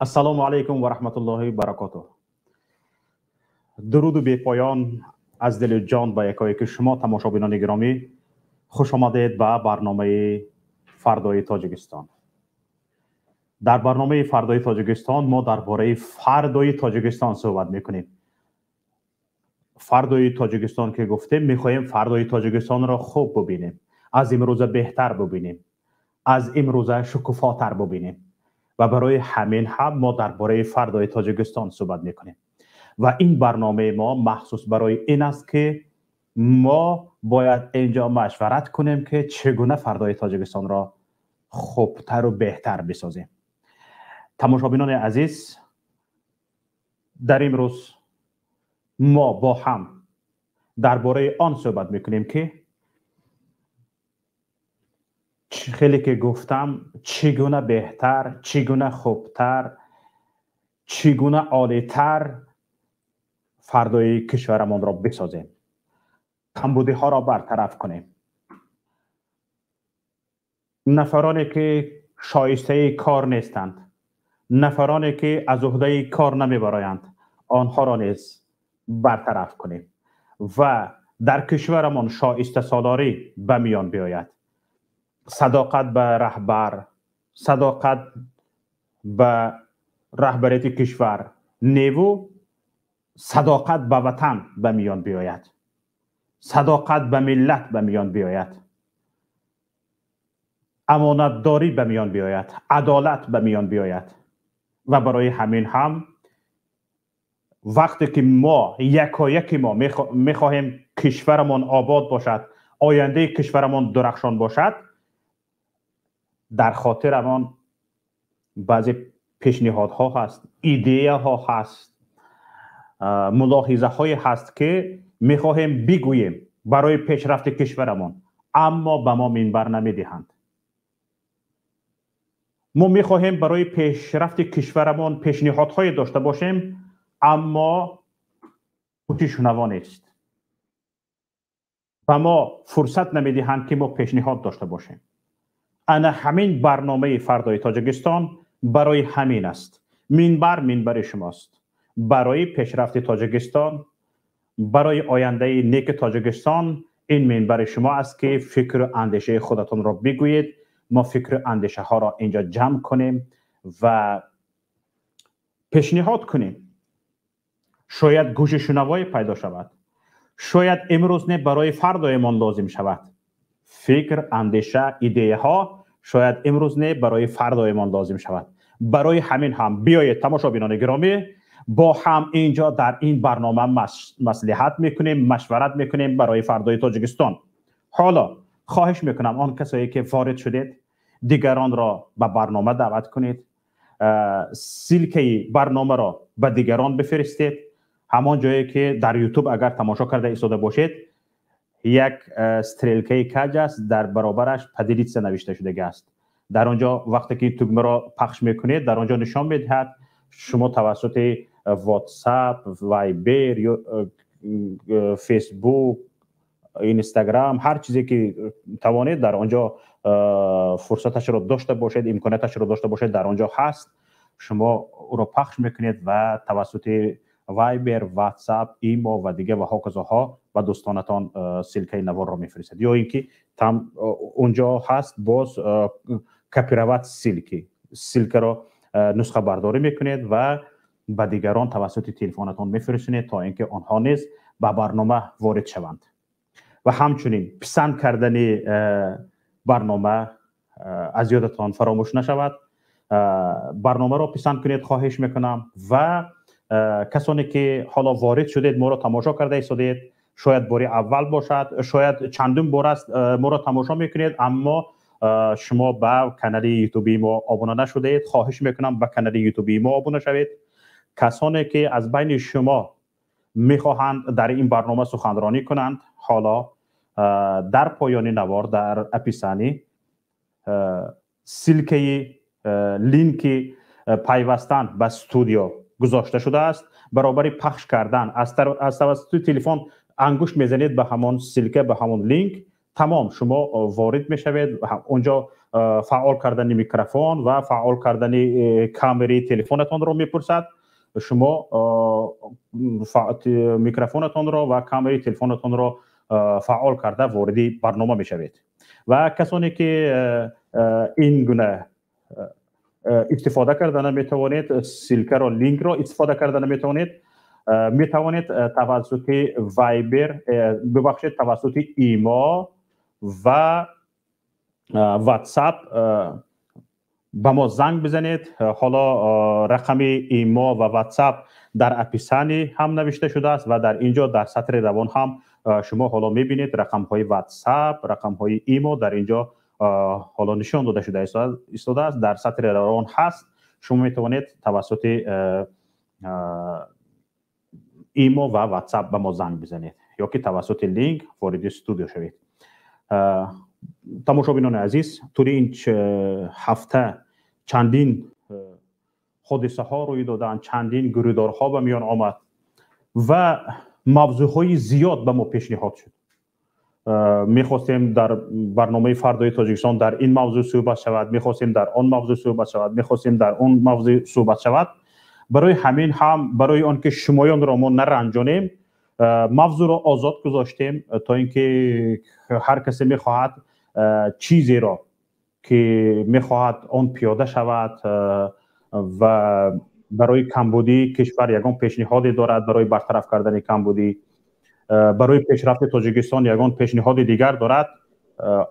Ассалому алайкум ва раҳматуллоҳи баракотуҳ. Дуруду бепоён аз дилу ҷон ба якояки шумо, тамошобинони гиромӣ. Хуш омадед ба барномаи «Фардои Тоҷикистон». Дар барномаи «Фардои Тоҷикистон» мо дар бораи фардои Тоҷикистон суҳбат мекунем. Фардои Тоҷикистон ки гуфтем, мехоҳем фардои Тоҷикистонро хуб бубинем, аз имрӯза беҳтар бубинем, аз имрӯза шукуфотар бубинем ва барои ҳамин ҳам мо дар бораи фардои Тоҷикистон суҳбат мекунем. Ва ин барномаи мо махсус барои ин аст, ки мо бояд инҷо машварат кунем, ки чӣ гуна фардои Тоҷикистонро хубтару беҳтар бисозем. Тамошобинони азиз, дар имрӯз мо бо ҳам дар бораи он суҳбат мекунем, ки хеле ки гуфтам, чӣ гуна беҳтар, чӣ гуна хубтар, чӣ гуна олитар фардои кишварамонро бисозем, камбудиҳоро бартараф кунем, нафароне ки шоистаи кор нестанд, нафароне ки аз уҳдаи кор намебароянд, онҳоро низ бартараф кунем ва дар кишварамон шоистасолорӣ ба миён биёяд, садоқат ба раҳбар, садоқат ба раҳбарияти кишвар неву садоқат ба ватан ба миён биёяд, садоқат ба миллат ба миён биёяд, амонатдорӣ ба миён биёяд, адолат ба миён биёяд. Ва барои ҳамин ҳам вақте ки мо якояки мо мехоҳем кишварамон обод бошад, ояндаи кишварамон дурахшон бошад, дар хотирамон баъзе пешниҳодҳо ҳаст, идеяҳо ҳаст, мулоҳизаҳое ҳаст, ки мехоҳем бигӯем барои пешрафти кишварамон, аммо ба мо минбар намедиҳанд. Мо мехоҳем барои пешрафти кишварамон пешниҳодҳое дошта бошем, аммо гӯши шунаво нест, ба мо фурсат намедиҳанд, ки мо пешниҳод дошта бошем. Ана ҳамин барномаи «Фардои Тоҷикистон» барои ҳамин аст. Минбар минбари шумост барои пешрафти Тоҷикистон, барои ояндаи неки Тоҷикистон. Ин минбари шумо аст, ки фикру андешаи худатонро бигӯед, мо фикру андешаҳоро инҷо ҷамъ кунем ва пешниҳод кунем. Шояд гӯши шунавое пайдо шавад, шояд имрӯз не, барои фардоемон лозим шавад. Фикр, андеша, идеяҳо шояд имрӯз не, барои фардоемон лозим шавад. Барои ҳамин ҳам биёед, тамошобинони гиромӣ, бо ҳам инҷо дар ин барнома маслиҳат мекунем, машварат мекунем барои фардои Тоҷикистон. Ҳоло хоҳиш мекунам, он касое ки ворид шудед, дигаронро ба барнома даъват кунед, ссылкаи барномаро ба дигарон бифиристед. Ҳамон ҷое ки дар Ютуб агар тамошо карда истода бошед, як стрелкаи каҷ аст, дар баробараш «Поделиться» навишта шудага аст. Дар он ҷо вақте ки тугмаро пахш мекунед, дар он ҷо нишон медиҳад, шумо тавассути WhatsApp, Viber ё Facebook, Instagram, ҳар чизе ки тавонед, дар он ҷо фурсаташро дошта бошед, имконияташро дошта бошед, дар он ҷо ҳаст, шумо ӯро пахш мекунед ва тавассути Viber, WhatsApp, Imo ва дига ва ҳоказоҳо ба дӯстонатон ссылкаи наворро мефиристед. Ё ин ки там онҷо ҳаст боз «Копировать ссылки», ссылкаро нусхабардорӣ мекунед ва ба дигарон тавассути телефонатон мефиристонед, то ин ки онҳо низ ба барнома ворид шаванд. Ва ҳамчунин писанд кардани барнома аз ёдатон фаромӯш нашавад. Барномаро писанд кунед, хоҳиш мекунам. Ва касоне ки ҳоло ворид шудед, моро тамошо карда истодед, шояд бори аввал бошад, шояд чандум бор аст моро тамошо мекунед, аммо шумо ба канали ютубии мо обуна нашудаед, хоҳиш мекунам, ба канали ютубии мо обуна шавед. Касоне ки аз байни шумо мехоҳанд дар ин барнома суханронӣ кунанд, ҳоло дар поёни навор, дар описание, ссылкаи линки пайвастан ба студио гузошта шудааст. Баробари пахш кардан аз тавассути телефон ангушт мезанед ба ҳамон ссылка, ба ҳамон линк, тамом, шумо ворид мешавед. Онҷо Фаъол кардани микрофон ва фаъол кардани камераи телефонатонро мепурсад. Шумо микрофонатонро ва камераи телефонатонро фаъол карда, вориди барнома мешавед. Ва касоне ки ин гуна истифода карда наметавонед, ссылка ро, линкро истифода карда наметавонед, метавонед тавассути Вайбер, бибахшед, тавассути Имо ва Ватсап ба мо занг бизанед. Ҳоло рақами Имо ва Ватсап дар описание ҳам навишта шудааст ва дар ин ҷо дар сатри равон ҳам шумо ҳоло мебинед, рақамҳои Ватсап, рақамҳои Имо дар ин ҷо ҳоло нишон дода шуда истодааст, дар сатри равон ҳаст. Шумо метавонед тавассути Имо ва Ватсап ба мо занг бизанед ё ки тавассути линк вориди студио шавед. Тамошобинони азиз, тӯли ин ҳафта чандин ҳодисаҳо рӯй доданд, чандин гирӯдорҳо ба миён омад ва мавзӯъҳои зиёд ба мо пешниҳод шуд. Мехостем дар барномаи «Фардои Тоҷикистон» дар ин мавзӯъ суҳбат шавад, мехостем дар он мавзӯъ суҳбат шавад, мехостем дар он мавзӯъ суҳбат шавад. Барои ҳамин ҳам, барои он ки шумоёнро мо наранҷонем, мавзӯъро озод гузоштем, то ин ки ҳар касе мехоҳад, чизеро ки мехоҳад, он пиёда шавад ва барои камбудии кишвар ягон пешниҳоде дорад, барои бартараф кардани камбудӣ, барои пешрафти Тоҷикистон ягон пешниҳоди дигар дорад,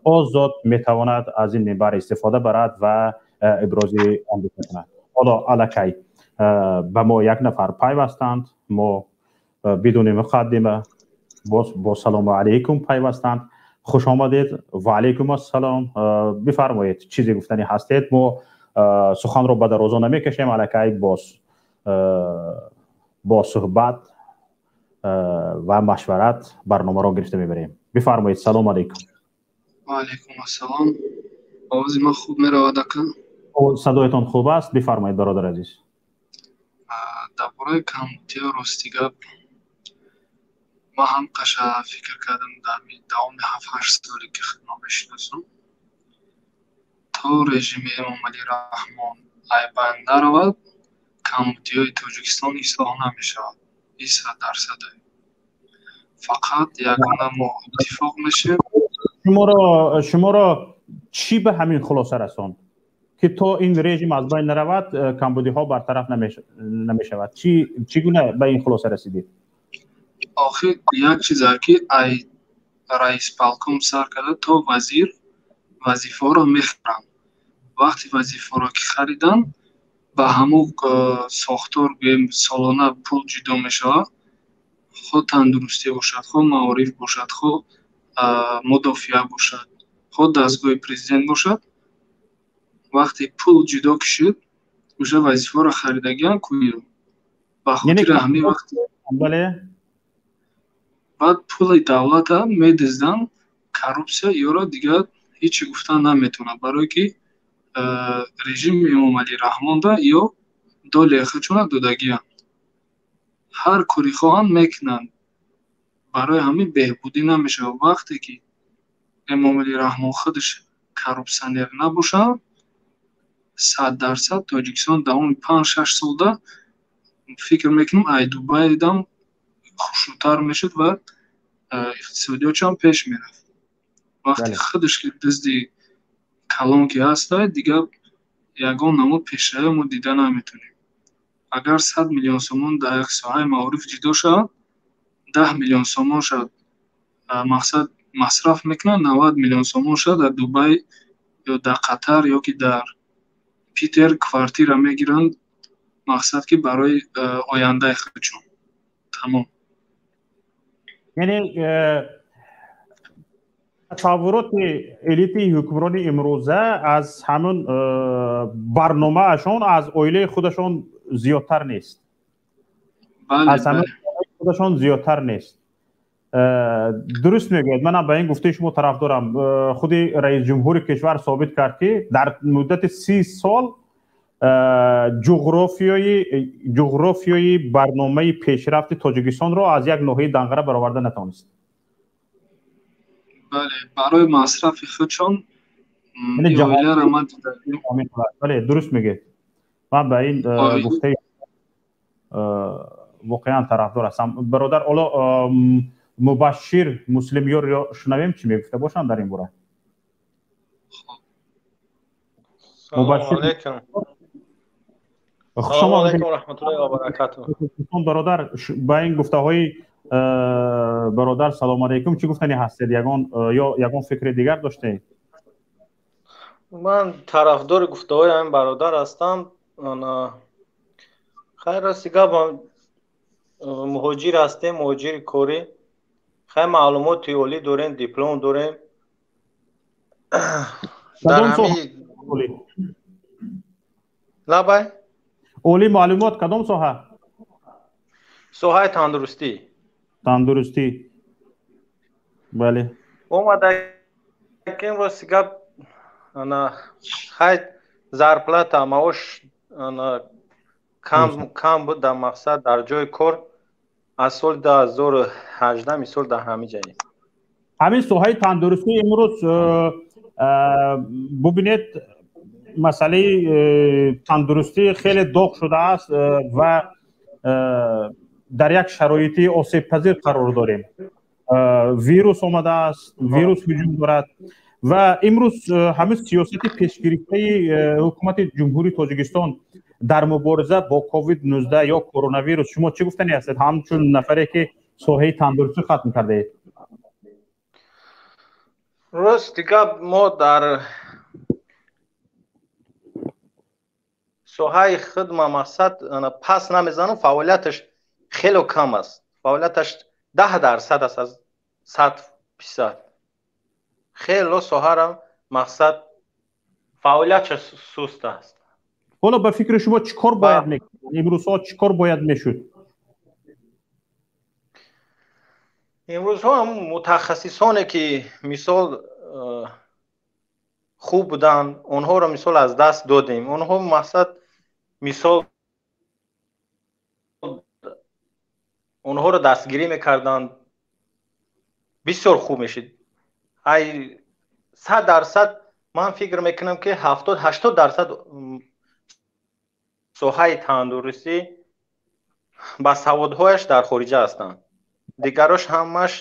озод метавонад аз ин минбар истифода барад ва ибрози андеша кунад. Ҳоло аллакай ба мо як нафар пайвастанд. Мо бидуни муқаддима боз бо салому алайкум пайвастанд. Хуш омадед. Ва алайкум ассалом. Бифармоед, чизе гуфтанӣ ҳастед? Мо суханро ба дарозо намекашем, аллакай боз бо суҳбат ва машварат барномаро гирифта мебарем. Бифармоед, салому алайкум. Ва алайкум ассалом. Овози ман хуб меравад, ака? Садоятон хуб аст, бифармоед, бародар азиз. Дар бораи камбудиҳо, рости гап, ман ҳам қаша фикр кардам. Дар давоми 7-8 соле ки худро мешиносам, то режими Эмомалӣ Раҳмон айбайн наравад, камбудиҳои Тоҷикистон ислоҳ намешавад. И 100%. Фақат ягона мо иттифоқ мешем. Шуморо чӣ ба ҳамин хулоса расонд, ки то ин режим аз байн наравад, камбудиҳо бартараф намешавад? Чӣ гуна ба ин хулоса расидед? Охир як чизе ки ай раисполком сар карда то вазир вазифаҳоро мехаранд. Вақте вазифаҳоро ки хариданд, ба ҳамун сохтор, гӯем, солона пул ҷудо мешавад, хоҳ тандурустӣ бошад, хоҳ маориф бошад, хоҳ мудофиа бошад, хоҳ дастгоҳи президент бошад. Вақте пул ҷудо ки шуд, уже вазифаҳоро харидагиам куё. Ба хотири ҳамин вақт баъд пули давлата медизданд, коррупсия. Ёро дигар ҳечи гуфтан наметавонад, барое ки режими Эмомалӣ Раҳмонда ё доля худшона додагианд, ҳар кори хоҳанд мекунанд. Барои ҳамин беҳбудӣ намешавад. Вақте ки Эмомалӣ Раҳмон худаш коррупсионер набошад, 100% Тоҷикистон давоми 5-6 солда, фикр мекунам, ай Дубайдам хушнудтар мешуд ва иқтисодиётшам пеш мерафт. Вақте худаш ки дизди калон ки ҳастай, дигар ягон намуд пешравӣ мо дида наметавонем. Агар 100 миллион сомон дар як соҳаи маориф ҷудо шавад, 10 миллион сомон шавад, мақсад масраф мекунад, 90 миллион сомон шавад, дар Дубай ё дар Қатар ё ки дар Питер квартира мегиранд, мақсад ки барои ояндаи худшон. Тамом. Яъне тасаввуроти элитаи ҳукмрони имрӯза аз ҳамун барномаашон, аз оилаи худашон зиёдтар нест, аз ҳамун худашон зиёдтар нест. Дуруст мегӯяд, манам ба ин гуфтаи шумо тарафдорам. Худи раисҷумҳури кишвар собит кард, ки дар муддати 30 сол ҷуғрофиёи барномаи пешрафти Тоҷикистонро аз як ноҳияи Данғара бароварда натавонист. Бале, барои масрафи худшон. Оиларо ман дидагим. Бале, дуруст мегӯед. Ман ба ин гуфтаи воқеан тарафдор ҳастам. Бародар, ҳоло Мубашшир Муслимёрро шунавем, чӣ мегуфта бошанд дар ин бора. Салому алейкум. Салому алейкум раҳматуллоҳи ва баракатуҳ. Бародар, ба ин гуфтаҳои бародар салому алейкум чӣ гуфтанӣ ҳастед? Ягон ё ягон фикри дигар доштед? Ман тарафдори гуфтаҳои ҳамин бародар ҳастам. Хайр, рости гап, муҳоҷир ҳастем, муҳоҷири корӣ. Хайр, маълумоти олӣ дорем, диплом дорем. Дар ҳамин лабай олӣ маълумот кадом соҳа? Соҳаи тандурустӣ. Тандурустӣ, бале. Омадакем, рости гап, хайр, зарплата, маош кам буд, дар мақсад дар ҷои кор аз соли 2018 мисол дар ҳамин ҷаем. Ҳамин соҳаи тандурустӣ имрӯз бубинед, масъалаи тандурустӣ хеле доғ шудааст ва дар як шароити осебпазир қарор дорем. Вирус омадааст, вирус ҳуҷум дорад ва имрӯз ҳамин сиёсати пешгирифтаи ҳукумати Ҷумҳурии Тоҷикистон дар мубориза бо ковид-19 ё коронавирус шумо чӣ гуфтанӣ ҳастед, ҳамчун нафаре ки соҳаи тандурустӣ хатм кардаед? Рости гап, мо дар соҳаи хидма мақсад пас намезанам, фаъолияташ хеле кам аст. Фаъолияташ 10% аст аз 100%. Хеле соҳара мақсад фаъолияташ суст аст. Ҳоло ба фикри шумо чӣ кор бояд мекард? Имрӯзҳо чӣ кор бояд мешуд? Имрӯзҳо мутахассисоне ки мисол хуб буданд, онҳоро мисол аз даст додем. Онҳо мақсад мисол онҳоро дастгирӣ мекарданд, бисёр хуб мешид. Ай 100% ман фикр мекунам ки 70-80% соҳаи тандурустӣ ба саводҳояш дар хориҷа ҳастанд. Дигарош ҳамаш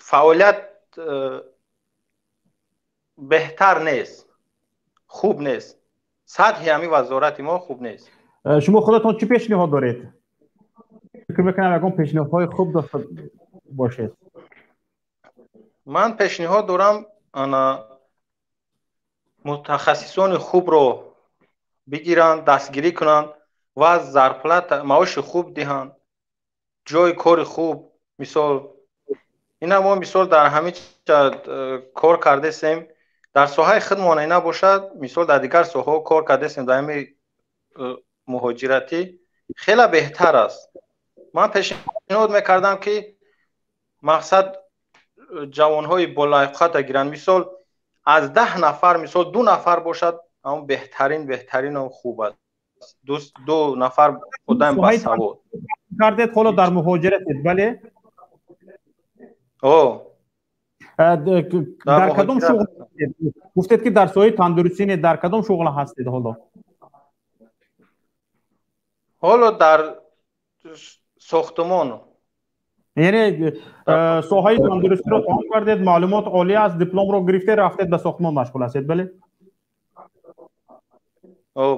фаъолият беҳтар нест, хуб нест. Сатҳи ҳамин вазорати мо хуб нест. Шумо худатон чӣ пешниҳод доред? Фикр мекунам ягон пешниҳодҳои хуб дошта бошед. Ман пешниҳод дорам, ана мутахассисони хубро бигиранд, дастгирӣ кунанд ва зарплата, маоши хуб диҳанд, ҷои кори хуб. Мисол ина мо мисол дар ҳамин кор кардесем, дар соҳаи худмон ина бошад, мисол дар дигар соҳаҳо кор кардесем, дар ҳамин муҳоҷиратӣ хеле беҳтар аст. Ман пешниҳод мекардам ки мақсад ҷавонҳои болаёқата гиранд. Мисол аз 10 нафар мисол 2 нафар бошад, ҳамон беҳтарин, беҳтарин хуб аст. 2 нафар одам басавод кардед, ҳоло дар муҳоҷиратед, бале? Дар кадом шуғл гуфтед ки дар соҳаи тандурустӣ не, дар кадом шуғл ҳастед ҳоло? Ҳоло дар сохтмон. Яъне соҳаи тандурустиро тамом кардед, маълумот олӣ аст, дипломро гирифте, рафтед ба сохтмон машғул ҳастед, бале?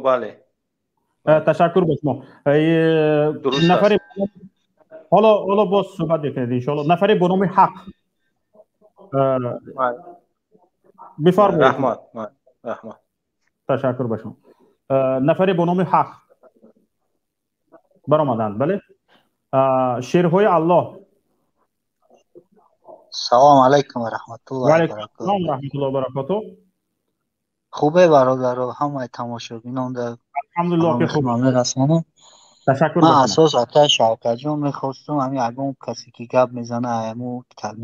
Бале. Ташаккур ба шумо. Нафаре ҳоло боз суҳбат мекунед иншоалло. Нафаре бо номи Ҳақ бифармоед. Раҳмат, раҳмат. Ташаккур ба шумо. Нафаре бо номи Ҳақ баромаданд, бале? Шерҳои Аллоҳ. Салом алайкум ва раҳматуллоҳи ва баракатуҳ. Алайкум раҳматуллоҳи ва баракатуҳ. Хубе бародаро, ҳамаи тамошобинон дар алҳамдулиллоҳ ки хуб мерасонам. Ташаккур. Ман асос атай Шавкатҷон мехостум, ҳамин ягон касе ки гап мезана, ҳаму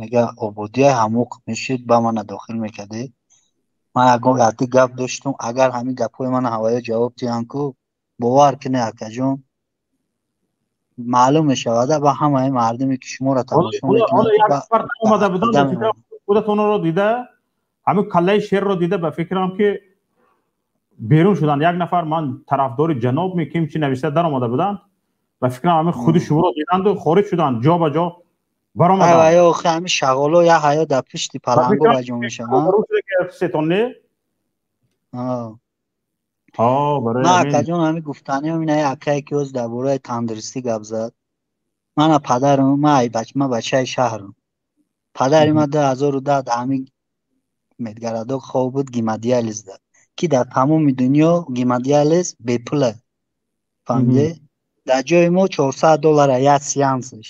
мега ободия ҳамуқ мешид, ба мана дохил мекардед. Ман ягон яти гап доштум, агар ҳамин гапҳои мана ҳавоя ҷавоб диҳам ку, бовар кунед акаҷон, маълум мешавад ба ҳамаи мардуме ки шуморо тамошо мекунанд. Омада будам, худатонро дида, Ҳамин каллаи шерро дида, ба фикрам, ки берун шуданд. Як нафар ман тарафдори ҷаноб меким чи нависта даромада буданд, ба фикрам, ҳамин худи шуморо диданду хориҷ шуданд, ҷо ба ҷо баромаданд. Ҳамин шағоло я ҳаё дар пишти паланго ба ҷо мешаванд. Сетон не? Ман, акаҷон, ҳамин гуфтаниам ина, акае ки ҳоз дар бораи тандурустӣ гап зад, мана падарам, ман бачаи шаҳрам, падари ман 2010 дар ҳамин медгородок хоб буд, гемодиализ дад, ки дар тамоми дунё гемодиализ бепула, фаҳмиде? Дар ҷои мо 400 доллара як сеансаш,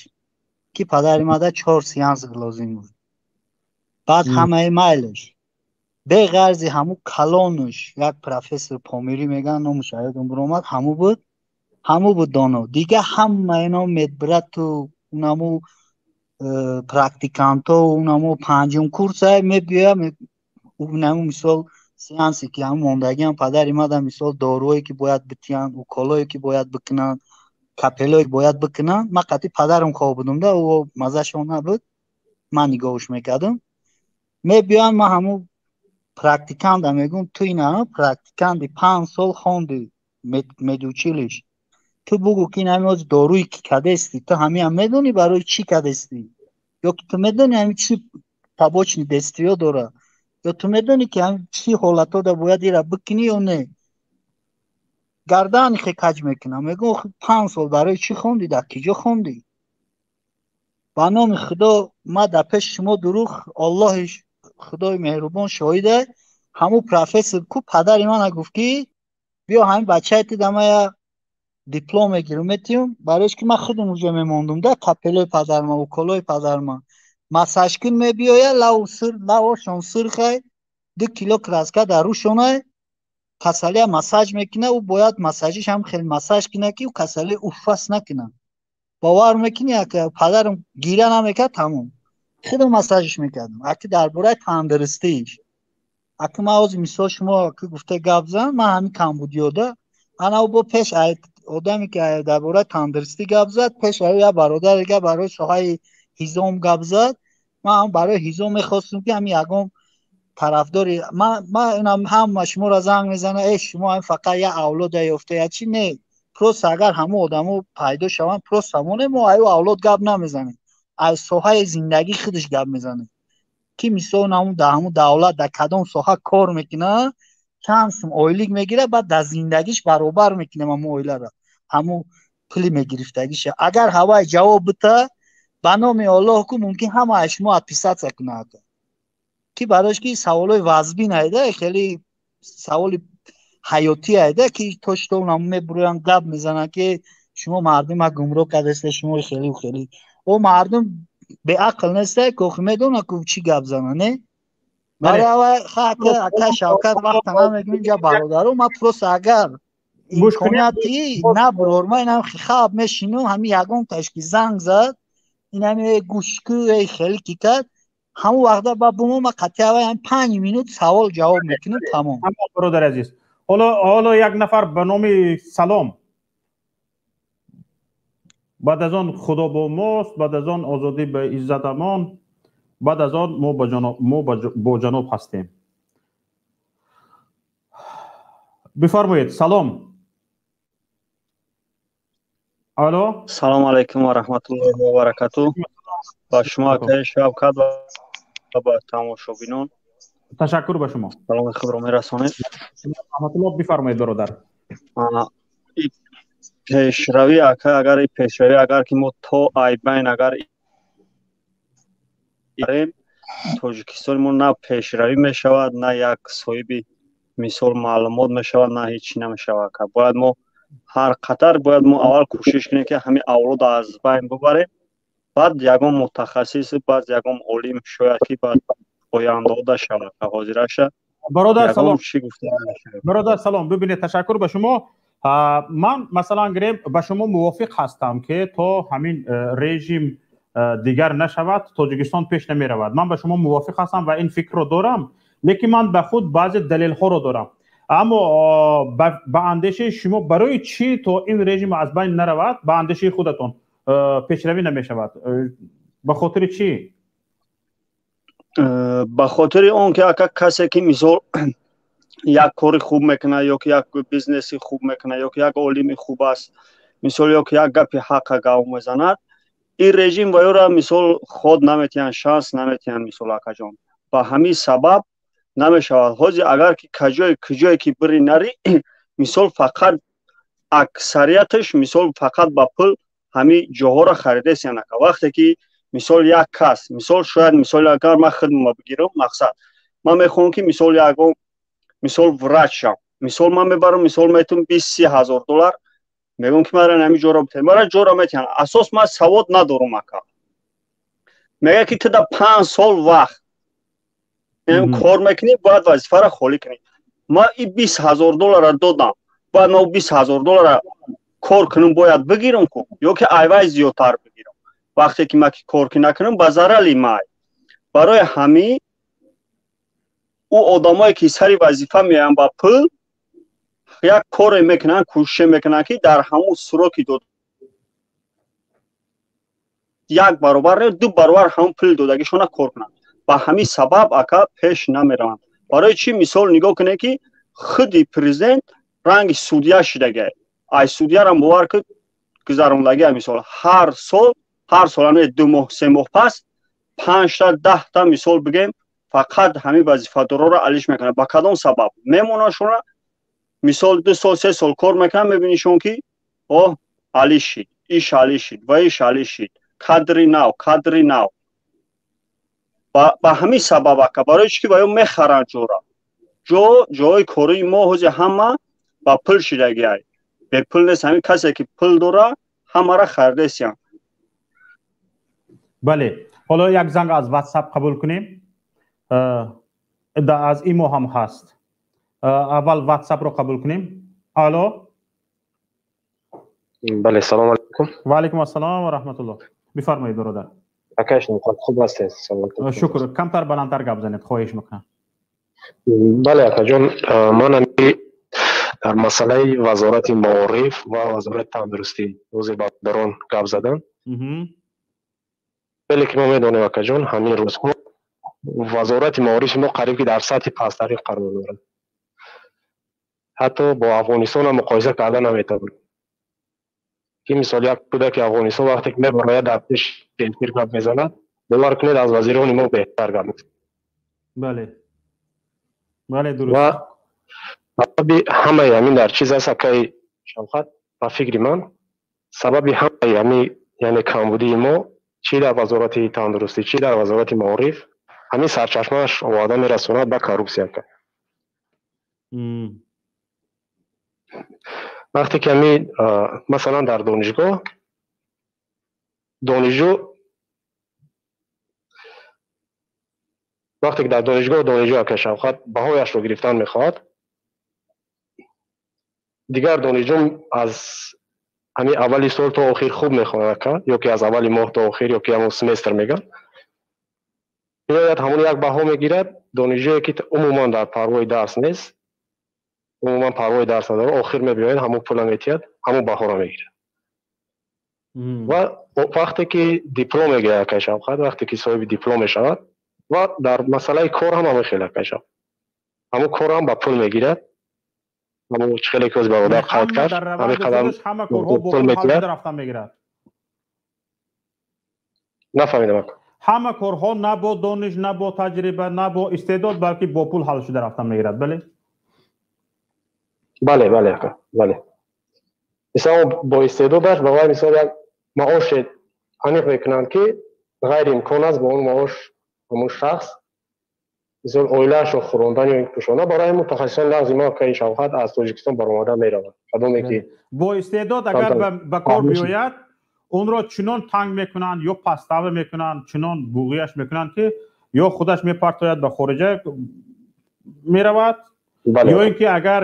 ки падари ман да чор сеанс лозим буд. Баъд ҳамаи майлаш беғарзи ҳамун калонуш, як профессор Помирӣ мегӯянд, номуш ёдам биромад, ҳаму буд, ҳаму буд доно. Дига ҳама ино медбрату унаму практикантҳо, унаму панҷум курса мебиёя, унаму мисол сеансе ки ҳамун мондагиам падари мада, мисол доруое ки бояд битиҳанд, уколое ки бояд бикунанд, капелое ки бояд бикунанд. Ман қатъи падарам хоб будум да, ӯ маззашон набуд, ман нигоҳуш мекардам. Мебиёянд, ман ҳамун практиканда мегӯм: «Ту ина практиканди, 5 сол хонди медучилище, ту бугӯ, ки ин ҳамин ҳози доруи ки кадести, ту ҳамиам медонӣ, барои чӣ кадестӣ? Ё ки ту медонӣ, ҳамин чӣ побочный действиё дора? Ё ту медонӣ, ки ҳамин чӣ ҳолатҳо бояд ира бикунӣ ё не?» Гардани хе каҷ мекунам, мегӯм: «5 сол барои чӣ хондӣ? Дар киҷо хондӣ?» Ба номи Худо, ма дар пеши шумо дурӯғ, Аллоҳи Худои меҳрубон шоҳида, ҳамун профессор ку падари мана гуфт, ки биё, ҳамин бачаи ту дамая диплом мегирам, метиҳам, барои ки ман худам уҷо мемондум да, капелои падарма, уколои падарма, массажкун мебиёя, лаву сир, лавошон сирхай, 2 кило краска дар рӯшонай, касалия массаж мекуна. Ӯ бояд массажиш ҳам хеле массаж куна, ки ӯ касали уффас накуна. Бовар мекунӣ, ака, падарам гиря намекард, тамом, худам массажиш мекардам. Аки дар бораи тандурустиш, аки ман ҳозир мисол шумо ки гуфта гап зан, ман ҳамин камбудиёда ана бо пеш одаме ки дар бораи тандурустӣ гап зад, пеш як бародар дига барои соҳаи ҳизом гап зад. Ман барои ҳизом мехостум, ки ҳамин ягон тарафдори ман ҳама шуморо занг мезана: «Э, шумо фақат як авлода ёфта, я чи?» Не, просто агар ҳамон одамо пайдо шаванд, просто ҳамоне мо аю авлод гап намезанем, аз соҳаи зиндагӣ худаш гап мезанем, ки мисол дар ҳамун давлат дар кадом соҳа кор мекунад, чанд сум ойлик мегирад, баъд дар зиндагиш баробар мекунем ҳамун оиларо, ҳамун пули мегирифтагиша. Агар ҳавай ҷавоб бита, ба номи Аллоҳ, ку мумкин ҳама аз шумо отписаться кунад, ки барош ки саволои вазбин айда, хеле саволи ҳаётӣ айда, ки то что мебурӯянд, гап мезананд, ки шумо мардума гумроҳ кардаста, шумо хеле хеле. О, мардум беақл неста, кохи медона ку чӣ гап зана, не? Ака Шавкат, вақта намегӯм инҷа бародаро, ман просто агар имконияти набурор, ман инам хаб мешинам, ҳамин ягон ташки занг зад, инами гӯшку хеле ки кард, ҳамон вақта ба бумо, ма қатъи 5 минут савол ҷавоб мекунам, тамом. Бародари азиз, ҳоло як нафар ба номи Салом, баъд аз он Худо бо мост, баъд аз он озодӣ ба иззатамон, баъд аз он мо бо ҷаноб ҳастем. Бифармоед, Салом, алло. Салому алайкум ва раҳматуллоҳи ва баракату ба шумо, акаи Шавкат, ва ба тамошобинон. Ташаккур ба шумо. Саломи худро мерасонем. Раҳматуллоҳ, бифармоед, бародар. Пешравӣ, ака, агар пешравӣ, агар ки мо то айбайн агар Тоҷикистони мо на пешравӣ мешавад, на як соҳиби мисол маълумот мешавад, на ҳеҷ чӣ намешавад, ака. Бояд мо ҳар қатар, бояд мо аввал кӯшиш кунем, ки ҳамин авлодро аз байн бубарем, баъд ягон мутахассис, баъд ягон олим шояд ки баъд ояндаода шавад. Ҳозираша Бародар, салом. Чӣ гуфта? Бародар, салом. Бибинед, ташаккур ба шумо. Ман, масалан гирем, ба шумо мувофиқ ҳастам, ки то ҳамин режим дигар нашавад, Тоҷикистон пеш намеравад. Ман ба шумо мувофиқ ҳастам ва ин фикрро дорам, лекин ман ба худ баъзе далелҳоро дорам. Аммо ба андешаи шумо, барои чӣ то ин режим аз байн наравад, ба андешаи худатон, пешравӣ намешавад? Ба хотири чӣ? Ба хотири он ки ака касе ки мисол як кори хуб мекунад ё ки як бизнеси хуб мекунад ё ки як олими хуб аст, мисол ё ки як гапи ҳаққа гав мезанад, ин режим ва ёра мисол ход наметиҳанд, шанс наметиҳанд, мисол акаҷон. Ба ҳамин сабаб намешавад. Ҳозир агар ки каҷое куҷое ки бири нари, мисол фақат аксарияташ мисол фақат ба пул ҳамин ҷоҳоро харидесиян ака. Вақте ки мисол як кас, мисол шояд мисол агар ман хидмат бигирам, мақсад ман мехоҳам ки мисол ягон мисол врач шам, мисол ман мебарам, мисол метум 20-30 ҳазор доллар, мегӯям ки мара ҳамин ҷоро битен, мара ҷоро метиҳанд. Асос ман савод надорам ака. Мегӯяд ки ту да 5 сол вақт кор мекунӣ, бояд вазифаро холӣ кунӣ. Ман и 20 ҳазор долларро додам, бояд ман 20 ҳазор долларро кор кунам, бояд бигирам ку ё ки айвай зиёдтар бигирам. Вақте ки ман ки кор ки накунам, ба зарали май. Барои ҳамин ӯ одамое ки сари вазифа меоянд ба пул, як коре мекунанд, кӯшише мекунанд ки дар ҳамун сроки дод як баробар не, ду баробар ҳамун пули додагишона кор кунанд. Ба ҳамин сабаб ака пеш намераванд. Барои чӣ мисол нигоҳ кунед ки худи президент ранги судья шидагай. Ай судьярам бовар ки гузарондагия мисол ҳар сол, ҳар сол не, 2 моҳ, 3 моҳ пас 5 та 10 та мисол бигем фақат ҳамин вазифадорро алиш мекунад. Ба кадом сабаб? Мемонашона мисол 2 сол, 3 сол кор мекунад, мебинишон ки оҳ алиш шид, иш алиш шид ва иш алиш шид, кадри нав, кадри нав. Ба ҳамин сабаб ака, барои чӣ ки ба ё мехаранд ҷора. Ҷои кории мо ҳозир ҳама ба пул шидагиай. Бепул нест, ҳамин касе ки пул дора ҳамаро харидесиян. Бале, ҳоло як занг аз WhatsApp қабул кунем. Аз имо ҳам ҳаст. Аввал WhatsApp-ро қабул кунем. Алло. Бале, салом алейкум. Ва алейкум ассалом ва раҳматуллоҳ. Бифармоед, бародар. Акаш, хуб ҳастед? Шукр. Камтар баландтар гап занед, хоҳиш мекунам. Бале, акаҷон, ман дар масъалаи вазорати маориф ва вазорати тандурустӣ рӯзи бародарон гап задам. Вале ки мо медонем, акаҷон, ҳамин рӯзҳо вазорати маорифи мо қариб ки дар сатҳи пасттарин қарор дорад. Ҳатто бо Афғонистонам муқоиса карда наметавонем. Ки мисол як кӯдаки Афғонистон вақте ки мебарояд дар пеш эфир гап мезанад, бовар кунед аз вазирони мо беҳтар гап мезанад. Бале. Бале, дуруст. Ва сабаби ҳамаи ҳамин дар чиз аст, акаи Шавқат, ба фикри ман, сабаби ҳамаи ҳамин, яъне камбудии мо чӣ дар вазорати тандурустӣ, чӣ дар вазорати маориф, ҳамин сарчашмааш оварда мерасонад ба коррупсия. Вақте ки ҳамин масалан дар донишгоҳ донишҷӯ вақте ки дар донишгоҳ донишҷӯ ака Шавқат баҳояшро гирифтан мехоҳад, дигар донишҷӯ аз ҳамин аввали сол то охир хуб мехонад ака, ё ки аз аввали моҳ то охир, ё ки ҳамон семестр мегӯянд, меояд ҳамон як баҳо мегирад. Донишҷӯе ки умуман дар парвои дарс нест, умуман парвои дарс надорад, охир мебиёяд, ҳамон пула метиҳад, ҳамон баҳоро мегирад. Ва вақте ки диплом мегирад акаи Шавқат, вақте ки соҳиби диплом мешавад, ва дар масъалаи кор ҳам ҳамин хел акаи Шавқат, ҳамон кор ҳам ба пул мегирад. Ҳамон чӣ хеле ки бародар қайд кард, ҳамин қадар ҳама корҳо бо пул ҳал рафтан мегирад. Нафаҳмидам ака. Ҳама корҳо на бо дониш, на бо таҷриба, на бо истеъдод, балки бо пул ҳал шуда рафтан мегирад. Бале? Бале, бале ака, бале. Мисол бо истеъдодаш ба вай мисол як маоше аниқ мекунанд ки ғайриимкон аст бо он маош ҳамон шахс мисол оилаашро хӯрондан ё пӯшондан. Барои мутахассисон лағзи мо акаи Шавқат аз Тоҷикистон баромада меравад. Кадоме ки бо истеъдод агар ба кор биёяд, онро чунон танг мекунанд ё пастава мекунанд, чунон буғияш мекунанд ки ё худаш мепартояд ба хориҷа меравад, ё ин ки агар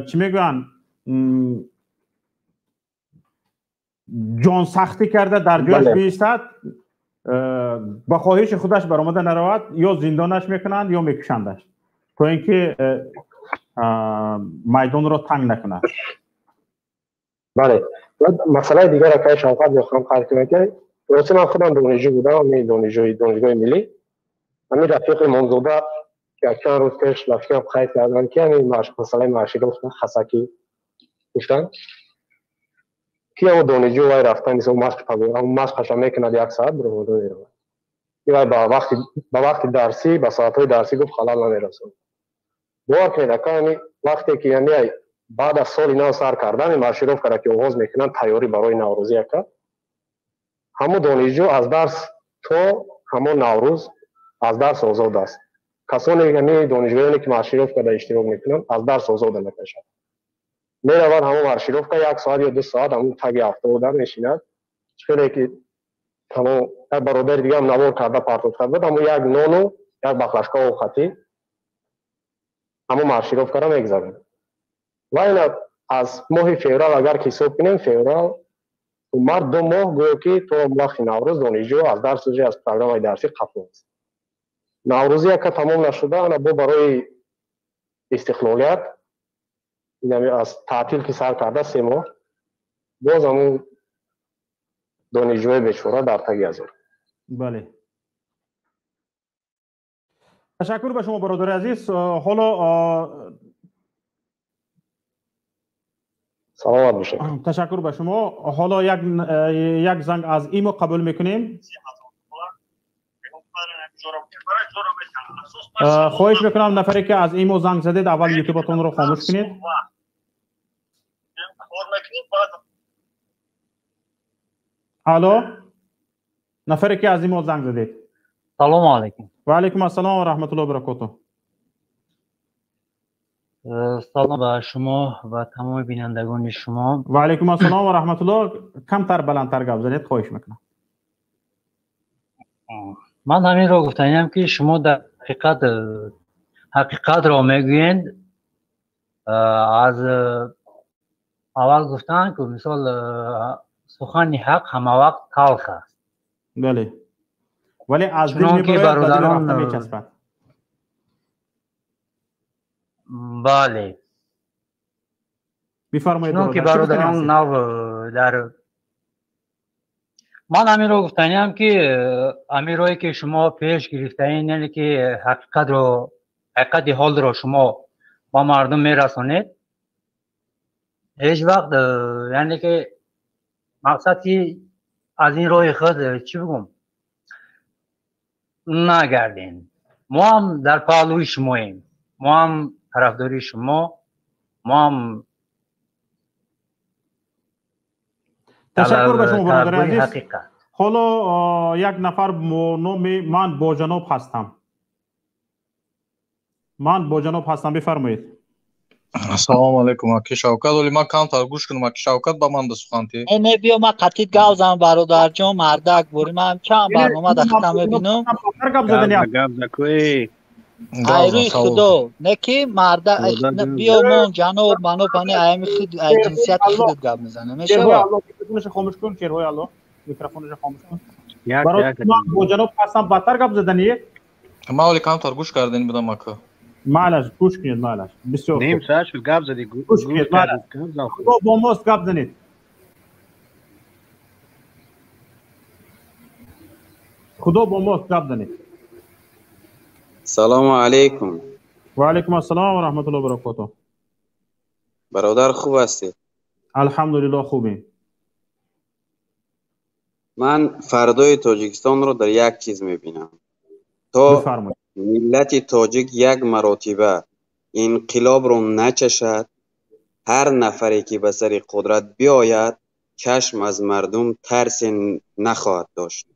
чӣ мегӯянд ҷонсахтӣ карда дар ҷояш биистад, ба хоҳиши худаш баромада наравад, ё зиндонаш мекунанд, ё мекушандаш, то ин ки майдонро танг накунад. Бале. Масъалаи дигар акаи Шавқат мехоҳам қайд кунам ки рости ман худам донишҷӯ будам, донишҷӯи донишгоҳи миллӣ. Ҳамин рафиқи Имомзода якчанд рӯз пеш лафикам қайд карданд, ки ҳамин масъалаи маршировка хасакӣ гуфтанд, ки ҳамо донишҷӯ вай рафта, мисол, машқаша мекунад, як соат биромада меравад. Вай ба вақти дарсӣ, ба соатҳои дарсӣ, гуфт, халал намерасонад. Бовар кунед, ака, ҳами вақте ки ҳами баъд аз соли нав сар кардан маршировкара ки оғоз мекунанд, тайёрӣ барои наврӯзӣ, ака, ҳамон донишҷӯ аз дарс то ҳамон наврӯз аз дарс озод аст. Касоне, ҳами донишгоҳоне ки маршировкада иштирок мекунанд, аз дарс озода мекашад, меравад ҳамон маршировка, як соат ё 2 соат ҳамон таги автобудар мешинад. Хеле ки ҳамон як бародари дигаам навор карда партофта буд, ҳамон як нону як баклажка овхатӣ ҳамон маршировкара мегзарад. Ва ина аз моҳи феврал агар ки ҳисоб кунем, феврал, март, 2 моҳ, гӯё ки то вақти наврӯз донишҷӯ аз дарс, уже аз программаи дарсӣ қафо аст. Наврӯзӣ яка тамом нашуда, ана бо барои истиқлолият аз таътил ки сар карда, 3 моҳ боз ҳамун донишҷӯи бечора дар таги азоб. Бале, ташаккур ба шумо, бародари азиз. Ҳоло Саломат бошед. Ташаккур ба шумо. Ҳоло як занг аз имо қабул мекунем. Хоҳиш мекунам, нафаре ки аз имо занг задед, аввал ютубатонро хомӯш кунед. Алло, нафаре ки аз имо занг задед. Салому алайкум. Ва алайкум ассалом ва раҳматуллоҳи ва баракотуҳ. Салом ба шумо ва тамоми бинандагони шумо. Ва алайкум ассалом ва раҳматуллоҳ. Камтар баландтар гап занед, хоҳиш мекунам. Ман ҳаминро гуфтаниям, ки шумо дар ҳақиқат ҳақиқатро мегӯед. Аз аввал гуфтанд, ки мисол, сухани ҳақ ҳамавақт талх аст. Бале, вале аз дил бародарон мечаспад. Бале. Бифармоед. Чунонки бародарон нав дар ман ҳаминро гуфтаниям, ки ҳамин роҳе ки шумо пеш гирифтаин, яъне ки ҳақиқатро, ҳақиқати ҳолро шумо ба мардум мерасонед, ҳеҷ вақт, яъне ки мақсад ки аз ин роҳи худ, чӣ бигӯм, нагардем. Мо ҳам дар паҳлӯи шумоем, мо ҳам тарафдори шумо, мо ҳам. Ташаккур ба шумо, бародари азиз. Ҳоло як нафар бо номи «Ман бо ҷаноб ҳастам», «Ман бо ҷаноб ҳастам», бифармоед. Ассалому алайкум, аки Шавкат. Оли ман камтар гӯш кунам, аки Шавкат, ба ман да суханти. Не, не, биё, ман қатит гап занам, бародарҷон, мардак бори ман чанд барнома да худам мебинам. Айрӯи худо, не ки марда биё, мон ҷаноб мано пани аями худ, ай ҷинсияти худат гап мезанам, мешава? Микрофонашо хомӯш кун, шерҳои Алло, микрофонашо хомӯш кун. «Ман бо ҷаноб ҳастам» бадтар гап задание. Ман оли камтар гӯш кардани будам, ака. Маълаш, гӯш кунед, маълаш, бисёр. Ним соат шуд гап задӣ. Гӯш кунед, маълаш. Худо бо мост, гап занед. Худо бо мост, гап занед. Салому алайкум. Ва алайкум ассалом ва раҳматуллоҳи ва баракотуҳ. Бародар, хуб ҳастед? Алҳамдулиллоҳ, хубем. Ман фардои Тоҷикистонро дар як чиз мебинам: то миллати тоҷик як маротиба инқилобро начашад, ҳар нафаре ки ба сари қудрат биояд, чашм аз мардум тарсе нахоҳад дошт.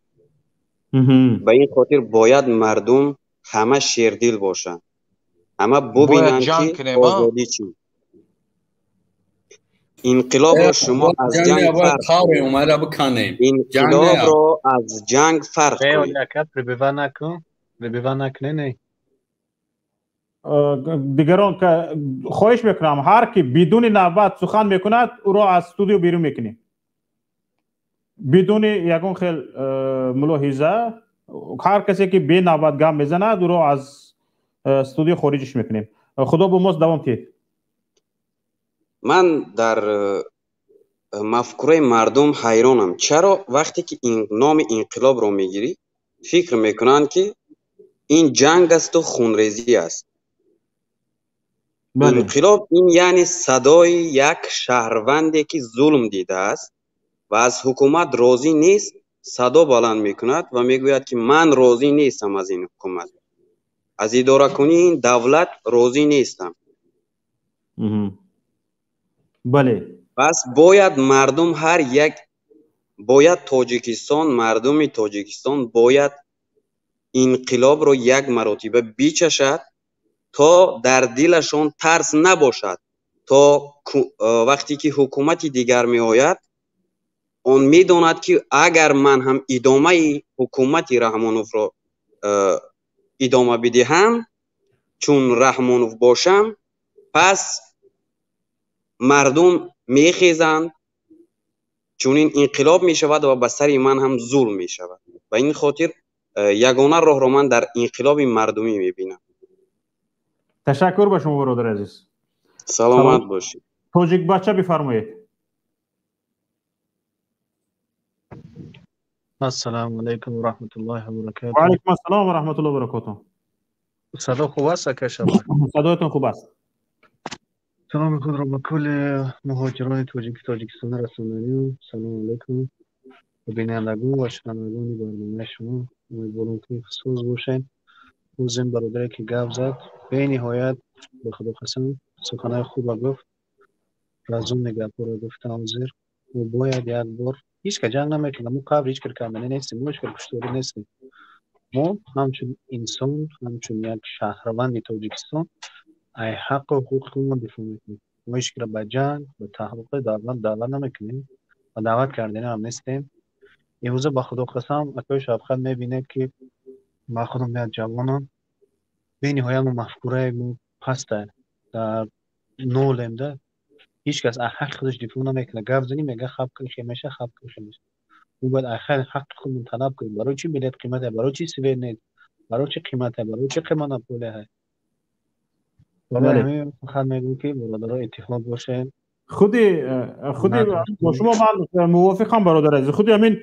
Ба ин хотир бояд мардум ҳама шердил бошанд, ҳама бубинанд, ки озодӣ чӣ. Инқилобро шумо аз ҷанг фарқ, инқилобро аз ҷанг фарқ кунед. Прибива накунед. Дигарон, хоҳиш мекунам, ҳар ки бидуни навбат сухан мекунад, ӯро аз студио берун мекунем. Бидуни ягон хел мулоҳиза, ҳар касе ки бенавбат гап мезанад, ӯро аз студио хориҷиш мекунем. Худо бо мост, давом диҳед. Ман дар мафкураи мардум ҳайронам, чаро вақте ки номи инқилобро мегирӣ, фикр мекунанд, ки Ин ҷанг асту хунрезӣ аст. Инқилоб ин яъне садои як шаҳрванде, ки зулм дидааст ва аз ҳукумат розӣ нест, садо баланд мекунад ва мегӯяд, ки ман розӣ нестам аз ин ҳукумат, аз идоракунии ин давлат розӣ нестам. Бале. Пас бояд мардум ҳар як, бояд Тоҷикистон, мардуми Тоҷикистон бояд инқилобро як маротиба бичашад, то дар дилашон тарс набошад, то вақте ки ҳукумати дигар меояд, он медонад, ки агар ман ҳам идомаи ҳукумати Раҳмоновро идома бидиҳам, чун Раҳмонов бошам, пас мардум мехезанд, чунин инқилоб мешавад ва ба сари ман ҳам зулм мешавад. Ба ин хотир ягона роҳро ман дар инқилоби мардумӣ мебинам. Ташаккур ба шумо, бародари азиз. Саломат бошед. Тоҷикбача, бифармоед. Ассалому алайкум ва раҳматуллоҳи ва баракатуҳ. Ва алайкум ассалом ва раҳматуллоҳи ва баракатуҳ. Садо хуб аст, ака Шабак? Садоятон хуб аст. Саломи худро ба кулли муҳоҷирони тоҷики Тоҷикистон расонданем. Салому алайкум ба бинандагон ва шунавандагони барномаи шумо. Умедворам, ки соз бошед. Ҳозир бародаре, ки гап зад, бениҳоят, ба Худо қасам, суханои хуба гуфт, разумни гапҳоро гуфта. Ҳозир мо бояд як бор, ҳеҷ ка ҷанг намекунад, мо қабр ҳеҷ кар кандани нестем, мо ҳеҷ кар кушторӣ нестем. Мо ҳамчун инсон, ҳамчун як шаҳрванди Тоҷикистон ай ҳаққу ҳуқуқи худмон дифоъ мекунем. Мо ҳеҷ кара ба ҷанг, ба таҳрика даъват намекунем ва даъват кардани ҳам нестем. Имрӯза, ба Худо қасам, акои Шавқат, мебинед, ки ман худам як ҷавонам, бениҳоят мо мафкураи мо паста, дар нолем да. Ҳеҷ кас аз ҳаққи худаш дифоъ намекунад. Гап занӣ, мега хаб кунхе меша, хаб кунхе меша. Мо бояд аз ҳаққи худмон талаб кунем. Барои чӣ билет қимате? Барои чӣ свет нест? Барои чӣ қимате? Барои чӣ монополия? Барои ҳамин фақат мегӯм, ки бародаро, иттиҳод бошем. Худи бо шумо ман мувофиқам, бародар азиз. Худи ҳамин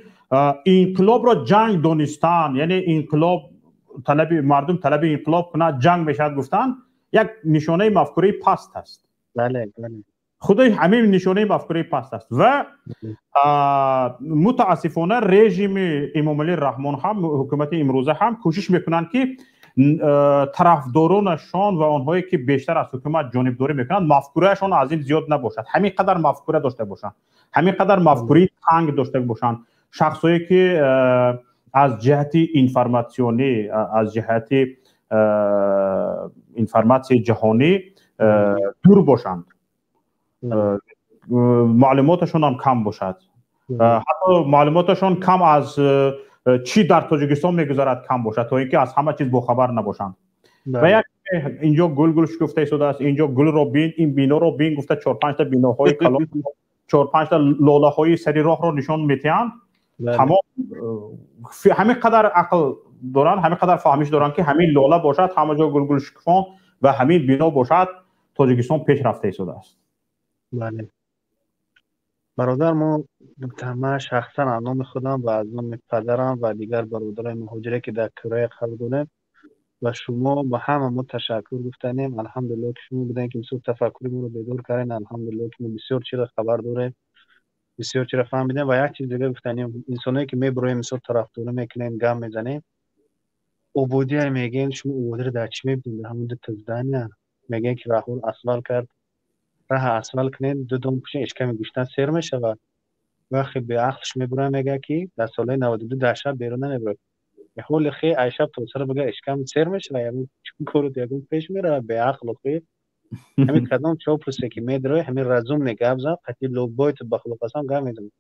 инқилобро ҷанг донистан, яъне инқилоб талаби мардум талаби инқилоб кунад, ҷанг мешавад гуфтан, як нишонаи мафкураи паст аст. Бале, бале. Худи ҳамин нишонаи мафкураи паст аст ва мутаассифона режими Эмомалӣ Раҳмон ҳам, ҳукумати имрӯза ҳам кӯшиш мекунанд, ки тарафдоронашон ва онҳое, ки бештар аз ҳукумат ҷонибдорӣ мекунанд, мафкураашон аз ин зиёд набошад, ҳамин қадар мафкура дошта бошанд, ҳамин қадар мафкураи танг дошта бошанд, шахсое, ки аз ҷиҳати информатсионӣ, аз ҷиҳати информатсияи ҷаҳонӣ дур бошанд, маълумоташон ҳам кам бошад, ҳатто маълумоташон кам аз чӣ дар Тоҷикистон мегузарад кам бошад, то ин ки аз ҳама чиз бохабар набошанд. Ва як инҷо гул гул шукуфта истодааст, инҷо гулро бин, ин биноро бин гуфта, чор панҷта биноҳои калон, чор панҷта лолаҳои сари роҳро нишон медиҳанд. Тамом, ҳамин қадар ақл доранд, ҳамин қадар фаҳмиш доранд, ки ҳамин лола бошад, ҳама ҷо гулгул шукуфон ва ҳамин бино бошад, Тоҷикистон пеш рафта истодааст. Бале, бародар, мо, ман шахсан аз номи худам ва аз номи падарам ва дигар бародарои муҳоҷире, ки дар Корея қарор дорем, ба шумо, ба ҳама мо ташаккур гуфтанем. Алҳамдулилло, ки шумо будем, ки бисёр тафаккури моро бедор кардем. Алҳамдулилло, ки мо бисёр чизро хабар дорем, бисёр чизро фаҳмидем. Ва як чиз дига гуфтанем: инсоное, ки мебироем, мисол, тарафдорӣ мекунем, гап мезанем, ободия мегӯем, шумо ободиро дар чӣ мебинед? Дар ҳамон дута здания мегӯем, ки раҳҳоро асфалт кард. Раҳа асфалт кунед, ду дом пушен, ишками гӯштан сер мешавад. Вақте беақлш мебурад, мегӯяд, ки дар солҳои 92 дар шаб берун намебурад. Ҳоли хе ай шаб то сара бигӯяд, ишками сер мешавад, ягон кору ягон пеш меравад, беақлу хе. Ҳамин кадом чопусе, ки медирои, ҳамин разумне гап зан, қатъи лобойту, ба Худо қасам, гап мезанад.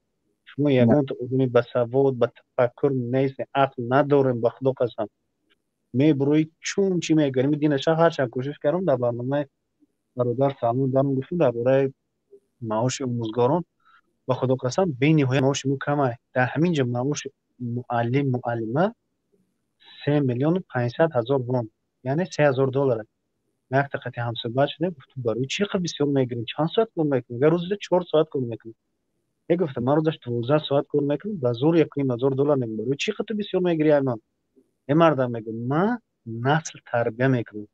Шумо ягон одами басавод, ба тафаккур нестед, ақл надорем, ба Худо қасам. Мебурои, чун чӣ мегӯяд? Ҳамин динаша ҳарчанд кӯшиш кардам, дар барномаи бародар Салмон даром гуфтам дар бораи маоши омӯзгорон. Ба Худо қасам, бениҳоят маоши мо камай. Дар ҳамин ҷо маоши муаллим, муаллима 3 500 000 вон, яъне 3000 доллар. Ман якта қати ҳамсӯҳбат шудем, гуфтам: «Барои чӣ қадр бисёр мегирем? Чанд соат кор мекунем?» Мега: «Рӯза 4 соат кор мекунем». Е, гуфтам, ман рӯзаш 12 соат кор мекунам, ба зур 1,5 ҳазор доллар мегирам. Барои чӣ қадр бисёр мегирӣ, айман? Е, мардам, мегӯ, ман насл тарбия мекунам,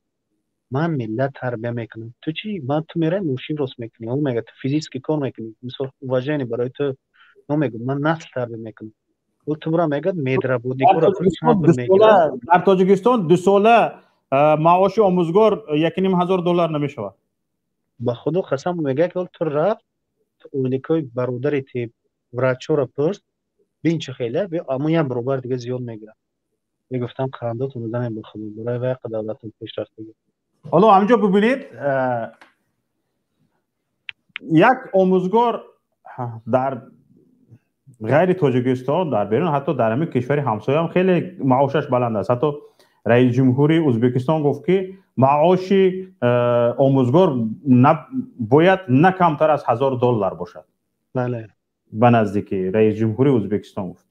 ман миллат тарбия мекунам. Ту чӣ? Ман ту мерай мошин рост мекунӣ, ӯ мегӯяд ту физически кор мекунӣ, мисол уважение барои ту мегӯям, ман насл тарбия мекунам. Ӯ тура мегӯяд медработникро дар Тоҷикистон 2 сола маоши омӯзгор $1,500 намешавад. Ба худо қасам мегӯяд ки ту рафт ойликои бародари ти врачҳоро пурс, бин чӣ хеле, аммо як баробар дига зиёд мегирад. Мегуфтам қандотон занем ба худо, барои вай давлатон пешрафтагӣ. Ҳоло ҳаминҷо бибинед, як омӯзгор дар ғайри Тоҷикистон, дар берун, ҳатто дар ҳамин кишвари ҳамсоя ҳам хеле маошаш баланд аст. Ҳатто раиси ҷумҳури Ӯзбекистон гуфт ки маоши омӯзгор бояд на камтар аз $1000 бошад. Бале. Ба наздикӣ раиси ҷумҳури Ӯзбекистон гуфт.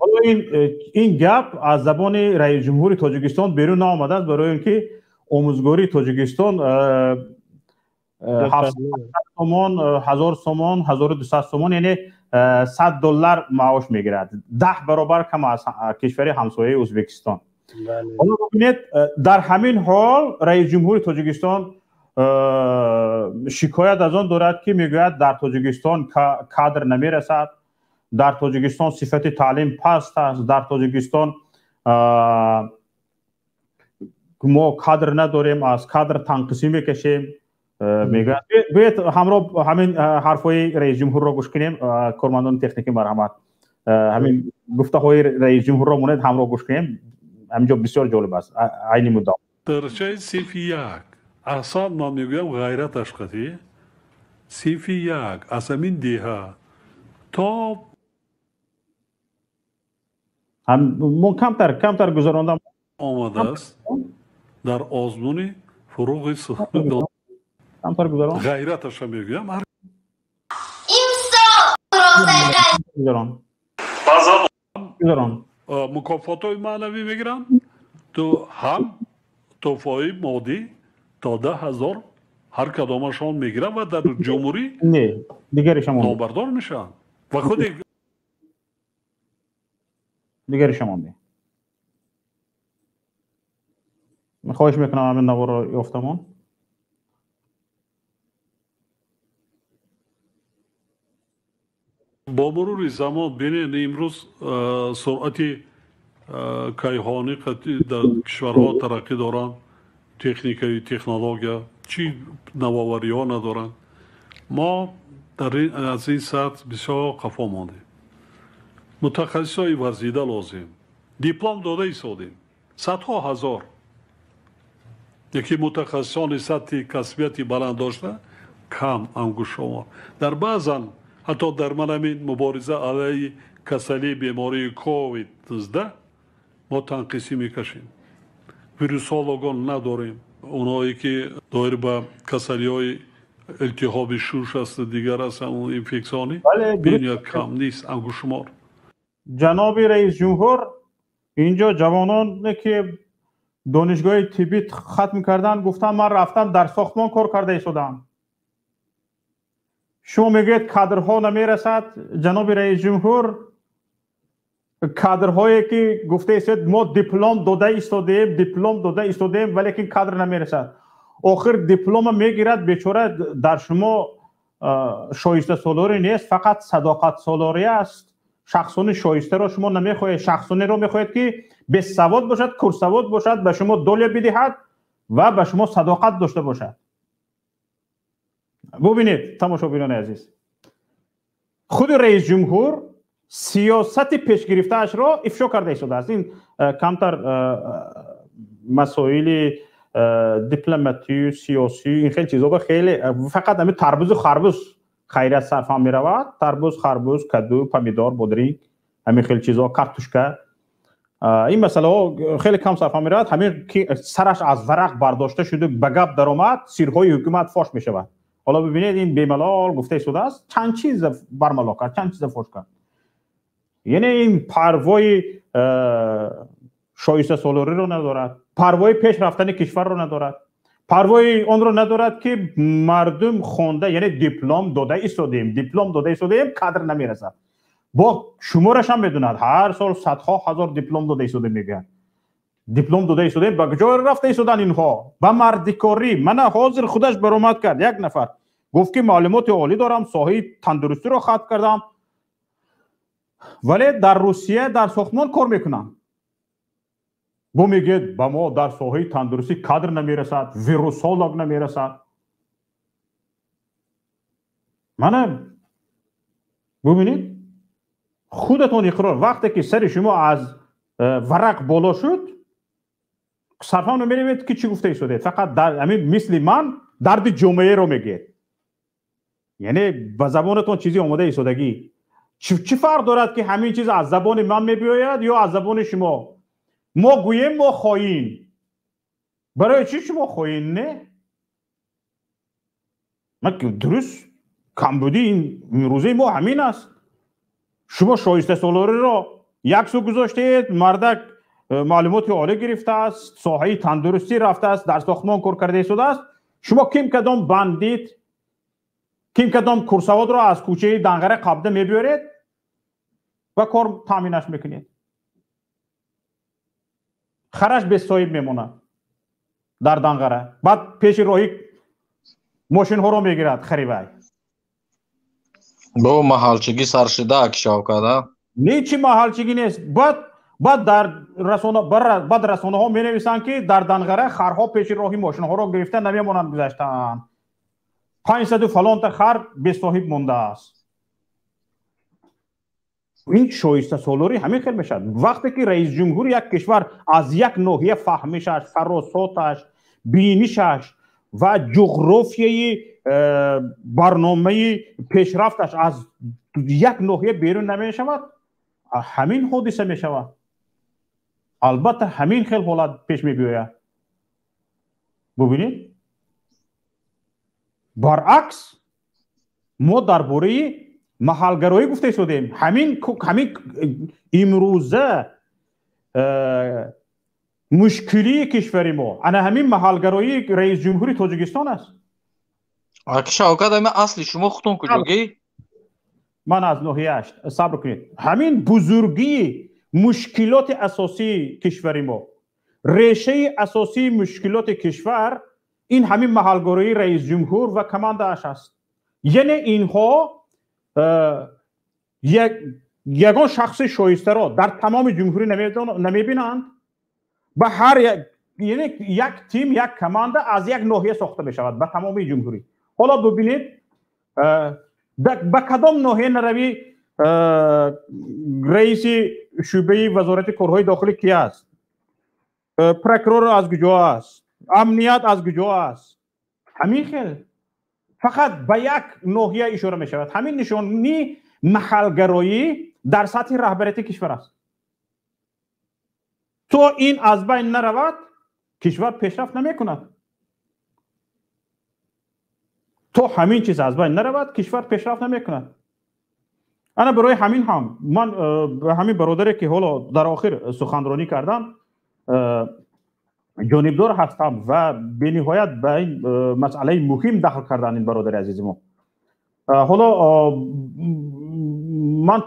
Ҳоло ин гап аз забони раиси ҷумҳури Тоҷикистон берун наомадааст, барои ин ки омӯзгории Тоҷикистон 700 сомон, 1000 сомон, 1200 сомон, яъне $100 маош мегирад. 10 баробар кам аз кишвари ҳамсояи Ӯзбекистон. Ҳоло бибинед, дар ҳамин ҳол раиси ҷумҳури Тоҷикистон шикоят аз он дорад ки мегӯяд дар Тоҷикистон кадр намерасад, дар Тоҷикистон сифати таълим паст аст, дар Тоҷикистон мо кадр надорем, аз кадр танқисӣ мекашем. Мегӯяд биёед ҳамроҳ ҳамин ҳарфҳои раиси ҷумҳурро гӯш кунем. Кормандони техникӣ марҳамат, ҳамин гуфтаҳои раиси ҷумҳурро монед ҳамроҳ гӯш кунем. Ҳаминҷо бисёр ҷолиб аст айни муддао. Дараҷаи синфи 1 аҳсан, ман мегӯям ғайраташ қатӣ синфи 1 аз ҳамин деҳа то мо камтар гузарондам омадааст дар озмуни фуруғи камтар гузарон ғайраташа мегӯям. Гузарон мукофотҳои маънавӣ мегиранд, ту ҳам тӯҳфаҳои моддӣ то 10,000 ҳар кадомашон мегиранд ва дар ҷумҳурӣ номбардор мешаванд ва худи дигариша монде. Хоҳиш мекунам ҳамин наворро ёфтамон. Бо мурури замон бинед, имрӯз суръати кайҳонӣ дар кишварҳо тараққӣ доранд, техникаю технология чӣ навовариҳо надоранд. Мо аз ин сатҳ бисёр қафо мондем. Мутахассисҳои варзида лозим. Диплом дода истодем, садҳо ҳазор. Яке мутахассисони сатҳи касбияти баланд дошта кам ангуштшумор. Дар баъзан ҳатто дар манамин мубориза алайҳи касалии бемории ковид-19 мо танқисӣ мекашем. Вирусологон надорем. Онҳое ки доир ба касалиҳои илтиҳоби шуш асту дигар аст, инфексионӣ бениҳоят кам нест ангуштшумор. Ҷаноби раис ҷумҳур, инҷо ҷавононе ки донишгоҳи тиббӣ хатм карданд, гуфтанд ман рафтам дар сохтмон кор карда истодам. Шумо мегӯед кадрҳо намерасад. Ҷаноби раис ҷумҳур, кадрҳое ки гуфта истед мо диплом дода истодем, диплом дода истодем, валекин кадр намерасад. Охир диплома мегирад бечора, дар шумо шоистасолорӣ нест, фақат садоқатсолорӣ аст. Шахсони шоистаро шумо намехоҳед, шахсонеро мехоҳед ки бесавод бошад, курсавод бошад, ба шумо долия бидиҳад ва ба шумо садоқат дошта бошад. Бубинед, тамошобинони азиз, худи раис ҷумҳур сиёсати пешгирифтаашро ифшо карда истодааст. Ин камтар масоили дипломатию сиёсӣ, ин хеле чизҳо хеле фақат ҳамин тарбузу харбуз хайрият сарф ҳам меравад. Тарбуз, харбуз, каду, помидор, бодринг, ҳамин хеле чизҳо, картушка, ин масъалаҳо хеле кам сарф ҳам меравад. Ҳамин ки сараш аз варақ бардошта шуду ба гап даромад, сирҳои ҳукумат фош мешавад. Ҳоло бибинед, ин бемалол гуфта истодааст, чанд чиз бармало кард, чанд чиза фош кард. Яъне ин парвои шоистасолориро надорад, парвои пеш рафтани кишварро надорад, парвои онро надорад ки мардум хонда, яъне диплом дода истодем, диплом дода истодем, кадр намерасад. Бо шумораш ҳам медонад, ҳар сол садҳо ҳазор диплом дода истодем мегӯяд. Диплом дода истодаем, ба куҷо рафта истодан инҳо? Ба мардикорӣ. Мана ҳозир худаш баромад кард як нафар. Гуфт ки маълумоти олӣ дорам, соҳаи тандурустиро хатм кардам, вале дар Русия дар сохтмон кор мекунам. Бо мегӯяд ба мо дар соҳаи тандурустӣ кадр намерасад, вирусолог намерасад. Мана бубинед, худатон иқрор, вақте ки сари шумо аз варақ боло шуд, сарфам намеравед ки чӣ гуфта истодед. Фақат ҳамин мисли ман дарди ҷомеаро мегӯед. Яъне ба забонатон чизе омода истодагӣ. Чӣ фарқ дорад ки ҳамин чиз аз забони ман мебиёяд ё аз забони шумо? Мо гӯем мо хоин. Барои чӣ шумо хоин не? Ман дуруст камбудии имрӯзаи мо ҳамин аст. Шумо шоистасолориро як сӯ гузоштед, мардак маълумоти олӣ гирифтааст, соҳаи тандурустӣ рафтааст, дар сохтмон кор карда истодааст. Шумо ким кадом бандит, ким кадом курсаводро аз кӯчаи Данғара қабда мебиёред ва кор таъминаш мекунед. Хараш бесоҳиб мемонад дар Данғара. Баъд пеши роҳи мошинҳоро мегирад харивай. Бо маҳалчигӣ сар шуда аки Шавкат, а? Не, чи маҳалчигӣ нест. Баъд дар расона, баъд расонаҳо менависанд ки дар Данғара харҳо пеши роҳи мошинҳоро гирифта намемонанд гузаштаанд. 500 фалонта хар бесоҳиб мондааст. Ин шоистасолорӣ ҳамин хел мешавад. Вақте ки раисҷумҳури як кишвар аз як ноҳия фаҳмишаш, фаросоташ, бинишаш ва ҷуғрофияи барномаи пешрафташ аз як ноҳия берун намешавад, ҳамин ҳодиса мешавад. Албатта ҳамин хел ҳолат пеш мебиёяд. Бубинед, баръакс мо дар бораи маҳалгароӣ гуфта истодем. Ҳамин имрӯза мушкилии кишвари мо ана ҳамин маҳалгароии раисҷумҳури Тоҷикистон аст. Аки Шавкат, ами асли шумо худтон куҷогӣ? Ман аз ноҳияаш. Сабр кунед. Ҳамин бузургии мушкилоти асосии кишвари мо, решаи асосии мушкилоти кишвар ин ҳамин маҳалгароии раисҷумҳур ва командааш аст. Яъне инҳо ягон шахси шоистаро дар тамоми ҷумҳурӣ намебинанд. Ба ҳар яъне як тим, як команда аз як ноҳия сохта мешавад ба тамоми ҷумҳурӣ. Ҳоло бубинед, ба кадом ноҳия наравӣ, раиси шӯъбаи вазорати корҳои дохилӣ ки аст, прокурор аз куҷо аст, амният аз куҷо аст. Ҳамин хел фақат ба як ноҳия ишора мешавад. Ҳамин нишони маҳалгароӣ дар сатҳи раҳбарияти кишвар аст. То ин аз байн наравад, кишвар пешрафт намекунад. То ҳамин чиз аз байн наравад, кишвар пешрафт намекунад. Ана барои ҳамин ҳам ман ҳамин бародаре ки ҳоло дар охир суханронӣ кардам, ҷонибдор ҳастам ва бениҳоят ба ин масъалаи муҳим дахл кардан ин бародари азизи мо. Ҳоло ман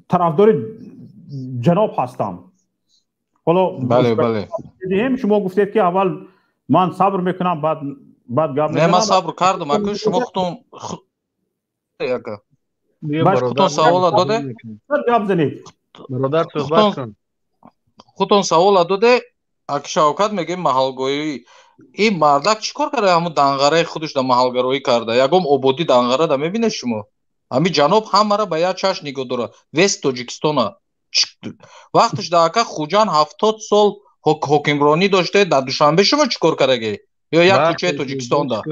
тарафдори ҷаноб ҳастам. Ҳоло бале, бале. Шумо гуфтед ки аввал ман сабр мекунам, баъд гап мезанам. Не, ман сабр кардам. Аку шумо худтон савола доде? Гап занед. Бародар суҳбат кун. Худтон савола доде, аки Шавкат мегӯем маҳалгоӣ. Ин мардак чӣ кор карда? Ҳамун Данғараи худаш да маҳалгароӣ карда. Ягон ободӣ Данғара да мебинед шумо? Ҳамин ҷаноб ҳамаро ба як чашм нигоҳ дорад. Вест Тоҷикистона. Вақташ да ака Хуҷанд 70 сол ҳокимронӣ доште, дар Душанбе шумо чӣ кор кардагӣ? Ё як кӯчаи Тоҷикистон да?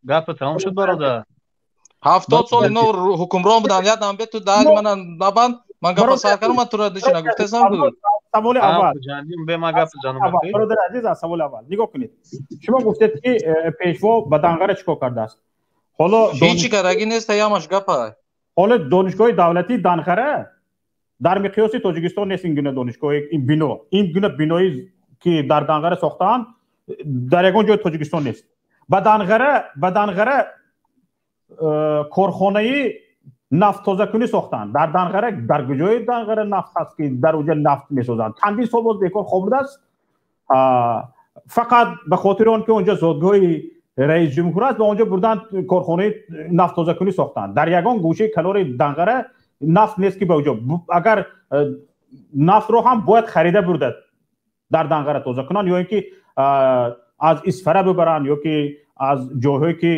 Гапа тамом шуд, бародар. 70 сол ино ҳукмрон буданд. Як дамбе ту даҳани мана набанд. Ман гапа сар кардам, ман туро диши нагуфтесам. Саволи аввал. Бародар азиз, аз саволи аввал нигоҳ кунед. Шумо гуфтед ки пешво ба Данғара чӣ кор кардааст? Ҳоло ҳеҷ кардаги нест, ямаш гапа. Ҳоло донишгоҳи давлатии Данғара дар миқёси Тоҷикистон нест. Ин гуна донишгоҳи, ин бино, ин гуна бинои ки дар Данғара сохтаанд, дар ягон ҷои Тоҷикистон нест. Ба Данғара корхонаи Нафттозакунӣ сохтанд дар Данғара. Дар куҷои Данғара нафт ҳаст, ки дар уҷа нафт месозанд? Чандин сол боз бекор хобидааст, фақат ба хотири он ки онҷо зодгоҳи раис ҷумҳур аст, ба онҷо бурданд, корхонаи нафттозакунӣ сохтанд. Дар ягон гӯшаи канори Данғара нафт нест, ки ба уҷо, агар нафтро ҳам бояд харида бурдад, дар Данғара тоза кунанд, ё ин ки аз Исфара бибаранд, ё ки аз ҷойҳое ки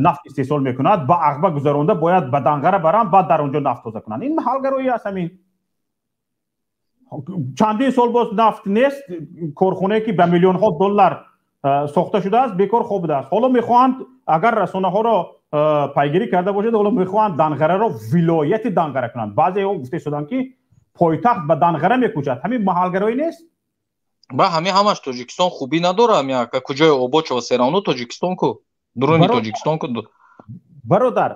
нафт истеҳсол мекунад, ба Ағба гузаронда, бояд ба Данғара баранд, баъд дар онҷо нафт тоза кунанд. Ин маҳалгароӣ аст. Ҳамин чандин сол боз нафт нест, корхонае ки ба миллионҳо доллар сохта шудааст, бекор хобидааст. Ҳоло мехоҳанд, агар расонаҳоро пайгирӣ карда бошед, ҳоло мехоҳанд Данғараро вилояти Данғара кунанд. Баъзеҳо гуфта шуданд, ки пойтахт ба Данғара мекӯчад. Ҳамин маҳалгароӣ нест? Ба ҳамин ҳамаш Тоҷикистон хубӣ надорад. Ҳамин ака, куҷои обод шава, серавно Тоҷикистон ку, дуруни Тоҷикистон ку. Бародар,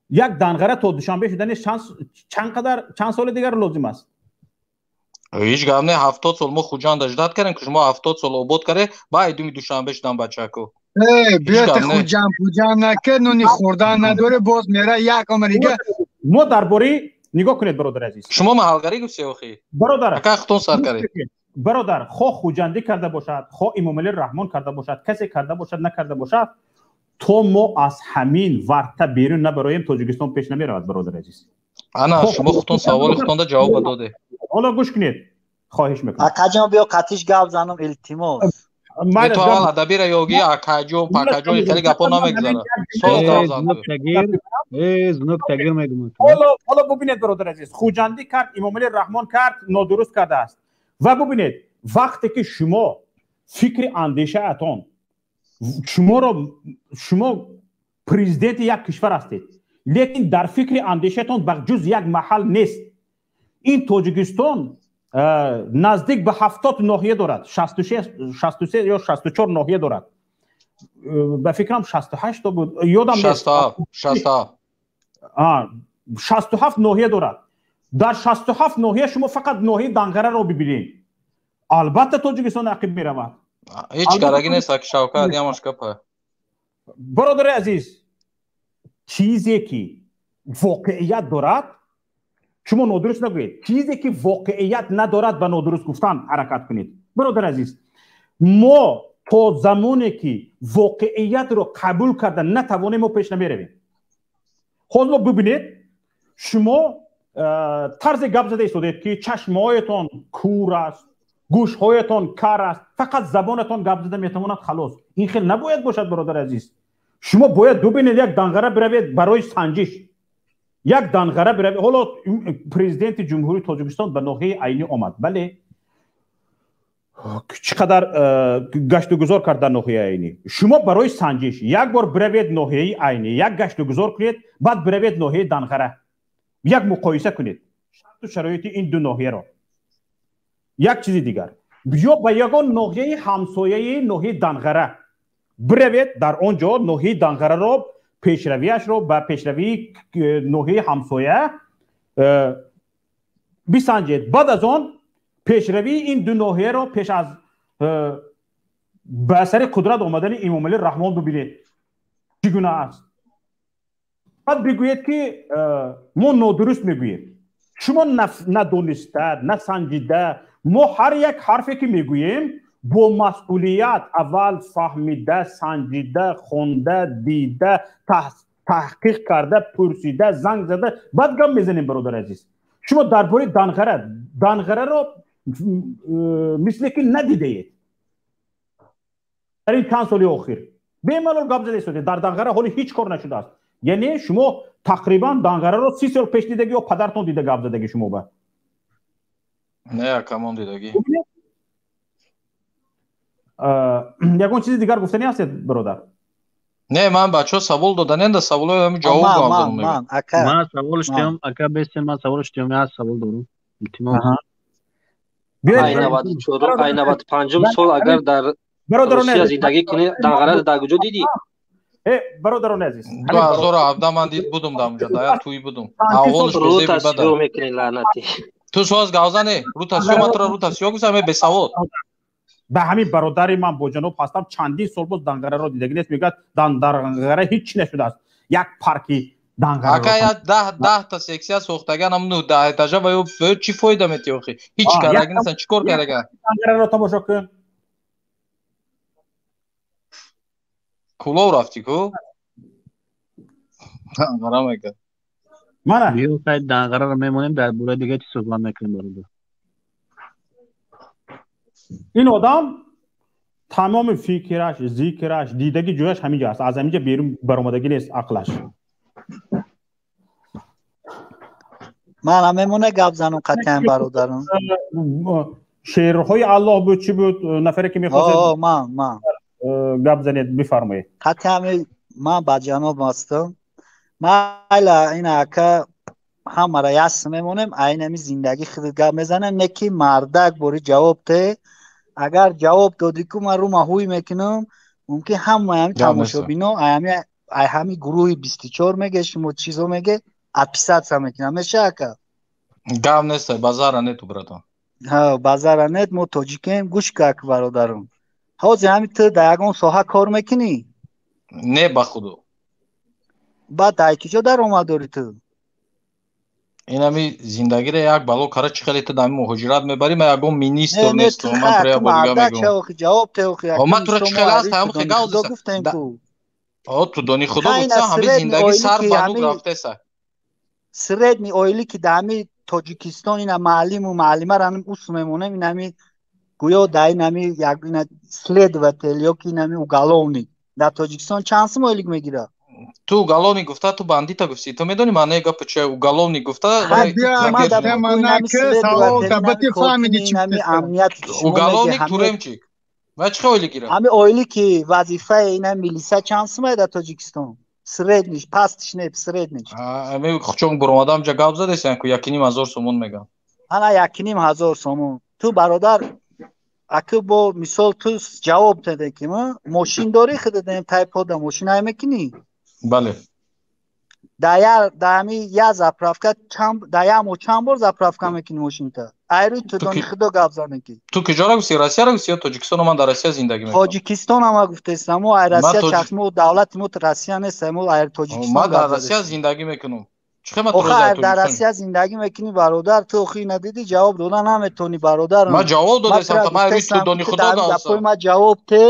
як Данғара то Душанбе шудани чанд қадар, чанд соли дигар лозим аст? Ҳеҷ гап не, 70 сол мо Хуҷанда ждать кардем, ки шумо 70 сол обод карде, ба айдуми Душанбе шудан бачаку. Биёте, Хуҷанд пуҷанд накард, нуни хӯрдан надоре, боз мера як омр дига. Мо дар бораи, нигоҳ кунед, бародари азиз. Шумо маҳалгарӣ гуфтед охи. Бародар, ака, хутон сар кардед. Бародар, хо Хуҷандӣ карда бошад, хо Имомалӣ Раҳмон карда бошад, касе карда бошад, накарда бошад, то мо аз ҳамин варта берун набароем, Тоҷикистон пеш намеравад, бародари азиз. Ана шумо хутон саволи хутонда ҷавоб додед. Ҳоло гӯш кунед, хоҳиш мекунам. Акаҷон, биё қатиш гап занам, илтимос. То аввал адабира ёги, акаҷон, пакаҷон, хеле гапо намегузарад. Соз гап зан. Зунук тагир мегӯям. Ҳоло бубинед, бародари азиз, Хуҷандӣ кард, Имомалӣ Раҳмон кард, нодуруст кардааст. Ва бубинед, вақте ки шумо фикри андешаатон, шуморо, шумо президенти як кишвар ҳастед, лекин дар фикри андешаатон ба ҷуз як маҳал нест. Ин Тоҷикистон наздик ба 70 ноҳия дорад, 63 ё 64 ноҳия дорад, ба фикрам 68 то буд, ёдам нест, 67 ноҳия дорад. Дар 67 ноҳия шумо фақат ноҳияи Данғараро бибинед, албатта Тоҷикистон ақиб меравад. Ҳеҷ караги нест, аки Шавкат, ямаш гапа. Бародари азиз, чизе ки воқеият дорад, шумо нодуруст нагӯед. Чизе ки воқеият надорад, ба нодуруст гуфтан ҳаракат кунед. Бародари азиз, мо то замоне ки воқеиятро қабул карда натавонем, мо пеш намеравем. Ҳозир бубинед, шумо тарзе гап зада истодед, ки чашмҳоятон кур аст, гӯшҳоятон кар аст, фақат забонатон гап зада метавонад, халос. Ин хел набояд бошад, бародари азиз. Шумо бояд бубинед, як Данғара биравед барои санҷиш, як Данғара биравед. Ҳоло президенти Ҷумҳурии Тоҷикистон ба ноҳияи Айнӣ омад, бале, чӣ қадар гаштугузор кард дар ноҳияи Айнӣ. Шумо барои санҷиш як бор биравед ноҳияи Айнӣ, як гаштугузор кунед, баъд биравед ноҳияи Данғара, як муқоиса кунед шарту шароити ин ду ноҳияро. Як чизи дигар, ё ба ягон ноҳияи ҳамсояи ноҳияи Данғара биравед, дар он ҷо ноҳияи Данғараро, пешравиашро ба пешравии ноҳияи ҳамсоя бисанҷед, баъд аз он пешравии ин ду ноҳияро пеш аз ба сари қудрат омадани Имомалӣ Раҳмон бибинед, чӣ гуна аст. Баъд бигӯед, ки мо нодуруст мегӯем. Шумо надониста, насанҷида. Мо ҳар як ҳарфе ки мегӯем, бо масъулият, аввал фаҳмида, санҷида, хонда, дида, таҳқиқ карда, пурсида, занг зада, баъд гап мезанем. Бародари азиз, шумо дар бораи Данғара, Данғараро мисле ки надидаед дар ин чанд соли охир, бемалол гап зада истодед. Дар Данғара ҳоли ҳеҷ кор нашудааст. Яъне шумо тақрибан Данғараро 30 сол пеш дидаги ё падартон дида гап задаги шумо ба. Не, акамон дидаги. Ягон чизи дигар гуфтани ҳастед, бародар? Не, ман бачаҳо савол доданем, да саволои ҳами ҷавоб. Ман савол штиём, ака, бесте, ман савол штиём, як савол дорам, илтимос. Ай 94, ай 95-ум сол агар дар Русия зиндагӣ кунӣ, Данғара дар куҷо дидӣ? Бародарони азиз, 2017 ман дид будум, дар онҷо дар як тӯй будум. Аҳволш Рута сиё мекунӣ, лаънатӣ. Ту соз гавзане, рута сиё, ман туро рута сиё гуфтам, бесавод. Ба ҳамин бародари ман бо ҷаноб ҳастам, чандин сол боз Данғараро дидагӣ нест, мегӯяд, дар Данғара ҳеҷ чи нашудааст, як парки. Данғара. Ака я 10 та сексия сохтаган ам 9 этажа ва ё чӣ фоида мети охи? Ҳеч кардаги нестан, чӣ кор кардага? Данғараро тамошо кун. Кулов рафтӣ ку? Данғара мега. Мана. Биё хай данғараро мемонем, дар бораи дига чӣ суҳбат мекунем бародар. Ин одам тамоми фикраш, зикраш, дидаги ҷояш ҳаминҷо аст. Аз ҳаминҷо берун баромадагӣ нест ақлаш. Ман ҳам мемона гап занам қатъан бародарам. Шеърҳои Аллоҳ буд, чӣ буд? Нафаре ки мехостед ман гап занед, бифармоед. Қатъан ман ба ҷаноб ҳастам. Майла ин ака ҳамаро яс мемонем, айнами зиндагӣ худ гап мезанем, не ки мардак бори ҷавоб те. Агар ҷавоб додӣ ку ман рӯма ҳуй мекунам, мумкин ҳамаи ҳами тамошобино ай ҳами гурӯҳи 24 меге, шумо чизо меге, отписаться мекунам. Меша ака? Гап нест, базара нету братан. Ҳа, базара нет, мо тоҷикем, гӯш кун бародарам. Ҳозир ҳами ту дар ягон соҳа кор мекунӣ? Не, ба худо. Баъд дар киҷо даромад дорӣ ту? Инами зиндагиро як бало кара чӣ хеле ту дар муҳоҷират мебарӣ, ман ягон министр нестам, ман туро як бор дига мегӯям. Ҷавоб те охи. Ман туро чӣ хеле аст, ҳам хе гап гуфтем ку. О, ту дони худо гуфтам, ҳами зиндагӣ сар ба нуг рафтеса. Средний оили ки дар ҳами Тоҷикистон ина маълиму маълимаро ҳам ус мемонем, ин ҳами гӯё дар ин ҳами як ина следователь ё ки ин ҳами уголовник дар Тоҷикистон чанд сум ойлик мегирад? Ту уголовник гуфта, ту бандита гуфти. Ту медонӣ маънаи гапа чи? Уголовник гуфта уголовник туремчик. Ва чӣ ойлик гирад? Ҳами ойлик ки вазифаи ина милиса чанд сумае дар Тоҷикистон? Средниш, пастиш не, средниш. Ами хучон буромадам ҷа гап задесян ку 1,5 ҳазор сомон мегам. Ана 1,5 ҳазор сомон. Ту бародар аки бо мисол ту ҷавоб деде ки мошин дорӣ худат тайпода мошин ай мекунӣ? Бале. Дар ҳами я заправка дар як моҳ чанд бор заправка мекунӣ мошинта? Айрӯи ту дони худо гап занем ки. Ту куҷоро гуфти? Россияро гуфти ё Тоҷикистон? Ман дар Россия зиндагӣ мекунам. Тоҷикистон ама гуфтестам. Мо ай Россия чахс, мо давлати мо Россия нест, мо ай Тоҷикистон. Ман дар Россия зиндагӣ мекунам. Чӣ хел ман туро дар Россия Россия зиндагӣ мекунӣ бародар? Ту охи надидӣ, ҷавоб дода наметонӣ бародар. Ман ҷавоб додастам, ман айрӯи ту дони худо гап задам. Ман ҷавоб те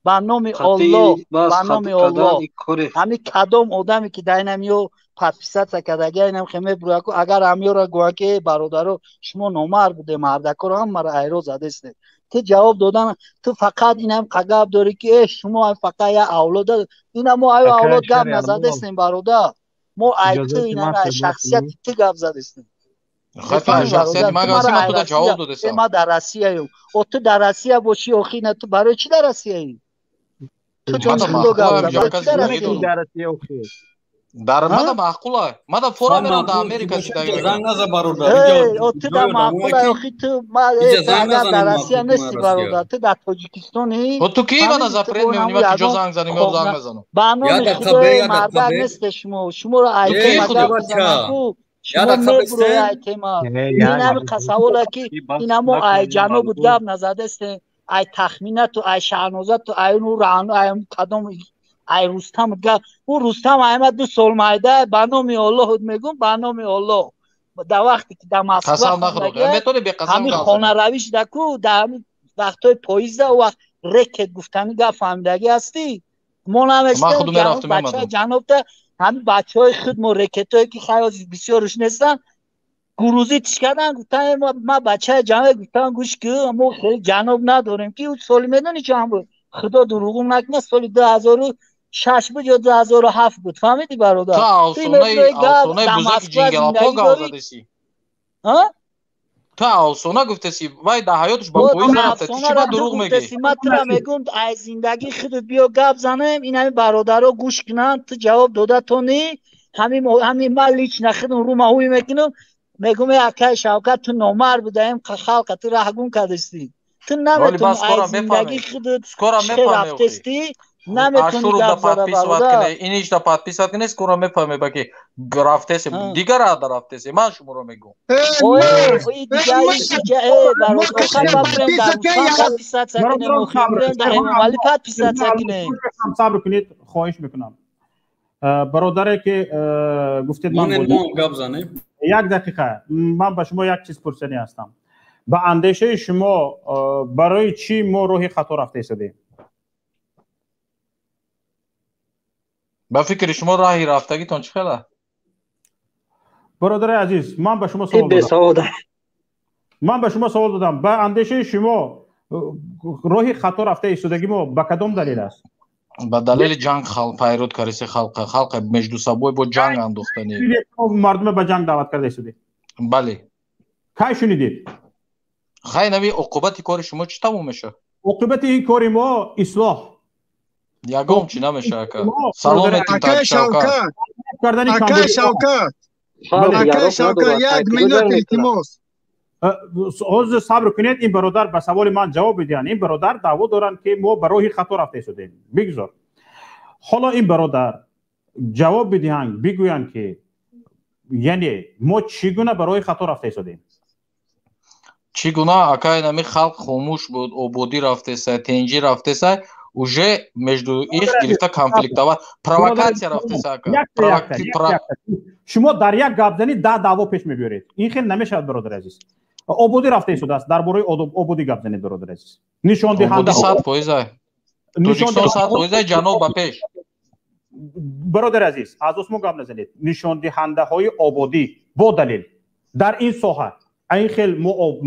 ба номи Аллоҳ, ба номи Аллоҳ. Ҳами кадом одаме ки дар инам ё подписаться кардаги инам хе мебурад ку, агар ҳамёро гӯяд ки бародаро шумо номард буде, мардакоро ҳамаро айро задестед. Ту ҷавоб додан, ту фақат инам гап дорӣ ки э шумо фақат я авлод, ина мо аю авлод гап назадестем бародар. Мо ай ту инам ай шахсияти ту гап задестем. Ман дар Россияю. О ту дар Россия бошӣ, охи на ту барои чӣ дар Россияӣ? Ту ҷони худо гап дар мада маъқула, мада фора мерам дар Америка зиндагӣ мекунам. Занг наза бародар. О ту дар маъқула, охи ту агар дар Россия нести бародар, ту дар Тоҷикистони. О ту ки мана запрет мемонӣ, ман куҷо занг занем ё занг мезанам? Ба номи худои мардак несте шумо, шуморо айтема гап мезанам ку. Шумо мебурои айтема. Инами савола ки инамо ай ҷанобу гап назадестем, ай тахминату, ай Шаҳнозату, ай ну раъну, ай кадом ай Рустам гап. Ӯ Рустам айма 2 сол майда, ба номи Аллоҳ мегум, ба номи Аллоҳ. Дар вақте ки дар Москва ҳамин хонаравӣ шуда ку, дар ҳамин вақтҳои поизда, ӯ вақт рекет гуфтани гап фаҳмидагӣ ҳастӣ? Мо намешидем бачаи ҷанобта, ҳамин бачаҳои худ мо рекетое ки хайр бисёрш нестанд, гурӯзӣ тиш кардан, гуфтан ман бачаи ҷаноб, гуфтан гӯш ки мо хеле ҷаноб надорем ки ӯ соли медонӣ чанд буд? Худо дурӯғум накунад, соли 2006 буд ё 2007 буд, фаҳмидӣ бародар? Ту афсонаи бузурги ҷингалапо гап задеси. Ту афсона гуфтеси, вай дар ҳаёташ ба поиз нарафта, ту чӣ ба дурӯғ мегӯӣ? Ман тура мегӯм, ай зиндагии худат биё гап занем, ин ҳами бародаро гӯш кунанд, ту ҷавоб дода тонӣ, ҳами ман лично худам рӯма ҳуй мекунам, мегӯм э акаи Шавкат, ту номард будаем, халқа ту раҳгум кардастӣ. Ту наметонӣ ай зиндагии худат чӣ рафтестӣ, наметонӣ гап зада бародар. Инишда подписать кунед, скоро мефаҳмед ки рафтесе, дигар ада рафтесе, ман шуморо мегӯм. Сабр кунед, хоҳиш мекунам. Бародаре ки гуфтед, ман гап занем. Як дақиқа, ман ба шумо як чиз пурсанӣ ҳастам. Ба андешаи шумо, барои чӣ мо роҳи хато рафта истодем? Ба фикри шумо роҳи рафтагитон чӣ хела? Бародари азиз, ман ба шумо савол додам. Ман ба шумо савол додам. Ба андешаи шумо, роҳи хато рафта истодагӣ мо ба кадом далел аст? Ба далели ҷанг пайрод кариси халқа, халқа между собой бо ҷанг андохтани. Мардуме ба ҷанг даъват карда истодед? Бале. Кай шунидед? Хай, нави оқибати кори шумо чӣ тамом мешавад? Оқибати ин кори мо ислоҳ. Ягон чӣ намешавад, ака. Салом Акай Шавкат. Акай Шавкат. Акай Шавкат, як минут, илтимос. Ҳозир сабр кунед, ин бародар ба саволи ман ҷавоб бидиҳанд. Ин бародар даъво доранд, ки мо ба роҳи хато рафта истодем. Бигзор. Ҳоло ин бародар ҷавоб бидиҳанд, бигӯянд, ки яъне мо чӣ гуна ба роҳи хато рафта истодем? Чӣ гуна, акай, нами халқ хомӯш буд, ободӣ рафтеса, тенҷӣ рафтеса, уже между их гирифта конфликтова, провокатсия рафтеса, ака. Шумо дар як гапзанӣ 10 даъво пеш мебиёред. Ин хел намешавад, бародари азиз. Ободӣ рафта истодааст, дар бораи ободӣ гап занед, бародари азиз. Нишондиҳанда 100%. Тоҷикистон 100% ҷаноб ба пеш. Бародари азиз, аз осмон гап назанед. Нишондиҳандаҳои ободӣ бо далел дар ин соҳа, ин хел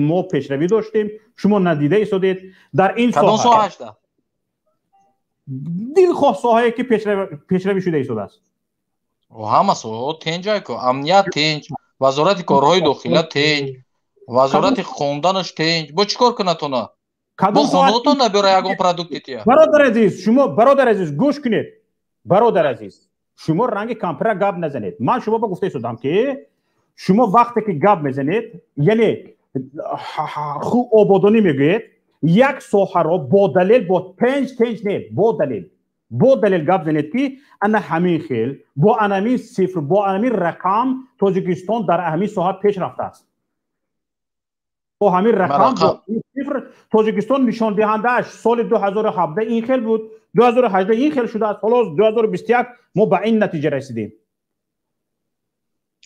мо пешравӣ доштем, шумо надида истодед дар ин соҳа. Дилхоҳ соҳае ки пешравӣ шуда истодааст. Ҳама соҳаҳо тенҷ, айко. Амният тенҷ, вазорати корҳои дохила тенҷ, вазорати хонданаш тенҷ. Бо чӣ кор кунад она? Бо хонаотон набиёра ягон продукти тия. Бародари азиз, шумо, бародари азиз, гӯш кунед. Бародари азиз, шумо ранги кампира гап назанед. Ман шумо ба гуфта истодам, ки шумо вақте ки гап мезанед, яъне хуб ободонӣ мегӯед, як соҳаро бо далел, бо пенҷ тенҷ не, бо далел гап занед, ки ана ҳамин хел, бо анамин сифр, бо анамин рақам Тоҷикистон дар ҳамин соҳа пеш рафтааст. Бо ҳамин рақам, бо сифр Тоҷикистон нишондиҳандааш соли 2017 ин хел буд, 2018 ин хел шудааст, ҳоло 2021 мо ба ин натиҷа расидем.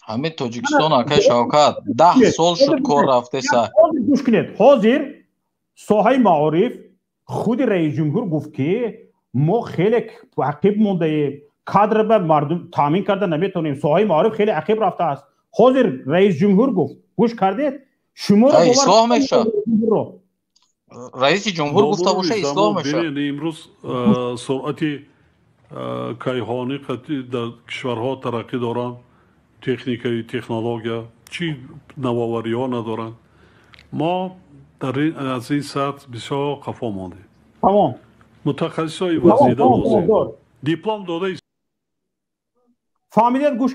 Ҳамин Тоҷикистон, акай Шавкат, 10 сол шуд кор рафтеса. Гӯш кунед, ҳозир соҳаи маориф худи раисҷумҳур гуфт, ки мо хеле ақиб мондаем, кадр ба мардум таъмин карда наметавонем, соҳаи маориф хеле ақиб рафтааст. Ҳозир раисҷумҳур гуфт, гӯш кардед? Шуморо ислоҳ мешавад. Раиси ҷумҳур гуфта боша, ислоҳ мешавад. Бинед, имрӯз суръати кайҳонӣ дар кишварҳо тараққӣ доранд, техникаи технология, чӣ навовариҳо надоранд. Мо дар аз ин сатҳ бисёр қафо мондем. Тамом. Мутахассисҳои варзида лозим, диплом дода. Фаҳмидед, гӯш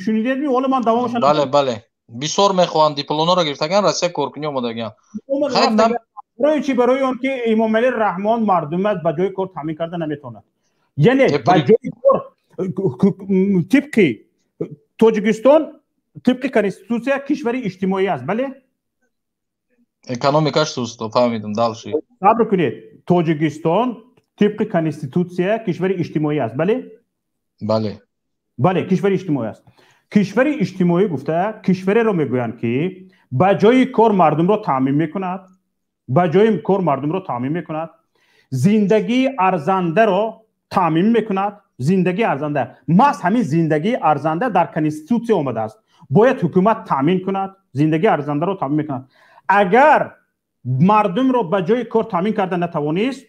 шунидед ми? Ҳоло ман давомаша. Бале, бале, бисёр мехоҳанд, дипломҳоро гирифтаган, Россия коркунӣ омадагиан. Барои чӣ? Барои он ки Эмомалӣ Раҳмон мардумат ба ҷои кор таъмин карда наметавонад. Яъне ба ҷои кор тибқи Тоҷикистон, тибқи конститутсия кишвари иҷтимоӣ аст, бале? Экономикаш суст, фаҳмидам, дальше. Сабр кунед. Тоҷикистон тибқи конститутсия кишвари иҷтимоӣ аст, бале? Бале. Бале, кишвари иҷтимоӣ аст. Кишвари иҷтимоӣ гуфта кишвареро мегӯянд, ки ба ҷои кор мардумро таъмин мекунад, ба ҷои кор мардумро таъмин мекунад, зиндагии арзандаро таъмин мекунад. Зиндагии арзанда, маҳз ҳамин зиндагии арзанда дар конститутсия омадааст, бояд ҳукумат таъмин кунад, зиндагии арзандаро таъмин мекунад. Агар мардумро ба ҷои кор таъмин карда натавонист,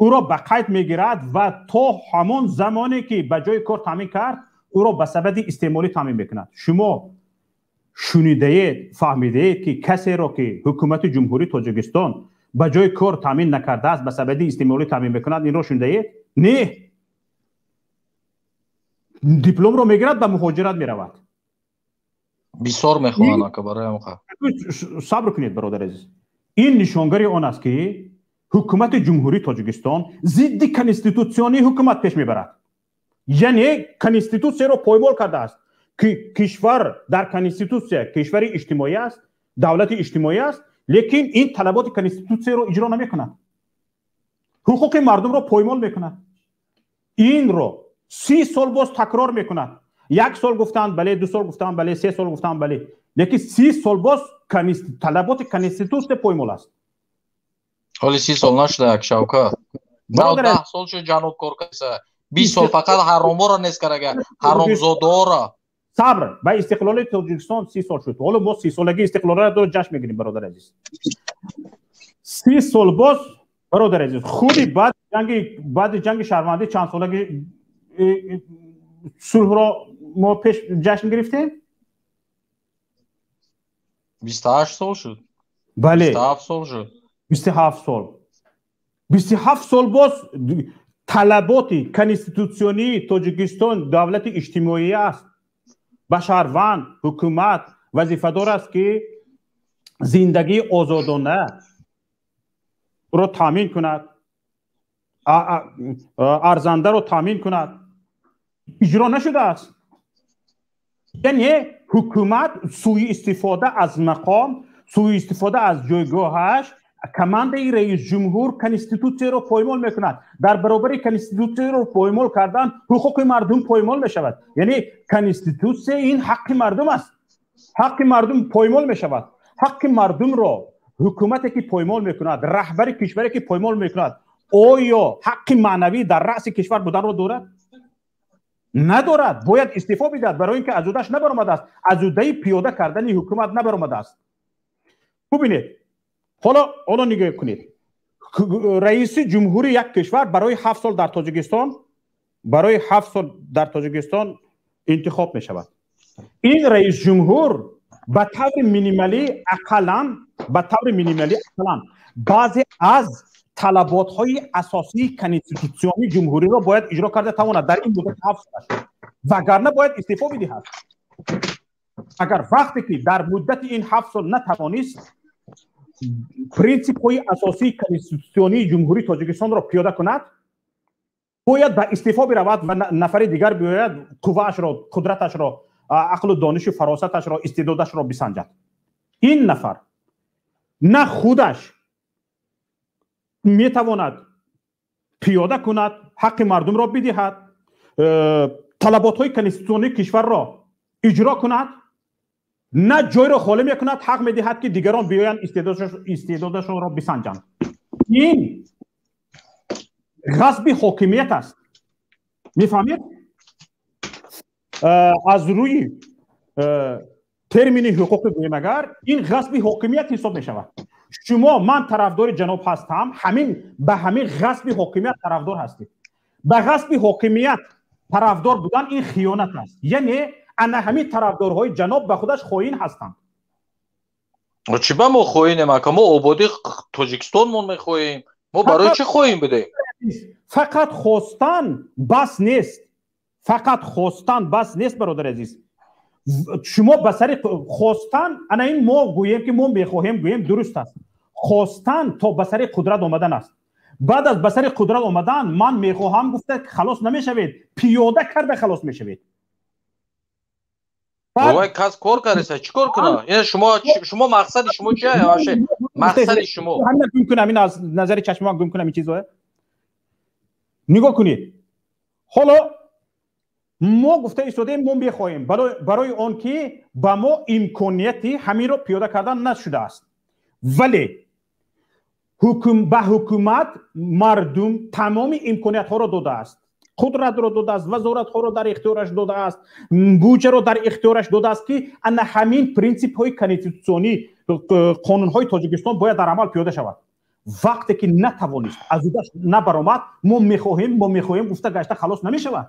ӯро ба қайд мегирад ва то ҳамон замоне ки ба ҷои кор таъмин кард, ӯро ба сабади истеъмолӣ таъмин мекунад. Шумо шунидаед, фаҳмидаед, ки касеро ки ҳукумати Ҷумҳурии Тоҷикистон ба ҷои кор таъмин накардааст, ба сабади истеъмолӣ таъмин мекунад? Инро шунидаед? Не. Дипломро мегирад, ба муҳоҷират меравад. Бисёр мехоҳанд, ака, барои ҳамқа. Сабр кунед, бародари азиз. Ин нишонгари он аст, ки ҳукумати Ҷумҳурии Тоҷикистон зидди конститутсионии ҳукумат пеш мебарад, яъне конститутсияро поймол кардааст, ки кишвар дар конститутсия кишвари иҷтимоӣ аст, давлати иҷтимоӣ аст, лекин ин талаботи конститутсияро иҷро намекунад, ҳуқуқи мардумро поймол мекунад. Инро 30 сол боз такрор мекунад. 1 сол гуфтанд бале, 2 сол гуфтанд бале, 3 сол гуфтанд бале, лекин 30 сол боз талаботи конститутсия поймол аст. Ҳоли 30 сол нашуда, як Шавкат. 10 сол шуд ҷаноб кор карда. 20 сол фақат ҳароморо нест карага, ҳаромзодоро. Сабр, ба истиқлоли Тоҷикистон 30 сол шуд. Ҳоло мо 30 солагии истиқлолро ҷашн мегирем, бародари азиз. 30 сол боз, бародари азиз, худи баъди ҷанги шаҳрвандӣ чанд солаги сулҳро мо пеш ҷашн гирифтем? 28 сол шуд. Бале. 27 сол шуд. 27 сол. 27 сол боз талаботи конститутсионии Тоҷикистон давлати иҷтимоӣ аст. Ба шаҳрванд, ҳукумат вазифадор аст, ки зиндагии озодона ро таъмин кунад, арзандаро таъмин кунад. Иҷро нашудааст. Яъне ҳукумат сӯи истифода аз мақом, сӯи истифода аз ҷойгоҳаш, командаи раисҷумҳур конститутсияро поймол мекунад. Дар баробари конститутсияро поймол кардан ҳуқуқи мардум поймол мешавад. Яъне конститутсия ин ҳаққи мардум аст. Ҳаққи мардум поймол мешавад. Ҳаққи мардумро ҳукумате ки поймол мекунад, раҳбари кишваре ки поймол мекунад, оё ҳаққи маънавӣ дар раъси кишвар буданро дорад? Надорад. Бояд истеъфо бидиҳад, барои ин ки аз ӯдаш набаромадааст, аз ӯдаи пиёда кардани ҳукумат набаромадааст. Бубинед, ҳоло нигоҳ кунед. Раиси ҷумҳури як кишвар барои 7 сол дар Тоҷикистон, барои 7 сол дар Тоҷикистон интихоб мешавад. Ин раис ҷумҳур ба таври минималӣ ақаллан, ба таври минималӣ ақаллан баъзе аз талаботҳои асосии конститутсионии ҷумҳуриро бояд иҷро карда тавонад дар ин муддати 7 сол, вагарна бояд истеъфо бидиҳад. Агар вақте ки дар муддати ин 7 сол натавонист принсипҳои асосии конститутсионии ҷумҳурии Тоҷикистонро пиёда кунад, бояд ба истеъфо биравад ва нафари дигар биёяд, қувваашро, қудраташро, ақлу донишу фаросаташро, истеъдодашро бисанҷад. Ин нафар на худаш метавонад пиёда кунад, ҳаққи мардумро бидиҳад, талаботҳои конститутсионии кишварро иҷро кунад, на ҷойро холӣ мекунад, ҳақ медиҳад, ки дигарон биёянд истеъдодашонро бисанҷанд. Ин ғасби ҳокимият аст. Мефаҳмед? Аз рӯи термини ҳуқуқӣ гӯем агар, ин ғасби ҳокимият ҳисоб мешавад. Шумо, ман тарафдори ҷаноб ҳастам, ҳамин ба ҳамин ғасби ҳокимият тарафдор ҳастед. Ба ғасби ҳокимият тарафдор будан ин хиёнат аст. Яъне ана ҳамин тарафдорҳои ҷаноб ба худаш хоин ҳастанд. Чӣ ба мо хоинем, ака? Мо ободии Тоҷикистонмон мехоҳем. Мо барои чӣ хоҳем бидем? Фақат хостан бас нест. Фақат хостан бас нест, бародари азиз. Шумо ба сари хостан, ана ин мо гӯем ки мо мехоҳем, гӯем дуруст аст. Хостан то ба сари қудрат омадан аст. Баъд аз ба сари қудрат омадан ман мехоҳам гуфта халос намешавед, пиёда карда халос мешавед. Вай кас кор кардаста, чӣ кор кунад? Ина шумо мақсади шумо чи аше? Мақсади шумо ҳамина гум кунам, ин аз назари чашмам гум кунам ин чизҳое. Нигоҳ кунед. Ҳоло мо гуфта истодаем, мо мехоҳем, барои он ки ба мо имконияти ҳаминро пиёда кардан нашудааст. Вале ба ҳукумат мардум тамоми имкониятҳоро додааст, қудратро додааст, вазоратҳоро дар ихтиёраш додааст, буҷаро дар ихтиёраш додааст, ки ана ҳамин принсипҳои конститутсионӣ, қонунҳои Тоҷикистон бояд дар амал пиёда шавад. Вақте ки натавонист, аз ӯдаш набаромад, мо мехоҳем, мо мехоҳем гуфта гашта халос намешавад.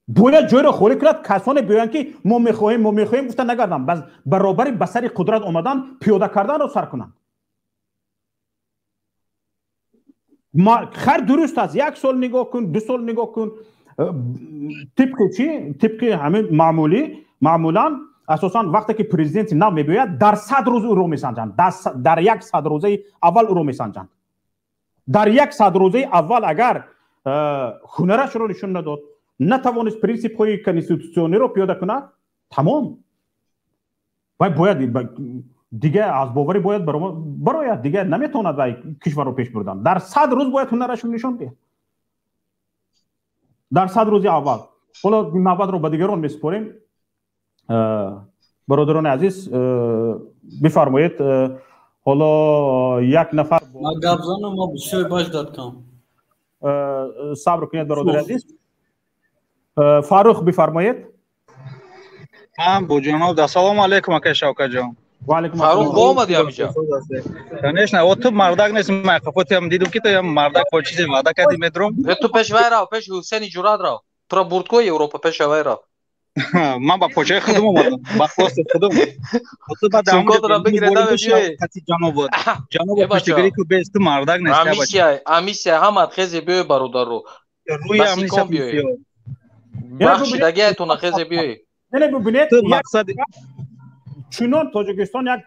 Бояд ҷойро холӣ кунад, касоне биёянд, ки мо мехоҳем, мо мехоҳем гуфта нагарданд, баробари ба сари қудрат омадан пиёда карданро сар кунанд. Хар дуруст аст, 1 сол нигоҳ кун, 2 сол нигоҳ кун, тибқи чӣ? Тибқи ҳамин маъмулӣ, маъмулан асосан вақте ки президенти нав мебиёяд, дар 100 рӯз ӯро месанҷанд, дар 100 рӯзаи аввал ӯро месанҷанд. Дар 100 рӯзаи аввал агар ҳунарашро нишон надод, натавонист принсипҳои конститутсиониро пиёда кунад, тамом. Вай бояд дига аз боварӣ бояд барояд, дига наметавонад вай кишварро пеш бурдан. Дар 100 рӯз бояд ҳунарашро нишон диҳад. Дар 100 рӯзи аввал. Ҳоло навбатро ба дигарон месупорем. Бародарони азиз, бифармоед. Ҳоло як нафар Ма гап занам, ма бисёр баш дадкам. Сабр кунед, бародари азиз. Фаррух, бифармоед. Ман бо ҷаноб. Ассалому алайкум, акай Шавкатҷон. Фаррух, бо омадӣ ҳамиҷа? Конечно, о ту мардак нест, ман қафотиам дидум, ки ту ям мардак бо чизе ваъда кардӣ, медром. Ту пеш вай рав, пеш Ҳусени Ҷурат рав. Тура бурдкои Европа, пеш вай рав. Ман ба почаи худум омадам, ба хости худум. Сумкотро бигире, даме биёй. Ҷанобо, ҷанобо, пуштигирӣ ку, без ту мардак нест. Амисия, амисия ҳамат хезе биёй, бародару. Рӯи амисия биёй. Бахшидагиятона хезе биёй. Не, бубинед, чунон Тоҷикистон як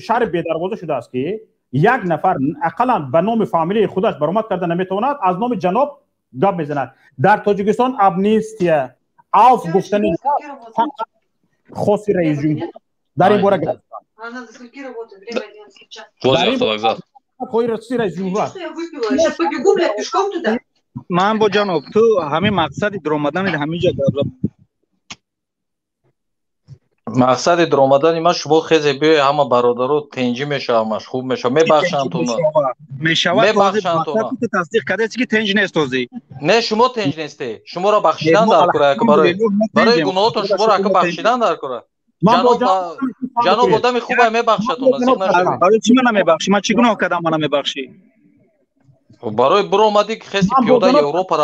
шаҳри бедарвоза шудааст, ки як нафар ақаллан ба номи фамилияи худаш баромад карда наметавонад, аз номи ҷаноб гап мезанад. Дар Тоҷикистон амнистия, афв гуфтани фақат хоси раисҷумҳур. Дар ин бора гап раисҷумҳур аст. Ман бо ҷаноб, ту ҳамин мақсади дуромадани ҳаминҷа гап. Мақсади дуромадани ман, шумо хезе биёй, ҳама бародаро тенҷӣ мешава, ҳамаш хуб мешава, мебахшанд туна. Мешавад. Мебахшанд туна. Тасдиқ кардест, ки тенҷ нест озӣ. Не, шумо тенҷ несте, шуморо бахшидан дар кора, барои гуноҳотон шуморо ака бахшидан дар кора. Ҷаноб одами хубай, мебахшатона. Барои чӣ мана мебахшӣ? Ман чӣ гуноҳ кардам, мана мебахшӣ? Барои биромадӣ, ки хеси пиёда Европа.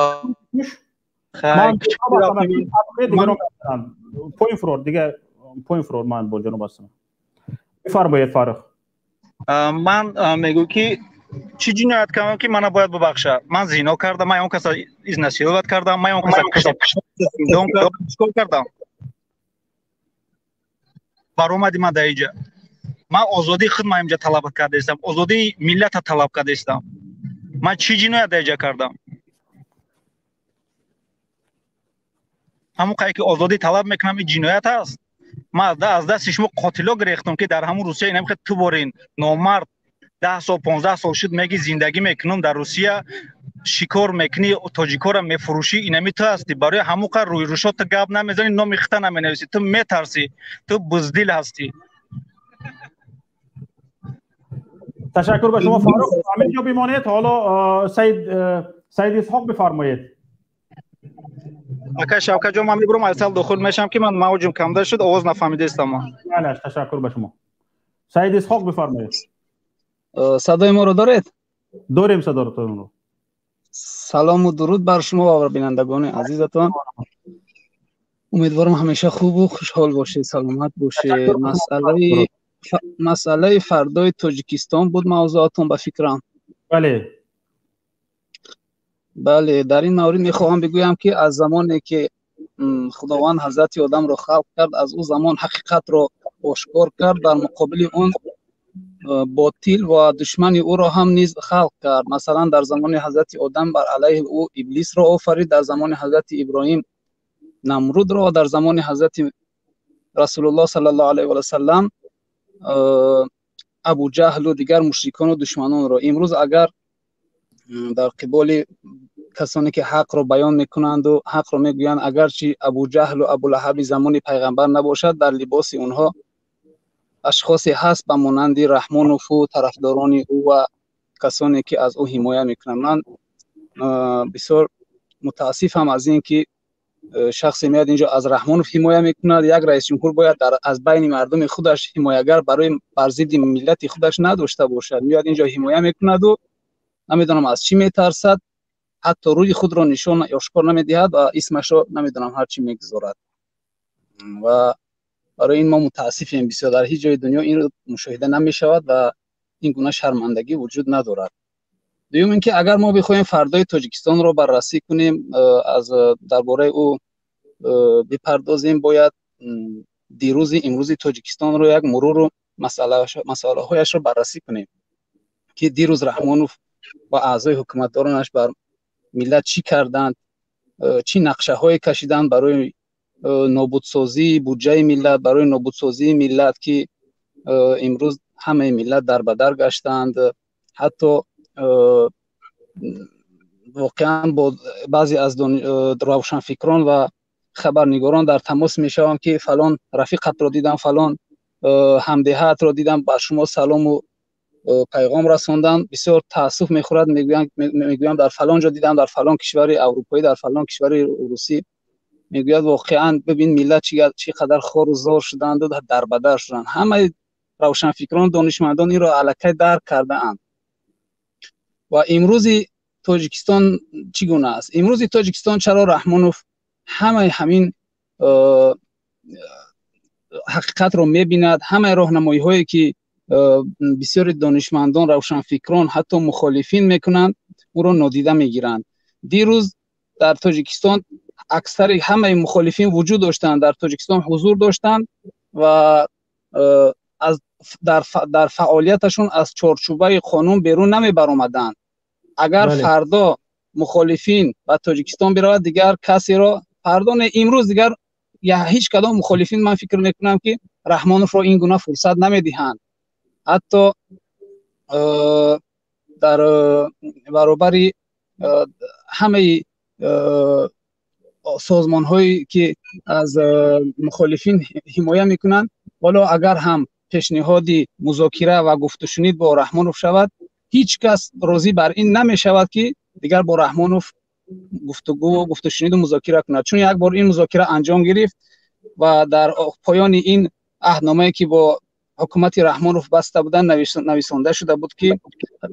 Поин фурор, дига поин фурор. Ман бо ҷаноб ҳастам. Бифармоед, Фаррух. Ман мегӯ, ки чӣ ҷиноят кардам, ки мана бояд бубахшад? Ман зино кардам? Ман он каса изнасиловать кардам? Ман он каса зиндон кардам? Чикор кардам? Баромади ман дар иҷа, ман озодии худ ман инҷа талаб кардаистам, озодии миллата талаб кардаистам. Ман чӣ ҷиноят дар иҷа кардам? Ҳамон қае ки озодӣ талаб мекунам, ин ҷиноят аст? Ман аз дасти шумо қотило гирехтам, ки дар ҳамун Русия инам ту борин номард, 10 сол, 15 сол шуд, меги зиндагӣ мекунам дар Русия, шикор мекунӣ, тоҷикора мефурӯшӣ. Инами ту ҳастӣ. Барои ҳамон қар рӯйрӯшо ту гап намезанӣ, номи хита наменависӣ. Ту метарсӣ, ту буздил ҳастӣ. Ташаккур ба шумо, Фаррух. Ҳамин ҷо бимонед. Ҳоло Саид Исҳоқ, бифармоед. Ака Шавкатҷон, ман мебурам, айсал дохил мешам, ки ман мавҷум камда шуд, овоз нафаҳмидаистам ман. Бале, ташаккур ба шумо. Саид Исҳоқ, бифармоед. Садои моро доред? Дорем садоро. Салому дуруд бар шумо ва бар бинандагони азизатон. Умедворам, ҳамеша хубу хушҳол бошед, саломат бошед. Масъалаи фардои Тоҷикистон буд мавзӯатон, ба фикрам. Бале. Бале, дар ин маврид мехоҳам бигӯям, ки аз замоне ки Худованд ҳазрати Одамро халқ кард, аз ӯ замон ҳақиқатро ошкор кард, дар муқобили он ботил ва душмани ӯро ҳам низ халқ кард. Масалан, дар замони ҳазрати Одам бар алайҳи ӯ Иблисро офарид, дар замони ҳазрати Иброҳим Намрудро ва дар замони ҳазрати Расулуллоҳ саллаллоҳу алайҳи васаллам Абуҷаҳлу дигар мушрикону душманонро. Имрӯз агар дар қиболи касоне ки ҳақро баён мекунанду ҳақро мегӯянд, агарчи Абуҷаҳлу Абулаҳаби замони пайғамбар набошад, дар либоси онҳо ашхосе ҳаст ба монанди Раҳмонову тарафдорони ӯ ва касоне ки аз ӯ ҳимоя мекунанд. Ман бисёр мутаассифам аз ин ки шахсе меяд инҷо, аз Раҳмонов ҳимоя мекунад. Як раисҷумҳур бояд аз байни мардуми худаш ҳимоягар барои бар зидди миллати худаш надошта бошад. Меяд инҷо, ҳимоя мекунаду намедонам аз чӣ метарсад, ҳатто рӯи худро нишон ошкор намедиҳад ва исмашро намедонам ҳар чӣ мегузорад. Ва барои ин мо мутаассифем бисёр. Дар ҳеҷ ҷои дунё инро мушоҳида намешавад ва ин гуна шармандагӣ вуҷуд надорад. Дуюм ин ки агар мо бихоҳем фардои Тоҷикистонро баррасӣ кунем, аз дар бораи ӯ бипардозем, бояд дирӯзи имрӯзи Тоҷикистонро як муруру масъалаҳояшро баррасӣ кунем, ки дирӯз Раҳмонов ва аъзои ҳукуматдоронаш бар миллат чӣ карданд, чӣ нақшаҳое кашиданд барои нобудсозии буҷаи миллат, барои нобудсозии миллат, ки имрӯз ҳамаи миллат дар ба дар гаштаанд. Ҳатто Воқеан бо баъзе аз равшанфикрон ва хабарнигорон дар тамос мешавам, ки фалон рафиқатро дидам, фалон ҳамдеҳаатро дидам, ба шумо салому пайғом расондам. Бисёр таассуф мехӯрад, мегӯям дар фалон ҷо дидам, дар фалон кишвари аврупоӣ, дар фалон кишвари русӣ. Мегӯяд воқеан бибин миллат чӣ қадар хору зор шуданду дарбадар шуданд. Ҳамаи равшанфикрон, донишмандон инро аллакай дарк кардаанд. Ва имрӯзи Тоҷикистон чӣ гуна аст? Имрӯзи Тоҷикистон чаро Раҳмонов ҳамаи ҳамин ҳақиқатро мебинад, ҳамаи роҳнамоиҳое ки бисёри донишмандон, равшанфикрон, ҳатто мухолифин мекунанд, ӯро нодида мегиранд. Дирӯз дар Тоҷикистон аксари ҳамаи мухолифин вуҷуд доштанд, дар Тоҷикистон ҳузур доштанд ва дар фаъолияташон аз чорчӯбаи қонун берун намебаромаданд. Агар фардо мухолифин ба Тоҷикистон биравад, дигар касеро фардо не, имрӯз дигар ҳеҷ кадом мухолифин, ман фикр мекунам, ки Раҳмоновро ин гуна фурсат намедиҳанд. Ҳатто дар баробари ҳамаи созмонҳое ки аз мухолифин ҳимоя мекунанд, ҳоло агар ҳам пешниҳоди музокира ва гуфтушунид бо Раҳмонов шавад, ҳеҷ кас розӣ бар ин намешавад, ки дигар бо Раҳмонов гуфтугӯ, гуфтушуниду музокира кунад. Чун як бор ин музокира анҷом гирифт ва дар поёни ин аҳдномае ки бо ҳукумати Раҳмонов баста буданд, нависонда шуда буд, ки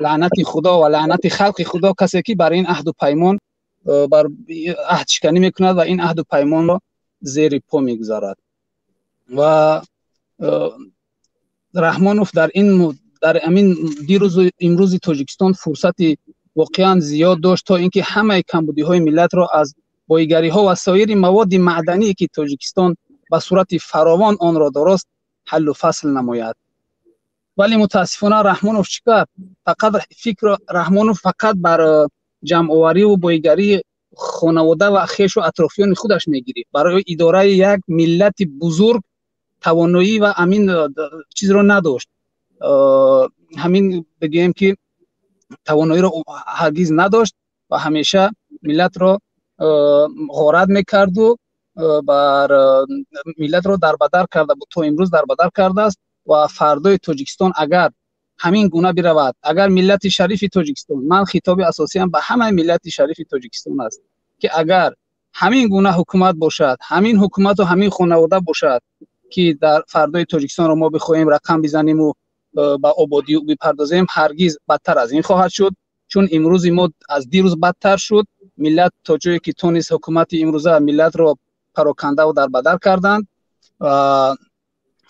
лаънати Худо ва лаънати халқи Худо касе ки бар ин аҳду паймон бар аҳдшиканӣ мекунад ва ин аҳду паймонро зери по мегузарад. Ва Раҳмонов дар ҳамин дирӯзу имрӯзи Тоҷикистон фурсати воқеан зиёд дошт, то инки ҳамаи камбудиҳои миллатро аз боигариҳо ва соири маводи маъдание ки Тоҷикистон ба сурати фаровон онро дорост, ҳаллу фасл намояд. Вале мутаассифона Раҳмонов чӣ кард? Фақат фикр Раҳмонов фақат бар ҷамъовариву боигарии хонавода ва хешу атрофиёни худаш мегирифт. Барои идораи як миллати бузург тавоноӣ ва ҳамин чизро надошт. Ҳамин бигӯем ки тавоноиро ҳаргиз надошт ва ҳамеша миллатро ғорат мекарду бар миллатро дарбадар карда буд, то имрӯз дарбадар кардааст. Ва фардои Тоҷикистон агар ҳамин гуна биравад, агар миллати шарифи Тоҷикистон, ман хитоби асосиам ба ҳамаи миллати шарифи Тоҷикистон аст, ки агар ҳамин гуна ҳукумат бошад, ҳамин ҳукумату ҳамин хонавода бошад, ки дар фардои Тоҷикистонро мо бихоҳем рақам бизаниму ба ободӣ бипардозем, ҳаргиз бадтар аз ин хоҳад шуд. Чун имрӯзи мо аз дирӯз бадтар шуд. Миллат то ҷое ки тонист ҳукумати имрӯза миллатро парокандаву дарбадар карданд,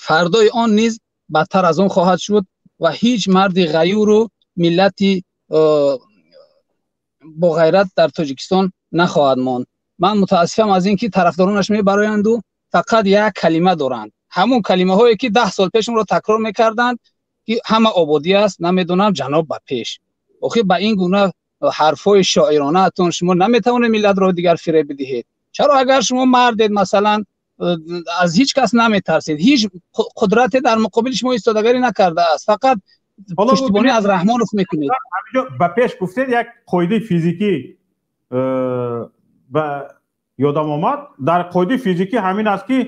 фардои он низ бадтар аз он хоҳад шуд ва ҳеҷ марди ғаюру миллати бо ғайрат дар Тоҷикистон нахоҳад монд. Ман мутаассифам аз ин ки тарафдоронаш мебароянду фақат як калима доранд, ҳамон калимаҳое ки 10 сол пеш онро такрор мекарданд, ки ҳама ободӣ аст, намедонам ҷаноб ба пеш. Охир ба ин гуна ҳарфҳои шоиронаатон шумо наметавонед миллатро дигар фиреб бидиҳед. Чаро агар шумо мардед, масалан, аз ҳеҷ кас наметарсед, ҳеҷ қудрате дар муқобили шумо истодагарӣ накардааст, фақат пуштибонӣ аз Раҳмонов мекунед. Ба пеш гуфтед, як қоидаи физикӣ ба ёдам омад. Дар қоидаи физикӣ ҳамин аст, ки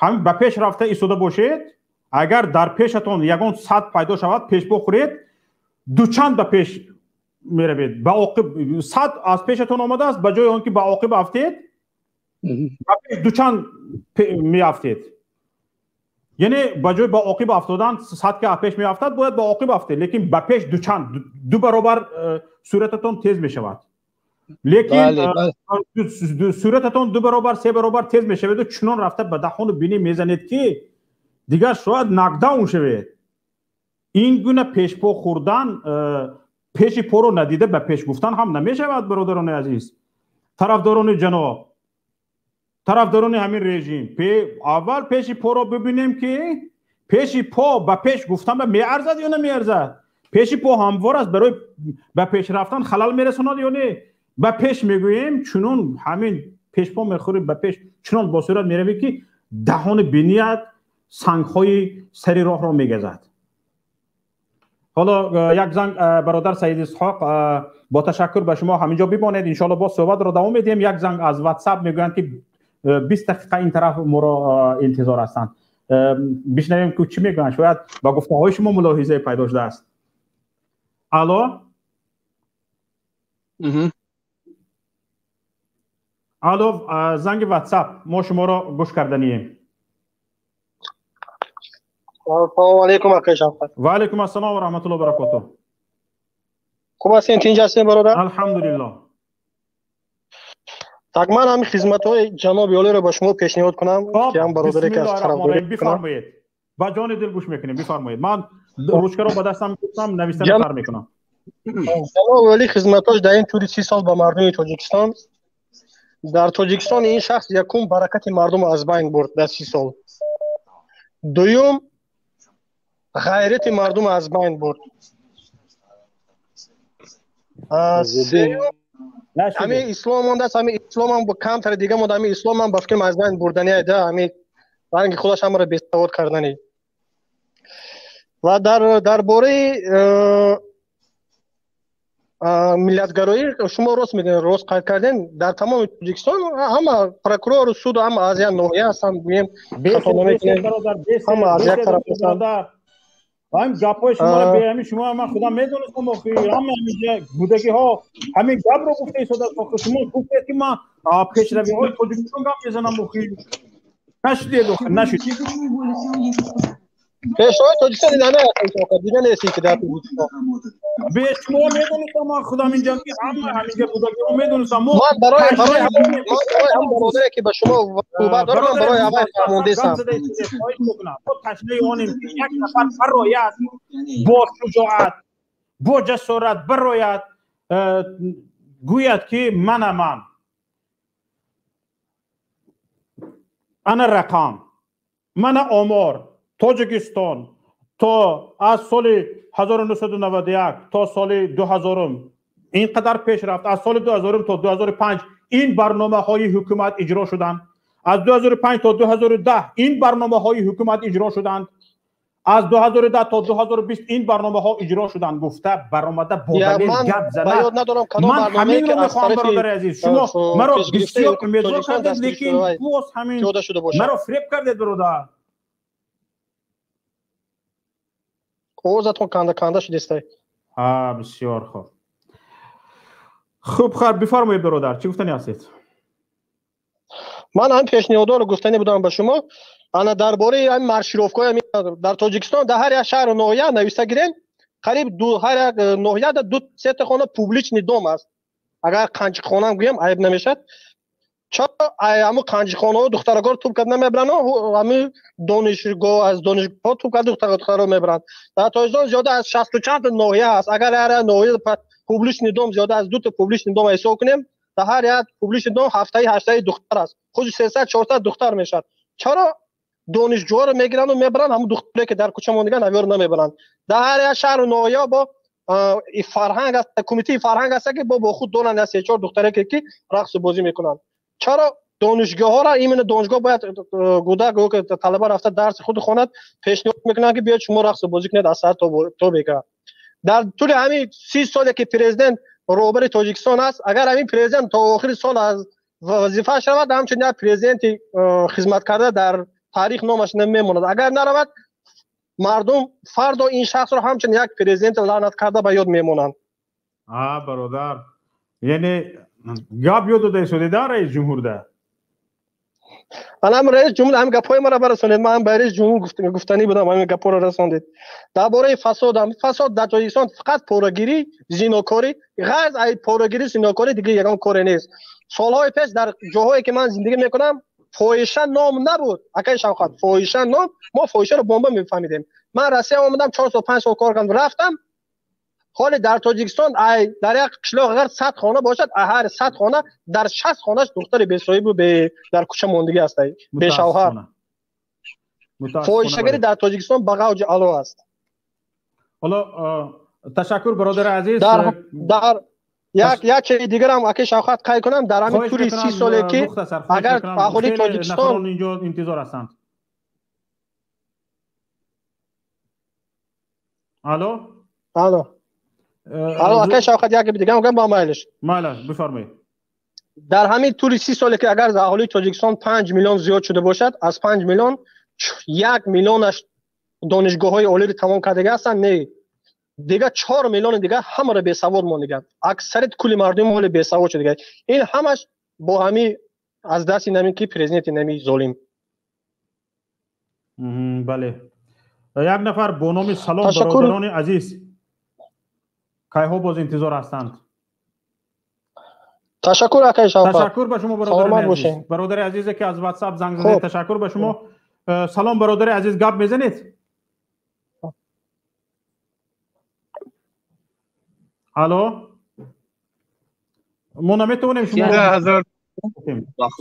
ҳамин ба пеш рафта истода бошед, агар дар пешатон ягон сад пайдо шавад, пешпо хӯред, дучанд ба пеш меравед. Ба оқиб сад аз пешатон омадааст, ба ҷои он ки ба оқиб афтед, ба пеш дучанд меафтед. Яъне ба ҷои ба оқиб афтодан, сад ки аз пеш меафтад, бояд ба оқиб афтед, лекин ба пеш дучанд, ду баробар сурататон тез мешавад. Лекин сурататон ду баробар, се баробар тез мешаведу чунон рафта ба даҳону бинӣ мезанед, ки дигар шояд нокдаун шавед. Ин гуна пешпо хӯрдан, пеши поро надида ба пеш гуфтан ҳам намешавад, бародарони азиз. Тарафдорони ҷаноб, тарафдорони ҳамин режим, аввал пеши поро бибинем, ки пеши по ба пеш гуфтан ба меарзад ё намеарзад. Пеши по ҳамвор аст, барои ба пеш рафтан халал мерасонад ё не. Ба пеш мегӯем, чунон ҳамин пешпо мехӯрӣ, ба пеш чунон бо сурат меравӣ, ки даҳони биният сангҳои сари роҳро мегазад. Ҳоло як занг бародар Саид Исҳоқ, бо ташаккур ба шумо ҳаминҷо бимонед, иншоалло боз суҳбатро давом медиҳем. Як занг аз WhatsApp мегӯянд ки 20 дақиқа ин тараф моро интизор ҳастанд. Бишнавем ки чӣ мегӯянд, шояд ба гуфтаҳои шумо мулоҳизае пайдо шудааст. Алло, алло, занги WhatsApp, мо шуморо гӯш карданием. Салому алейкум акай Шавкат. Ва алейкум ассалом ва раҳматуллоҳи ва баракотуҳ. Хуб ҳастед, тинҷ ҳастед бародар? Алҳамдулиллоҳ. Так ман ҳамин хизматҳои ҷаноби олиро ба шумо пешниҳод кунам, ки ҳам бародаре ки аз тарафдорӣ. Бифармоед, ба ҷони дил гӯш мекунем, бифармоед. Ман ручкаро ба дастам гирифтам, навиштан сар мекунам. Ҷаноби олӣ хизматҳош дар ин тӯли 30 сол ба мардуми Тоҷикистон, дар Тоҷикистон ин шахс якум баракати мардумро аз байн бурд дар 30 сол, дуюм ғайрати мардумро аз байн бурд, сеюм ҳамин ислом мондааст, ҳамин исломам камтари дига монда, ҳамин исломам ба фикрам аз байн бурдани да, ҳамин ранги худаш ҳамаро бесавод кардани. Ва дар бораи миллатгароӣ шумо рост мегӯед, рост қайд кардем, дар тамоми Тоҷикистон ҳама прокурору суду ҳама аз як ноҳия ҳастанд, гӯем хато намекунем, ҳама аз як тараф ҳастанд. Ҳамин гапҳои шуморо бе ҳамин шумо ман худам медонистам, охи ҳама ҳаминҷа будагиҳо ҳамин гапро гуфта истодааст. Охи шумо гуфтед ки ман пешравиҳои Тоҷикистон гап мезанам, охи нашудед, охи нашуд. Пешравии Тоҷикистон дида нест, дида нест ки дар Тоҷикистон. Бе шумо медонистам ман худам инҷа ки ҳама ҳаминҷа будагиҳо медонистам. Ман барои ҳам бародаре ки ба шумо суҳбат дорам, ман барои аввал фармондесам. Хоҳиш мекунам, мо ташнаи онем ки як нафар барояд бо шуҷоат, бо ҷасорат барояд, гӯяд ки мана ман, ана рақам, мана омор, Тоҷикистон то аз соли 1991 то соли 2000 ин қадар пеш рафт, аз соли 2000 то 2005 ин барномаҳои ҳукумат иҷро шуданд, аз 2005 то 2010 ин барномаҳои ҳукумат иҷро шуданд, аз 2010 то 2020 ин барномаҳо иҷро шуданд. Гуфта баромада бо далел гап занад. Ман ҳаминро мехоҳам бародари азиз, шумо маро бисёр умедвор кардед, лекин боз ҳамин маро фиреб кардед бародар. Овозатон канда канда шудистай. Бисёр хуб. Хуб, хайр, бифармоед бародар, чӣ гуфтани ҳастед? Ман ҳамин пешниҳодҳоро гуфтанӣ будам ба шумо. Ана дар бораи ҳамин маршировкаҳои дар Тоҷикистон дар ҳар як шаҳру ноҳия нависта гирем, қариб ҳар як ноҳияда 2-3 та хона публичный дом аст. Агар қанчиқхонаам гӯям айб намешавад. Чаро ҳамун қанчиқхонаҳо духтаракҳоро туп карда намебаранд, ҳамин донишгоҳ аз донишгоҳҳо туп карда духтаракҳоро мебаранд. Дар Тоҷикистон зиёда аз 60 чанд ноҳия аст. Агар ҳар як ноҳия публичный дом зиёда аз 2 та публичный дом ҳисоб кунем, дар ҳар як публичный дом ҳафтаи 8 духтар аст. Худи 300-400 духтар мешавад. Чаро донишҷӯҳоро мегиранду мебаранд, ҳамун духтаре ки дар кӯча мондаган ҳамёро намебаранд? Дар ҳар як шаҳру ноҳия бо фарҳанг аст, кумитаи фарҳанг аст ки бо худ доранд як 3-4 духтаре ки рақсу бозӣ мекунанд. Чаро донишгоҳҳоро именно донишгоҳ бояд гудак талаба рафта дарси худ хонад, пешниҳод мекунанд ки биёед шумо рақсу бозӣ кунед аз саҳар то бега. Дар тӯли ҳамин 30 соле ки президент роҳбари Тоҷикистон аст, агар ҳамин президент то охири сол аз вазифааш равад, ҳамчунин як президенти хизматкарда дар таърих номаш намемонад. Агар наравад, мардум фардо ин шахсро ҳамчун як президенти лаънат карда ба ёд мемонанд. Бародар, яъне гап ёд дода истодеда раис ҷумҳурда? Ана ҳам раис ҷумҳур ҳамин гапҳои маро барасонед. Ман ҳам ба раис ҷумҳур гуфтанӣ будам, ҳамин гапҳоро расондед. Дар бораи фасод, фасод дар Тоҷикистон фақат порагирӣ, зинокорӣ, ғайр аз порагирӣ, зинокорӣ дигар ягон коре нест. Солҳои пеш дар ҷоҳое ки ман зиндагӣ мекунам, фоҳиша ном набуд. Акаи Шавқат, фоҳиша ном, мо фоҳишаро бомба мефаҳмидем. Ман Россия омадам, 4 сол 5 сол кор кардам, рафтам. Ҳоле дар Тоҷикистон дар як қишлоқ агар 100 хона бошад, ҳар 100 хона дар 60 хонаш духтари бесоҳибу дар кӯча мондагӣ аст, бешавҳар. Фоҳишагарӣ дар Тоҷикистон ба ғавҷи ало аст. Ҳоло ташаккур бародари азиз. Дар як чизи дигарам аки Шавқат қайд кунам, дар ҳамин тӯли 30 соле ки агар аҳолии Тоҷикистон инҷо интизор ҳастанд. Алло, Алло. Алло, акай Шавкат, як дига мегӯям ба майлиш. Майлаш, бифармоед. Дар ҳамин тӯли 30 соле ки агар аҳолии Тоҷикистон 5 миллион зиёд шуда бошад, аз 5 миллион 1 миллионаш донишгоҳҳои олиро тамом кардага ҳастанд, не. Дига 4 миллиони дига ҳамаро бесавод мондаганд. Аксарияти кулли мардуми мо ҳоле бесавод шудаганд. Ин ҳамаш бо ҳамин аз дасти нами ки президенти нами золим. Бале. Як нафар бо номи Салом, бародарони азиз, кайҳо боз интизор ҳастанд? Ташаккур, акай Шавкат. Ташаккур ба шумо, бародари азиз. Бародари азизе ки аз WhatsApp занг задед, ташаккур ба шумо. Салом, бародари азиз, гап мезанед? Алло, мо наметавонем шумо.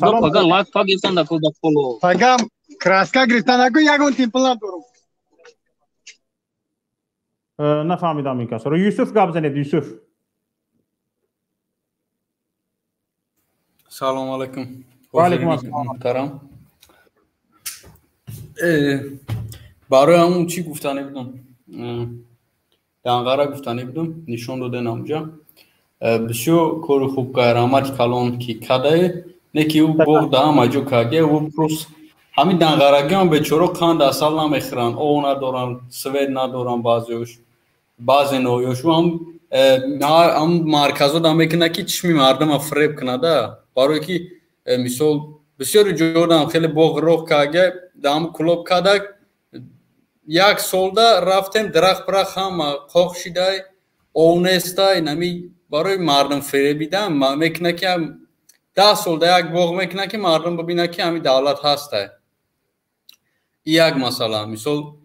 Салом, паган лайк паг гирифтан дар фолло. Пагам краска гирифтан наку, ягон тимпла дорум. Нафаҳмидам ин касро. Юсуф, гап занед, Юсуф. Салом алайкум. Ва алайкум ассалом. Муҳтарам. Барои ҳамун чӣ гуфтанӣ будам? Данғара гуфтанӣ будам, нишон доден ҳамҷа. Бисёр кори хуб кард, раҳмати калон ки кардае, не ки ӯ боғ да ҳама ҷо карде, ӯ просто ҳамин данғарагиам бечоро қанд асал намехӯранд, об надоранд, свет надоранд баъзеош, баъзе ноҳияш ҳам марказҳо да мекунад ки чишми мардума фиреб кунада, барое ки мисол бисёри ҷодаам хеле боғ роҳ карде, да ҳам кулоб карда, як солда рафтем дарахт пирах ҳама қоқ шидай, ов нестай, нами барои мардум фиребидан мекунад ки 10 солда як боғ мекунад ки мардум бибинад ки ҳамин давлат ҳастай. И як масъала, мисол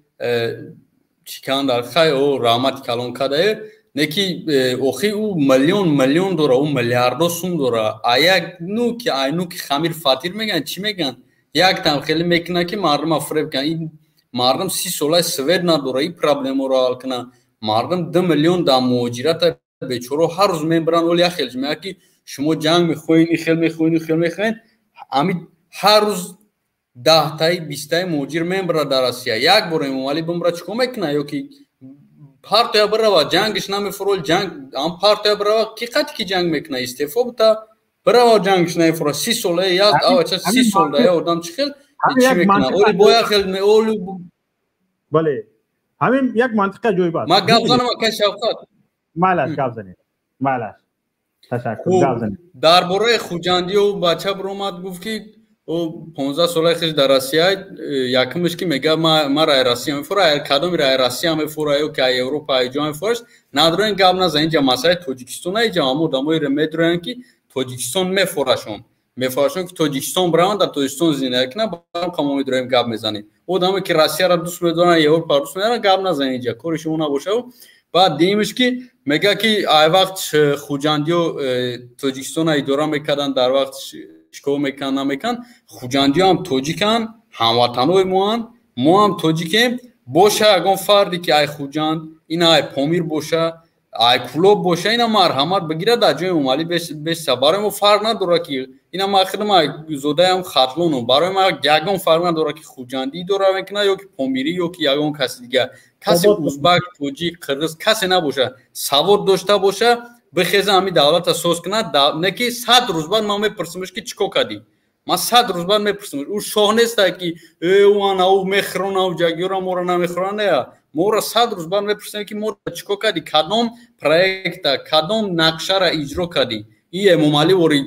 чикан дар хай о раҳмати калон кардае, не ки охи ӯ миллион миллион дора, ӯ миллиардо сум дора, а як ну ки айну ки хамир фатир мегӯянд, чӣ мегӯянд, як там хеле мекунад ки мардума фиреб кунад. Ин мардум 30 солаи свет надора, ин проблемаро ҳал кунад. Мардум 2 миллион дар муҳоҷирата бечоро ҳар рӯз мебаранд, оли як хел мегӯяд ки шумо ҷанг мехоҳед, ин хел мехоҳед, ин хел мехоҳед. Ҳамин ҳар рӯз 10таи 20таи муҳоҷир мебарад дар Россия. Як бор Эмомалӣ бимра чӣ кор мекунад? Ё ки партия бирава, ҷангиш намефурол, ҷанг ҳам партия бирава, ки қати ки ҷанг мекунад? Истеъфо бита, бирава ҷангиш намефура. 30 солаи як авача 30 сол да як одам чӣ хел чӣ мекунад? Оли бо як хел оли бале. Ҳамин як мантиқа ҷоиб аст. Ман гап занам, акай Шавкат. Майлаш, гап занед. Майлаш. Ташаккур, гап занед. Дар бораи Хуҷандӣ ӯ бача биромад гуфт ки ӯ 15 солаи хеш дар Россия, якумш ки мега ма рай Россия мефура, кадоми рай Россия мефура ё ки ай Европа ай ҷо мефураш, надорен гап назан, инҷа масъалаи Тоҷикистон, инҷа ҳама одамоеро медоранд ки Тоҷикистон мефурашон. Мефурашон ки Тоҷикистон бираванд, дар Тоҷикистон зиндагӣ кунанд, барам мо медорем гап мезанем. Одаме ки Россияро дӯст медоранд, Европаро дӯст медоранд, гап назан, инҷа кори шумо набошад. Баъд димиш ки мега ки ай вақт Хуҷандиё Тоҷикистонро идора мекарданд, дар вақт чикор мекунанд, намекунанд, Хуҷандиё ҳам тоҷиканд, ҳамватанои моанд, мо ҳам тоҷикем. Боша ягон фарде ки ай Хуҷанд, ина ай Помир боша, ай Кулоб боша, ина марҳамат бигирад дар ҷои Эмомалӣ беса. Барои мо фарқ надорад ки ина ман худам зодаям Хатлонум, барои ман ягон фарқ надорад ки Хуҷандӣ идора мекунад ё ки Помирӣ ё ки ягон каси дигар. Касе узбак, тоҷик, қирғиз касе набошад, савод дошта боша, бихеза ҳамин давлатро соз кунад, не ки 100 рӯз баъд ман мепурсимш ки чӣ кор кардӣ. Ман 100 рӯз баъд мепурсим. Ӯ шоҳ нестай ки ӯ ана ӯ мехӯрона, ӯ ҷагиёра моро намехӯрона, не. Моро 100 рӯз баъд мепурсем ки моро чӣ кор кардӣ, кадом проекта, кадом нақшаро иҷро кардӣ. И Эмомалӣ вори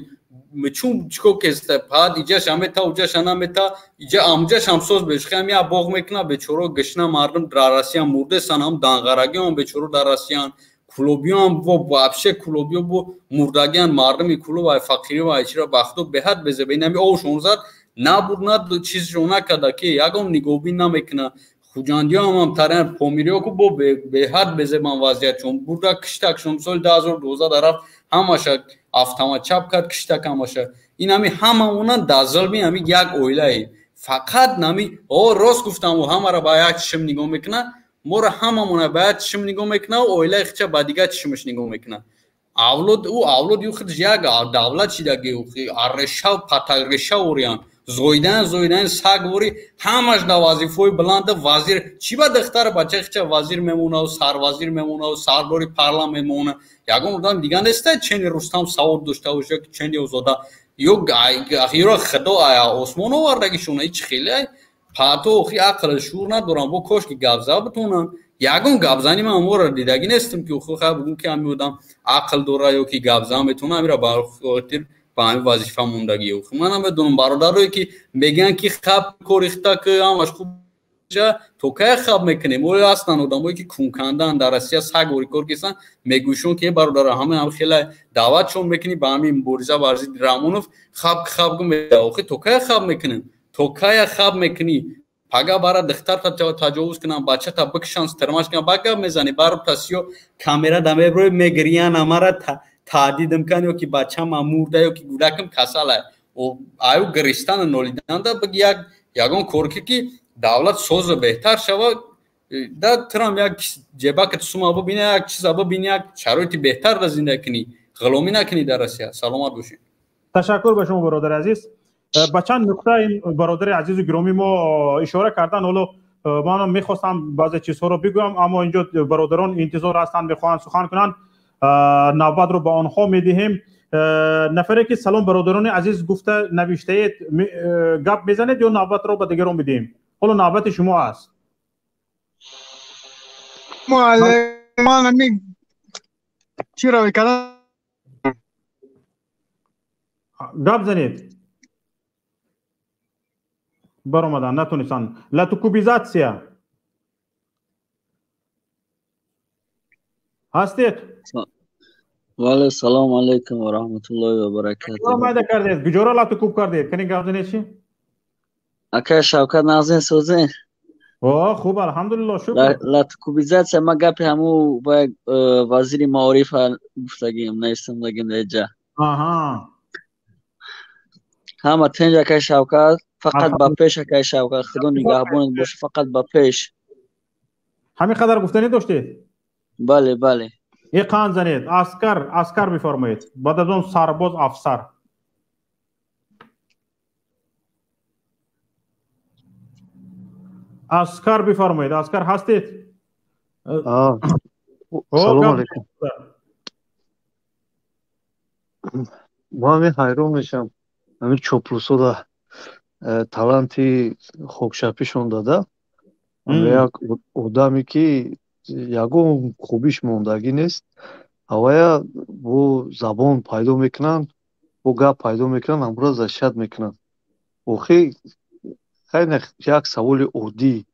чун чӣ кор кеста, баъд иҷаш амета, уҷаш анамета, иҷа амуҷаш ҳам соз беш. Хеле я боғ мекунад, бечоро гишна мардум дар Россия мурдесан, ҳам данғарагиам бечоро дар Россиян. Кулобиёам бо вообще кулобиё бо мурдагиан, мардуми кулоб ай фақирӣ ва ай чиро бахто беҳад безеба. Ин ҳами овшон зад, набуд, на чизшон накарда ки ягон нигоҳбин намекунад. Хуҷандиёам ҳам таран помириё ку бо беҳад безебан вазъиятшон. Бурда киштакшон соли 2012 дар рафт ҳамаша автомат чап кард, киштак ҳамаша. Ин ҳами ҳамаонан дар зулми ҳами як оилае. Фақат нами о рост гуфтам, ӯ ҳамаро ба як чишм нигоҳ мекунад, моро ҳамамона ба як чишм нигоҳ мекунад, оилаи хича ба дигар чишмаш нигоҳ мекунад. Авлод ӯ авлод ю худаш як давлат шидаги, арешав патареша ориян. Зоидан зоидан сагвори ҳамаш дар вазифаҳои баланда вазир. Чӣ ба духтар бача хича вазир мемонаву сарвазир мемонаву сардори парлам мемона? Ягон одам дига неста чени Рустам савод дошта боша, ки чени Озода ё ёро худо осмон овардагишона. Ҳеч хеле паато охи ақл шуур надорам, бо кош ки гапза битонам. Ягон гапзани ман аморо дидагӣ нестам, ки охи хай бугум, ки ҳами одам ақл дора ё ки гапзан метавона. Амира бархотир ба ҳамин вазифа мондагӣ. Охи ман намедонам, бародарое ки мегӯянд, ки хаб корихта, ки ҳамаш хуб, то кай хаб мекунем? Оё ҳастанд одамое, ки кункандаанд дар Россия, саг кор кисанд, мегӯшон, ки бародаро, ҳама ҳам хеле даъватшон мекунӣ ба ҳамин мубориза бар зидди Раҳмонов, хаб хаб. Охи то кай хаб мекунем? То кая хаб мекунӣ? Пага бара духтарта таҷовуз кунанд, бачата бикушанд, стрмаш кунанд, ба гап мезанӣ. Баро тасиё камера да меброи, мегириян, амара таҳдидам кан, ё ки бачама мурда, ё ки гӯдакам касала. Аю гиристану нолиданда биги, як ягон кор ки давлат созу беҳтар шава, да трам як ҷебакат сума бибини, як чиза бибини, як шароити беҳтар да зиндагӣ кунӣ, ғуломӣ накунӣ дар Россия. Саломат бошед. Ташаккур ба шумо, бародари азиз. Ба чанд нуқта ин бародари азизу гиромӣ мо ишора кардан. Ҳоло манам мехостам баъзе чизҳоро бигӯям, аммо инҷо бародарон интизор ҳастанд, мехоҳанд сухан кунанд, навбатро ба онҳо медиҳем. Нафаре ки «Салом, бародарони азиз» гуфта навиштаед, гап мезанед ё навбатро ба дигарон медиҳем? Ҳоло навбати шумо аст. Ман ҳамин чиро мекардам. Гап занед. Баромадан натонистанд. Латукубизатсия ҳастед? Вале, салому алайкум ва раҳматуллоҳи ва баракатуҳ. Майда кардед, куҷоро латукуб кардед? Кани гап занед чи? Акай Шавкат, нағзин, созин? О, хуб, алҳамдулилло, шукр. Латукубизатсия, ма гапи ҳаму ба вазири маорифа гуфтагим, нависондагим даҷа. Ҳама тинҷ, акай Шавкат, фақат ба пеш, акай Шавкат, худо нигаҳбонат боша, фақат ба пеш. Ҳамин қадар гуфтанӣ доштед? Бале, бале. Е, қанд занед. Аскар, Аскар, бифармоед. Баъд аз он сарбоз афсар. Аскар, бифармоед. Аскар, ҳастед? Салому алайкум. Ма ҳамин ҳайрон мешавам, ҳамин чоплусода таланти хокшапишон дада. Як одаме, ки ягон хубиш мондагӣ нест, ҳавая бо забон пайдо мекунанд, бо гап пайдо мекунанд, ҳамура защищать мекунанд. Охи хайна, як саволи оддӣ: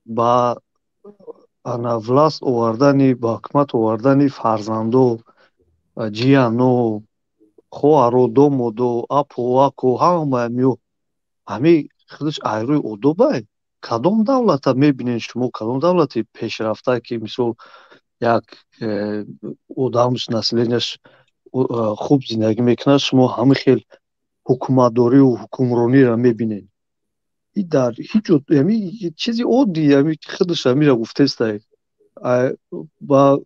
ба ана власть овардани, ба ҳукумат овардани фарзандо, ҷияно, хоҳаро, домодо, апо, ако, ҳамаи миё, ҳамин худаш айрӯи одобай? Кадом давлата мебинед шумо, кадом давлати пешрафта, ки мисол як одамш, населенияш хуб зиндагӣ мекунад, шумо ҳамин хел ҳукуматдорию ҳукмрониро мебинед? И дар ҳеҷ ами чизи оддӣ, ами худаш амира гуфтестай, ба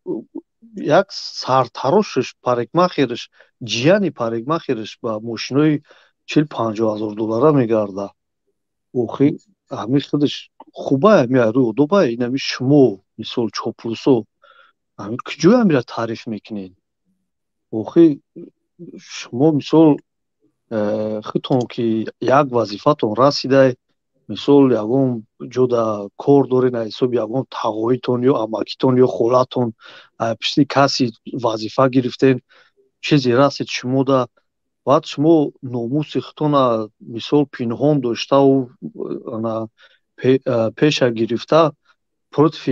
як сартарошаш, парикмахераш, ҷияни парикмахераш ба мошинои 40-50 ҳазор доллара мегарда. Охи ҳамин худаш хубай, ами айрӯи одобай? Ин ами шумо мисол чоплусо ҳамин куҷои амира таъриф мекунед? Охи шумо мисол худтон ки як вазифатон расидай, мисол ягон ҷода кор доред, аз ҳисоби ягон тағоитон ё амакитон ё холатон пишти каси вазифа гирифтен, чизе расид шумода, баъд шумо номуси худтона мисол пинҳон доштаву пеша гирифта против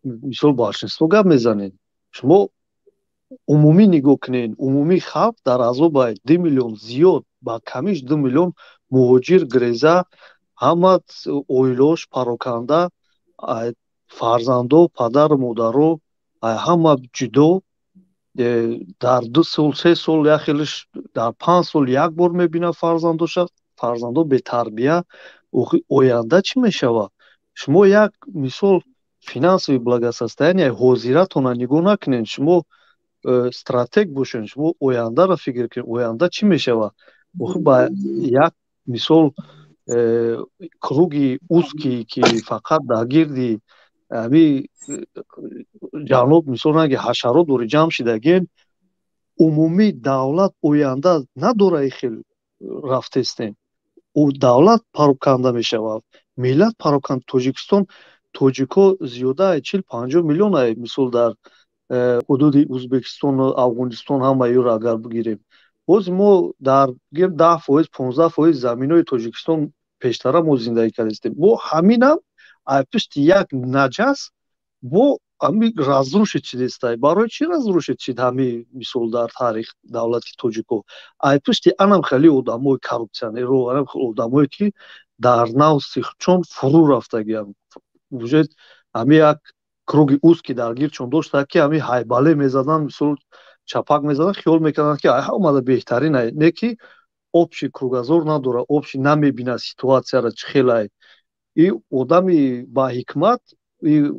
мисол большинство гап мезанед. Шумо умумӣ нигоҳ кунед, умумии халқ дар азобай, 2 миллион зиёд, ба камиш 2 миллион муҳоҷир гиреза, ҳама оилаош пароканда, фарзандо, падару модаро ҳама ҷудо, дар 2 сол, 3 сол як хелиш, дар 5 сол як бор мебинад фарзандоша, фарзандо бетарбия. Охи оянда чӣ мешавад? Шумо як мисол финансовый благосостояние ҳозиратона нигоҳ накунед, шумо стратег бошед, шумо ояндаро фикр кунед, оянда чӣ мешавад. Охи ба як Мисол, круги узкий, ки фақат дар гирди ҳами ҷаноб, мисол, ранги ҳашарот дори ҷамъ шидаген, умумӣ давлат оянда надора. Хел рафтестем, давлат пароканда мешавад, миллат пароканда. Тоҷикистон, тоҷико зиёда 40-50 миллион, мисол, дар ҳудуди Узбекистону Афғонистон ҳама ёро агар бигирем, боз мо дар 10%, 15% заминои Тоҷикистон пештара мо зиндагӣ кардастем. Бо ҳаминам ай пишти як наҷас бо ҳами разрушить шидестай. Барои чӣ разрушить шид ҳами, мисол, дар таърих давлати тоҷико? Ай пишти анам хеле одамои коррупсионеро, анам одамое, ки дар нафси чон фурӯ рафтагиам. Уже ҳами як круги узкий дар гирдшон дошта, ки ҳами ҳайбале мезадан, мисол, чапак мезадан, хиёл мекарданд, ки ай омада беҳтарин. Ай не, ки общий кругозор надора, общий намебинад ситуатсияра чӣ хелай. И одами ба ҳикмат, и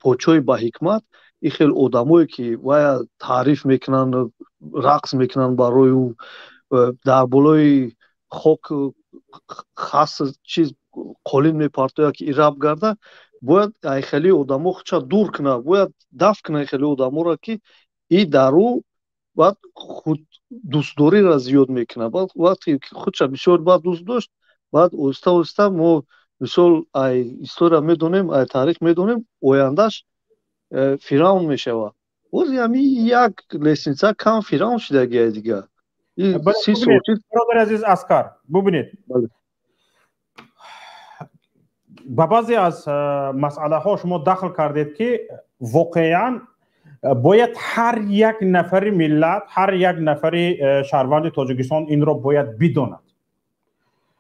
почои ба ҳикмат, и хел одамое, ки вая таъриф мекунанд, рақс мекунанд барои ӯ, дар болои хок хас чиз қолин мепартояд, ки ираб гарда, бояд ай хеле одамо худша дур кунад, бояд дафт кунад хеле одаморо, ки и дар ӯ баъд худ дӯстдориро зиёд мекунад. Баъд вақте худша бисёр баъд дӯст дошт, баъд оҳиста оҳиста мо, мисол, ай история медонем, ай таърих медонем, ояндаш фиръавн мешавад. Боз ҳами як лестница кам фиръавн шидагиай дига. Бародари азиз Аскар, бубинед, ба баъзе аз масъалаҳо шумо дахл кардед, ки воқеан бояд ҳар як нафари миллат, ҳар як нафари шаҳрванди Тоҷикистон инро бояд бидонад.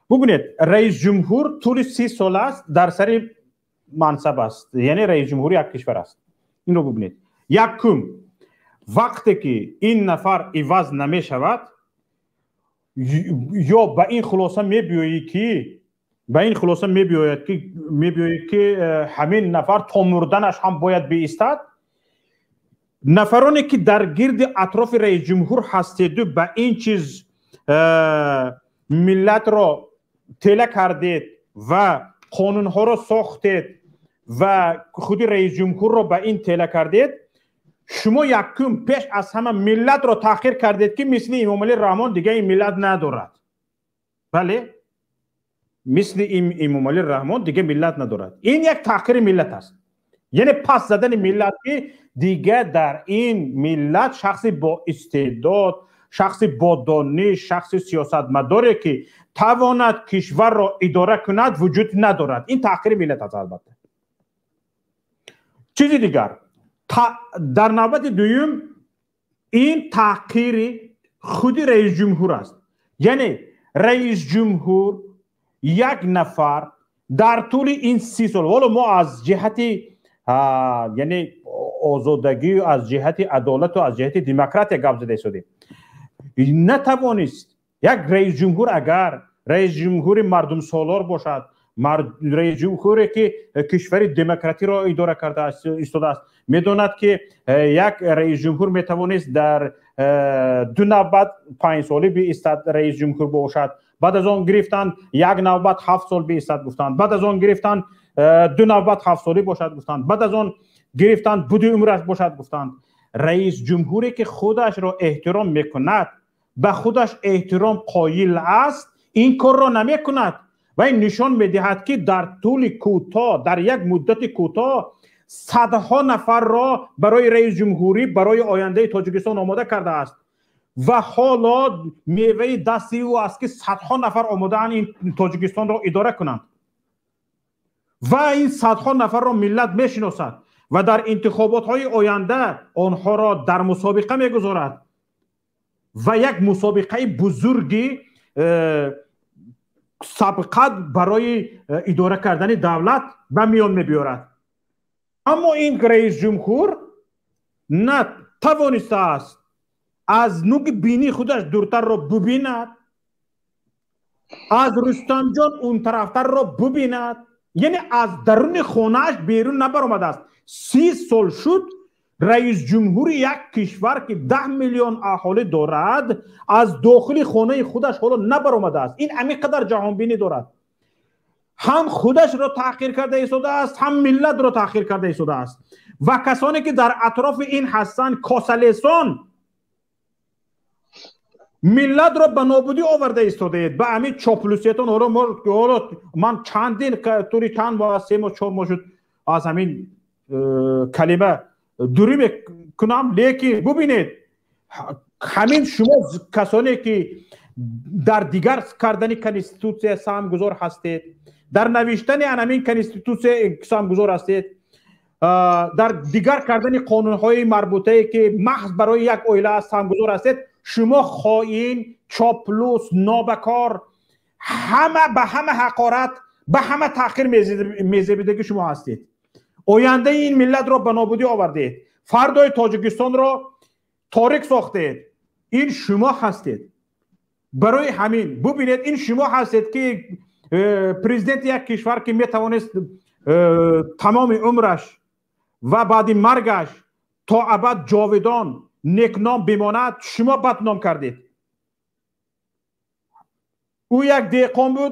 Бубинед, раисҷумҳур тӯли 30 сол аст дар сари мансаб аст, яъне раисҷумҳури як кишвар аст. Инро бубинед: якум, вақте ки ин нафар иваз намешавад, ё ба ин хулоса мебиёӣ ки ба ин хулоса мебиёед, ки ҳамин нафар то мурданаш ҳам бояд биистад. Нафароне, ки дар гирди атрофи раисҷумҳур ҳастеду ба ин чиз миллатро тела кардед ва қонунҳоро сохтед ва худи раисҷумҳурро ба ин тела кардед, шумо якум пеш аз ҳама миллатро таҳқир кардед, ки мисли Эмомалӣ Раҳмон дига ин миллат надорад. Бале, мисли Эмомалӣ Раҳмон дига миллат надорад. Ин як таҳқири миллат аст, яъне пас задани миллат, ки дига дар ин миллат шахси бо истеъдод, шахси бо дониш, шахси сиёсатмадоре, ки тавонад кишварро идора кунад, вуҷуд надорад. Ин таҳқири миллат аст, албатта. Чизи дигар, дар навбати дуюм, ин таҳқири худи раисҷумҳур аст. Яъне раисҷумҳур як нафар дар тӯли ин 30 сол, ҳоло мо аз ҷиҳати, яъне, озодагию аз ҷиҳати адолату аз ҷиҳати демократия гап зада истодем, натавонист. Як раисҷумҳур, агар раисҷумҳури мардумсолор бошад, раисҷумҳуре, ки кишвари демократиро идора карда истодааст, медонад, ки як раисҷумҳур метавонист дар ду навбат 5 солӣ биистад, раисҷумҳур бошад. Баъд аз он гирифтанд, як навбат 7 сол биистад гуфтанд. Баъд аз он гирифтанд, ду навбат 7 солӣ бошад гуфтанд. Баъд аз он гирифтанд, буди умраш бошад гуфтанд. Раисҷумҳуре, ки худашро эҳтиром мекунад, ба худаш эҳтиром қоил аст, ин корро намекунад. Ва ин нишон медиҳад, ки дар тӯли кӯтоҳ, дар як муддати кӯтоҳ садҳо нафарро барои раисҷумҳурӣ, барои ояндаи Тоҷикистон омода кардааст. Ва ҳоло меваи дасти ӯ аст, ки садҳо нафар омодаанд ин Тоҷикистонро идора кунанд. Ва ин садҳо нафарро миллат мешиносад ва дар интихоботҳои оянда онҳоро дар мусобиқа мегузорад ва як мусобиқаи бузурги сабқат барои идора кардани давлат ба миён мебиёрад. Аммо ин раисҷумҳур на тавонистааст аз нуги бинии худаш дуртарро бубинад, аз Рустамҷон унтарафтарро бубинад, яъне аз даруни хонааш берун набаромадааст. 30 сол шуд. Раис ҷумҳури як кишвар ки 10 миллион аҳолӣ дорад, аз дохили хонаи худаш ҳоло набаромадааст. Ин ҳамин қадар ҷаҳонбинӣ дорад. Ҳам худашро таҳқир карда истодааст, ҳам миллатро таҳқир карда истодааст. Ва касоне ки дар атрофи ин ҳастанд, косалесон, миллатро ба нобудӣ оварда истодаед. Ба ҳамин чоплусиятон. Ҳоло ман чандин тури чанд моҳ, 3 моҳ, 4 моҳ шуд аз ҳамин калима дурӣ мекунам, лекин бубинед, ҳамин шумо касоне ки дар дигар кардани конститутсия саҳмгузор ҳастед, дар навиштани ҳамин конститутсия саҳмгузор ҳастед, дар дигар кардани қонунҳои марбутае ки маҳз барои як оила саҳмгузор ҳастед, шумо хоин, чоплус, нобакор, ҳама ба ҳама ҳақорат, ба ҳама таҳқир мезебидагӣ шумо ҳастед. Ояндаи ин миллатро ба нобудӣ овардед, фардои Тоҷикистонро торик сохтед. Ин шумо ҳастед. Барои ҳамин бубинед, ин шумо ҳастед ки президенти як кишвар ки метавонист тамоми умраш ва баъди маргаш то абад ҷовидон некном бимонад, шумо бадном кардед. Ӯ як деҳқон буд,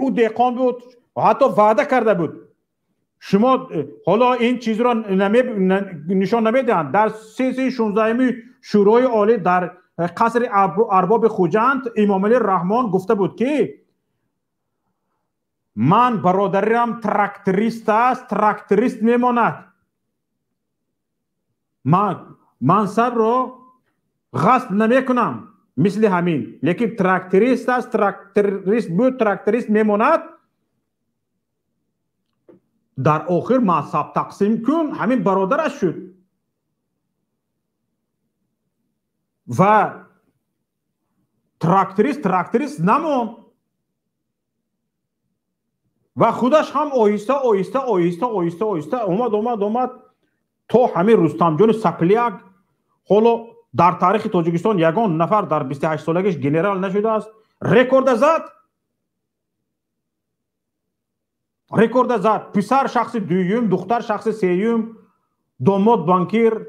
ӯ деҳқон буд, ҳатто ваъда карда буд. Шумо ҳоло ин чизро нишон намедиҳанд. Дар сессияи 16-уми Шӯрои Олӣ дар қасри Арбоби Хуҷанд Имомалӣ Раҳмон гуфта буд ки ман бародарам тракторист аст, тракторист мемонад. Ман мансабро ғасб намекунам мисли ҳамин, лекин тракторист аст, тракторист буд, тракторист мемонад. Дар охир мансаб тақсим кун, ҳамин бародараш шуд. Ва тракторист намонд ва худаш ҳам оҳиста оҳиста оҳиста оҳиста оҳиста омад омад омад то ҳамин Рустамҷони Сапляк. Ҳоло дар таърихи Тоҷикистон ягон нафар дар 28 солагиш генерал нашудааст. Рекорда зад, рекорда зад. Писар шахси дуюм, духтар шахси сеюм, домод банкир,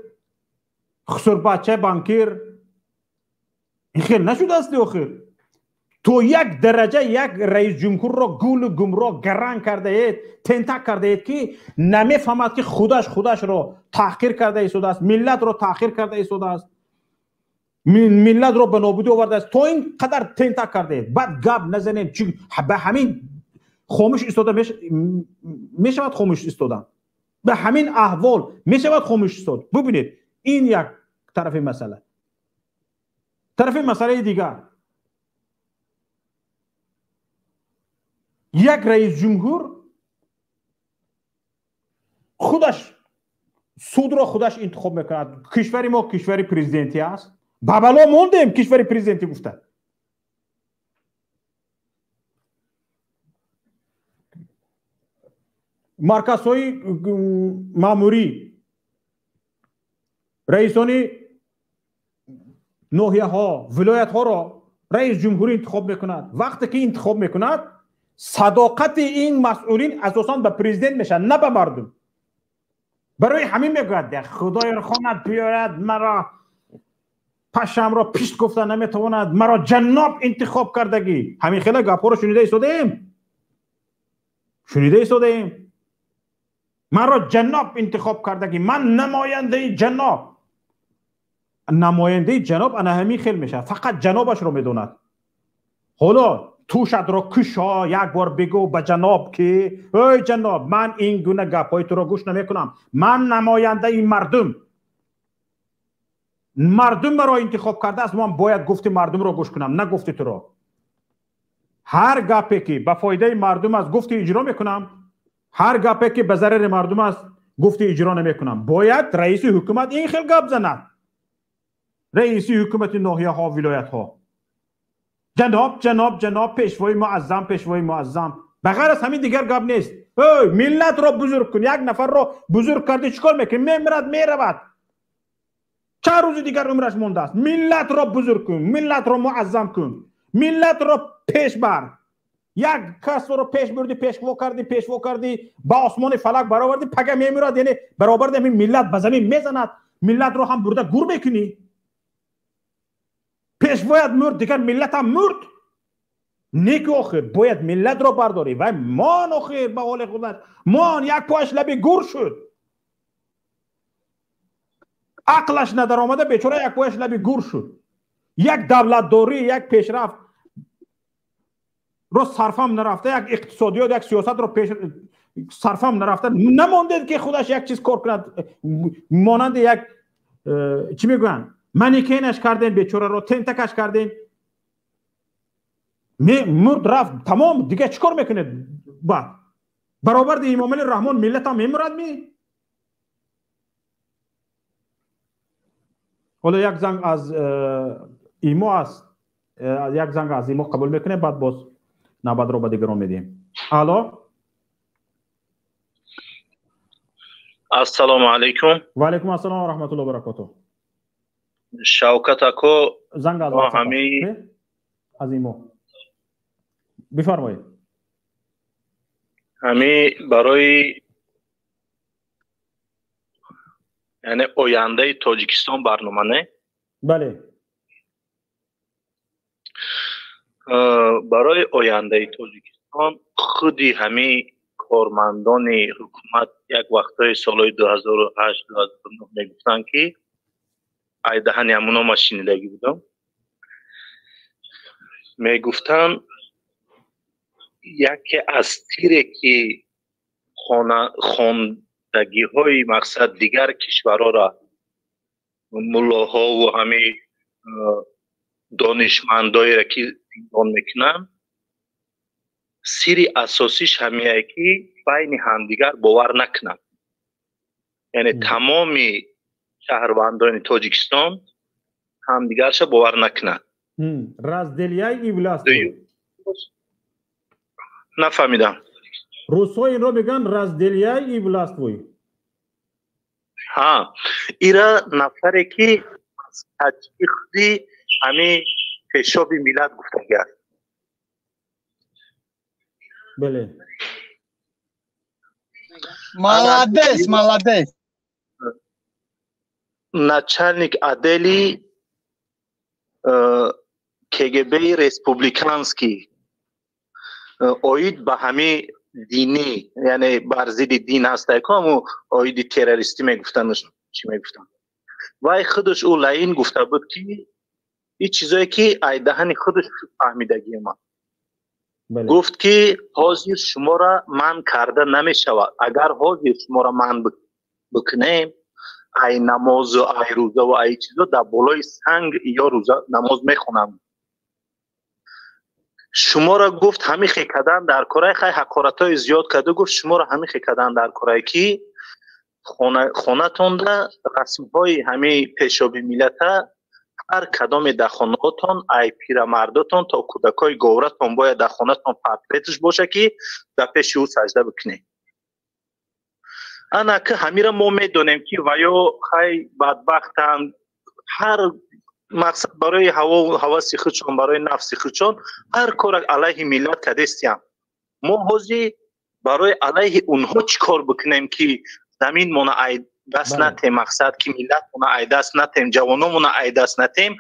хусурбача банкир. Ин хел нашудааст охир. То як дараҷа як раис ҷумҳурро гулу гумроҳ гаранг кардаед, тентак кардаед ки намефаҳмад ки худаш худашро таҳқир карда истодааст, миллатро таҳқир карда истодааст, миллатро ба нобудӣ овардааст. То ин қадар тентак кардаед. Баъд гап назанем, ба ҳамин хомӯш истода мешавад, хомӯш истодан ба ҳамин аҳвол мешавад хомӯш истод. Бубинед, ин як тарафи масъала. Тарафи масъалаи дигар, як раис ҷумҳур худаш судро худаш интихоб мекунад. Кишвари мо кишвари президентӣ аст. Ба бало мондем кишвари президентӣ гуфта. Марказҳои маъмурӣ, раисони ноҳияҳо, вилоятҳоро раис ҷумҳурӣ интихоб мекунад. Вақте ки интихоб мекунад, садоқати ин масъулин асосан ба президент мешавад, на ба мардум. Барои ҳамин мегӯяд Худоё хонад биёяд маро пашамро пишт гуфта наметавонад, маро ҷаноб интихоб кардагӣ. Ҳамин хела гапҳоро шунида истодаем, шунида истодаем. Маро ҷаноб интихоб кардагӣ, ман намояндаи ҷаноб. Намояндаи ҷаноб ана ҳамин хел мешавад, фақат ҷанобашро медонад. Ҳоло тӯшатро кушо, як бор бигӯ ба ҷаноб ки эй ҷаноб, ман ин гуна гапҳои туро гӯш намекунам, ман намояндаи мардум, мардум маро интихоб кардааст, ман бояд гуфти мардумро гӯш кунам, на гуфти туро. Ҳар гапе ки ба фоидаи мардум аст гуфти иҷро мекунам, ҳар гапе ки ба зарари мардум аст гуфти иҷро намекунам. Бояд раиси ҳукумат ин хел гап занад, раиси ҳукумати ноҳияҳо, вилоятҳо. Ҷаноб, ҷаноб, ҷаноб, пешвои муаззам, пешвои муаззам. Ба ғайр аз ҳамин дигар гап нест. Эй, миллатро бузург кун. Як нафарро бузург кардӣ, чӣ кор мекунӣ? Мемирад, меравад. Чанд рӯзи дигар умраш мондааст. Миллатро бузург кун, миллатро муаззам кун, миллатро пеш бар. Як касро пеш бурдӣ, пешво кардӣ, пешво кардӣ, ба осмони фалак баровардӣ, пага мемирад, яъне баробарди ҳамин миллат ба замин мезанад, миллатро ҳам бурда гур мекунӣ. Пешвоят мурд, дигар миллат ҳам мурд. Не ки охир бояд миллатро бардорӣ. Вай мон охир ба ҳоли худаш мон, як пояш лаби гур шуд, ақлаш надаромада бечора як пояш лаби гур шуд. Як давлатдорӣ, як пешрафт ро сарфам нарафта, як иқтисодиёт, як сиёсатро пеш сарфам нарафта намондед ки худаш як чиз кор кунад. Монанди як чӣ мегӯянд, манекенаш кардем бечораро, тентакаш кардем, мурд рафт, тамом. Дигар чӣ кор мекунед? Баъд баробарди Имомали Раҳмон миллатам мемурад ми? Ҳоло як занг аз имо аст, як занг аз имо қабул мекунем, баъд боз навбатро ба дигарон медиҳем. Алло, ассалому алайкум. Ва алайкум ассалом ва раҳматуллоҳи ва баракотуҳ. Шавкат ако, занг аз аз имо бифармоед. Ҳами барои яъне ояндаи Тоҷикистон барнома, не? Бале. Барои ояндаи Тоҷикистон худи ҳами кормандони ҳукумат як вақтҳои солҳои 2008 2009 мегуфтанд, ки ай даҳани ҳамуно ма шинидагӣ будам, мегуфтанд яке аз тире ки хондагиҳои мақсад дигар кишварҳоро муллоҳову ҳами донишмандоеро ки зиндон мекунанд, сири асосиш ҳамияе ки байни ҳамдигар бовар накунанд. Яъне тамоми шаҳрвандони Тоҷикистон ҳамдигарша бовар накунанд. Разделяй и властвуй. Нафаҳмидам. Русҳо инро мегӯянд разделяй и властвуй. Ҳа, ира нафаре ки аз таҷики худи ҳами пешоби миллат гуфтагӣ аст. Бале. Молодец, молодец. Начальник отдели КГБ-и республиканский оид ба ҳами динӣ, яъне бар зидди дин ҳастае ку, ҳаму оиди террористӣ мегуфтанд, чӣ мегуфтанд. Вай худаш ӯ лаин гуфта буд, ки ин чизое ки ай даҳани худаш фаҳмидагии ман. Гуфт ки ҳозир шуморо манъ карда намешавад. Агар ҳозир шуморо манъ бикунем, ай намозу ай рӯзаву ай чизо дар болои санг ё рӯза намоз мехонанд. Шуморо гуфт ҳамин хе кардан дар корай, хай ҳақоратҳои зиёд карду гуфт шуморо ҳамин хе кардан дар корай ки хонатонда расмҳои ҳамин пешоби миллата ҳар кадоме дар хонаотон, ай пирамардотон то кӯдакҳои говратон бояд дар хонатон портреташ боша ки дар пеши ӯ сажда бикунед. Ана ки ҳамира мо медонем ки ваё хай бадбахтанд, ҳар мақсад барои ҳаваси худшон, барои нафси худшон ҳар кора алайҳи миллат кардестиям. Мо ҳозир барои алайҳи онҳо чӣ кор бикунем ки заминмона ай даст натем, мақсад ки миллатмона ай даст натем, ҷавономона ай даст натем.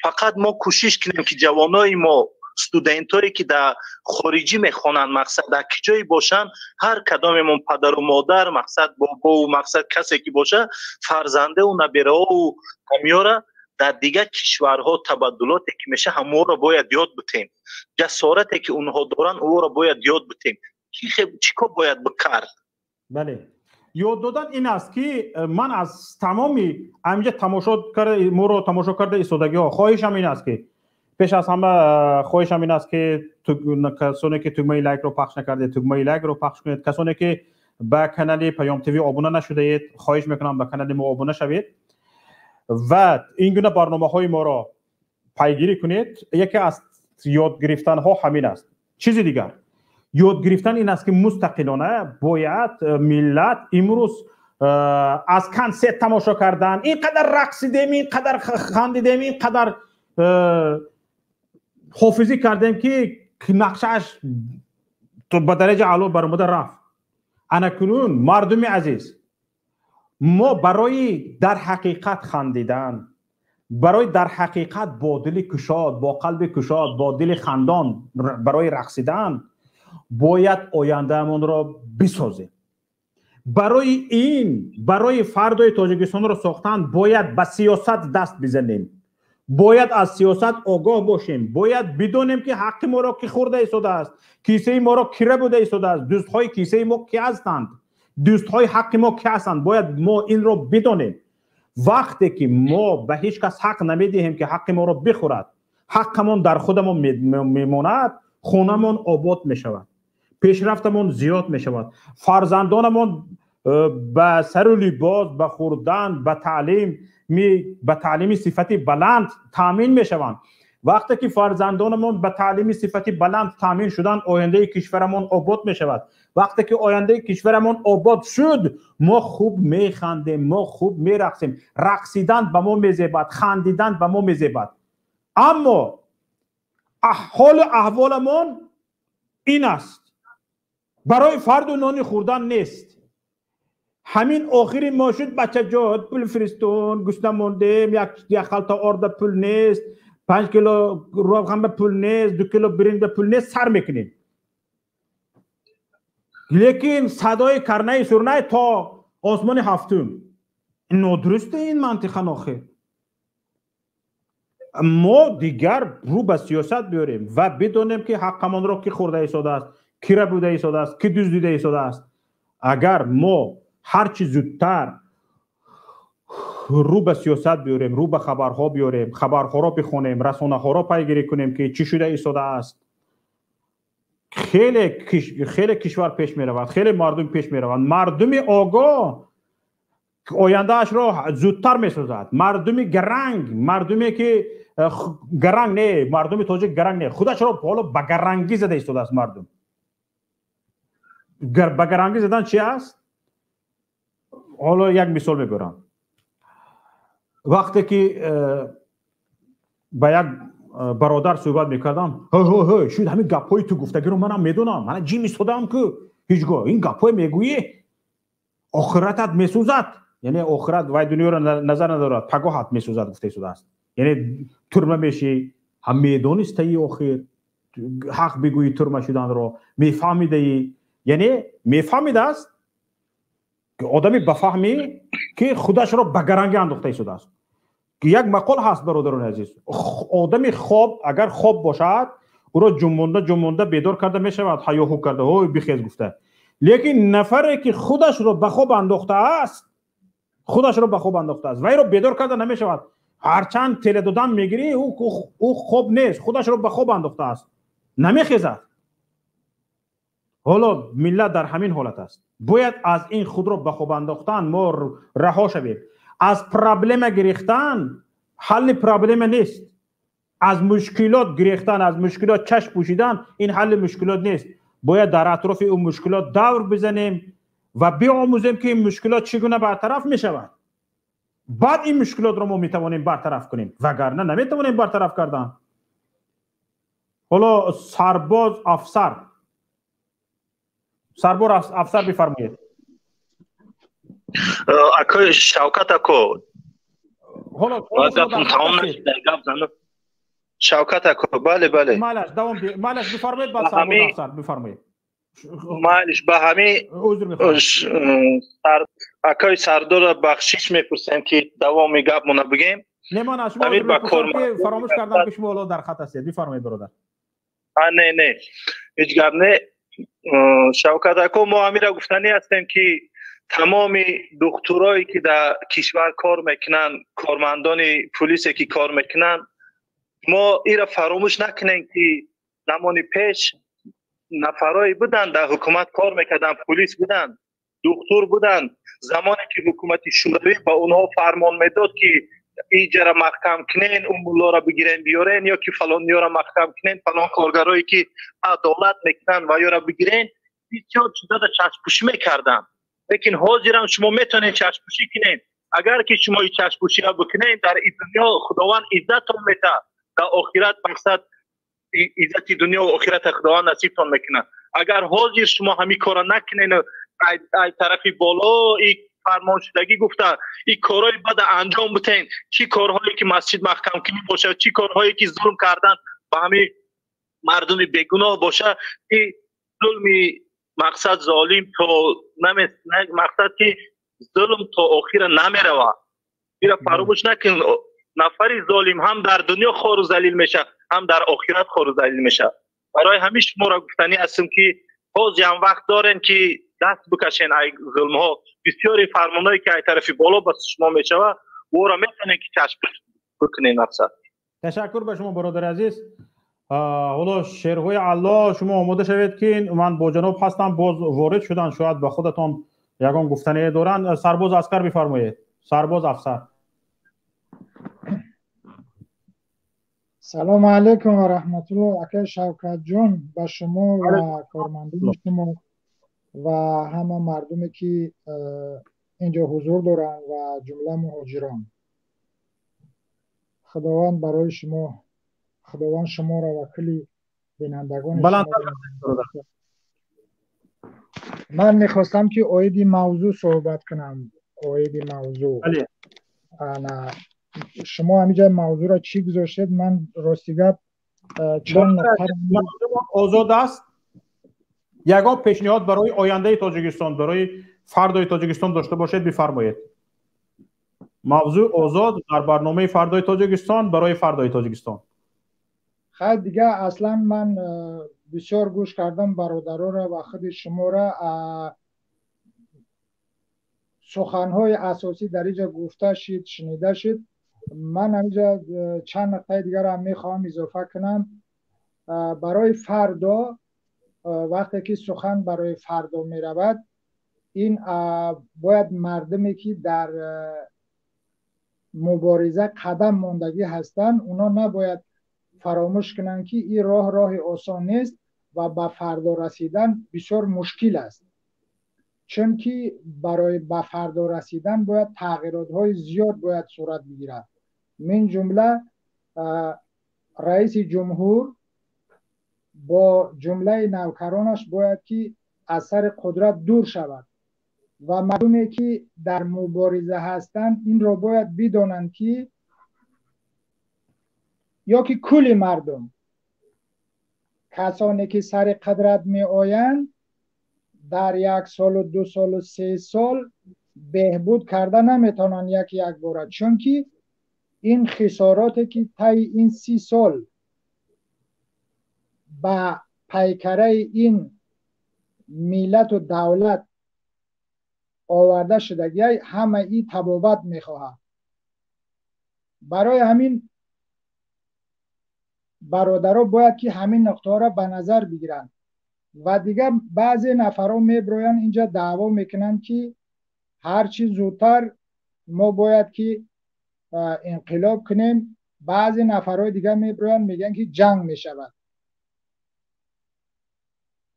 Фақат мо кӯшиш кунем ки ҷавонои мо, студентое ки дар хориҷӣ мехонанд, мақсад дар ки ҷое бошанд, ҳар кадомемон падару модар, мақсад бобову мақсад касе ки боша, фарзандаву набераову ҳамёра дар дигар кишварҳо табаддулоте ки меша ҳаморо бояд ёд битем. Ҷасорате ки онҳо доранд, ӯро бояд ёд битем. Чӣ кор бояд бикард? Бале. Ёд додан ин аст ки ман аз тамоми ҳаминҷа тамошо карда, моро тамошо карда истодагиҳо, хоҳишам ин аст ки пеш аз ҳама хоҳишам ин аст ки касоне ки тугмаи лайкро пахш накардед, тугмаи лайкро пахш кунед. Касоне ки ба канали Паём ТВ обуна нашудаед, хоҳиш мекунам ба канали мо обуна шавед ва ин гуна барномаҳои моро пайгирӣ кунед. Яке аз ёд гирифтанҳо ҳамин аст. Чизи дигар ёд гирифтан ин аст ки мустақилона бояд миллат имрӯз аз консерт тамошо кардан, ин қадар рақсидем, ин қадар хандидем, ин қадар ҳофизӣ кардем ки ки нақшааш ба дараҷаи аъло баромада рафт. Анакунун мардуми азиз, мо барои дар ҳақиқат хандидан, барои дар ҳақиқат бо дили кушод, бо қалби кушод, бо дили хандон барои рақсидан бояд ояндаамонро бисозем. Барои ин, барои фардои Тоҷикистонро сохтан бояд ба сиёсат даст бизанем, бояд аз сиёсат огоҳ бошем, бояд бидонем ки ҳаққи моро ки хӯрда истодааст, кисаи моро кира буда истодааст, дӯстҳои кисаи мо ки ҳастанд, дӯстҳои ҳаққи мо ки ҳастанд. Бояд мо инро бидонем. Вақте ки мо ба ҳеҷ кас ҳақ намедиҳем ки ҳаққи моро бихӯрад, ҳаққамон дар худамон мемонад, хонамон обод мешавад, пешрафтамон зиёд мешавад, фарзандонамон ба сару либос, ба хӯрдан, ба таълим, ба таълими сифати баланд таъмин мешаванд. Вақте ки фарзандонамон ба таълими сифати баланд таъмин шуданд, ояндаи кишварамон обод мешавад. Вақте ки ояндаи кишварамон обод шуд, мо хуб механдем, мо хуб мерақсем. Рақсидан ба мо мезебад, хандидан ба мо мезебад. Аммо ҳолу аҳволамон ин аст, барои фарду нони хӯрдан нест. Ҳамин охири мо шуд, бачаҷот пул фиристон, гусна мондем, як халта орда пул нест, 5 кило равған ба пул нест, 2 кило биринҷ ба пул нест, сар мекунем. Лекин садои карнаи сурнай то осмони ҳафтум. Нодурусте ин мантиқан охир. Мо дигар рӯ ба сиёсат биёрем ва бидонем ки ҳаққамонро ки хӯрда истодааст, ки рабуда истодааст, ки дуздида истодааст. Агар мо ҳарчи зудтар рӯ ба сиёсат биёрем, рӯ ба хабарҳо биёрем, хабарҳоро бихонем, расонаҳоро пайгирӣ кунем ки чӣ шуда истодааст, хеле кишвар пеш меравад, хеле мардум пеш мераванд. Мардуми огоҳ ояндаашро зудтар месозад. Мардуми гаранг, мардуме ки гаранг не, мардуми тоҷик гаранг не, худашро ҳоло ба гарангӣ зада истодааст. Мардум ба гарангӣ задан чи аст? Ҳоло як мисол мебарам. Вақте ки ба як бародар суҳбат мекардам, ҳ шуд ҳамин гапҳои ту гуфтагиро манам медонам, мана ҷим истодаам ку ҳеҷгоҳ ин гапҳое мегӯӣ, охиратат месӯзад. Яъне охират вай дунёро назар надорад, пагоҳат месӯзад гуфта истодааст. Яъне турма мешӣ, ҳам медонистаи охир ҳақ бигӯӣ турма шуданро мефаҳмидаӣ. Яъне мефаҳмидааст одами ба фаҳмӣ ки худашро ба гарангӣ андохта истодааст. Як мақол ҳаст, бародарони азиз, одами хоб агар хоб бошад, ӯро ҷунбонда ҷунбонда бедор карда мешавад, ҳаёҳу карда, ҳой бихез гуфта. Лекин нафаре ки худашро ба хоб андохтааст, худашро ба хоб андохтааст, вайро бедор карда намешавад. Ҳарчанд теле додан мегирӣ, ӯ хоб нест, худашро ба хоб андохтааст, намехезад. Ҳоло миллат дар ҳамин ҳолат аст. Бояд аз ин худро ба хоб андохтан мо раҳо шавем. Аз проблема гирифтан ҳалли проблема нест. Аз мушкилот гирифтан, аз мушкилот чашм пӯшидан ин ҳалли мушкилот нест. Бояд дар атрофи он мушкилот давр бизанем ва биомӯзем ки ин мушкилот чӣ гуна бартараф мешавад. Баъд ин мушкилотро мо метавонем бартараф кунем, вагарна наметавонем бартараф кардан. Ҳоло сарбоз афсар, сарбор афсар бифармоед. Акои Шавкат ако, ҳоло гапам тамом нашуд, гап занам. Шавкат ако, бале бале. Малаш, давом диҳ. Малаш бифармоед, баъд сарбоз афсар бифармоед. Малиш, ба ҳамин акои Сардорро бахшиш мепурсем ки давоми гапмона бигем. Не, ман аз шумо фаромӯш кардам ки шумо ҳоло дар хат ҳастед. Бифармоед, бародар. Не, не, ҳеҷ гап не. Шавкат ако, мо ҳаминро гуфтанӣ ҳастем ки тамоми духтурое ки дар кишвар кор мекунанд, кормандони пулисе ки кор мекунанд, мо инро фаромӯш накунем ки замони пеш нафарое буданд дар ҳукумат кор мекарданд, пулис буданд, духтур буданд. Замоне ки ҳукумати шӯравӣ ба онҳо фармон медод ки иҷара маҳкам кунен, он муллоро бигирен биёрен, ё ки фалонёро маҳкам кунен, фалон коргарое ки адолат мекунанд ва ёро бигирен, бисёр чизоро чашмпӯшӣ мекарданд. Лекин ҳозирам шумо метавонед чашмпӯшӣ кунед. Агар ки шумо ин чашмпӯширо бикунед, дар ин дунё Худованд иззаттон метаҳад, дар охират мақсад Иззати дунё ва охират Худованд насибтон мекунад. Агар ҳозир шумо ҳамин кора накунед, ай тарафи боло и фармоншудагӣ гуфта, и корҳои бада анҷом битен, чӣ корҳое ки масҷид маҳкамкунӣ бошад, чӣ корҳое ки зулм кардан ба ҳамин мардуми бегуноҳ бошад, и зулми мақсад золим то мақсад ки зулм то охира намеравад. Ира фаромӯш накун, нафари золим ҳам дар дунё хору залил мешавад, ҳам дар охират хору залил мешавад. Барои ҳамин шуморо гуфтанӣ ҳастем ки ҳозир ҳам вақт дорем ки даст бикашен ай зулмҳо. Бисёри фармонҳое ки ай тарафи боло ба шумо мешавад, ӯро метавонед ки чашм бикунед мақсад. Ташаккур ба шумо бародари азиз. Ҳоло шерҳои Аллоҳ, шумо омода шавед ки ман бо ҷаноб ҳастам, боз ворид шудан шояд ба худатон ягон гуфтане доранд. Сарбоз Аскар бифармоед. Сарбоз Афсар. Салом алейкум ва раҳматуллоҳ. Акай Шавкатҷон, ба шумо ва кормандони шумо ва ҳама мардуме ки инҷо ҳузур доранд ва ҷумла муҳоҷирон. Худованд барои шумо, Худованд шуморо ва кулли бинандагони шумо. Ман мехостам ки оиди мавзӯъ суҳбат кунам. Оиди мавзӯъ. Ана шумо ҳаминҷа мавзӯъро чӣ гузоштед? Ман рости гап чанд нуқта озод аст. Ягон пешниҳод барои ояндаи Тоҷикистон, барои фардои Тоҷикистон дошта бошед, бифармоед. Мавзӯъ озод дар барномаи фардои Тоҷикистон барои фардои Тоҷикистон. Хай дига аслан ман бисёр гӯш кардам бародаронро ва худи шуморо. Суханҳои асосӣ дар инҷа гуфта шид, шунида шид. Ман ҳаминҷа чанд нуқтаи дигарро ҳам мехоҳам изофа кунам. Барои фардо, вақте ки сухан барои фардо меравад, ин бояд мардуме ки дар мубориза қадам мондагӣ ҳастанд, уно набояд фаромӯш кунанд ки ин роҳ роҳи осон нест ва ба фардо расидан бисёр мушкил аст. Чунки барои ба фардо расидан бояд тағйиротҳои зиёд бояд сурат бигирад. Мин ҷумла раиси ҷумҳур бо ҷумлаи навкаронаш бояд ки аз сари қудрат дур шавад ва мардуме ки дар мубориза ҳастанд инро бояд бидонанд ки ё ки кулли мардум касоне ки сари қудрат меоянд дар як солу ду солу се сол беҳбуд карда наметавонанд яки якбора, чунки ин хисороте ки таи ин 30 сол ба пайкараи ин миллату давлат оварда шудагиай ҳама ин табобат мехоҳад. Барои ҳамин бародаро бояд ки ҳамин нуқтаҳоро ба назар бигиранд. Ва дигар баъзе нафарҳо меброянд инҷа даъво мекунанд ки ҳарчи зудтар мо бояд ки инқилоб кунем. Баъзе нафарҳои дигар меброянд мегӯянд ки ҷанг мешавад.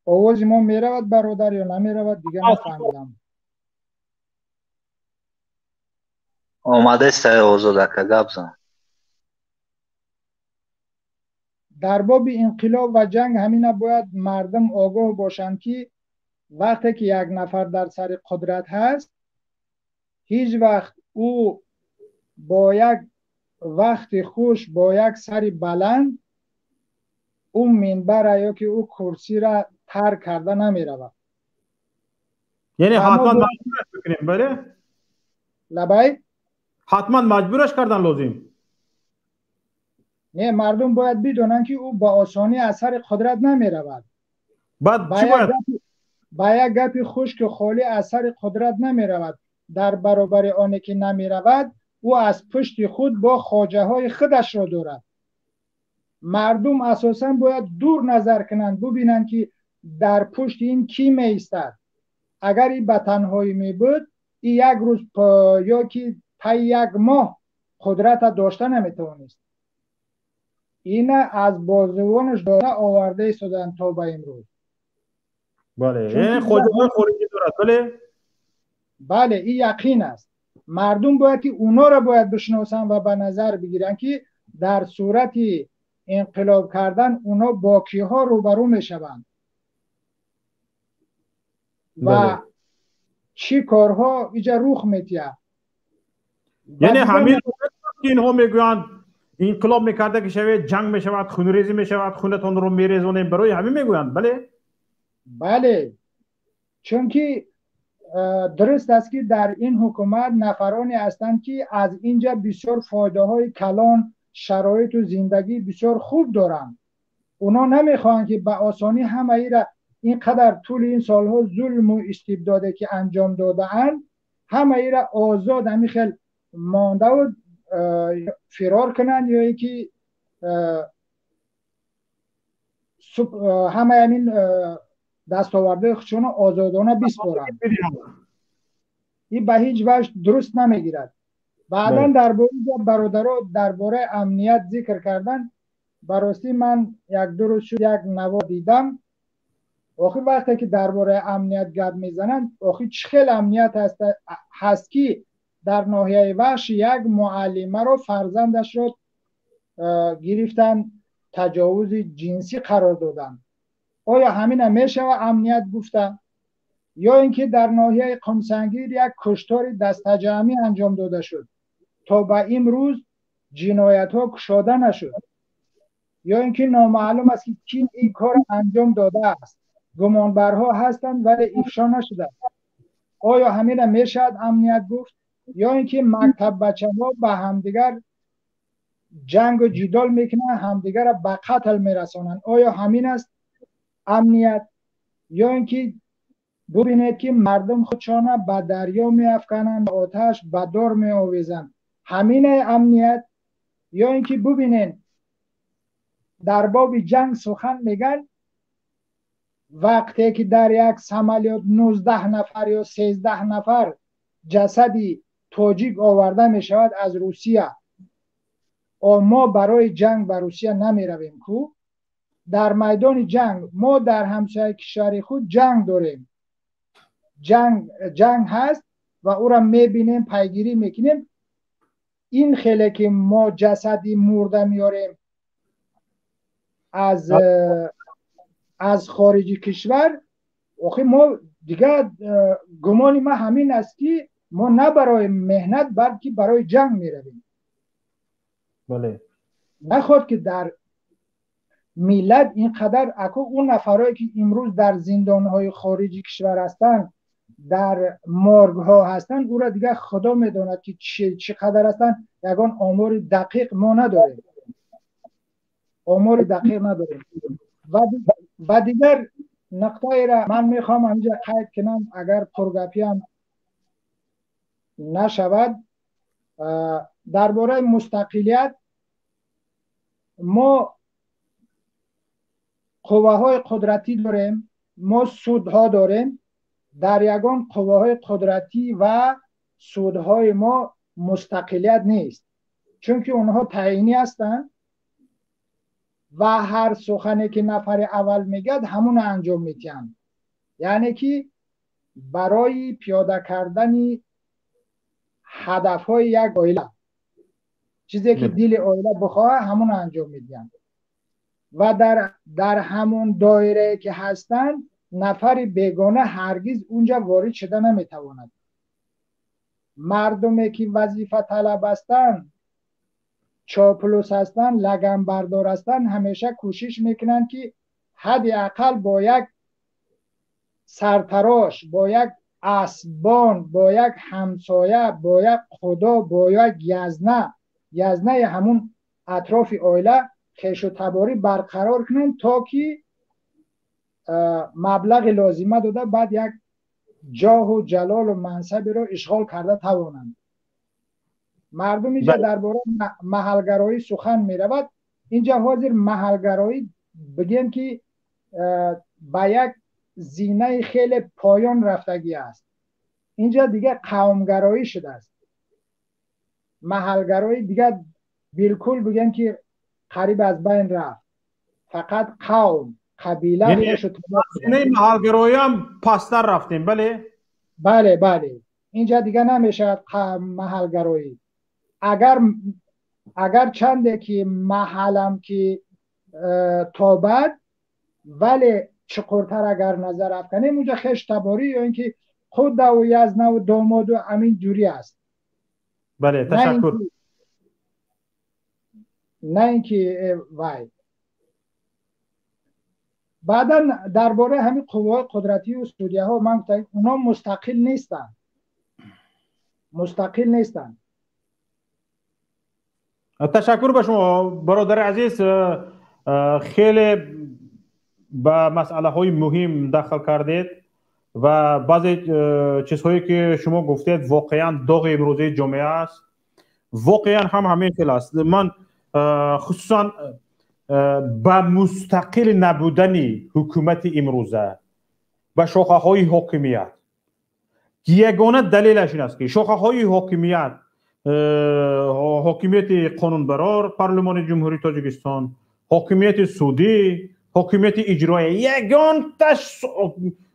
Овози мо меравад бародар ё намеравад, дигар нафаҳмидам. Омадест Озод ака, гап зан. Дар боби инқилоб ва ҷанг ҳамина бояд мардум огоҳ бошанд ки вақте ки як нафар дар сари қудрат ҳаст, ҳеҷ вақт ӯ бо як вақти хуш, бо як сари баланд ӯ минбара ё ки ӯ курсиро тарк карда намеравад. Яъне ҳатман маҷбураш бикунем, бале? Лабай? Ҳатман маҷбураш кардан лозим. Не, мардум бояд бидонанд ки ӯ ба осонӣ аз сари қудрат намеравад. Баъд чӣ бояд? Ба як гапи хушки холӣ аз сари қудрат намеравад. Дар баробари оне ки намеравад, ӯ аз пушти худ бо хоҷаҳои худашро дорад. Мардум асосан бояд дур назар кунанд, бубинанд ки дар пушти ин кӣ меистад. Агар ин ба танҳоӣ мебуд, ин як рӯз ё ки таи як моҳ қудрата дошта наметавонист. Ина аз бозувонаш дода оварда истоданд то ба имрӯз. Бале, хоҷаҳои хориҷӣ дорад, бале? Бале, ин яқин аст. Мардум бояд ки уноро бояд бишносанд ва ба назар бигиранд ки дар сурати инқилоб кардан, онҳо бо киҳо рӯбарӯ мешаванд ва чӣ корҳо иҷа рух медиҳад. Яъне ҳамин ки инҳо мегӯянд инқилоб мекарда ки шавед, ҷанг мешавад, хунрезӣ мешавад, хунатонро мерезонем, барои ҳамин мегӯянд, бале? Бале, чунки дуруст аст ки дар ин ҳукумат нафароне ҳастанд ки аз инҷа бисёр фоидаҳои калон, шароиту зиндагӣ бисёр хуб доранд. Онҳо намехоҳанд ки ба осонӣ ҳамаира ин қадар тӯли ин солҳо зулму истибдоде ки анҷом додаанд, ҳамаира озод ҳамин хел мондаву фирор кунанд ё ин ки ҳамаи ҳамин дастовардаи худшонро озодона биспоранд. Ин ба ҳеҷ ваҷҳ дуруст намегирад. Баъдан дар бораи бародаро дар бораи амният зикр кардан, ба ростӣ ман як ду рӯз шуд як наво дидам. Охир вақте ки дар бораи амният гап мезананд, охир чӣ хел амният ҳаст ки дар ноҳияи Вахш як муаллимаро фарзандашро гирифтан, таҷовузи ҷинсӣ қарор доданд. Оё ҳамина мешава амният гуфта? Ё ин ки дар ноҳияи Қумсангир як куштори дастаҷамъӣ анҷом дода шуд, то ба имрӯз ҷиноятҳо кушода нашуд. Ё ин ки номаълум аст ки кӣ ин кор анҷом додааст, гумонбарҳо ҳастанд вале ифшо нашудааст. Оё ҳамина мешавад амният гуфт? Ё ин ки мактаббачаҳо ба ҳамдигар ҷангу ҷидол мекунанд, ҳамдигарро ба қатл мерасонанд. Оё ҳамин аст амният? Ё ин ки бубинед ки мардум худшона ба дарё меафкананд, ба оташ, ба дор меовезанд. Ҳамин амният? Ё ин ки бубинед дар боби ҷанг сухан мегӯянд, вақте ки дар як самолёт 19 нафар ё 13 нафар ҷасади тоҷик оварда мешавад аз Русия, мо барои ҷанг ба Русия намеравем ку? Дар майдони ҷанг мо дар ҳамсояи кишвари худ ҷанг дорем, ҷанг ҳаст ва ӯро мебинем, пайгирӣ мекунем. Ин хеле ки мо ҷасади мурда меорем аз хориҷи кишвар, охир мо дигар гумони ман ҳамин аст ки мо на барои меҳнат, балки барои ҷанг меравем. Бале, нахоҳад ки дар миллат ин қадар аку он нафарое ки имрӯз дар зиндонҳои хориҷи кишвар ҳастанд, дар моргҳо ҳастанд, ӯро дигар Худо медонад ки чӣ қадар ҳастанд. Ягон омори дақиқ мо надорем, омори дақиқ надорем. Ва дигар нуқтаеро ман мехоҳам ҳаминҷа қайд кунам, агар пургапиам нашавад, дар бораи мустақилият. Мо қувваҳои қудратӣ дорем, мо судҳо дорем. Дар ягон қувваҳои қудратӣ ва судҳои мо мустақилият нест, чунки онҳо таъинӣ ҳастанд ва ҳар сухане ки нафари аввал мегӯяд ҳамонро анҷом медиҳанд. Яъне ки барои пиёда кардани ҳадафҳои як оила, чизе ки дили оила бихоҳад ҳамонро анҷом медиҳанд ва дар ҳамон доирае ки ҳастанд нафари бегона ҳаргиз унҷа ворид шуда наметавонад. Мардуме ки вазифаталаб ҳастанд, чоплус ҳастанд, лаганбардор ҳастанд, ҳамеша кӯшиш мекунанд ки ҳадди ақал бо як сартарош, бо як асбон, бо як ҳамсоя, бо як худо, бо як язнаи ҳамун атрофи оила хешу таборӣ барқарор кунанд, то ки маблағи лозима дода баъд як ҷоҳу ҷалолу мансабиро ишғол карда тавонанд. Мардум инҷа дар бораи маҳалгароӣ сухан меравад. Инҷа ҳозир маҳалгароӣ бигем ки ба як зинаи хеле поён рафтагӣ аст. Инҷа дигар қавмгароӣ шудааст. Маҳалгароӣ дигар билкул бигем ки қариб аз байн рафт. Фақат қавм, қабила. Зинаи маҳалгароӣ ҳам пасттар рафтем, бале? Бале, бале. Инҷа дигар намешавад маҳалгароӣ. Агар чанде ки маҳалам ки тобад، ولی چقورتر اگر نظر افکنیم اونجا خش تباری یا اینکه خود و یزنه و داماد و همین جوری است. بله تشکر. نه اینکه وای بعدا درباره همین قوای قدرتی و سوریه ها من گفتم اونا مستقل نیستن، مستقل نیستن. تشکر به شما برادر عزیز، خیلی به مسئله های مهم دخل کردید و بعضی چیزهایی که شما گفتید واقعا داغ امروزی جامعه است، واقعا هم همین خیل است. من خصوصا به مستقل نبودن حکومت امروزه به شاخه های حاکمیت، یگانه دلیلش این است که شاخه های حاکمیت، حاکمیت قانونبرار پارلمان جمهوری تاجیکستان، حاکمیت سودی، حاکمیت اجرایی، یگانتش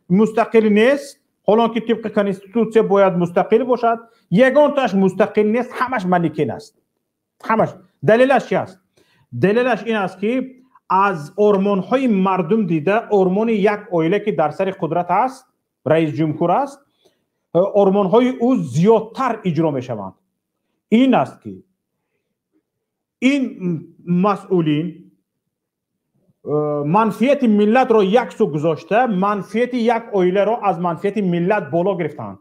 مستقل نیست. حالا که طبق کنستیتوسیا باید مستقل باشد، یگانتش مستقل نیست، همش منیکن است، همش. دلیلش چی است؟ دلیلش این است که از آرمان‌های مردم دیده، آرمان یک عائله که در سر قدرت است، رئیس جمهور است، آرمان‌های او زیادتر اجرا می‌شوند. این است که این مسئولین منفیت ملت را یک سو گذاشته، منفیت یک عائله را از منفیت ملت بالا گرفتند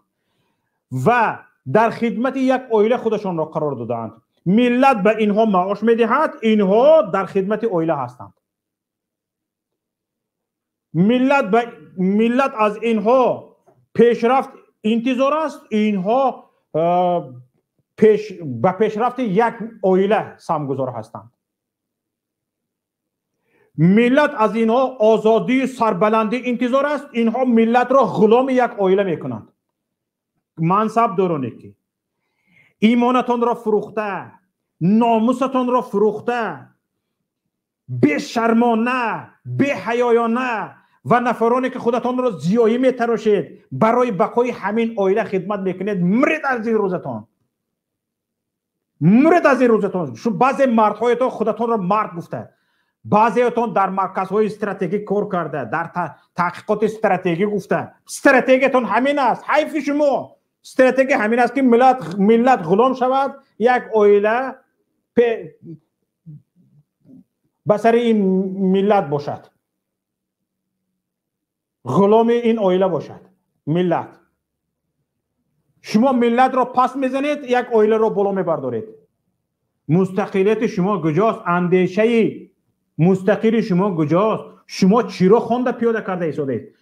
و در خدمت یک عائله خودشان را قرار دادند. ملت به اینها معاش میدهد، اینها در خدمت عائله هستند. ملت از اینها پیشرفت انتظار است، اینها به پیشرفت یک عائله سمگذار هستند. ملت از اینها آزادی سربلندی انتظار است، اینها ملت را غلام یک عائله میکنند. منصب دارانه که ایمانتان را فروخته، ناموستان را فروخته، بشرمانه، بحیایانه و نفرانی که خودتان را زیایی میتراشید برای بقای همین عائله خدمت میکنید، مرد از این روزتان، مرد از این روزتان. بعضی مردهایتان خودتان را مرد گفته، بعضیتان در مرکزهای استراتژیک کار کرده، در تحقیقات استراتژیک گفته، استراتژیتان همین است. حیف شما، استراتژی همین است که ملت غلام شود، یک عائله به سر این ملت باشد، غلام این عائله باشد ملت. شما ملت را پس میزنید، یک عائله را بالا میبردارید. مستقلیت شما کجاست؟ اندیشه مستقل شما کجاست؟ شما چی را خوانده پیاده کرده ایستادید؟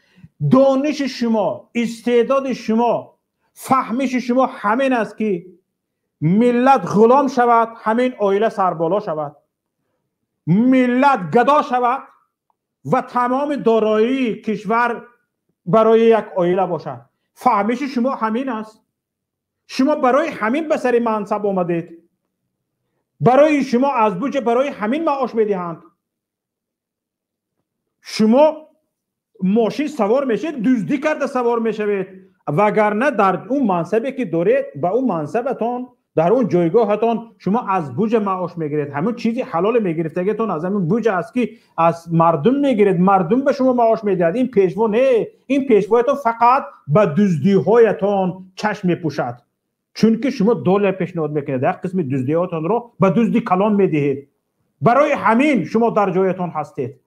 دانش شما، استعداد شما، فهمش شما همین است که ملت غلام شود، همین عائله سربالا شود، ملت گدا شود و تمام دارایی کشور برای یک عائله باشد. فهمش شما همین است. شما برای همین به سر منصب آمدید، برای شما از بودجه برای همین معاش میدهند. شما ماشین سوار میشید، دزدی کرده سوار میشوید، وگرنه در اون منصبی که دارید، به اون منصبتان، در اون جایگاهتان شما از بودجه معاش میگیرید. همون چیزی حلال میگرفتگیتون از همون بودجه است که از مردم میگیرید، مردم به شما معاش میدهد. این پیشوا نه، این پیشوایتون فقط به دزدی‌هایتان چشم میپوشد، چون که شما دلار پیشنهاد میکنید، یک قسم دزدی‌هایتان رو به دزدی کلان میدهید. برای همین شما در جایتان هستید.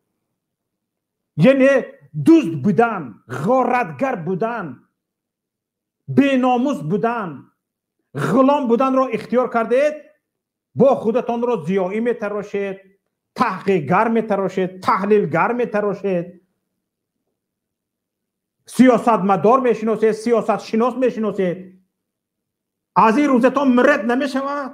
یعنی دزد بودن، غارتگر بودن، بیناموس بودن، غلام بودن را اختیار کردید، با خودتان را زیایی میتراشید، تحقیقگر میتراشید، تحلیلگر میتراشید، سیاستمدار میشناسید، سیاست شناس میشناسید. از این روزتان مرد نمیشود.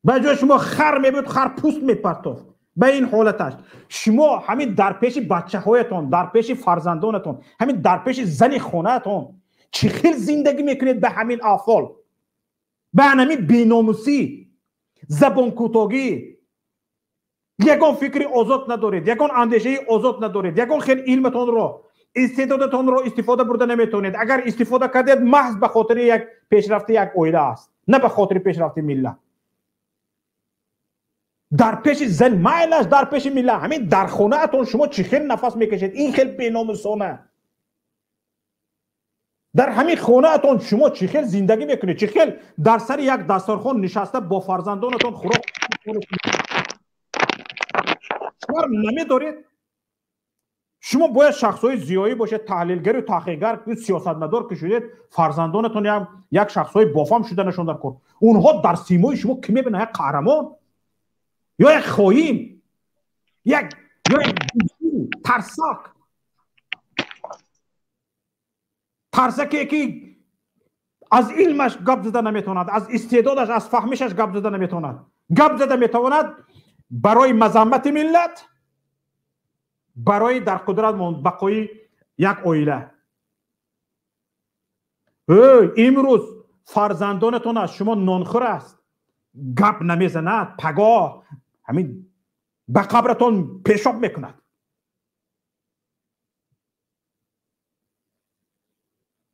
به جای شما خر میبود، خر پوست میپرتافت. به این حالتش شما همین در پیش بچه هایتان، در پیش فرزندانتان، همین در پیش زن خانه‌تان چه خیل زندگی میکنید؟ به همین افعال، به همین بیناموسی، زبان کوتاهی، یگان فکر آزاد ندارید، یگان اندیشه آزاد ندارید، یگان خیلی علمتان را، استعدادتان را استفاده برده نمیتونید. اگر استفاده کردید محض به خاطر یک پیشرفت یک عائله است، نه به خاطر پیشرفت ملت. Дар пеши зан майлаш, дар пеши миллат. Ҳамин дар хонаатон шумо чӣ хел нафас мекашед? Ин хел беномусона. Дар ҳамин хонаатон шумо чӣ хел зиндагӣ мекунед? Чӣ хел дар сари як дастархон нишаста бо фарзандонатон хӯрок шарм намедоред? Шумо бояд шахсҳои зиёӣ бошед, таҳлилгару таҳқиқгар, сиёсатмадор ки шудед, фарзандонатон як шахсҳои бофам шуданашон дар кор. Онҳо дар симои шумо ки мебинанд? Як қаҳрамон ё як хоин, як ё як тарсак, тарсаке ки аз илмаш гап зада наметавонад, аз истеъдодаш, аз фаҳмишаш гап зада наметавонад. Гап зада метавонад барои мазаммати миллат, барои дар қудрат бақои як оила. Имрӯз фарзандонатон аз шумо нонхӯр аст, гап намезанад, пагоҳ ҳамин ба қабратон пешоб мекунад.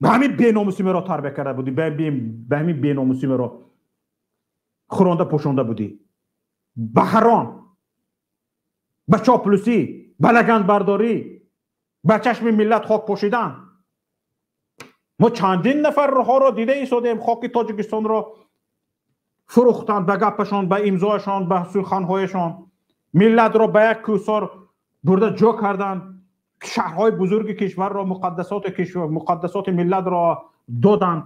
Ба ҳамин беномусӣ меро тарбия карда будӣ, ба ҳамин беномусӣ меро хӯронда пӯшонда будӣ, ба ҳаром, ба чоплусӣ, ба лаганбардорӣ, ба чашми миллат хок пошидан. Мо чандин нафарҳоро дида истодем, хоки Тоҷикистонро фурӯхтанд ба гапашон, ба имзояшон, ба суханҳояшон, миллатро ба як кӯсор бурда ҷо карданд, шаҳрҳои бузурги кишварро, муқаддасоти кишвар, муқаддасоти миллатро доданд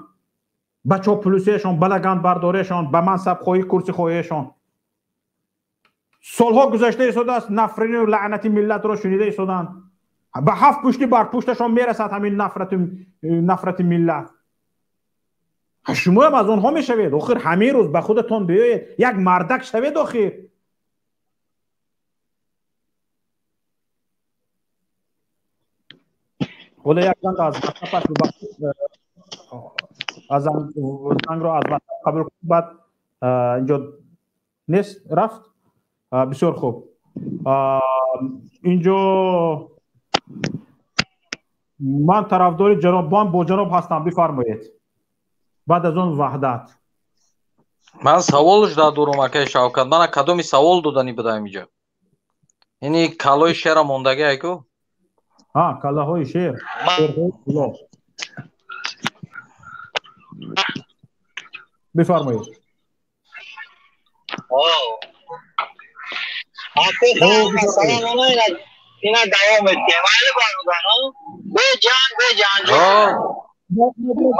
ба чоплусияшон, ба лаганбардориашон, ба мансабхоҳӣ, курсихоҳиашон. Солҳо гузашта истодааст, нафрину лаънати миллатро шунида истоданд. Ба ҳафт пушти бар пушташон мерасад ҳамин нафрати миллат. Шумоям аз онҳо мешавед. Охир ҳамин рӯз ба худатон биёед, як мардак шавед охир. Ҳоло як занг аз WhatsApp, аз зангро аз WhatsApp қабул кунед, баъд инҷо нест, рафт. Бисёр хуб. Инҷо ман тарафдори ҷаноб, ман бо ҷаноб ҳастам, бифармоед. Баъд аз он Ваҳдат. Ман саволш дорум, акаи Шавкат. Мана кадоми савол додани будам инҷо? Ини калои шера мондагӣ айку? Ҳа, калаҳои шер. Шерҳои куло. Бифармоед. Ина давом этем. Майли бародарон, бе ҷанг, бе ҷанҷол.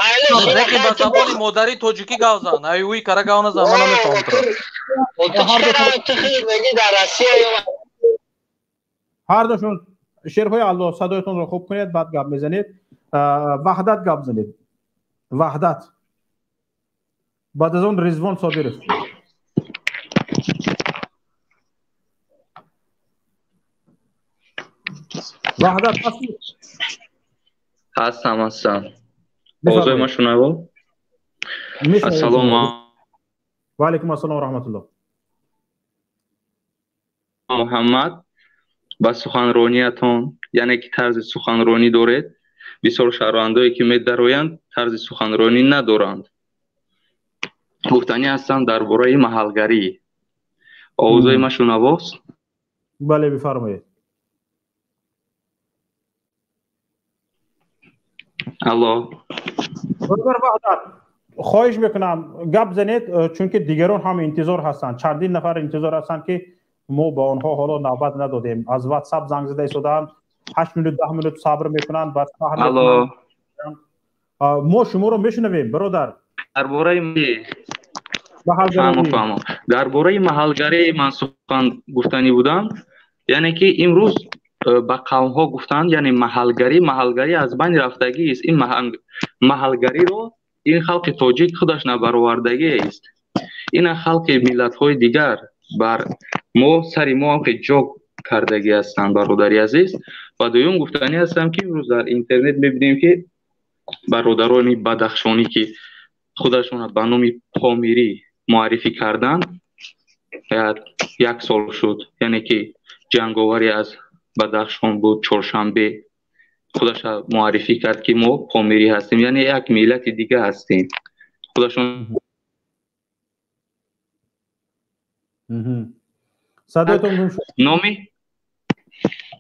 Майли неки ба забони модари тоҷикӣ гап зан. Ай уи кара гап назан, ман намефаҳмам туро. Ту хел мегӣ дар Россия ё ҳар душон шерҳои Аллоҳ, садоятонро хуб кунед, баъд гап мезанед. Ваҳдат гап занед. Ваҳдат. Баъд аз он Ризвон Собиров. Ваҳдат ҳастӣ? Ҳастам, ҳастам. Овозои ма шунаво? Ассалому ва алайкум ассалом ва раҳматуллоҳ. Муҳаммад, ба суханрониятон, яъне ки тарзи суханронӣ доред, бисёр шаҳрвандое ки медароянд тарзи суханронӣ надоранд. Гуфтанӣ ҳастам дар бораи маҳалгарӣ. Овозои ма шунавост? Бале, бифармоед. Алло. Бародар Ваҳдат, хоҳиш мекунам гап занед, чунки дигарон ҳам интизор ҳастанд. Чандин нафар интизор ҳастанд ки мо ба онҳо ҳоло навбат надодем. Аз WhatsApp занг зада истодаанд, 8 минут, 10 минут сабр мекунанд, баъд қаҳр Алло. Мо шуморо мешунавем, бародар. Дар бораи фаҳмо, фаҳмо. Дар бораи маҳалгарӣ ман сухан гуфтанӣ будам, яъне ки имрӯз ба қавмҳо гуфтанд, яъне маҳалгарӣ, маҳалгарӣ аз байн рафтагӣ аст. Ин маҳалгариро ин халқи тоҷик худаш набаровардагӣ аст. Ина халқи миллатҳои дигар бар мо сари мо ҳам ҷо кардагӣ ҳастанд, бародари азиз. Ва дуюм гуфтанӣ ҳастам ки имрӯз дар интернет мебинем ки бародарони бадахшонӣ ки худашонро ба номи помирӣ муаррифӣ карданд, як сол шуд, яъне ки ҷанговарӣ аз Бадахшон буд, Чоршанбе худаша муаррифӣ кард ки мо помирӣ ҳастем, яъне як миллати дига ҳастем. Худашон Садоятон гум шуд. Номи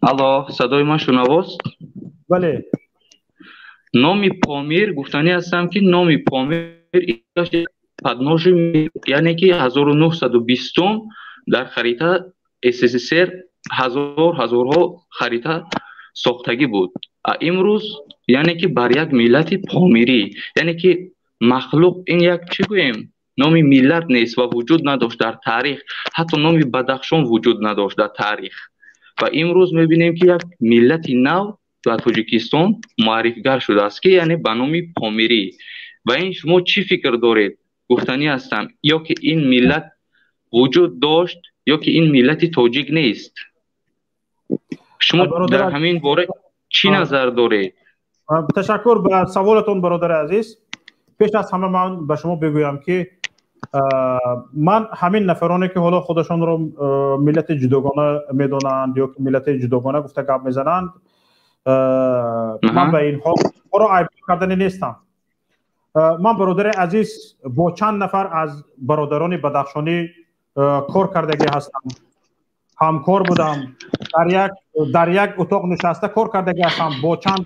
Алло, садои ман шунавост? Бале. Номи Помир, гуфтанӣ ҳастам, ки номи Помир подножи, яъне ки 1920 дар харита СССР ҳазор ҳазорҳо харита сохтагӣ буд. А имрӯз, яъне ки бар як миллати помирӣ, яъне ки махлуқ, ин як чӣ гӯем, номи миллат нест ва вуҷуд надошт дар таърих, ҳатто номи Бадахшон вуҷуд надошт дар таърих. Ва имрӯз мебинем, ки як миллати нав дар Тоҷикистон муаррифгар шудааст, ки яъне ба номи помирӣ. Ва ин шумо чӣ фикр доред? Гуфтанӣ ҳастам, ё ки ин миллат вуҷуд дошт, ё ки ин миллати тоҷик нест. Шумо дар ҳамин бора чӣ назар доред? Ташаккур ба саволатон, бародари азиз. Пеш аз ҳама ман ба шумо бигӯям, ки ман ҳамин нафароне, ки ҳоло худашонро миллати ҷудогона медонанд ё ки миллати ҷудогона гуфта гап мезананд, ман ба инҳоро айбдор кардани нестам. Ман, бародари азиз, бо чанд нафар аз бародарони бадахшонӣ кор кардагӣ ҳастам, ҳамкор будам, дар як утоқ нишаста кор кардагӣ ҳастам бо чанд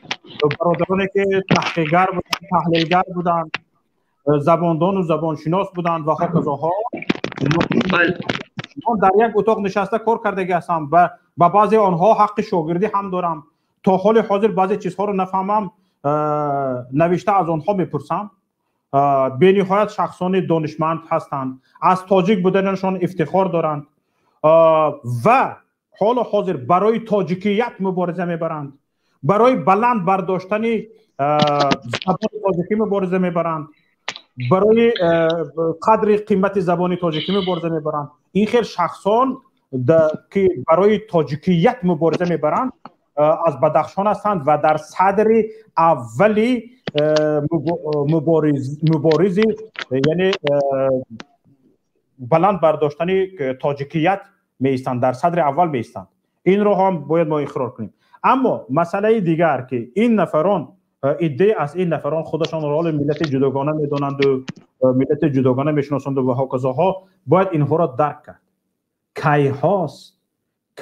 бародароне, ки таҳқиқгар буданд, таҳлилгар буданд, забондону забоншинос буданд ва ҳоказоҳо. Ман дар як утоқ нишаста кор кардагӣ ҳастам ва ба баъзе онҳо ҳаққи шогирдӣ ҳам дорам. То ҳоли ҳозир баъзе чизҳоро нафаҳмам, навишта аз онҳо мепурсам. Бениҳоят шахсони донишманд ҳастанд, аз тоҷик буданашон ифтихор доранд ва ҳоло ҳозир барои тоҷикият мубориза мебаранд, барои баланд бардоштани забони тоҷикӣ мубориза мебаранд, барои қадри қимати забони тоҷикӣ мубориза мебаранд. Ин хел шахсон, ки барои тоҷикият мубориза мебаранд, аз Бадахшон ҳастанд ва дар садри аввали муборизи, яъне баланд бардоштани тоҷикият меистанд, дар садри аввал меистанд. Инро ҳам бояд мо иқрор кунем. Аммо масъалаи дигар, ки ин нафарон, иддае аз ин нафарон худашонро ҳоло миллати ҷудогона медонанду миллати ҷудогона мешиносанду ва ҳоказоҳо, бояд инҳоро дарк кард.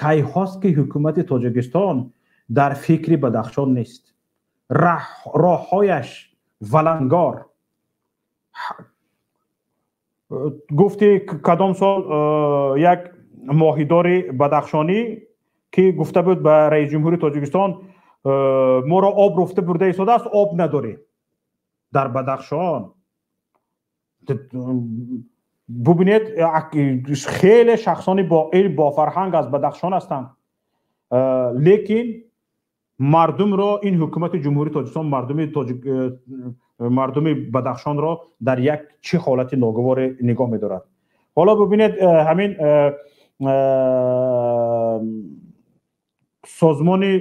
Кайҳост, ки ҳукумати Тоҷикистон дар фикри Бадахшон нест, роҳҳояш валангор. Гуфти, кадом сол як моҳидори бадахшонӣ, ки гуфта буд ба раиси ҷумҳури Тоҷикистон: «Моро об руфта бурда истодааст, об надорем дар Бадахшон». Бубинед, хеле шахсони бо илм, бо фарҳанг аз Бадахшон ҳастанд, лекин мардумро ин ҳукумати Ҷумҳурии Тоҷикистон мардуми Бадахшонро дар як чӣ ҳолати ногуворе нигоҳ медорад. Ҳоло бубинед, ҳамин созмони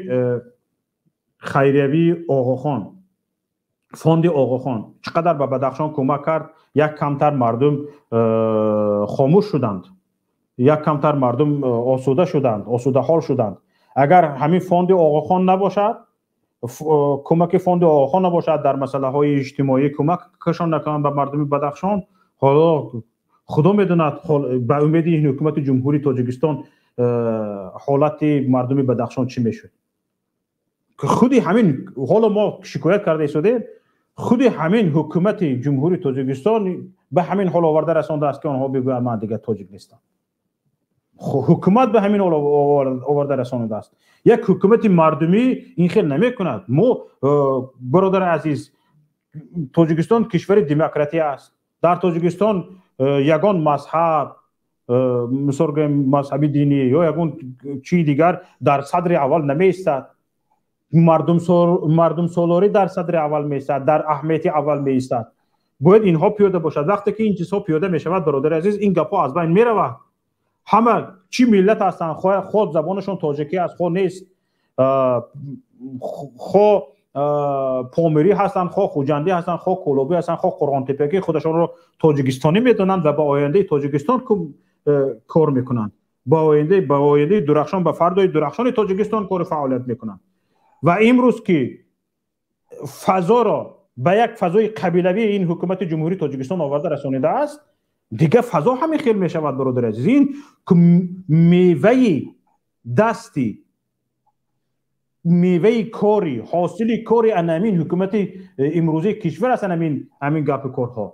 хайриявии Оғохон, фонди Оғохон чӣ қадар ба Бадахшон кӯмак кард. Як камтар мардум хомӯш шуданд, як камтар мардум осуда шуданд, осудаҳол шуданд. Агар ҳамин фонди Оғохон набошад, кӯмаки фонди Оғохон набошад, дар масъалаҳои иҷтимоӣ кӯмак кашон накунанд ба мардуми Бадахшон, ҳоло худо медонад, ба умеди ин ҳукумати Ҷумҳурии Тоҷикистон ҳолати мардуми Бадахшон чӣ мешуд. Худи ҳамин ҳоло мо шикоят карда истодем, худи ҳамин ҳукумати Ҷумҳурии Тоҷикистон ба ҳамин ҳол оварда расондааст, ки онҳо бигӯянд: «Ман дигар тоҷик нестам». Ҳукумат ба ҳамин ҳол оварда расонидааст. Як ҳукумати мардумӣ ин хел намекунад. Мо, бародари азиз, Тоҷикистон кишвари демократия аст. Дар Тоҷикистон ягон мазҳаб, мисол гӯем, мазҳаби динӣ ё ягон чии дигар дар садри аввал намеистад. Мардумсолорӣ дар садри аввал меистад, дар аҳамияти аввал меистад. Бояд инҳо пиёда бошад. Вақте ки ин чизҳо пиёда мешавад, бародари азиз, ин гапҳо аз байн меравад. Ҳама чӣ миллат ҳастанд, хоҳ забонашон тоҷикӣ аст, хоҳ нест, хоҳ помирӣ ҳастанд, хоҳ хуҷандӣ ҳастанд, хоҳ кӯлобӣ ҳастанд, хоҳ қурғонтеппагӣ, худашонро тоҷикистонӣ медонанд ва ба ояндаи Тоҷикистон кор мекунанд, ба ояндаи дурахшон, ба фардои дурахшони Тоҷикистон кори фаъолият мекунанд. Ва имрӯз ки фазоро ба як фазои қабилавии ин ҳукумати Ҷумҳурии Тоҷикистон оварда расонидааст. Дигар фазо ҳамин хел мешавад, бародари азиз. Ин меваи дасти, меваи кори, ҳосили кори анамин ҳукумати имрӯзаи кишвар аст, анамин ҳамин гапи корҳо.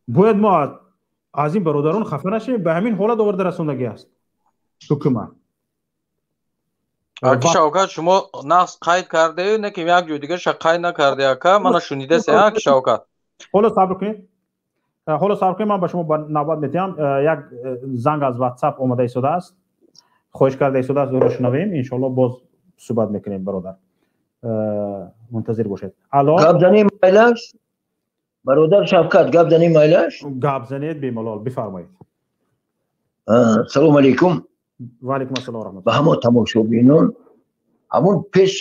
Бояд мо аз ин бародарон хафа нашавем, ба ҳамин ҳолат оварда расондагӣ аст ҳукумат. Аки Шавкат, шумо нақс қайд кардаю, не ки як ҷои дигарша қайд накарде, ака, мана шунидесе, аки Шавкат. Ҳоло сабр кунед. Ҳоло сабр кунед, ман ба шумо навбат медиҳам. Як занг аз WhatsApp омада истодааст. Хоҳиш карда истодааст, ӯро шунавем. Иншоалло боз суҳбат мекунем, бародар. Мунтазир бошед. Алло. Гап занем майлаш? Бародар Шавкат, гап занем майлаш? Гап занед бемалол, бифармоед. Салом алейкум. Ва алейкум ассалом ва раҳматуллоҳ. Ба ҳама тамошобинон. Ҳамон пеш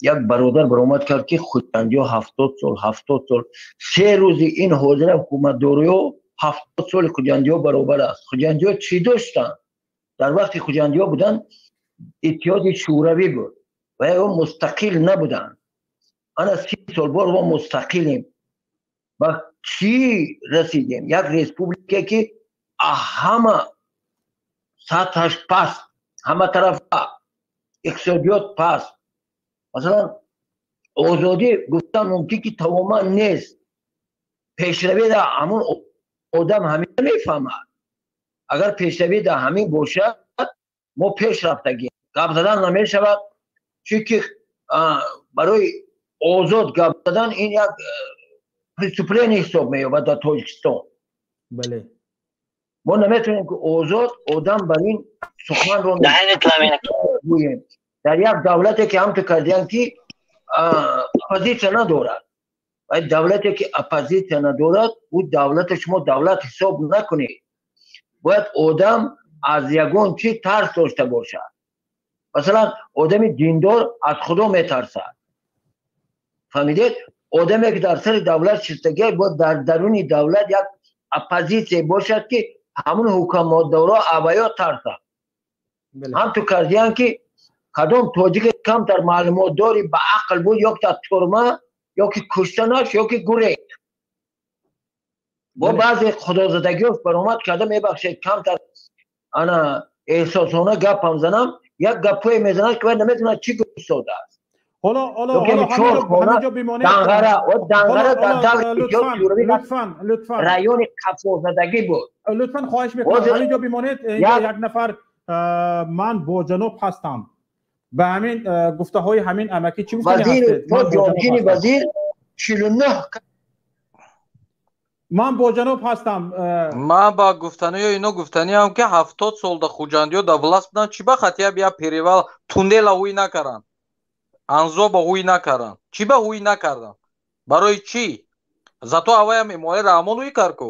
як бародар баромад кард, ки Хуҷандиё 70 сол, 70 сол, се рӯзи ин ҳозира ҳукуматдориё 70 соли Хуҷандиё баробар аст. Хуҷандиё чӣ доштанд? Дар вақти Хуҷандиё буданд, Иттиҳоди Шӯравӣ буд ва ё мустақил набуданд. Ана 30 сол бор мо мустақилем. Ба чӣ расидем? Як республика, ки ҳама сатҳаш паст, ҳама тарафа иқтисодиёт паст. Масалан, озодӣ гуфтан мумкин ки тамоман нест. Пешравӣ дар ҳамон одам ҳамин мефаҳмад. Агар пешравӣ дар ҳамин бошад, мо пеш рафтагем. Гап задан намешавад, чунки барои озод гап задан ин як преступление ҳисоб меёбад дар Тоҷикистон. Бале. Мо наметавонем ки озод одам бар ин суханро гӯем. Дар як давлате ки ҳамту кардиянд ки оппозитсия надорад. Ва давлате ки оппозитсия надорад, ӯ давлата шумо давлат ҳисоб накунед. Бояд одам аз ягон чиз тарс дошта бошад. Масалан, одами диндор аз Худо метарсад. Фаҳмидед? Одаме ки дар сари давлат шистагӣ, бояд дар даруни давлат як оппозитсия бошад, ки ҳамон ҳукуматдоро аваё тарсад. Ҳамту кардиянд ки кадом тоҷике камтар маълумотдори ба ақл буд, ё ки дар турма, ё ки куштанаш, ё ки гурехт. Бо баъзе худозадагиҳо баромад карда, мебахшед, камтар ана эҳсосона гапам занам, як гапҳое мезанад, ки вай наметавонад чӣ гуфтодааст. Ҳоло ҳоло ҳаминҷо бимонед. Данғара, Данғара дар даври лутфан, лутфан, райони қафозадагӣ буд. Лутфан, хоҳиш мекунам, ҳаминҷо бимонед. Як нафар ман бо ҷаноб ҳастам. Ба ҳамин гуфтаҳои ҳамин амакӣ чӣ гуфтани ҳастед? Вазир, вазир 49. Ман бо ҷаноб ҳастам. Ман ба гуфтаниё ино гуфтаниам, ки 70 сол да Хуҷандиё да власт буданд, чӣ ба хатия бия перевал туннела ҳуй накаранд, Анзоба ҳуй накаранд, чӣ ба ҳуй накарданд? Барои чӣ? Зато аваям Эмомалӣ Раҳмон ҳуй кард ку.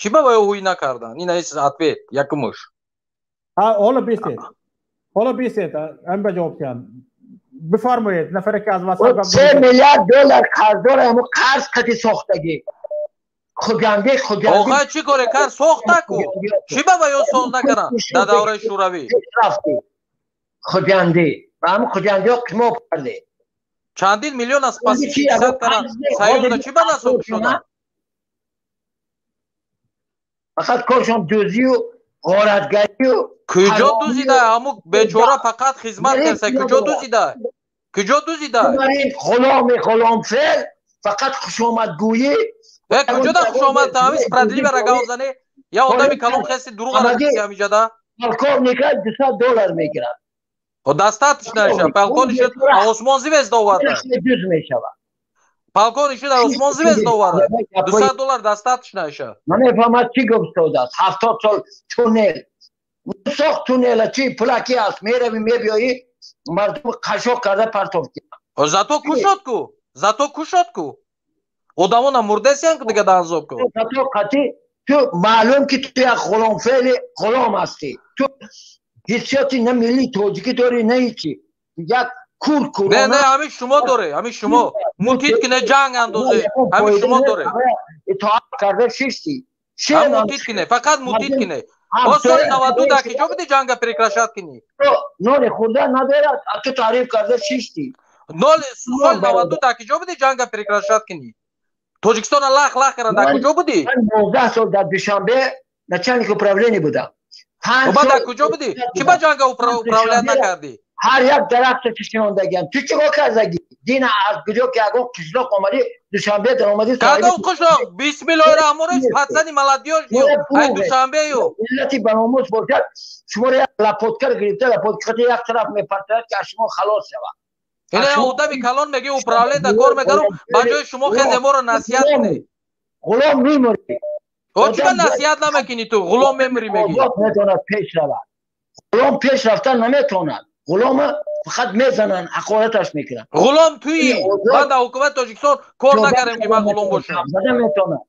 Чӣ ба ваё ҳуй накарданд? Ин аст ответ якумуш. Ҳоло бисед, ҳоло бисед, ҳамин ба ҷавоб диҳанд. Бифармоед, нафаре ки аз WhatsApp гап 3 миллиард доллар қарздор, ҳамон қарз қати сохтагӣ. Хуҷандӣ, Хуҷандӣ. Охай чӣ коре кард? Сохта ку. Чӣ ба ваё соз накарданд дар давраи Шӯравӣ? Хуҷандӣ. Ба ҳамон хуҷандиҳо қимоб карде. Чандин миллион аз пасисад карданд. Союза чӣ ба насоб шуданд? Фақат коршон дузию ғоратгарию. Куҷо дузида? Ҳамун бечора фақат хизмат карса. Куҷо дузида? Куҷо дузида? Ғуломи ғуломфел фақат хушомадгӯӣ. Куҷо да хушомад? Ҳамин справедливо гап занӣ. Я одами калон хеси дурӯғ ра ҳамиҷада. Полковника 200 доллар мегирад. Достаточно ша. Полковник шуд осмон звезд оварда. Дуз мешавад. Полковник шуд осмон звезд оварда. 200 доллар достаточно ша. Намефаҳмад чӣ гуфтодааст. 70 сол туннел. Сохт туннела чӣ пулакӣ аст? Меравӣ мебиёӣ, мардум қашоқ карда партофтӣ. Зато кушод ку. Зато кушод ку. Одамона мурдесиян ку дига данзоб ку. Зато қатӣ ту маълум ки ту як ғуломфеъли ғулом ҳастӣ. Ту ҳиссиёти на миллии тоҷикӣ дорӣ, на ҳичи. Як кур курона. Не, не, ҳамин шумо доре, ҳамин шумо. Мутид ки не ҷанг андозе, ҳамин шумо доре. Итоат карда шиштӣ. Ҳам мутид ки не, фақат мутид ки не. Боз соли 92 дар киҷо буди ҷанга прекращать кунӣ? Нони хӯрда надорад, ту таъриф карда шиштӣ. Соли 92 дар киҷо буди ҷанга прекращать кунӣ? Тоҷикистона лах лах кардан дар куҷо будӣ? Ман 19 сол дар Душанбе начальник управления будам. Ба дар куҷо будӣ? Чӣ ба ҷанга управлять накардӣ? Ҳар як дарахт кишондагиам. Ту чӣ кор кардагӣ? Дина аз куҷо ки ягон қишлоқ омадӣ, Душанбе даромадӣ. Кадом қишлоқ? Бисмиллоҳи раҳмони раҳим, пацани молодёжь ю, ай Душанбе ю. Миллати баномус бошад, шуморо як лапоткар гирифта, лапоткати як тараф мепартояд, ки аз шумо халос шавад. Ина одами калон мегӯи управления кор мекард, ба ҷои шумо хеле моро насиҳат кунед. Ғулом мемурӣ. О чӣ ба насиҳат намекунӣ ту? Ғулом мемурӣ мегӣ. Метавонад пеш равад. Ғулом пеш рафтан наметавонад. Ғулом фақат мезананд, ҳақораташ мекунанд. Ғулом туӣ. Ман дар ҳукумати Тоҷикистон кор накардам ки ман ғулом бошам. Наметавонад.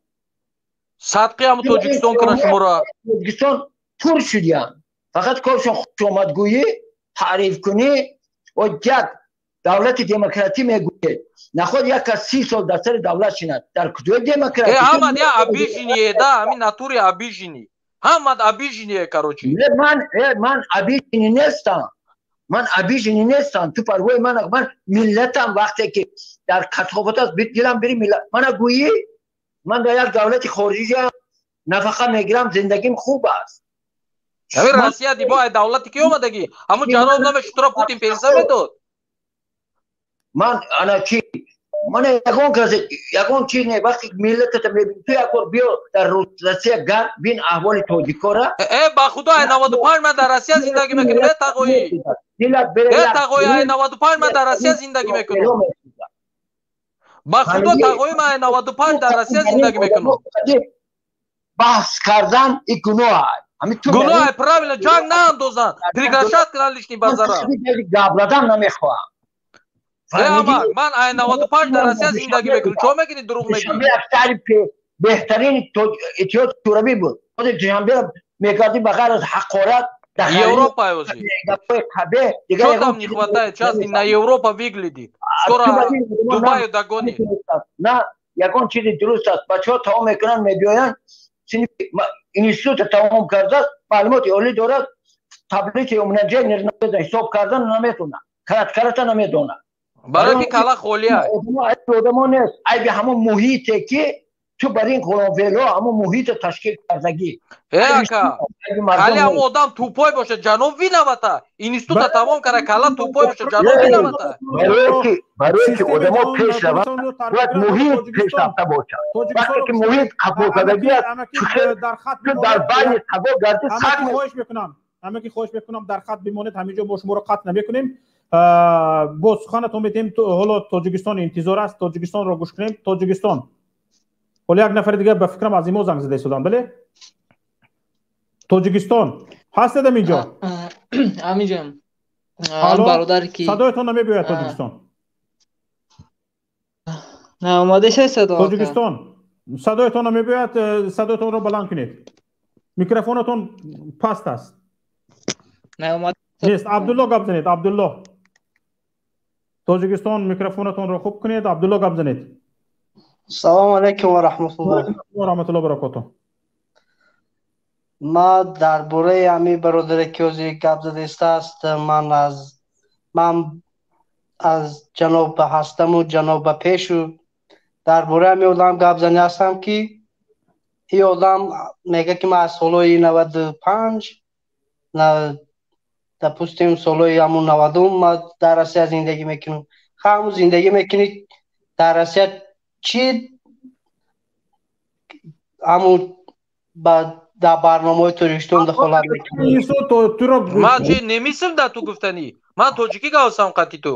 Садқи ҳам Тоҷикистон кунад шуморо. Тоҷикистон тур шудиянд. Фақат коршон хушомадгӯӣ, таърифкунӣ ва як давлати демократӣ мегӯяд. Наход як кас 30 сол дар сари давлат шинад. Дар куҷои демократӣ? Ҳамад я обижение, да, ҳамин натури обижение. Ҳамад обижение, короче. Ман обижение нестам. Ман обижение нестам. Ту парвои ман, ман миллатам вақте ки дар касофат аст, дилам бири миллат. Мана гӯӣ, ман дар як давлати хориҷӣ нафақа мегирам, зиндагим хуб аст. Ҳамин Россия дибо ай давлати ки омадагӣ? Ҳамун ҷаноб намешуд, туро Путин пенсия медод. Ман ана чи? Ман ягон кас, ягон чиз не, вақте миллатата мебинӣ, ту як бор биё дар Россия гард, бин аҳволи тоҷикора. Ба худо, ай 95 ман дар Россия зиндагӣ мекунам, э тағоӣ. Э тағоӣ, ай 95 ман дар Россия зиндагӣ мекунам. Ба худо тағоӣ, ман ай 95 дар Россия зиндагӣ мекунам. Баҳс кардан и гуноҳ аст. Гуноҳ, правильно, ҷанг наандозанд, приглашать кунанд лишний базара. Гап задан намехоҳам. Ман ай 95 дар Россия зиндагӣ мекунам. Чо мекунӣ, дурӯғ мегӯӣ? Як шаҳри беҳтарин Иттиҳоди Шӯравӣ буд. Худи Душанбе мекардӣ ба ғайр аз ҳақорат Европа уже. Что там не хватает? Сейчас на Европа выглядит. Скоро Дубаю догонит. На, ягон чизи дуруст аст. Бачаҳо тамом мекунанд, мебиёянд. Института тамом кардааст, маълумоти олӣ дорад, таблицаи умножения ҳисоб кардан наметавонад, карат-карата намедонад. Барои ки кала холия. Айби одамо нест, айби ҳамон муҳите ки ту бар ин ғуломфелҳо ҳамон муҳита ташкил кардагӣ. Э ака, кали ҳамон одам тупой бошад, ҷаноб виновата. Института тамом карда, кала тупой бошад, ҷаноб виновата. Барое ки одамо пеш раванд, бояд муҳит пешрафта бошад. Вақте ки муҳит қабулкардагӣ аст, ту дар байни саго гардӣ, саг хоҳиш мекунам, ҳама ки хоҳиш мекунам дар хат бимонед, ҳаминҷо бо шуморо қатъ намекунем. Боз суханатон метем. Ҳоло Тоҷикистон интизор аст, Тоҷикистонро гӯш кунем. Тоҷикистон. Ҳоло як нафари дигар ба фикрам аз имо занг зада истодам, бале? Тоҷикистон ҳастед ҳаминҷо? Ҳаминҷоям. Бародар ки садоятон намебиёяд. Тоҷикистон наомадеша садо. Тоҷикистон садоятон намебиёяд, садоятонро баланд кунед. Микрофонатон паст аст. Наомад нест. Абдулло гап занед, Абдулло. Тоҷикистон микрофонатонро хуб кунед, Абдулло гап занед. Салому алайкум ва раҳматуллоҳ. Ва раҳматуллоҳ баракотуҳ. Ма дар бораи ҳамин бародаре ки ҳозир гап задистааст, ман аз ҷаноб ҳастаму ҷаноб ба пешу дар бораи ҳамин одам гап занӣ ҳастам ки ин одам мегӯяд ки ман аз солҳои 95, допустим, солҳои ҳамун 90 ман дар Россия зиндагӣ мекунам. Ҳамун зиндагӣ мекунӣ дар Россия, чӣ ҳамун ба дар барномаҳои Тоҷикистон дахолат мекунӣ? Ман чи немисм да ту гуфтанӣ? Ман тоҷикӣ гавсам қати ту.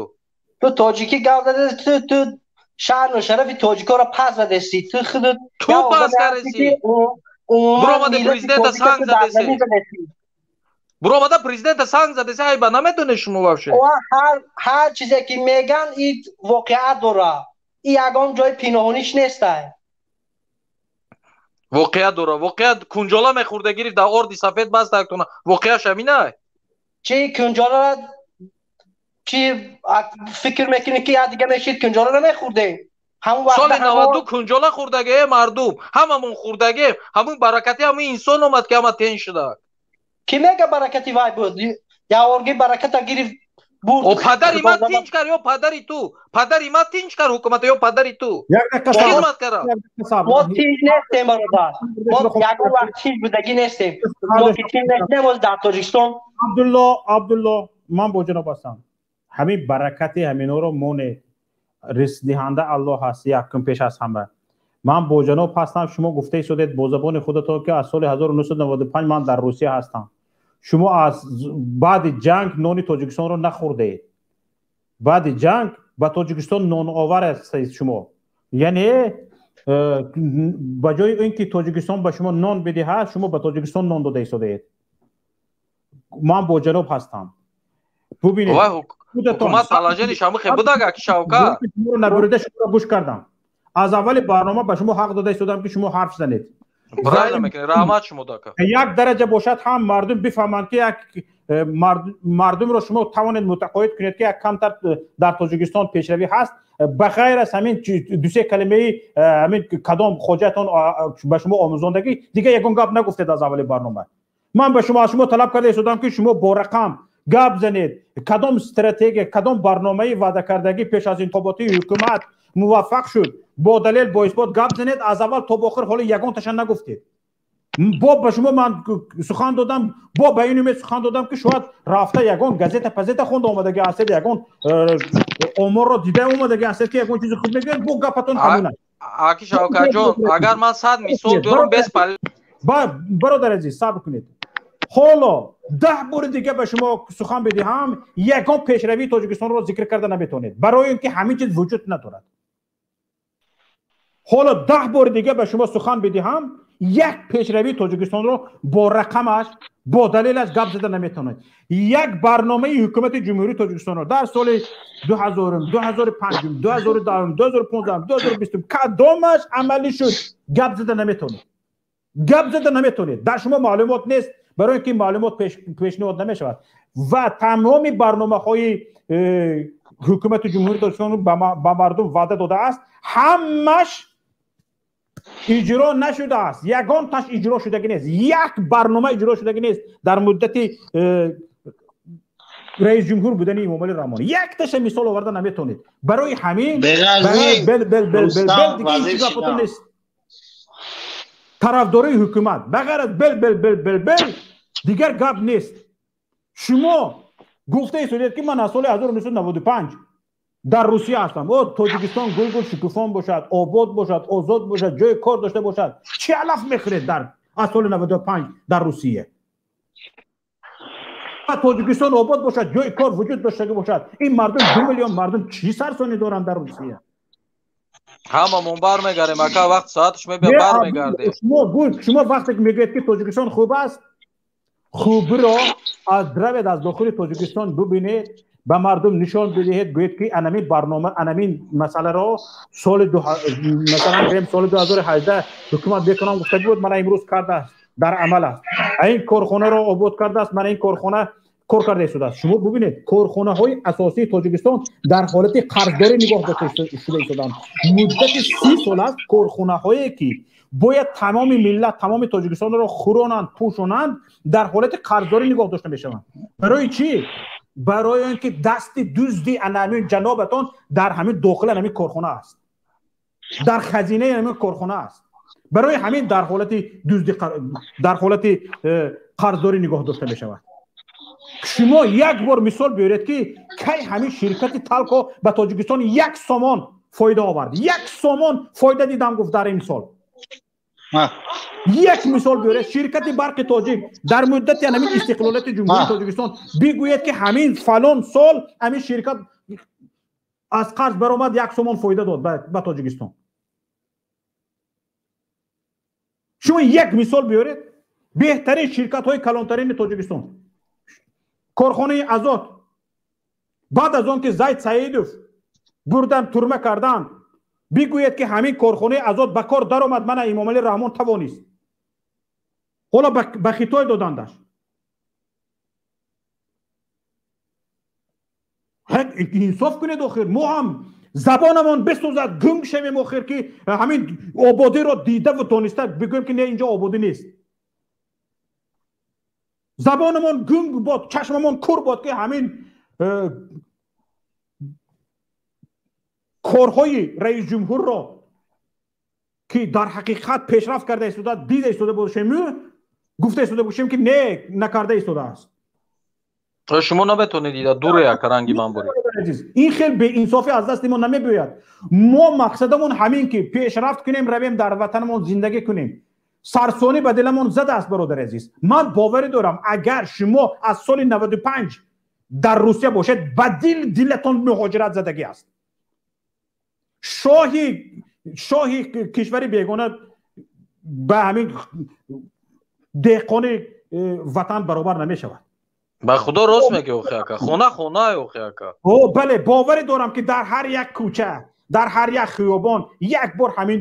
Ту тоҷикӣ гап задӣ, ту шаъну шарафи тоҷикоро пас задести. Ту худат ту пас кардеси. Буромада президента санг задеси. Буромада президента санг задеси, айба наметонед шумо вообще. Ҳар чизе ки меган, ин воқеат дорад. Ин ягон ҷои пинҳониш нестай. Воқеа дора. Воқеа кунҷола мехӯрда гирифт дар орди сафед баст тактона. Воқеаш ҳаминай. Чи кунҷолара чи фикр мекунӣ ки як дига мешид кунҷола намехӯрдем? Ҳамон вақт соли 92 кунҷола хӯрдаге мардум, ҳамамон хӯрдаге, ҳамун баракати ҳамин инсон омад ки ҳама тен шуда. Ки мега баракати вай буд? Яворги бараката гирифт, О падари ман тинч кард ё падари ту? Падари ман тинч кард ҳукумат ё падари ту? Хизмат кард. Мо тинч нестем бародар. Мо ягон вақт тинч будагӣ нестем. Мо ки тинч нестем боз дар Тоҷикистон. Абдулло, Абдулло, ман бо ҷаноб ҳастам. Ҳамин баракати ҳаминҳоро монед. Ризқдиҳанда Аллоҳ ҳаст, якум пеш аз ҳама. Ман бо ҷаноб ҳастам, шумо гуфта истодед бо забони худатон ки аз соли 1995 ман дар Русия ҳастам. Шумо аз баъди ҷанг нони Тоҷикистонро нахӯрдед. Баъди ҷанг ба Тоҷикистон ноновар ҳастед шумо. Яъне ба ҷои ин ки Тоҷикистон ба шумо нон бидиҳад, шумо ба Тоҷикистон нон дода истодаед. Ман бо ҷаноб ҳастам. Бубинед, ҳукумат положение шамихе будага ки Шавкат. Набурида шуморо гӯш кардам. Аз аввали барнома ба шумо ҳақ дода истодам ки шумо ҳарф занед. Правильно мекунед, раҳмат шумо дака. Як дараҷа бошад ҳам мардум бифаҳманд ки як мардумро шумо тавонед мутақоид кунед ки як камтар дар Тоҷикистон пешравӣ ҳаст. Ба ғайр аз ҳамин дусе калимаи ҳамин кадом хоҷаатон ба шумо омӯзондагӣ, дигар ягон гап нагуфтед аз аввали барнома. Ман ба шумо аз шумо талаб карда истодам ки шумо бо рақам гап занед, кадом стратегия, кадом барномаи ваъдакардагӣ пеш аз интихоботи ҳукумат муваффақ шуд, бо далел, бо исбот гап занед. Аз аввал то ба охир ҳоло ягонташа нагуфтед. Бо ба шумо ман сухан додам, бо ба ин умед сухан додам ки шояд рафта ягон газета пазета хонда омадагӣ ҳастед, ягон оморро дида омадагӣ ҳастед ки ягон чизи хуб мегӯяд. Бо гапатон ҳамон аст. Аки Шавкатҷон, агар ман 100 мисол биёрам бес бародар азиз, сабр кунед. Ҳоло 10 бори дига ба шумо сухан бидиҳам, ягон пешравии Тоҷикистонро зикр карда наметавонед, барои ин ки ҳамин чиз вуҷуд надорад. Ҳоло 10 бори дига ба шумо сухан бидиҳам, як пешравии Тоҷикистонро бо рақамаш, бо далелаш гап зада наметавонед. Як барномаи ҳукумати Ҷумҳурии Тоҷикистонро дар соли 2000, 2005, 2010, 2015, 2020 кадомаш амалӣ шуд, гап зада наметавонед. Гап зада наметавонед. Дар шумо маълумот нест, барои ин ки маълумот пешниҳод намешавад. Ва тамоми барномаҳои ҳукумати Ҷумҳурии Тоҷикистон ба мардум ваъда додааст, ҳамаш иҷро нашудааст. Ягонташ иҷро шудагӣ нест. Як барнома иҷро шудагӣ нест дар муддати раис ҷумҳур будани Эмомалӣ Раҳмон. Якташа мисол оварда наметавонед. Барои ҳамин бел дигар ҳеҷ гапотон нест. Тарафдории ҳукумат ба ғайр аз бел бел бел бел бел дигар гап нест. Шумо гуфта истодед ки ман аз соли 1995 дар Русия ҳастам. О, Тоҷикистон гулгул шукуфон бошад, обод бошад, озод бошад, ҷои кор дошта бошад. Чӣ алаф мехӯред дар аз соли 95 дар Русия? Тоҷикистон обод бошад, ҷои кор вуҷуд доштагӣ бошад. Ин мардум 2 миллион мардум чӣ сарсонӣ доранд дар Русия? Ҳамамон бармегардем, ака, вақт соаташ мебиёд бармегардем. Шумо вақте ки мегӯед ки Тоҷикистон хуб аст, хубиро аз равед аз дохили Тоҷикистон бубинед, ба мардум нишон бидиҳед, гӯед ки анамин барнома, анамин масъаларо соли масалан гӯем соли 2018 ҳукумат бекунам гуфта буд, мана имрӯз кардааст, дар амал аст. Ин корхонаро обод кардааст, мана ин корхона кор карда истодааст. Шумо бубинед, корхонаҳои асосии Тоҷикистон дар ҳолати қарздорӣ нигоҳ дошта шуда истодаанд. Муддати 30 сол аст корхонаҳое ки бояд тамоми миллат, тамоми Тоҷикистонро хӯронанд, пӯшонанд, дар ҳолати қарздорӣ нигоҳ дошта мешаванд. Барои чӣ? Барои он ки дасти дузди анамин ҷанобатон дар ҳамин дохили ҳамин корхона аст, дар хазинаи ҳамин корхона аст. Барои ҳамин дар ҳолати дузди, дар ҳолати қарздорӣ нигоҳ дошта мешавад. Шумо як бор мисол биёред ки кай ҳамин ширкати Талко ба Тоҷикистон 1 сомон фоида овард. 1 сомон фоида дидам гуфт дар ин сол. Як мисол биёред, ширкати барқи тоҷик дар муддати ҳамин истиқлолияти Ҷумҳурии Тоҷикистон бигӯед ки ҳамин фалон сол ҳамин ширкат аз қарз баромад, 1 сомон фоида дод ба Тоҷикистон. Шумо як мисол биёред, беҳтарин ширкатҳои калонтарини Тоҷикистон, корхонаи Азот, баъд аз он ки Зайд Саидов бурдан турма карданд, бигӯед ки ҳамин корхонаи Азот ба кор даромад, мана Эмомалӣ Раҳмон тавонист. Ҳоло ба Хитой додандаш. Инсоф кунед охир, мо ҳам забонамон бисӯзад, гунг шавем охир ки ҳамин ободиро дидаву дониста бигӯем ки не, инҷо ободӣ нест. Забонамон гунг бод, чашмамон кур бод ки ҳамин Корҳои раисҷумҳурро ки дар ҳақиқат пешрафт карда истода дида истода бошему, гуфта истода бошем, ки не, накарда истодааст. Шумо наметонед дида, дуре ака, ранги ман буред. Ин хел беинсофӣ аз дасти мо намебиёяд. Мо мақсадамон ҳамин, ки пешрафт кунем, равем, дар ватанамон зиндагӣ кунем. Сарсонӣ ба диламон задааст, бародари азиз. Ман боварӣ дорам, агар шумо аз соли 95 дар Русия бошед, ба дил дилатон муҳоҷират задагӣ аст. Шоҳи кишвари бегона ба ҳамин деҳқони ватан баробар намешавад. Ба худо, рост мегӣ, охи ака, хона хона, охи ака. О, бале, боварӣ дорам, ки дар ҳар як кӯча, дар ҳар як хиёбон як бор ҳамин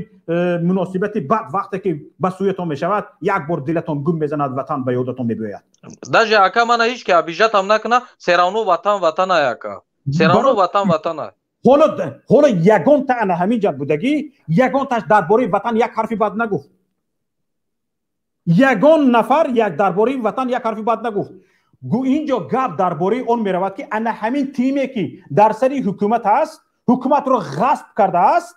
муносибати бад вақте ки ба сӯятон мешавад, як бор дилатон гум мезанад, ватан ба ёдатон мебиёяд. Даже ака, мана ҳеҷ ки обижать ам накуна, всё равно ватан ватана, ака, всё равно ватан ватана. Ҳоло ягонта ана ҳамин ҷа будагӣ, ягонташ дар бораи ватан як ҳарфи бад нагуфт. Ягон нафар як дар бораи ватан як ҳарфи бад нагуфт. Инҷо гап дар бораи он меравад, ки ана ҳамин тиме, ки дар сари ҳукумат аст, ҳукуматро ғасб кардааст,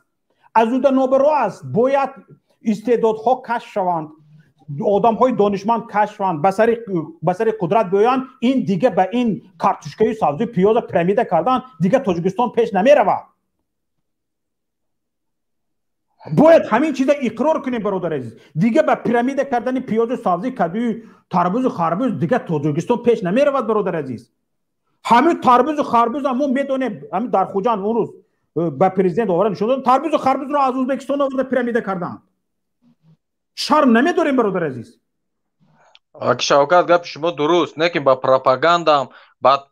аз уда нобаро аст. Бояд истеъдодҳо кашф шаванд, одамҳои донишманд кашф шаванд, ба сари қудрат биёянд. Ин дига ба ин картошкаю сабзу пиёза пирамида кардан дига Тоҷикистон пеш намеравад. Бояд ҳамин чиза иқрор кунем, бародари азиз. Дига ба пирамида кардани пиёзу сабзи, кадую, тарбузу харбуз дига Тоҷикистон пеш намеравад, бародари азиз. Ҳамин тарбузу харбуза мо медонем, ҳамин дар Хуҷанд он рӯз ба президент оварда нишон додам, тарбузу харбузро аз Ӯзбекистон оварда пирамида карданд. Шарм намедорем, бародари азиз. Аки Шавкат, гапи шумо дуруст, лекин ба пропагандам, ба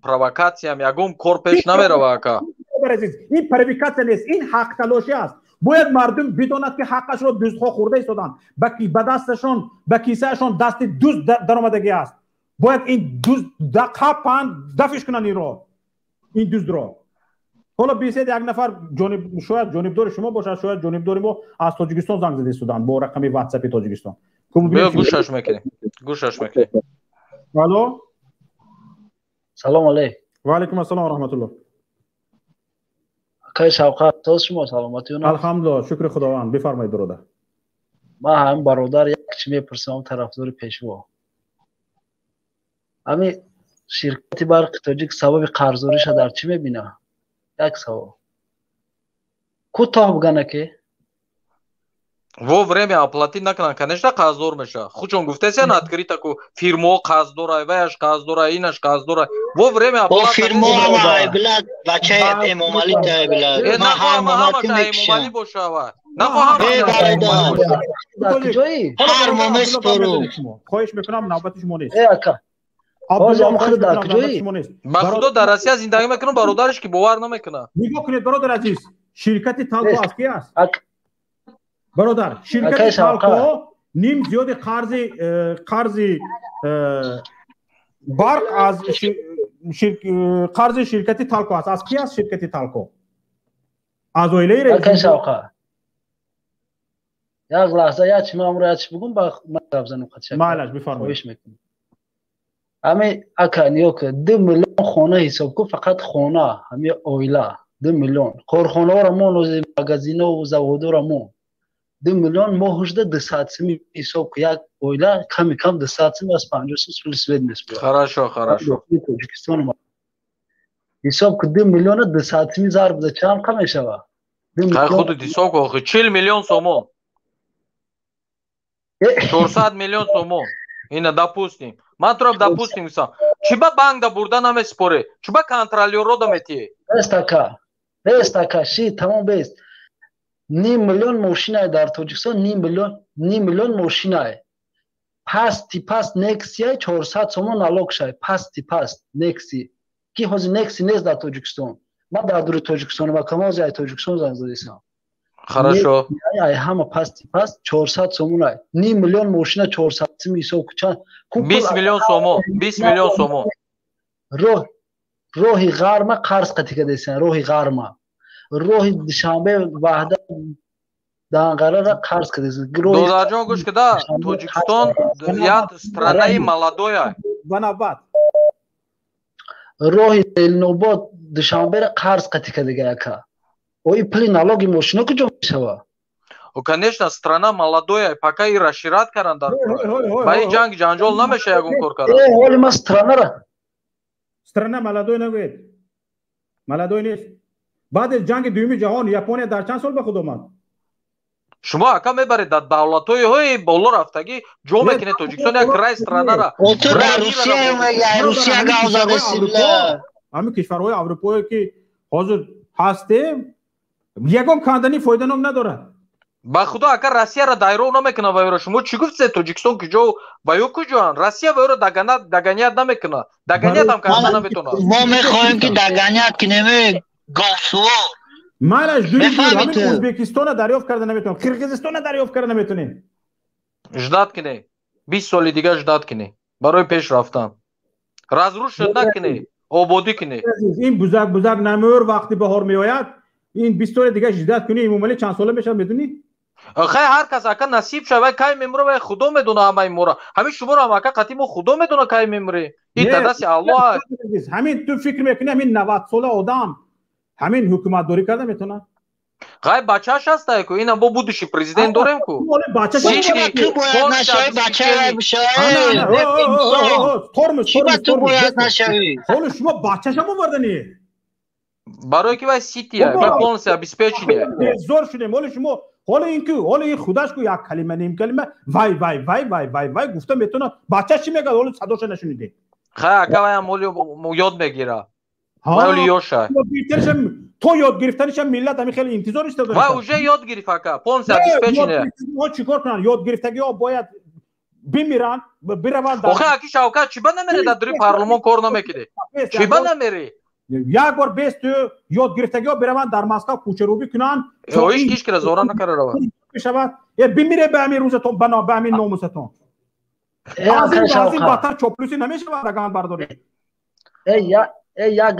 провокатсиям ягон кор пеш намерава, ака. Бародари азиз, ин провокатсия нест, ин ҳақталошӣ аст. Бояд мардум бидонад, ки ҳаққашро дуздҳо хӯрда истоданд, ба дасташон, ба кисаашон дасти дузд даромадагӣ аст. Бояд ин дузд қапанд, дафиш кунанд инро, ин дуздро. Ҳоло бисед, як нафар шояд ҷонибдори шумо бошад, шояд ҷонибдори мо, аз Тоҷикистон занг зада истоданд бо рақами ватсапи Тоҷикистон. Биё, гӯшаш мекунем, гӯшаш мекунем. Алло. Салом алейк. Ва алайкум ассалом ва раҳматуллоҳ. Акай Шавқат, то шумо саломатӣ? Алҳамдулиллоҳ, шукри Худованд. Бифармоед, бародар. Ман ҳам, бародар, як чи мепурсам, тарафдори пешво. Ҳамин ширкати барқи тоҷик сабаби қарздориша дар чӣ мебина? Як савол кӯтоҳ бугана ки. Во время оплатить накунанд, конечно, қарздор меша. Худшон гуфтесян открыто ку фирмао қарздора, ваяш қарздора, инаш қарздора. Во время оплата. Фирмао ай блад, бачаи Эмомалӣ тай блад. Ма ҳар момати мекушам. Эмомалӣ боша ва. Нахоҳам. Ҳар моме спору. Хоҳиш мекунам, навбати шумо нест. Э, ака. Ба худо, дар Россия зиндагӣ мекунам, бародараш ки бовар намекунад. Нигоҳ кунед, бародар азиз, ширкати Талко аз ки аст? Бародар, ширкати Талко ним зиёди қарзи барқ аз қарзи ширкати Талко аст. Аз ки аст ширкати Талко? Аз оилаи раис. Як лаҳза, як чи ман як чи бугум, ба ман гап занам. Майлаш, бифармоед. Хоҳиш мекунам. Ҳами ака, нигоҳ кун, 2 миллион хона ҳисоб кун, фақат хона, ҳами оила 2 миллион, корхонаҳоро мо, магазинову заводоро мо 2 миллион, моҳушда 200 сими ҳисоб кун, як оила ками кам 200 сими аз 50 сум пули свет меспорад. Хорошо, хорошо. Тоҷикистон ҳисоб кун, 2 миллиона 200 сими зарб за чанд қа мешавад? Худат ҳисоб кун, охи, 40 миллион сомон, 400 миллион сомон. Ина, допустим, ман туро допустим гуфтам, чӣ ба банк да бурда намесупорӣ, чӣ ба контролёрро да метиҳӣ? Бест, ака, бест, ака, ши тамом, бест. Ним миллион мошинае дар Тоҷикистон, ним миллион, ним миллион мошинае. Пасти паст Нексия 400 сомон налог шай, пасти паст Некси, ки ҳозир Некси нест дар Тоҷикистон. Ман дар дури Тоҷикистон ва камози ай Тоҷикистон занг задисам. Хорошо. Ай ҳама пасти паст 400 сомон ай. Ним миллион мошина 400 сими ҳисоб чанд? 20 миллион сомон, 20 миллион сомон. Роҳи ғарма қарз қатӣ кардесиян, роҳи ғарма, роҳи Душанбе, Ваҳдат, Данғарара қарз кардесиян. Додарҷон, гӯш кида, Тоҷикистон як странаи молодоя. Ба навбат. Роҳи Зеленобод Душанбера қарз қатӣ кардага ака. Ои пули налоги мошино куҷо мешава? Конечно, страна молодая, пока и расширять каран дар ба ин ҷанг ҷанҷол намеша ягон кор кардан. Ҳоли ма странара страна молодой нагӯед. Молодой нест. Баъд аз ҷанги дуюми ҷаҳон Япония дар чанд сол ба худ омад? Шумо ака мебаред дар давлатҳои ҳои боло рафтагӣ ҷо мекунед Тоҷикистон як край странара. Ҳамин кишварҳои Аврупое ки ҳозир ҳастем, ягон кандани фоиданом надорад. Ба худо ака Россияро дайров намекунад ва ёро. Шумо чӣ гуфтед? Тоҷикистон куҷо ва ё куҷоанд? Россия ва ёро догонять намекунад. Догонять ҳам карда наметавонад. Мо мехоҳем ки догонять кунем говсувор. Малаш дури ҳамин Ӯзбекистонро дарёфт карда наметавонем, Қирғизистонро дарёфт карда наметавонем. Ждать кунед. 20 соли дигар ждать кунед барои пеш рафтан. Разрушить накунед, ободӣ кунед. Ин бузак бузак намур вақти баҳор меояд. Ин 20 соли дигар ждать кунӣ, Эмомалӣ чанд сола мешавад медонӣ? Хай ҳар кас ака насиб шавад, кай мемура вай Худо медона ҳамаи мора. Ҳамин шуморо ҳам ака қатъи мо Худо медона кай мемурӣ. Ин дадаси Аллоҳ аст. Ҳамин ту фикр мекунӣ ҳамин 90 сола одам ҳамин ҳукуматдорӣ карда метавонад? Ғай бачааш ҳастае ку, инам бо будущий президент дорем ку. Ту бояд нашавӣ, бачаи бишавӣ. Тормоз, ту бояд нашавӣ. Ҳоло шумо бачашам оварданӣ. Барои ки вай сития, вай полностью обеспечение. Зор шудем, ҳоло шумо ҳоло ин ки ҳоло ин худаш ку як калима ним калима вай вай вай вай вай вай гуфта метавонад. Бачаш чӣ мегӯяд? Ҳоло садоша нашунидем. Хай ака вай ҳам ҳоло ёд мегирад. Вай ҳоло ёша. То ёд гирифтанишам миллат ҳамин хеле интизор истода. Вай уже ёд гирифт ака, полностью обеспечение. Чӣ кор кунанд? Ёд гирифтагиҳо бояд бимиранд, бираванд. Охе аки Шавкат чӣ ба намерӣ дар дури парлумон кор намекунӣ? Чӣ ба намерӣ? Як бор бес ту ёд гирифтагиҳо бираванд дар Москва кӯчарӯбӣ кунанд. Ҳеҷ киш кира зора накара равад. Мешавад. Бимире ба ҳамин рӯзатон, ба ҳамин номусатон. Аз ин бадтар чоплусӣ намешавад агар бардоред.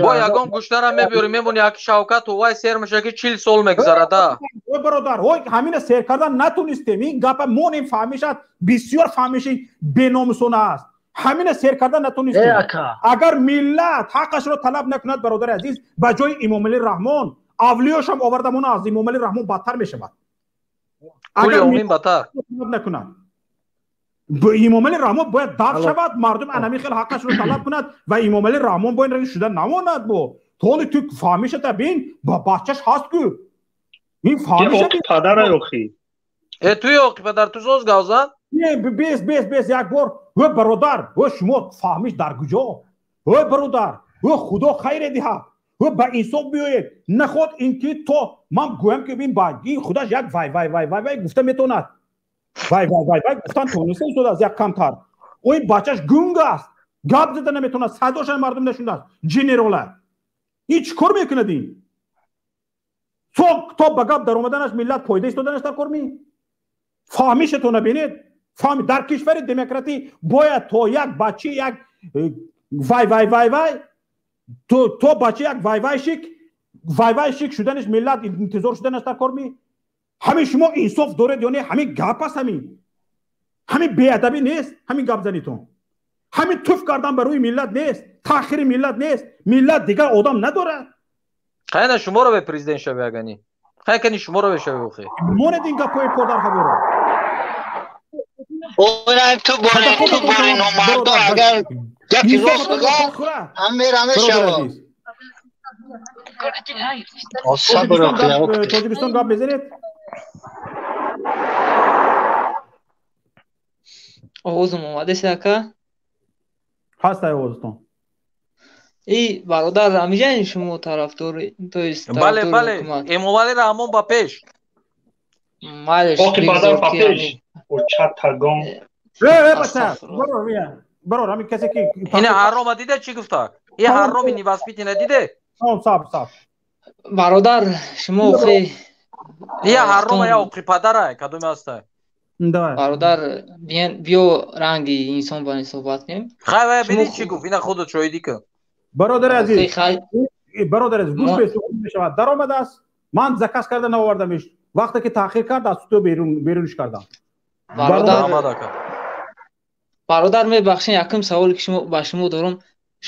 Бо ягон гӯштара мебиёрӣ, мемонӣ аки Шавкат вай сер меша ки 40 сол мегузарада. Ой бародар, ой ҳамина сер кардан натонистем. Ин гапа монем фаҳмишад, бисёр фаҳмиши беномусона аст. Ҳамина сер кардан натонистем. Агар миллат ҳаққашро талаб накунад, бародари азиз, ба ҷои Эмомалӣ Раҳмон авлиёшам овардамона аз Эмомалӣ Раҳмон бадтар мешавад. Агар бадтар накунад, Эмомалӣ Раҳмон бояд дафт шавад, мардум ан ҳамин хел ҳаққашро талаб кунад ва Эмомалӣ Раҳмон бояд шуда намонад. Бо толи ту фаҳмишата бин, ба бачаш ҳаст ку. Ин фаҳмиша падара ёхи. Э ту ёқи падар, ту соз гавзан? Не, бес бес бес як бор. Ӯ бародар, ӯ шумо фаҳмиш дар куҷо? Ӯ бародар, ӯ Худо хайре диҳад. Ӯ ба инсоф биёед. Наход ин ки то ман гӯям ки ин ба ин худаш як вай вай вай вай вай гуфта метавонад. Вай вай вай вай гуфтан тониста истодааст як камтар. Ӯ ин бачаш гунг аст. Гап зада наметавонад, садоша мардум нашунидааст. Генерола. Ин чӣ кор мекунад ин? То ба гап даромаданаш миллат пойда истоданаш дар кор ми? Фаҳмишатона бинед. Фаҳми дар кишвари демократӣ бояд то як бача як вай вай вай вай то бача як вай вай шик вай вай шик шуданаш миллат интизор шуданаш дар кор ми? Ҳамин шумо инсоф доред ё не? Ҳамин гап аст, ҳамин беадабӣ нест, ҳамин гапзанитон. Ҳамин туф кардан ба рӯи миллат нест, таъхири миллат нест. Миллат дигар одам надорад. Хайна шуморо бе президент шави агани. Хай кани шуморо бешави охи. Монед ин гапҳои подарҳаворо. Ой, ту боре, ту боре номардо агар гапи рост бигӯ, ҳам мераме шава. Тоҷикистон гап мезанед? Овозум омадест ака? Ҳаст ай овозатон. И бародар, ҳамиҷаин шумо тарафдори, то есть бале, бале, Эмомалӣ Раҳмон ба пеш. Малеш, Оқи бадар ба пеш. Очатагон. Бача, барор, ҳамин касе ки ина ҳарома диде чӣ гуфта? И ҳароми невоспитана диде? Сабр, сабр. Бародар, шумо охи я ҳарома я оқи падара кадоме ҳаста? Бародар, биё ранги инсон ба суҳбат кунем. Хай вай бини чӣ гуфт, ина худат шоҳидӣ кун. Бародари азиз, бародари азиз, гӯш бесуҳбат мешавад. Даромадааст, ман заказ карда наовардамиш. Вақте ки таъхир кард, аз студия берунш кардам. Бародар, мебахшед, якум саволе ки шумо ба шумо дорам.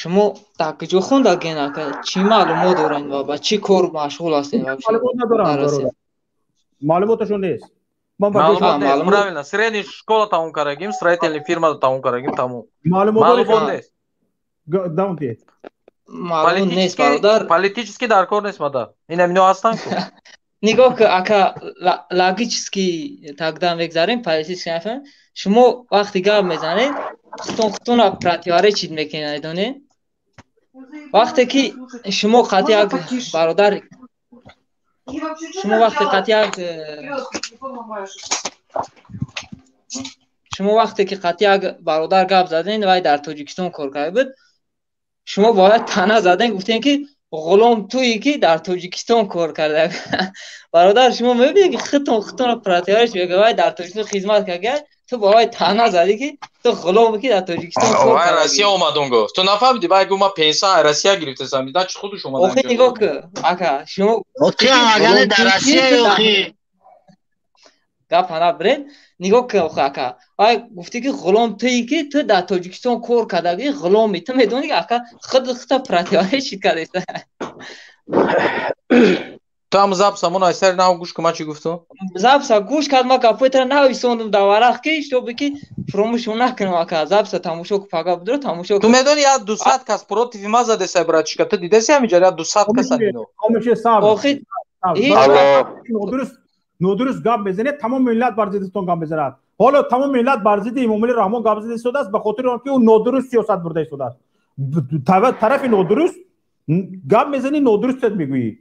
Шумо дар куҷо хондагин ака? Чӣ маълумот доред ва ба чӣ кор машғул ҳастед вообще? Маълумот надорам бародар. Маълумоташон нест. Маълумот нест, правильно. Средний школа тамом кардагим, строительный фирма тамом кардагим, тамом. Маълумот нест. Давом диҳед. Маълумот нест бародар. Политически дар кор нест мада. Ин ҳамино ҳастанд ку. Нигоҳ ки ака, логически тогда мегзарем, политически нафаҳмем. Шумо вақти гап мезанед, худтон худтонро противоречит мекунед, медонед? Вақте ки шумо қатъи як бародар, шумо вақте қатъи як шумо вақте ки қатъи як бародар гап заден, вай дар Тоҷикистон кор карда буд, шумо бояд тана заден, гуфтем ки ғулом туӣ ки дар Тоҷикистон кор карда. Бародар, шумо мебинед ки худтон худтонро противоречит мекунед, вай дар Тоҷикистон хизмат карда, ту бо вай тана задӣ ки ту ғуломе ки дар Тоҷикистон кор Вай карда. Россия омад он гуфт. Ту нафаҳмидӣ, вай гуфт ман пенсия Россия гирифтасам, дида чӣ худаш омад Охи инҷо. нигоҳ ки ака, шумо Охи омадани дар Россия охи. Гап ҳана биред, нигоҳ ки охи ака, вай гуфтӣ ки ғулом туӣ ки ту дар Тоҷикистон кор кардагӣ, ғуломи ту медонӣ ки ака худ худта противоречит кардеста. Ту ҳам запса мон аз сари нав гӯш кун, ман чӣ гуфтам? Запса гӯш кард, ман гапҳои туро нависондум дар варақ ки чтобы ки фуромӯшон накунам ака. Запса тамошо ку, пага будро тамошо Ту ку. медонӣ як 200 кас против ма задеса, братишка, ту дидаси ҳаминҷа як 200 касан ино. Хомӯши сабр. Охи ҳеҷ Нодуруст, нодуруст гап мезанед, тамоми миллат бар зиддитон гап мезанад. Ҳоло тамоми миллат бар зидди Эмомалӣ Раҳмон гап зада истодааст ба хотири он ки ӯ нодуруст сиёсат бурда истодааст. Тарафи нодуруст гап мезанӣ, нодурустат мегӯӣ.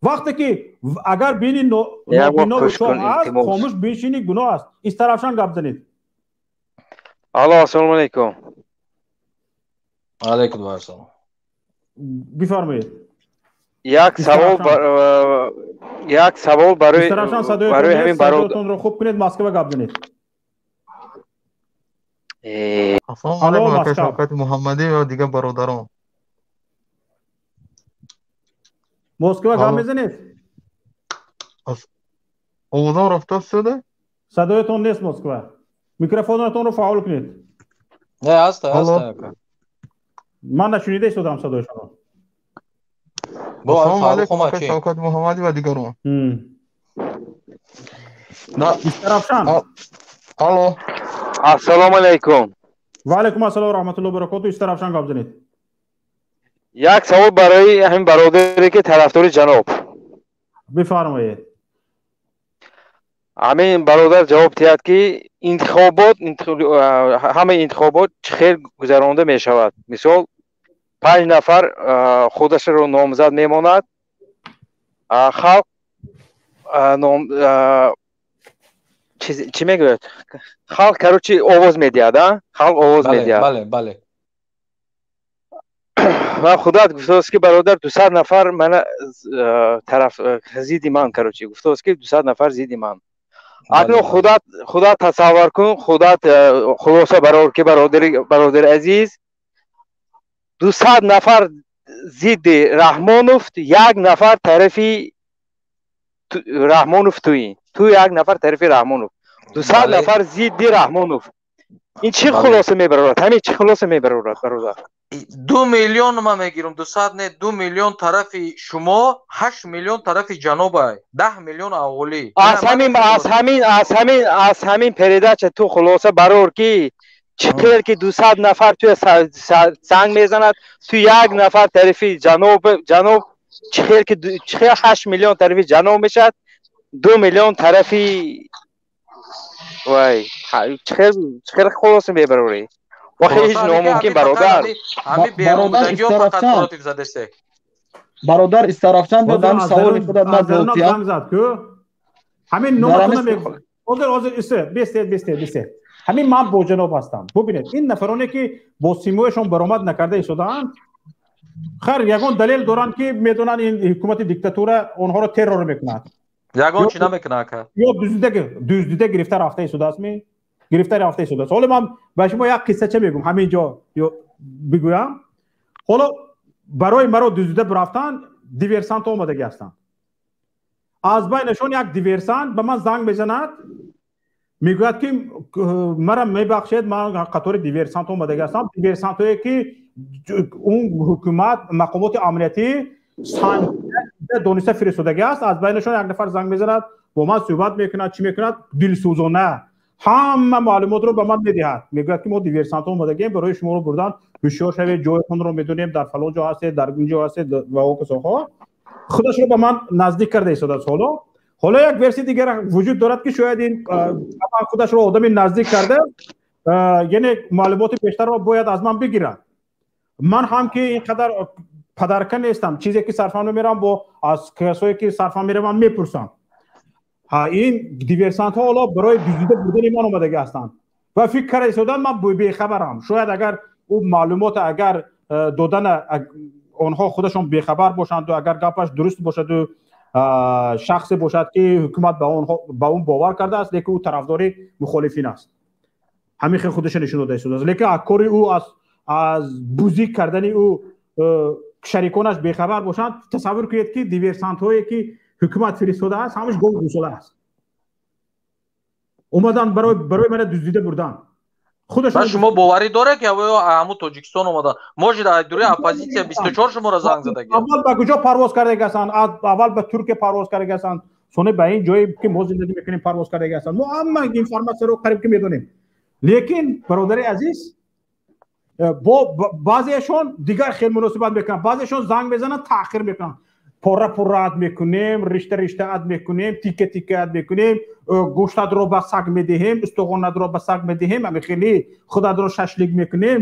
Вақте ки агар бини нобино шоҳ аст, хомӯш биншинӣ гуноҳ аст. Истарафшан гап занед. Алло, ассалому алайкум. Алайкум ассалом. Бифармоед. Як савол, як савол барои барои ҳамин бародаронро хуб кунед, Москва гап занед. Ассалому алайкум, ака Шавкати Муҳаммадӣ ва дигар бародарон. Москва гап мезанед? Овозам рафтааст шуда? Садоятон нест, Москва. Микрофонатонро фаъол кунед. Не, ҳаста, ҳаста ака. Ман нашунида истодам садои шумо. Ассалому алайкум, ака Шавкати Муҳаммадӣ ва дигарон. Истарафшан. Алло. Ассалому алайкум. Ва алайкум ассалом ва раҳматуллоҳи ва баракотуҳ. Истарафшан гап занед. Як савол барои ҳамин бародаре ки тарафдори ҷаноб. Бифармоед. Ҳамин бародар ҷавоб диҳад ки интихобот, ҳамаи интихобот чӣ хел гузаронда мешавад. Мисол, 5 нафар худашро номзад мемонад, халқ чӣ мегӯяд? Халқ, короче, овоз медиҳад, а? Халқ овоз медиҳад. Бале, бале. Ва худат гуфтааст ки бародар 200 нафар мана тараф зидди ман, короче, гуфтааст ки 200 нафар зидди ман. Акнун худат тасаввур кун, худат хулоса барор ки бародари азиз, 200 нафар зидди Раҳмонов, як нафар тарафи Раҳмонов туӣ. Ту як нафар тарафи Раҳмонов. 200 нафар зидди Раҳмонов. Ин чӣ хулоса мебарорад? Ҳамин чӣ хулоса мебарорад, бародар? 2 миллион ман мегирам, 200 не, 2 миллион тарафи шумо, 8 миллион тарафи ҷанобай, 10 миллион аҳолӣ. Аз ҳамин передача ту хулоса барор ки чӣ хел ки 200 нафар туя санг мезанад, ту як нафар тарафи ҷаноб, чӣ хел ки 8 миллион тарафи ҷаноб мешавад, 2 миллион тарафи вай, чӣ хел хулоса мебарорӣ? Охе ҳеҷ номумкин, бародар. Бародар Истарафшан ба ҳамин саволи худат ман ҷавоб диҳам. Ҳамин номатонро мегӯ. Ҳозир, ҳозир, исе, бистед, бистед, бистед. Ҳамин ман бо ҷаноб ҳастам. Бубинед, ин нафароне ки бо симояшон баромад накарда истодаанд, хайр, ягон далел доранд ки медонанд ин ҳукумати диктатура онҳоро террор мекунад. Ягон чӣ намекунад, ака. Ё дуздида гирифта рафта истодааст ми? Гирифта рафта истодааст. Ҳоло ман ба шумо як қиссача мегӯм, ҳамин ҷо бигӯям. Ҳоло барои маро дуздида рафтан диверсант омадагӣ ҳастанд. Аз байнашон як диверсант ба ман занг мезанад, мегӯяд ки мара мебахшед, ман қатори диверсант омадагӣ ҳастам. Диверсантое ки Он ҳукумат, мақомоти амниятӣ санҷида дониста фиристодагӣ аст. Аз байнашон як нафар занг мезанад, бо ман суҳбат мекунад, чӣ мекунад, дилсӯзона ҳама маълумотро ба ман медиҳад. Мегӯяд, ки мо диверсантҳо омадагием, барои шуморо бурдан, ҳушёр шавед, ҷоятонро медонем, дар фалон ҷо ҳастед, дар ин ҷо ҳастед ва ҳоказоҳо. Худашро ба ман наздик карда истодааст. Ҳоло як версия дигар вуҷуд дорад, ки шояд ин худашро одами наздик карда, яъне маълумоти бештарро бояд аз ман бигирад. Ман ҳам ки ин қадар падарка нестам, чизе ки сарфам намерам, бо аз касое ки сарфам меравам мепурсам. Ин диверсантҳо ҳоло барои дуздида бурдани ман омадагӣ ҳастанд ва фикр карда истодан ман бехабарам. Шояд агар ӯ маълумот агар додан онҳо худашон бехабар бошанду, агар гапаш дуруст бошаду шахсе бошад, ки ҳукумат ба он бовар кардааст, лекин ӯ тарафдори мухолифин аст, ҳамин хел худашо нишон дода истодааст. Лекин аз кори ӯ, аз бузик кардани ӯ шариконаш бехабар бошанд, тасаввур кунед, ки диверсантҳое ки ҳукумат фиристодааст, ҳамаш гов гусола аст, омадан барои мана дуздида бурдан. Худашон шумо боварӣ доред, ки ҳамун Тоҷикистон омадан? Может, аз дури оппозитсия 24 шуморо занг задаги? Аввал ба куҷо парвоз кардаги ҳастанд? Аввал ба Туркия парвоз кардаги ҳастанд, соне ба ин ҷое ки мо зиндагӣ мекунем парвоз кардаги ҳастанд. Мо ҳама информатсияро қариб ки медонем. Лекин бародари азиз, бо баъзеашон дигар хел муносибат мекунанд, баъзеашон занг мезананд, таъхир мекунанд, пора пораат мекунем, ришта риштаат мекунем, тика тикаат мекунем, гӯштатро ба саг медиҳем, устухонатро ба саг медиҳем, ҳами хеле худатро шашлик мекунем.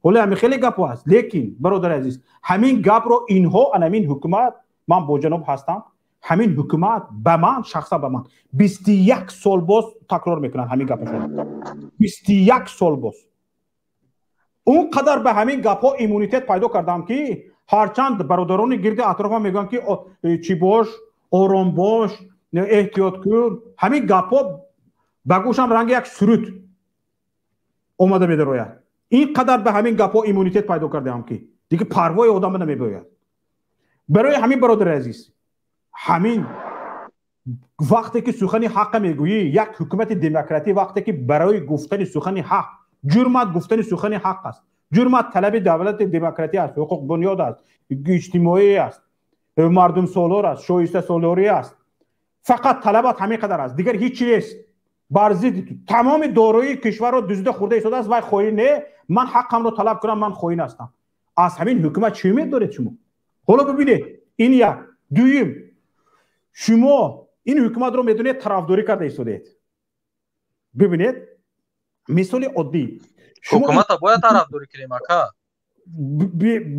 Ҳоло ҳами хеле гапҳо аст. Лекин бародари азиз, ҳамин гапро инҳо, анамин ҳукумат, ман бо ҷаноб ҳастам, ҳамин ҳукумат ба ман шахсан, ба ман 21 сол боз такрор мекунанд ҳамин гапашон, 21 сол боз. Он қадар ба ҳамин гапҳо иммунитет пайдо кардам, ки ҳарчанд бародарони гирди атрофам мегӯянд, ки чӣ бош, ором бош, эҳтиёт кун, ҳамин гапҳо ба гӯшам ранги як суруд омада медарояд. Ин қадар ба ҳамин гапҳо иммунитет пайдо кардаам, ки дигар парвои одама намебояд. Барои ҳамин бародари азиз, ҳамин вақте ки сухани ҳаққа мегӯӣ, як ҳукумати демократӣ вақте ки барои гуфтани сухани ҳақ, ҷурмат гуфтани сухани ҳақ аст, ҷурмат талаби давлати демократӣ аст, ҳуқуқбунёд аст, иҷтимоӣ аст, мардумсолор аст, шоистасолорӣ аст. Фақат талабат ҳамин қадар аст, дигар ҳеҷ чи нест. Бар зидди тамоми дороии кишварро дуздида хӯрда истодааст, вай хоин не, ман ҳаққамро талаб кунам, ман хоин ҳастам. Аз ҳамин ҳукумат чӣ умед доред шумо? Ҳоло бибинед, ин як. Дуюм, шумо ин ҳукуматро медонед тарафдорӣ карда истодаед. Бибинед, мисоли оддӣ. Ҳукуматро бояд тарафдорӣ кунем, ака.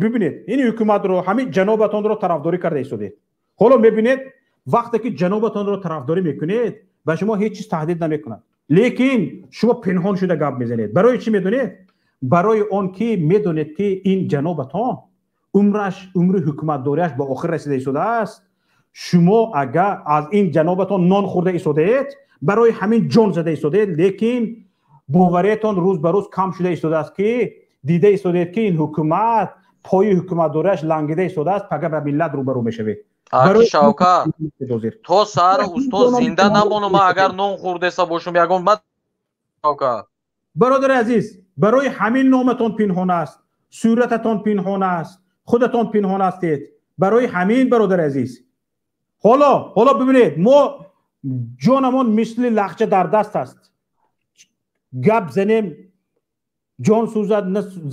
Бибинед, ин ҳукуматро, ҳамин ҷанобатонро тарафдорӣ карда истодаед. Ҳоло мебинед, вақте ки ҷанобатонро тарафдорӣ мекунед, ба шумо ҳеҷ чиз таҳдид намекунад. Лекин шумо пинҳон шуда гап мезанед. Барои чӣ медонед? Барои он ки медонед, ки ин ҷанобатон умраш, умри ҳукуматдориаш ба охир расида истодааст. Шумо агар аз ин ҷанобатон нон хӯрда истодаед, барои ҳамин ҷон зада истодаед, лекин бовариятон рӯз ба рӯз кам шуда истодааст, ки дида истодаед, ки ин ҳукумат пои ҳукуматдориаш лангида истодааст, пага ба миллат рӯбарӯ мешавед. Аки Шавкат, то саҳар устод зинда намонум, ман агар нон хӯрдеса бошум, ягон бад Шавкат. Бародари азиз, барои ҳамин номатон пинҳон аст, сурататон пинҳон аст, худатон пинҳон ҳастед. Барои ҳамин бародари азиз. Ҳоло бибинед, мо ҷонамон мисли лахча дар даст аст. Гап занем ҷон сӯзад,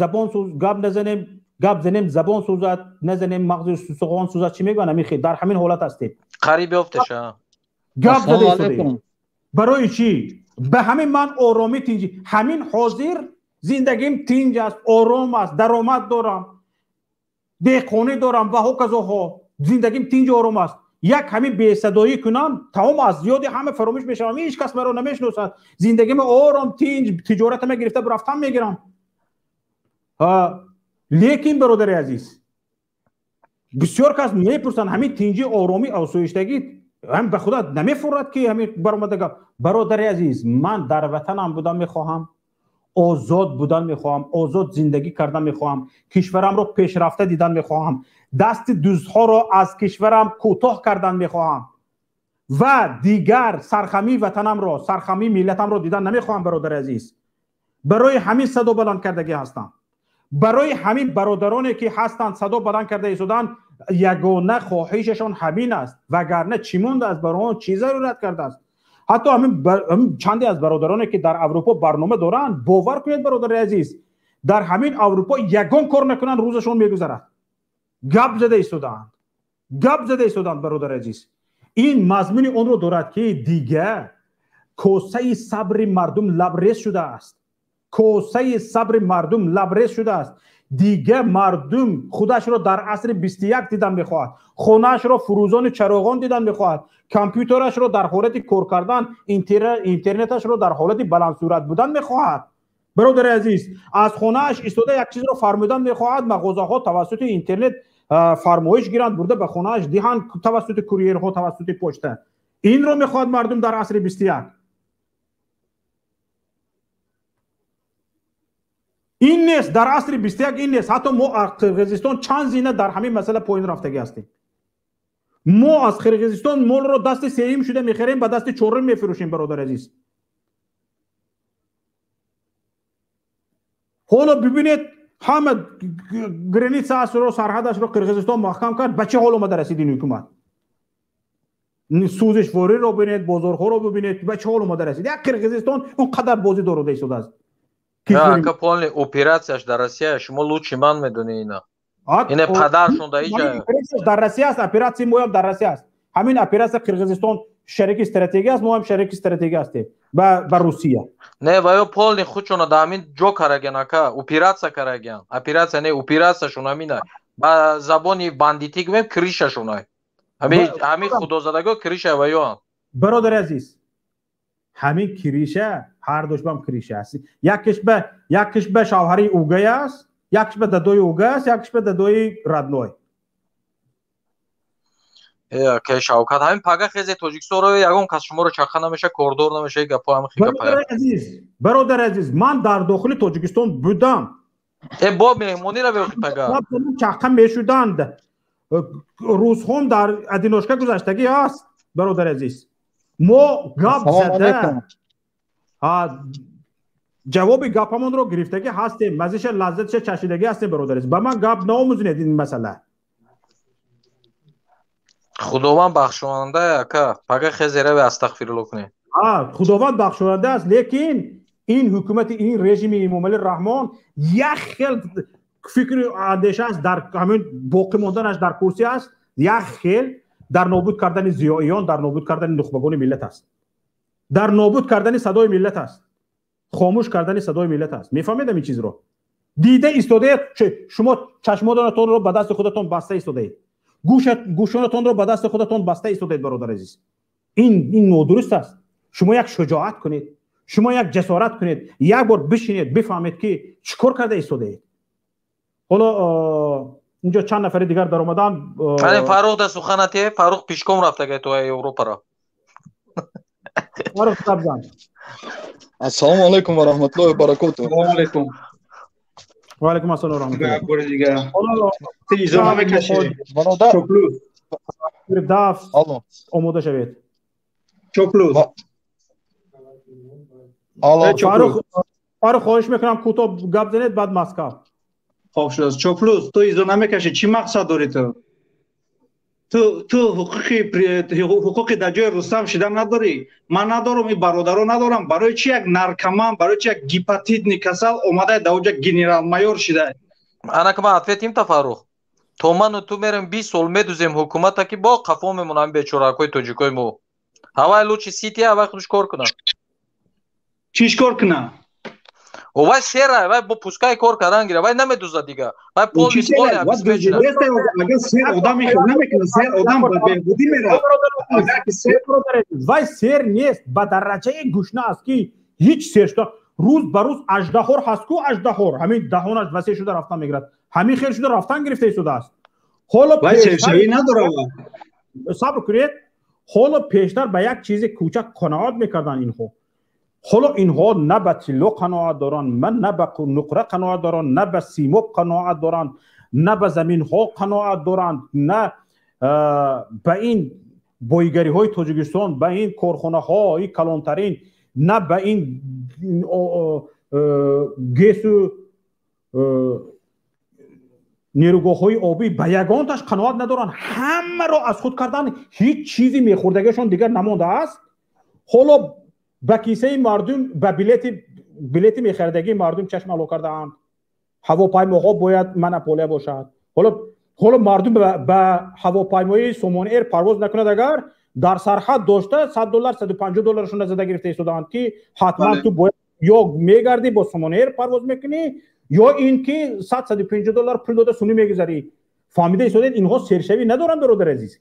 забон сӯз, гап назанем, гап занем забон сӯзад, назанем мағзи суғон сӯзад. Чӣ мегӯянд? Ҳамин хел дар ҳамин ҳолат ҳастем. Қариб ёфташа. Гап зада истодаем. Барои чӣ? Ба ҳамин ман оромӣ, тинҷӣ. Ҳамин ҳозир зиндагим тинҷ аст, ором аст, даромад дорам, деҳқонӣ дорам ва ҳоказоҳо. Зиндагим тинҷ ором аст. Як ҳамин бесадоӣ кунам, тамом аз ёди ҳама фаромӯш мешавам, ҳеҷ кас маро намешиносад. Зиндагим ором, тинҷ, тиҷоратама гирифта рафтам мегирам. Лекин бародари азиз, бисёр кас мепурсанд, ҳамин тинҷӣ, оромӣ, осоиштагӣ ҳам ба худо намефурад, ки ҳамин баромада гап. Бародари азиз, ман дар ватанам будан мехоҳам, озод будан мехоҳам, озод зиндагӣ кардан мехоҳам, кишварамро пешрафта дидан мехоҳам, дасти дуздҳоро аз кишварам кӯтоҳ кардан мехоҳам ва дигар сархамии ватанамро, сархамии миллатамро дидан намехоҳам. Бародари азиз, барои ҳамин садо баланд кардагӣ ҳастам. Барои ҳамин бародароне ки ҳастанд, садо баланд карда истоданд, ягона хоҳишашон ҳамин аст, вагарна чӣ мондааст барои он, чӣ зарурат кардааст? Ҳатто ҳамин чанде аз бародароне ки дар Аврупо барнома доранд, бовар кунед, бародари азиз, дар ҳамин Аврупо ягон кор накунанд, рӯзашон мегузарад. Гап зада истодаанд, гап зада истодаанд, бародари азиз. Ин мазмуни онро дорад, ки дига косаи сабри мардум лабрез шудааст, косаи сабри мардум лабрез шудааст. Дига мардум худашро дар асри 21 дидан мехоҳад, хонаашро фурӯзони чароғон дидан мехоҳад, компютерашро дар ҳолати кор кардан, интернеташро дар ҳолати баландсурат будан мехоҳад. Бародари азиз, аз хонааш истода як чизро фармудан мехоҳад, мағозаҳо тавассути интернет фармоиш гиранд, бурда ба хонааш диҳанд тавассути курьерҳо, тавассути почта. Инро мехоҳад мардум дар асри 21. Ин нест дар асри 21, ин нест. Ҳатто мо аз Қирғизистон чанд зина дар ҳамин масъала поин рафтагӣ ҳастем. Мо аз Қирғизистон молро дасти сеюм шуда мехарем, ба дасти чорум мефурӯшем, бародари азиз. Ҳоло бибинед, ҳама границаашро, сарҳадашро Қирғизистон маҳкам кард, ба чӣ ҳол омада расид ин ҳукумат? Сӯзишвориро бибинед, бозорҳоро бибинед, ба чӣ ҳол омада расид. Як Қирғизистон он қадар бозӣ дорода истодааст. Ака, полный операцияш дар Россия, шумо лучше ман медонед ина. Ине падаршон дар иҷа. Дар Россия аст, оператсияи моям дар Россия аст. Ҳамин оператсия Қирғизистон шарики стратегия аст, мо ҳам шарики стратегия ҳастем ба Русия. Не, ва ё полный худшона дар ҳамин ҷо караган, ака, оператсия караган. Оператсия не, оператсияшон ҳамина. Ба забони бандитӣ гӯем, кришашон ай. Ҳамин худозадагиҳо криша ва ё. Бародари азиз, ҳамин криша ҳар душбам криша аст. Якеш ба шавҳари угай аст, якеш ба дадои угай аст, якеш ба дадои родной. Ака Шавкат, ҳамин пага хезе Тоҷикистонро ягон кас шуморо чақа намеша, кордор намеша, гапо ҳамин хи гапа. Бародари азиз, ман дар дохили Тоҷикистон будам. Бо меҳмониро беохи пага. Чақа мешуданд. Рӯзҳом дар одиночка гузаштагӣ аст, бародари азиз. Мо гап зада ҷавоби гапамонро гирифтагӣ ҳастем, мазиша лаззатша чашидагӣ ҳастем, бародари азиз. Ба ман гап наомӯзонед ин масъала. Худованд бахшонанда, ака, пага хезе рави астағфирулло кунед. Худованд бахшонанда аст, лекин ин ҳукумати, ин режими Эмомалӣ Раҳмон як хел фикри андеша аст, дар ҳамин боқӣ монданаш дар курсӣ аст, як хел дар нобуд кардани зиёиён, дар нобуд кардани нухбагони миллат аст, дар нобуд кардани садои миллат аст, хомӯш кардани садои миллат аст. Мефаҳмед ҳамин чизро? Дида истодаед, шумо чашмонатонро ба дасти худатон баста истодаед, гӯшонатонро ба дасти худатон баста истодаед, бародари азиз. Ин нодуруст аст. Шумо як шуҷоат кунед, шумо як ҷасорат кунед, як бор бишинед, бифаҳмед ки чӣ кор карда истодаед. Ҳоло инҷо чанд нафари дигар даромаданд. Фаррух да суханате, Фаррух пешком рафтагай то Европаро. Фаррух сабзан. Ассалому алайкум ва раҳматуллоҳи ва баракотуҳ. Ассалому алайкум. Ва алайкум ассалом ва раҳматуллоҳ. Бори дигар. Телевизор мекашед. Бародар. Чоплус. Даф. Омода шавед. Чоплус. Алло. Фаррух, хоҳиш мекунам кӯтоҳ гап занед, баъд Москва. Хоб шудааст. Чоплус, ту изо намекашӣ, чӣ мақсад дорӣ ту? Ту ҳуқуқи дар ҷои Рустам шидан надорӣ. Ман надорам, ин бародаро надорам. Барои чи як наркоман, барои чи як гепатитни касал омада дар оҷа генерал-майор шида? Анака ман ответим та, Фаррух. То ману ту мерем 20 сол медузем ҳукумата, ки бо қафо мемонам бечоракҳои тоҷикои мо. Ҳавай лучи сити, ҳавай худш кор кунад. Чиш кор кунад? Вай сера, вай бо пускай кор кардан гира, вай намедузад дига. Вай полни полни обеспечена. Агар сер одам намекунад, сер одам ба беҳбудӣ меравад. Вай сер нест, ба дараҷаи гушна аст ки ҳеҷ сер шуда рӯз ба рӯз аждаҳор ҳаст ку, аждаҳор ҳамин даҳонаш васеъ шуда рафтан мегирад, ҳамин хел шуда рафтан гирифта истодааст. Ҳоло вай сершавӣ надорад. Сабр кунед, ҳоло пештар ба як чизи кӯчак қаноат мекарданд инҳо. Ҳоло инҳо на ба тилло қаноат доранд, на ба нуқра қаноат доранд, на ба симоб қаноат доранд, на ба заминҳо қаноат доранд, на ба ин боигариҳои Тоҷикистон, ба ин корхонаҳои калонтарин, на ба ин ГЭСу Нерӯгоҳҳои обӣ ба ягонташ қаноат надоранд, ҳамаро аз худ кардан, ҳеҷ чизи мехӯрдагиашон дигар намондааст. Ҳоло ба кисаи мардум, ба билети мехаридагии мардум чашм ало кардаанд. Ҳавопаймоҳо бояд монополия бошад. Ҳоло мардум ба ҳавопаймои Сомон Эйр парвоз накунад, агар дар сарҳад дошта $100 $150 зада гирифта истодаанд, ки ҳатман ту бояд ё мегардӣ бо Сомон Эйр парвоз мекунӣ, ё ин ки $100 $150 пул дода сунӣ мегузарӣ. Фаҳмида истодед, инҳо сершавӣ надоранд, бародари азиз.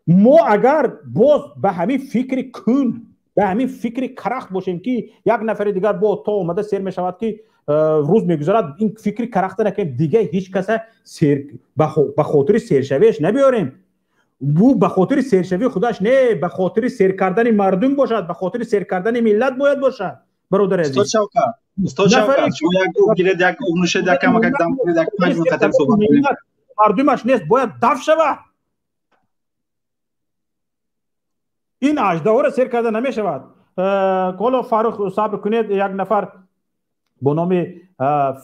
Мо агар боз ба ҳамин фикри кун, ба ҳамин фикри карахт бошем, ки як нафари дигар бо то омада сер мешавад, ки рӯз мегузарад, ин фикри карахта накунем, дигар ҳеҷ каса ба хотири сершавиаш набиёрем. Бу ба хотири сершавии худаш не, ба хотири сер кардани мардум бошад, ба хотири сер кардани миллат бояд бошад, бародари азиз. Устод Шавкат, устод Шавкат, шумо як об гиред, як об нӯшед, як камак як дам кунед, як 5 минут қатар суҳбат кунем. Мардумаш нест, бояд даф шавад. Ин аждаҳоро сер карда намешавад. Ҳоло Фаррух сабр кунед, як нафар бо номи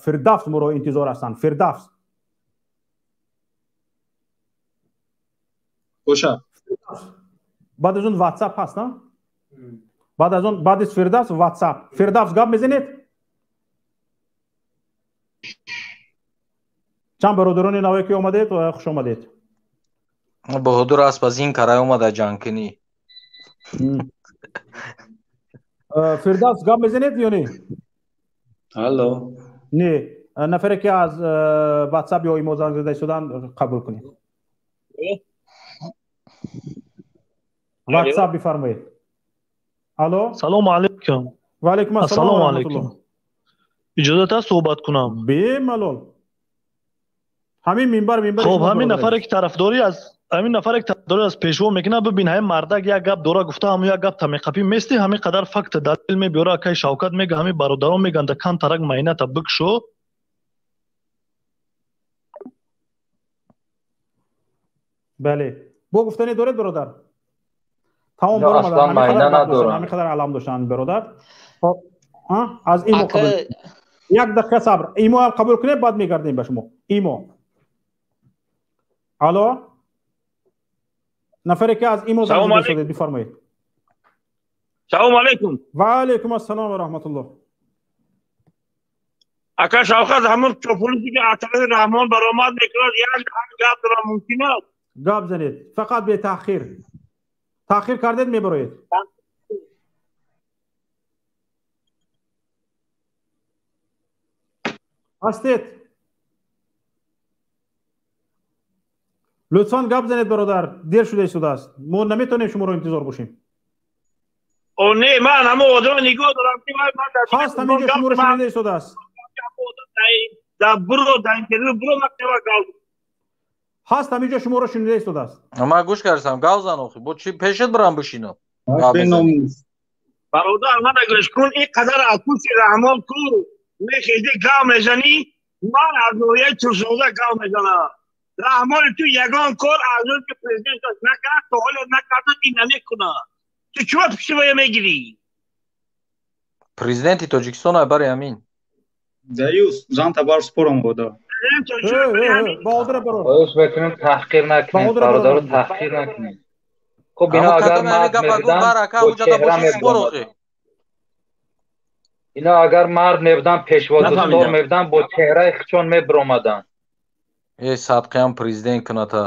Фирдавс моро интизор ҳастанд. Фирдавс. Боша. Баъд аз он WhatsApp ҳаст, на? Баъд аз он, баъд аз Фирдавс WhatsApp. Фирдавс гап мезанед? Чанд бародарони наве ки омадед, хуш омадед. Баҳодур аст аз ин карай омада ҷангкунӣ. Фирдавс гап мезанед ё не? Алло. Не, нафаре ки аз WhatsApp ё имо занг зада истодан қабул кунед. WhatsApp бифармоед. Алло. Салому алайкум. Ва алайкум ассалом ва раҳматуллоҳ. Иҷозат аст суҳбат кунам? Бемалол. Ҳамин минбар хоб, ҳамин нафаре ки тарафдорӣ аз пешво мекунад, бибин, ҳамин мардак як гап дора гуфта, ҳамун як гап тамиқапӣ мести, ҳамин қадар факт далел мебиёра, акай Шавкат мега, ҳамин бародарон меган, да кан тарак майната бикшо. Бале. Бо гуфтане доред, бародар? Тамом, баромадан. Ҳамин қадар алам доштанд, бародар. Аз имо қабул. Як дақиқа сабр. Имо ҳам қабул кунед, баъд мегардем ба шумо. Имо. Алло. Нафаре ки аз имо занг задед, бифармоед. Салому алайкум. Ва алайкум ассалом ва раҳматуллоҳ. Ака Шавкат, ҳамон чопулиси ки аз тарафи Раҳмон баромад мекунад, як гап дорам, мумкин аст? Гап занед, фақат бетаъхир. Таъхир кардед, мебароед. Ҳастед? Лутфан гап занед, бародар, дер шуда истодааст. Мо наметавонем шуморо интизор бошем. О, не, ман ҳамон одамро нигоҳ дорам ки ман ҳаст, ҳаминҷо шуморо шунида истодааст. Дар буро, дар интервю буро, ман гап ҳаст, ҳаминҷо шуморо шунида истодааст. Ман гӯш кардам, гап зан охи. Бо чӣ пешат барам бишинам? Бародар, мана гӯш кун, ин қадар аз пушти Раҳмон ку мехезӣ гап мезанӣ, ман аз ноҳияи Турсунзода гап мезанам. Раҳмони ту ягон кор аз он ки президент накард, то ҳоло накарда, ин намекунад. Ту чиро пушти вая мегирӣ? Президенти Тоҷикистон ай бари ҳамин. Даюс, зан табар спорам бода. Баҳодур бародар. Хоҳиш мекунем таҳқир накунед, бародаро, таҳқир накунед. Хуб, ино агар мард мебуданд, бо чеҳра мебуданд. Ино агар мард мебуданд, пешводустор мебуданд, бо чеҳраи худшон мебиромаданд. Э, садқаям президент куната.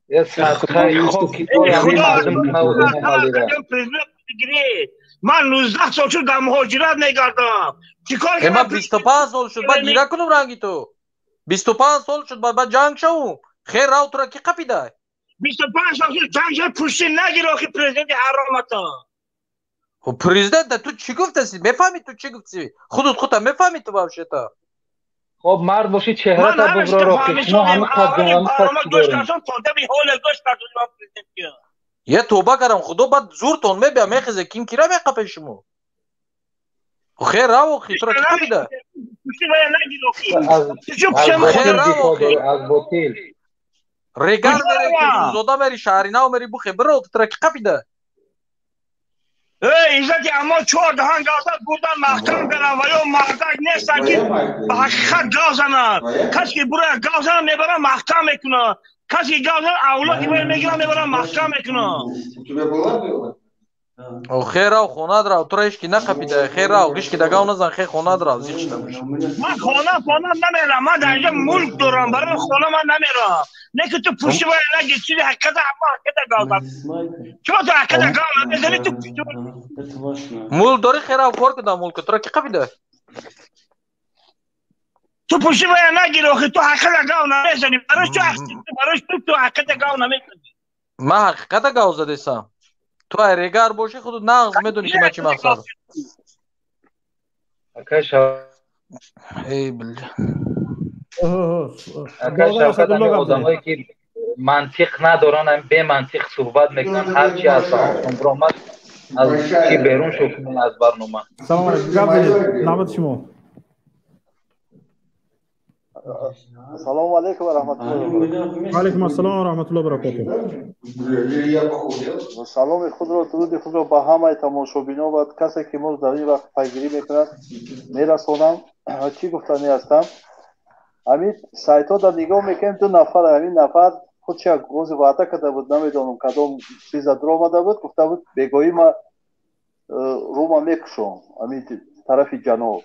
Э, садқаи хоки ҳамин мардум кунад. Ман 19 сол шуд дар муҳоҷират мегардам. Чӣ кор кардам? Ман 25 сол шуд, баъд гира кунам ранги ту. 25 сол шуд, баъд ҷанг шавум. Хер рав тура ки қапидай? 25 сол шуд ҷанг шуд, пушти нагир охи президенти ҳаромата. Хуб, президент ту чӣ гуфтаси? Мефаҳмӣ ту чӣ гуфтӣ? Худут худта мефаҳмӣ ту вообще-то? Хоб, мард бошӣ, чеҳрата бубро рохи. Шумо ҳамин қадр Я тоба кардам, худо баъд зуртон мебия, мехезе, ким кира меқапе шумо? Хер рав охи, тура ки қапида? Хер рав охи. Регар мери, Турсунзода мери, Шаҳринав мери, бухе, биро, тура ки қапида? Иззати аммо чор даҳан гав зад, бурдан маҳкам кардам ва ё мардак нестанд, ки ба ҳақиқат гав занад. Касе ки бура гав занад, мебарам маҳкам мекунад. Касе ки гав занад, авлоди вай мегирам, мебарам маҳкам мекунад. Хер рав, хонад рав, тура ҳеч ки нақапида. Хер рав, ҳеч ки да гав назан, хер хонад рав, зиқ шуда бош. Ман хона намерам, ман дар инҷа мулк дорам, барои хона ман намерам. Не ки ту пушти вай наги, чизи ҳақиқата, ҳама ҳақиқата гав зад. Чума ту ҳақиқата гав намезанӣ, ту пушти мулк дорӣ, хер рав, кор куда мулка, тура ки қапида? Ту пушти вай нагир, охи ту ҳақиқата гав намезанӣ. Барои ту, барои ту ҳақиқата гав намезанӣ. Ман ҳақиқата гав задесам. Ту ай регар бошӣ, худу нағз медонӣ, ки ман чӣ мақсад. Эй бля. Акай Шавкат, ҳамин одамое ки мантиқ надоранд, ҳамин бемантиқ суҳбат мекунанд, ҳарчи аз даҳоншон биромад, аз чи берун шо кунанд аз барнома. Салом алейкум, гап занед, навбати шумо. Салому алейкум ва раҳматуллоҳи ва баракатуҳ. Алейкум ассалом ва раҳматуллоҳи ва баракатуҳ. Саломи худро, дуруди худро ба ҳамаи тамошобинон ва касе ки моро дар ин вақт пайгирӣ мекунад мерасонам. Чӣ гуфтанӣ ҳастам? Ҳамин сайтҳо дар нигоҳ мекунем, ду нафар, ҳамин нафар худш як гози ваъда карда буд, намедонам кадом чиза дуромада буд, гуфта буд бегоҳӣ ма рума мекушом ҳамин тарафи ҷаноб.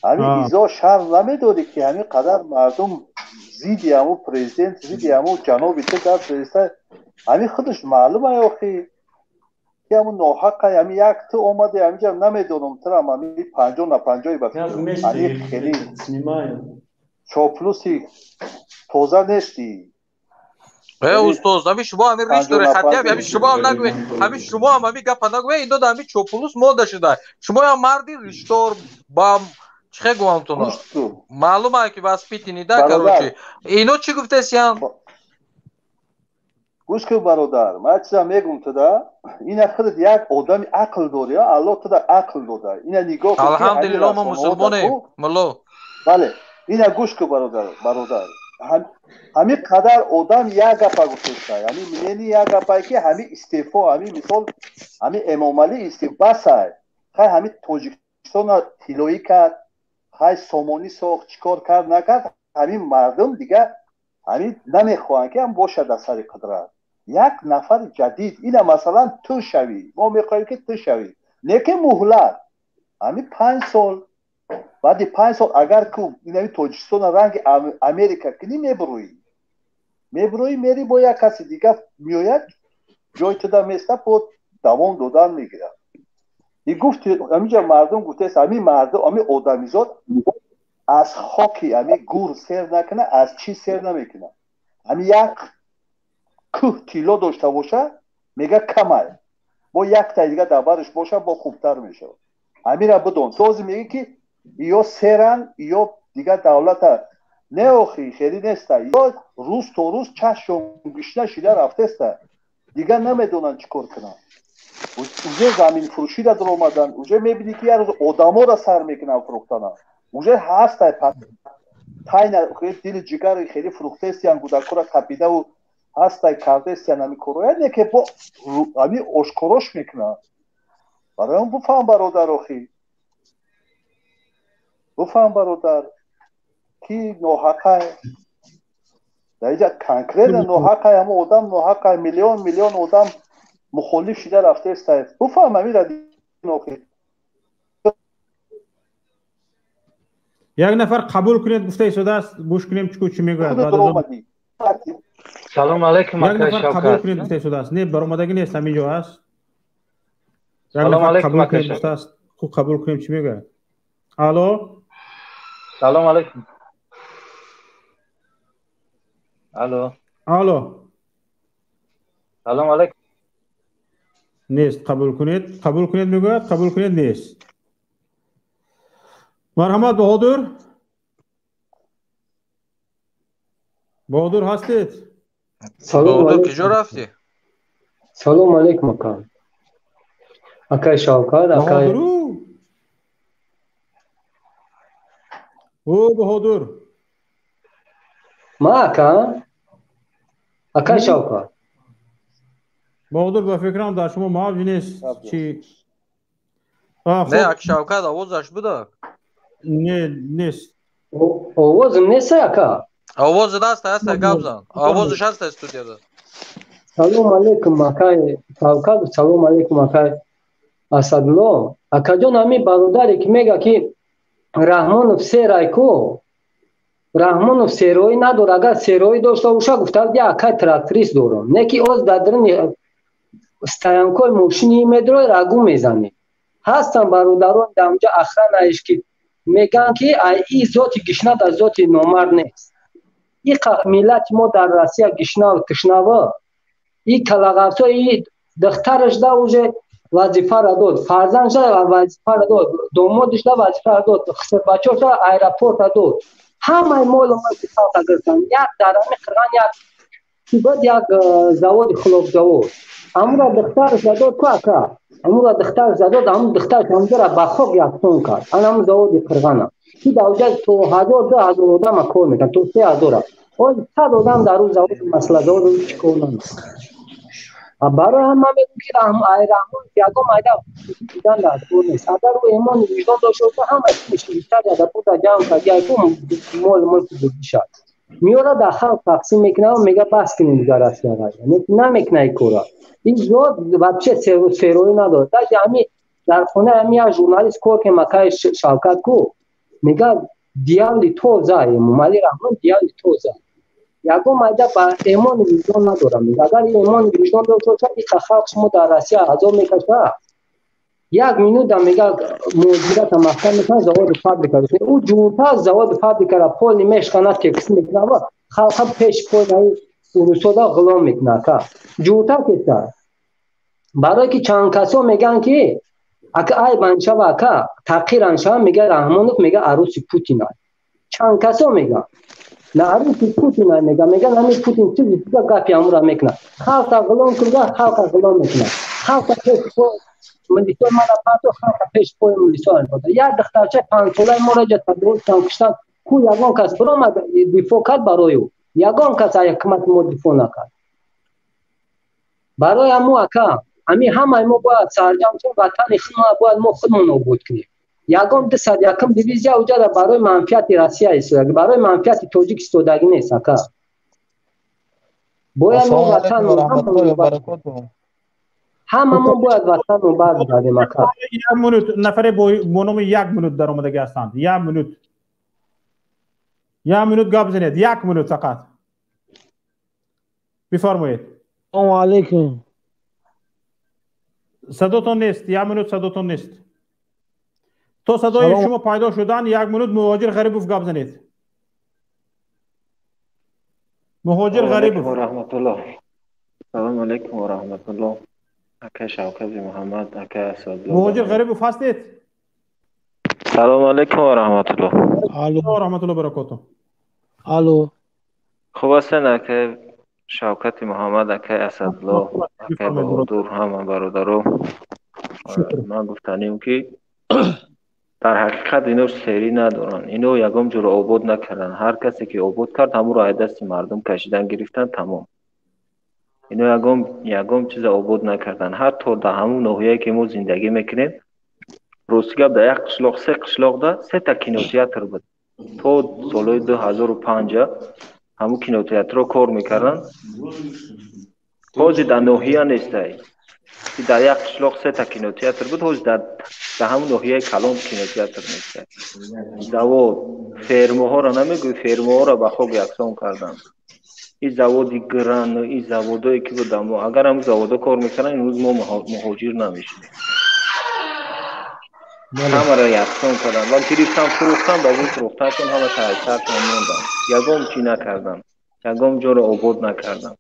Ҳамин изо шарм намедодӣ, ки ҳамин қадар мардум зидди ҳамун президент, зидди ҳамун ҷаноби ту гап заиста? Ҳамин худаш маълум ай охи, ки ҳамун ноҳақай. Ҳамин як ту омади ҳаминҷа, намедонам турам ҳамин 50 на 50 ба ҳамин хеле чоплуси тоза нестӣ. Э, устоз, ҳамин шумо ҳамин риш доред, хатия, ҳамин шумо ҳам нагӯед, ҳамин шумо ҳам ҳамин гапа нагӯед, ин дода ҳамин чоплус мода шуда. Шумо ҳам марди риштор ба чӣ гӯям туно? Маълум ай ки воспитанный да, короче. Ино чӣ гуфтесиян? Гӯш кун, бародар, ман чиза мегум туда. Ина худат як одами ақл дорӣ, Аллоҳ туда ақл дода. Ина нигоҳ кун. Алҳамдулиллоҳ, мо мусулмонем, мулло. Бале, ина гӯш кун, бародар, бародар. Ҳамин қадар одам як гапа гуфтеста, ҳамин мнение як гапае, ки ҳамин истеъфо, ҳамин мисол, ҳамин Эмомалӣ истеъфо басай. Хай, ҳамин Тоҷикистона тиллоӣ кард, хай сомонӣ сохт, чӣ кор кард, накард, ҳамин мардум дига ҳамин намехоҳанд, ки ҳам бошад дар сари қудрат. Як нафари ҷадид, ина масалан ту шавӣ, мо мехоҳем, ки ту шавӣ, не ки муҳлат ҳамин 5 сол. Баъди 5 сол агар ку инами Тоҷикистона ранги Америка кунӣ, мебурӯӣ, мебурӯӣ, мери, бо як каси дига меояд, ҷои туда места, бо давом додан мегирад. И гуфт ҳаминҷа мардум гуфтааст, ҳамин мардум, ҳамин одамизод аз хоки ҳамин гур сер накунад, аз чӣ сер намекунад? Ҳамин як кӯҳ тилло дошта боша, мега камай, бо яктаи дига дар бараш боша, бо хубтар мешавад. Ҳамира бидон, то ҳозир мегӯ, ки ё серан, ё дигар давлата не, охи хеле неста, ё рӯз то рӯз чашмшон гишна шида рафтеста, дигар намедонанд чӣ кор кунанд. Уже заминфурӯшида даромадан, уже мебинӣ, ки як рӯз одаморо сар мекунанд фурӯхтана. Уже ҳастай тайна дили ҷигари хеле фурӯхтестиян, кӯдакҳоро қапидаву ҳастай кардестиян ҳамин корро, не ки бо ҳамин ошкорош мекунанд. Барои он буфаҳм, бародар, охи буфаҳм, бародар, ки ноҳақай дар инҷа, конкретно ноҳақай, ҳамон одам ноҳақай, миллион миллион одам мухолиф шида рафтестай. Буфаҳм ҳамира охи. Як нафар қабул кунед гуфта истодааст, гӯш кунем, чӣ чӣ мегӯяд. Салом алейкум. Як нафар қабул кунед гуфта истодааст. Не, баромадагӣ нест, ҳамин ҷо аст. Як нафар қабул кунед гуфтааст, хуб, қабул кунем, чӣ мегӯяд. Алло. Салом алейкум, алло. Алло. Салом алейкум. Нест, қабул кунед, қабул кунед мегӯяд, қабул кунед нест. Марҳамат, Баҳодур, Баҳодур ҳастед? Баҳодур, куҷо рафтӣ? Салом алейкум, ака, акай Шавкат, акай. О, Баҳодур. Ма, ака, акай Шавкат. Баҳодур, ба фикрам, дар шумо мавҷ нест, чи? Не, аки Шавкат, овозаш буда? Не, нест. Овозм нест, ака? Овоз даст, ҳаст, гап зан. Овозаш ҳаст студияда. Салом алейкум, акай Шавкат, салом алейкум, акай Асадулло. Акаҷон, ҳамин бародаре ки мега ки Раҳмонов серай ку, Раҳмонов сероӣ надорад. Агар сероӣ дошта боша, гуфта я акай тракторист дорам. Не ки оз дар даруни стоянкои мошини медрои рагу мезанӣ. Ҳастанд бародарон дар онҷа охранаиш ки мегӯянд ки ай и зоти гишна дар зоти номард нест. Иқа миллати мо дар Россия гишнаву тишнава, и калағабсо и духтараш да уже вазифара дод, фарзандша вазифара дод, домодишда вазифара дод, хисрбачоша аэропорта дод. Ҳамаи молу мулки халқа гирифтанд. Як дар ҳами Қирған як буд, як заводи хлопзавод. Ҳамура духтараш дод ку ака, ҳамура духтараш дод, ҳамун духтараш ҳамура ба хок яксон кард. Ан ҳамун заводи Қирғана. Ки дар оҷа то 1000 2000 одама кор мекунад, то 3000. Ҳозир 100 одам дар ӯ заводи маслазавод чӣ кор намекунад. Барои ҳам ман мегӯям ки ай Раҳмон ягон майда дидан дар кор нест. Агар ӯ эмони виҷдон дошта боша, ҳама италия дар пурта ҷамъ кард, яку мол мулки бурдишад. Меорад дар халқ тақсим мекунад ва мега бас кунем дигар Россияро. Намекунад ин кора. Ин зот вообще сероӣ надорад. Даже ҳами дар хонаи ҳами як журналист кор ки Макай Шавкат ку, мега дьяволи тоза, Эмомалӣ Раҳмон дьяволи тоза. Ягон майда ба эмони виҷдон надорам. Агар эмони виҷдон дошта бошад, иқа халқ шумо дар Россия азоб мекашад. Як минута мега муҳоҷирата маҳкам мекунад, заводи фабрика. Ӯ ҷунта заводи фабрикара полни мешканад, кекс мекунад ва халқа пеш пои урусода ғулом мекунад. Ҷунта кеса. Барое ки чанд касо мегӯянд ки ака айб аншава, ака таҳқир аншава, мега Раҳмонов мега аруси Путин. Чанд касо мегӯянд. На аруси Путин мега, мегӯянд ҳамин Путин чизи дига гапи ҳамура мекунад. Халқа ғулом кунда, халқа ғулом мекунад. Халқа пеш по милисои мана парто, халқа пеш пои милисои андозад. Як духтарчаи панҷсолаи моро ҷа табиотшон куштанд, ку ягон кас биромад дифоъ кард барои ӯ. Ягон кас аз ҳукумати мо дифоъ накард. Барои ҳаму ака, ҳамин ҳамаи мо бояд сарҷамъ шавем, ватани худмон бояд мо худмон обод кунем. Ягон 201 дивизия уҷара барои манфиати Россия истодаги, барои манфиати тоҷик истодагӣ нест, ака. Бояд мо ватанмон ҳамамон бояд ватанмон баргардем, ака. Як минут нафаре бо номи як минут даромадагӣ ҳастанд. Як минут. Як минут гап занед, як минут фақат. Бифармоед. Салому алейкум. Садотон нест, як минут садотон нест. То садои шумо пайдо шудан, як минут Муҳоҷир Ғарибов гап занед. Муҳоҷир Ғарибов. Раҳматуллоҳ. Салому алейкум ва раҳматуллоҳ. Ака Шавкати Муҳаммад, ака Асадулло. Муҳоҷир Ғарибов ҳастед? Салому алейкум ва раҳматуллоҳ. Алло ва раҳматуллоҳ баракоту. Алло. Хуб ҳастед, ака Шавкати Муҳаммад, ака Асадулло, ака Баҳодур, ҳама бародаро. Ман гуфтанем ки дар ҳақиқат ино серӣ надоранд. Ино ягон ҷоро обод накарданд. Ҳар касе ки обод кард, ҳамуро аз дасти мардум кашидан гирифтан, тамом. Ино ягон чиза обод накарданд. Ҳатто дар ҳамун ноҳияе ки мо зиндагӣ мекунем, рости гап, дар як қишлоқ, се қишлоқда сета кинотеатр буд. То солҳои 2005 ҳамун кинотеатрро кор мекарданд. Ҳозир дар ноҳия нестай. Дар як қишлоқ сета кинотеатр буд, ҳозир дар ҳамун ноҳияи калон кинотеатр нестай. Завод, фермаҳоро намегӯй, фермаҳоро ба хок яксон карданд. Ин заводи гран, ин заводое ки буд, агар ҳамун заводо кор мекарданд, имрӯз мо муҳоҷир намешудем. Ҳамаро яксон карданд ва гирифтан, фурӯхтан, ба ӯ фурӯхтаншон ҳама сарсаршон монданд. Ягон чӣ накарданд, ягон ҷоро обод накарданд.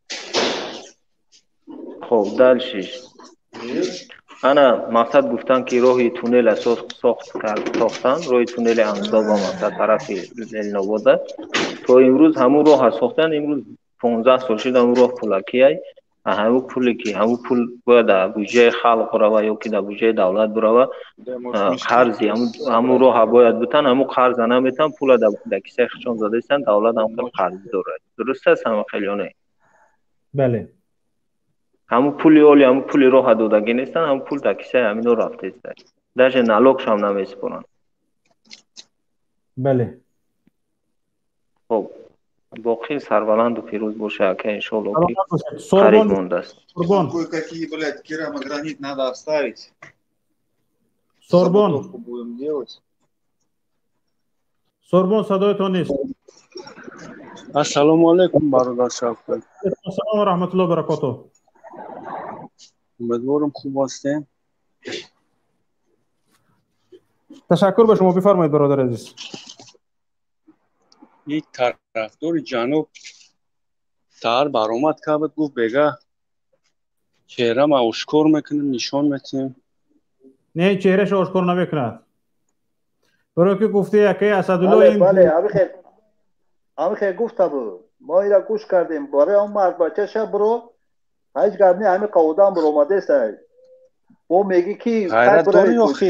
Хоб, далшиш. Ана мақсад гуфтан ки роҳи туннел сохтан, роҳи туннели Анзоб мақсад тарафи Ленинобода. То имрӯз ҳамун роҳа сохтан, имрӯз 15 сол шуд ҳамун роҳ пулакиай. Ҳамун пуле ки ҳамун пул бояд дар буҷаи халқ равад ё ки дар буҷаи давлат бирава, қарзи ҳамун роҳа бояд бутан, ҳамун қарза наметан, пула дар кисаи худшон задаистанд, давлат ҳам хел қарз дорад. Дуруст аст ҳама хел ё не? Бале. Ҳамун пули оли, ҳамун пули роҳа додагӣ нестанд, ҳамун пул дар кисаи ҳамино рафтааст. Даже налогшам намесупоранд. Бале. Хоб, боқӣ сарбаланду пирӯз боша, ака, иншоалло, ки қариб мондааст. Кое-какие, блядь, керамогранит надо оставить. Сорбон. Будем делать. Сорбон, садоятон нест. Ассалому алайкум, бародар Шавкат. Ассалому ва раҳматуллоҳи баракотуҳ. Умедворам, хуб ҳастем. Ташаккур ба шумо, бифармоед, бародари азиз. Ин тарафдори ҷаноб саҳар баромад кард, гуфт, бега чеҳрама ошкор мекунем, нишон метиҳем. Не, чеҳраша ошкор намекунад. Барои ки гуфти акаи Асадулло ин Бале, ҳамихел гуфта буд. Мо ира гӯш кардем. Барои он мардбачаша биро, ҳеҷ гап не, ҳамин қаводан биромадест. Мо мегӣ ки ғайрат дорӣ охи?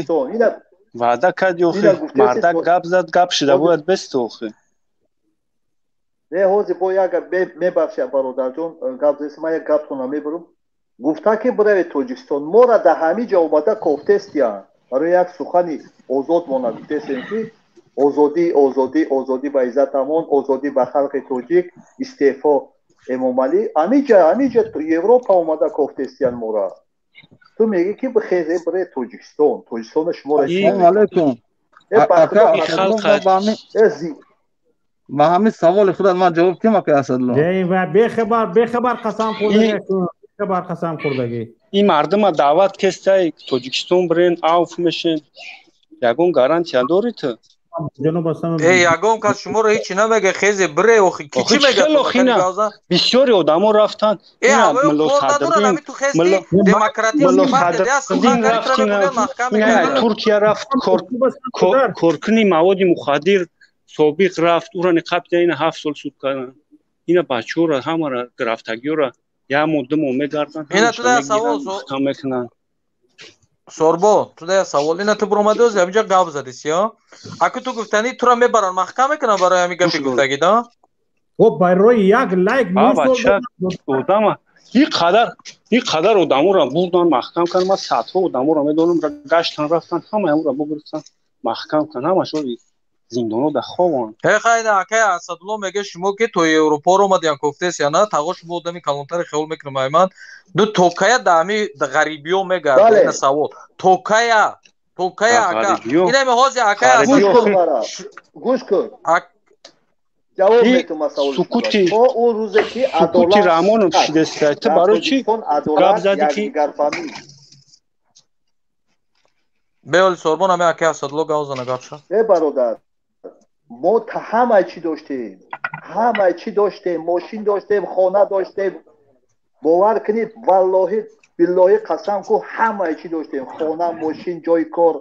Ваъда карди охи, мардак гап зад, гап шида бояд бести охи. Не, ҳозир бо як мебахшам, бародарҷон, гап зест, ман як гаптона мебурам. Гуфта ки биравед Тоҷикистон, мора дар ҳамин ҷо омада кофтестиянд. Барои як сухани озод мо нагуфтестем, ки озодӣ, озодӣ, озодӣ ба иззатамон, озодӣ ба халқи тоҷик, истеъфо Эмомалӣ. Ҳамиҷа Европа омада кофтестиянд мора. Ту мегӣ ки бихезе бире Тоҷикистон, Тоҷикистона шуморо. Ассалому алайкум. Ба ҳамин саволи худат ман ҷавоб ким, акай Асадулло? Бехабар, бехабар қасам хӯрдагӣ, бехабар қасам хӯрдагӣ. Ин мардума даъват кестай, Тоҷикистон бирен, авф мешен. Ягон гарантия дорӣ ту? Э, ягон кас шуморо ҳечи намега, хезе бире охи. Ки чӣ мега? Бисёри одамо рафтан. Туркия рафт, коркуни маводи мухаддир собиқ рафт, ӯра ниқаб дида, ина 7 сол суд карданд. Ина бачаҳоро ҳамаро рафтагиёро як моҳ, 2 моҳ мегарданд, маҳкам мекунанд. Сорбо, ту да савол, ина ту биромадӣ, ози ҳаминҷа гап задис, ё? Аку ту гуфтанӣ, тура мебаранд, маҳкам мекунанд барои ҳамин гапи гуфтагӣ, да? О, барои як лайк. Бача, одама ин қадар одаморо бурдан, маҳкам карданд. Ман садҳо одаморо медонам, гаштан, рафтан, ҳамаи ҳамонро бигирифтан, маҳкам карданд, ҳамашо зиндонҳо дар хобанд. Э, хайда, акай Асадулло мега, шумо ки то Европаро омадиян кофтес, я на, тағо шумо одами калонтари хиёл мекунам, ай ман ду токая да ҳами ғарибиё мегард, ина савол. Токая, токая ака. Ина ми ҳози акай Асадулло. Гӯш кун. Ҷавоб метум ба саволи. Сукути То он рӯзе ки Сукути Раҳмонов шидеста. Ту барои чӣ гап задӣ ки Беоли Сорбон, ҳами акай Асадулло гап зана, гап ша. Э, бародар, мо ҳамаи чӣ доштем, ҳамаи чӣ доштем, мошин доштем, хона доштем, бовар кунед, валлоҳи биллоҳи қасам ку, ҳамаи чӣ доштем, хона, мошин, ҷои кор.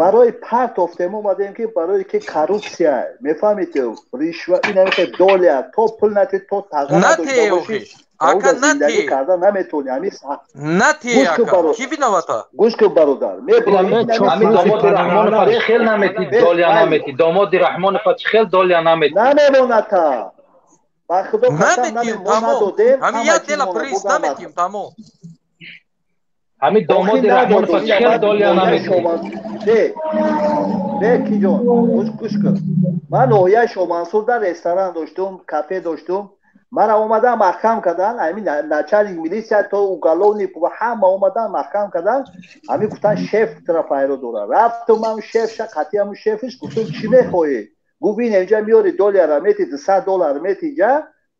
Барои партофтем, омадем, ки барои ки коррупсия, мефаҳмед, ришва, инамихе долия, то пул нати, то таға надошта бошӣ, зиндагӣ карда наметавонӣ. Ҳамин нати ака, ки виновата? Гӯш кун, бародар, Ҳамин домоди Раҳмонов чӣ хел намети, долия намети? Домоди Раҳмонов чӣ хел долия намети? Намемоната, ба худо қасам, мо надодем. Ҳамин як дела приз наметим, тамом. Ҳамин домоди Раҳмонов чӣ хел долия намети? Не, не, киҷон, гӯш кун, ман ноҳияи Шомансур дар ресторан доштум, кафе доштум. Мара омадан маҳкам кардан, ҳамин начальник милиция то уголовный ҳама омадан маҳкам кардан. Ҳамин гуфтан, шеф тура пайро дорад. Рафтум, ман шефша қатъи ҳамун шефиш гуфтум, чӣ мехоҳӣ? Гуфт, ин инҷа меёри, доллара мети, 200 доллар мети, инҷа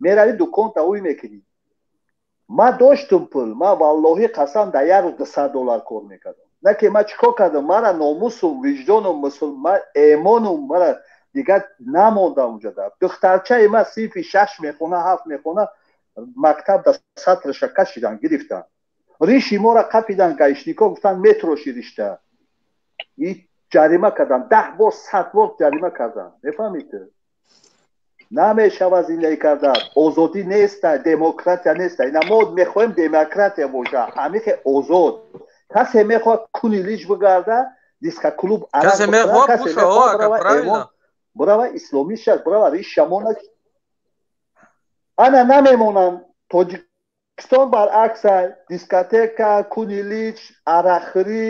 мерави, дуконта уй мекунӣ. Ман доштум пул, ман валлоҳи қасам, дар як рӯз 200 доллар кор мекардам. На ки ман чӣ кор кардам? Мара номусум, виҷдонум, мусулман эмонум мара дигар намонда. Унҷа дар духтарчаи ман синфи шаш мехона, ҳафт мехона, мактаб дар сатраша кашидан гирифтан, риши моро қапидан, гаишнико гуфтан, метроши ришта, и ҷарима кардан, 10 бор, 100 бор ҷарима кардан. Мефаҳмед, намешавад зиндагӣ кардан, озодӣ неста, демократия неста. Ина мо мехоҳем демократия боша, ҳамихе озод, касе мехоҳад куни лич бигарда, дискоклуб, касе мехоҳад пуша, правильно. Бурава исломӣ шад, бурава риш шамона. Ана намемонам. Тоҷикистон баръакса, дискотека, куни лич, арақхӯрӣ.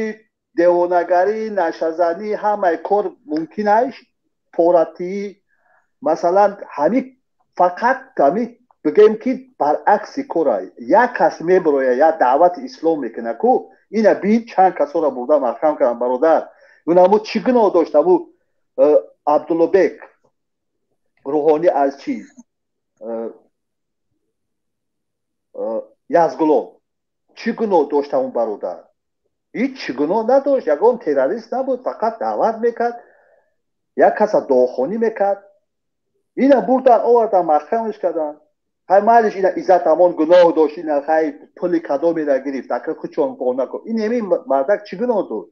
Девонагарӣ, нашазанӣ, ҳамаи кор мумкин аст, поратӣ, масалан, ҳами фақат ҳами бигӯем ки баръакси кора як кас мебирояд, як даъвати ислом мекунад ку, ина бин чанд касоро бурда маҳкам кардам, бародар. Унамо чӣ гуноҳ дошт? Аму Абдуллобек рӯҳонӣ аз чӣ Язгулов чӣ гуноҳ дошт? Ҳамун бародар ҳеҷ чӣ гуноҳ надошт, ягон террорист набуд, фақат даъват мекард, як каса дуохонӣ мекард. Ина бурдан, овардан, маҳкамаш карданд. Хай майлиш, ина Иззат ҳамон гуноҳ дошт, ина хай пули кадомеро гирифт, ака хучон бо накун. Ин ҳамин мардак чӣ гуноҳ дошт?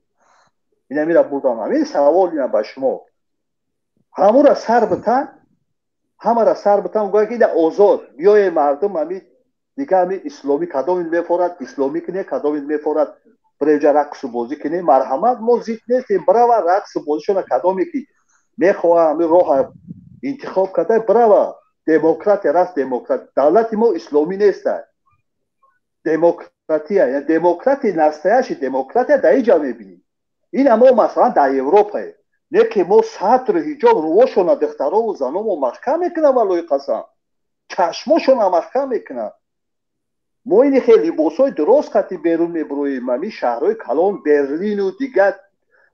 Ина мира бурдан. Ҳамин савол ина ба шумо. Ҳамура сар битан, ҳамара сар битан, гӯяд ки ина озод, биёе мардум, ҳамин дига ҳамин исломӣ кадомин мефорад, исломӣ кине, кадомин мефорад, биревҷа рақсу бозӣ кине, марҳамат, мо зид нестем, бирава рақсу бозишона, кадоме ки мехоҳа ҳамин роҳа интихоб карда, бирава. Демократия раст демократия. Давлати мо исломӣ нест, демократия, яъне демократия, настоящий демократия дар инҷа мебинӣ. Ина мо масалан дар Европае, не ки мо сатру ҳиҷоб рӯҳошона духтарову заномо маҳкам мекунад, валлоҳи қасам, чашмошона маҳкам мекунад. Мо ини хел либосҳои дурост қати берун мебуроем, ҳамин шаҳрҳои калон, Берлину дигар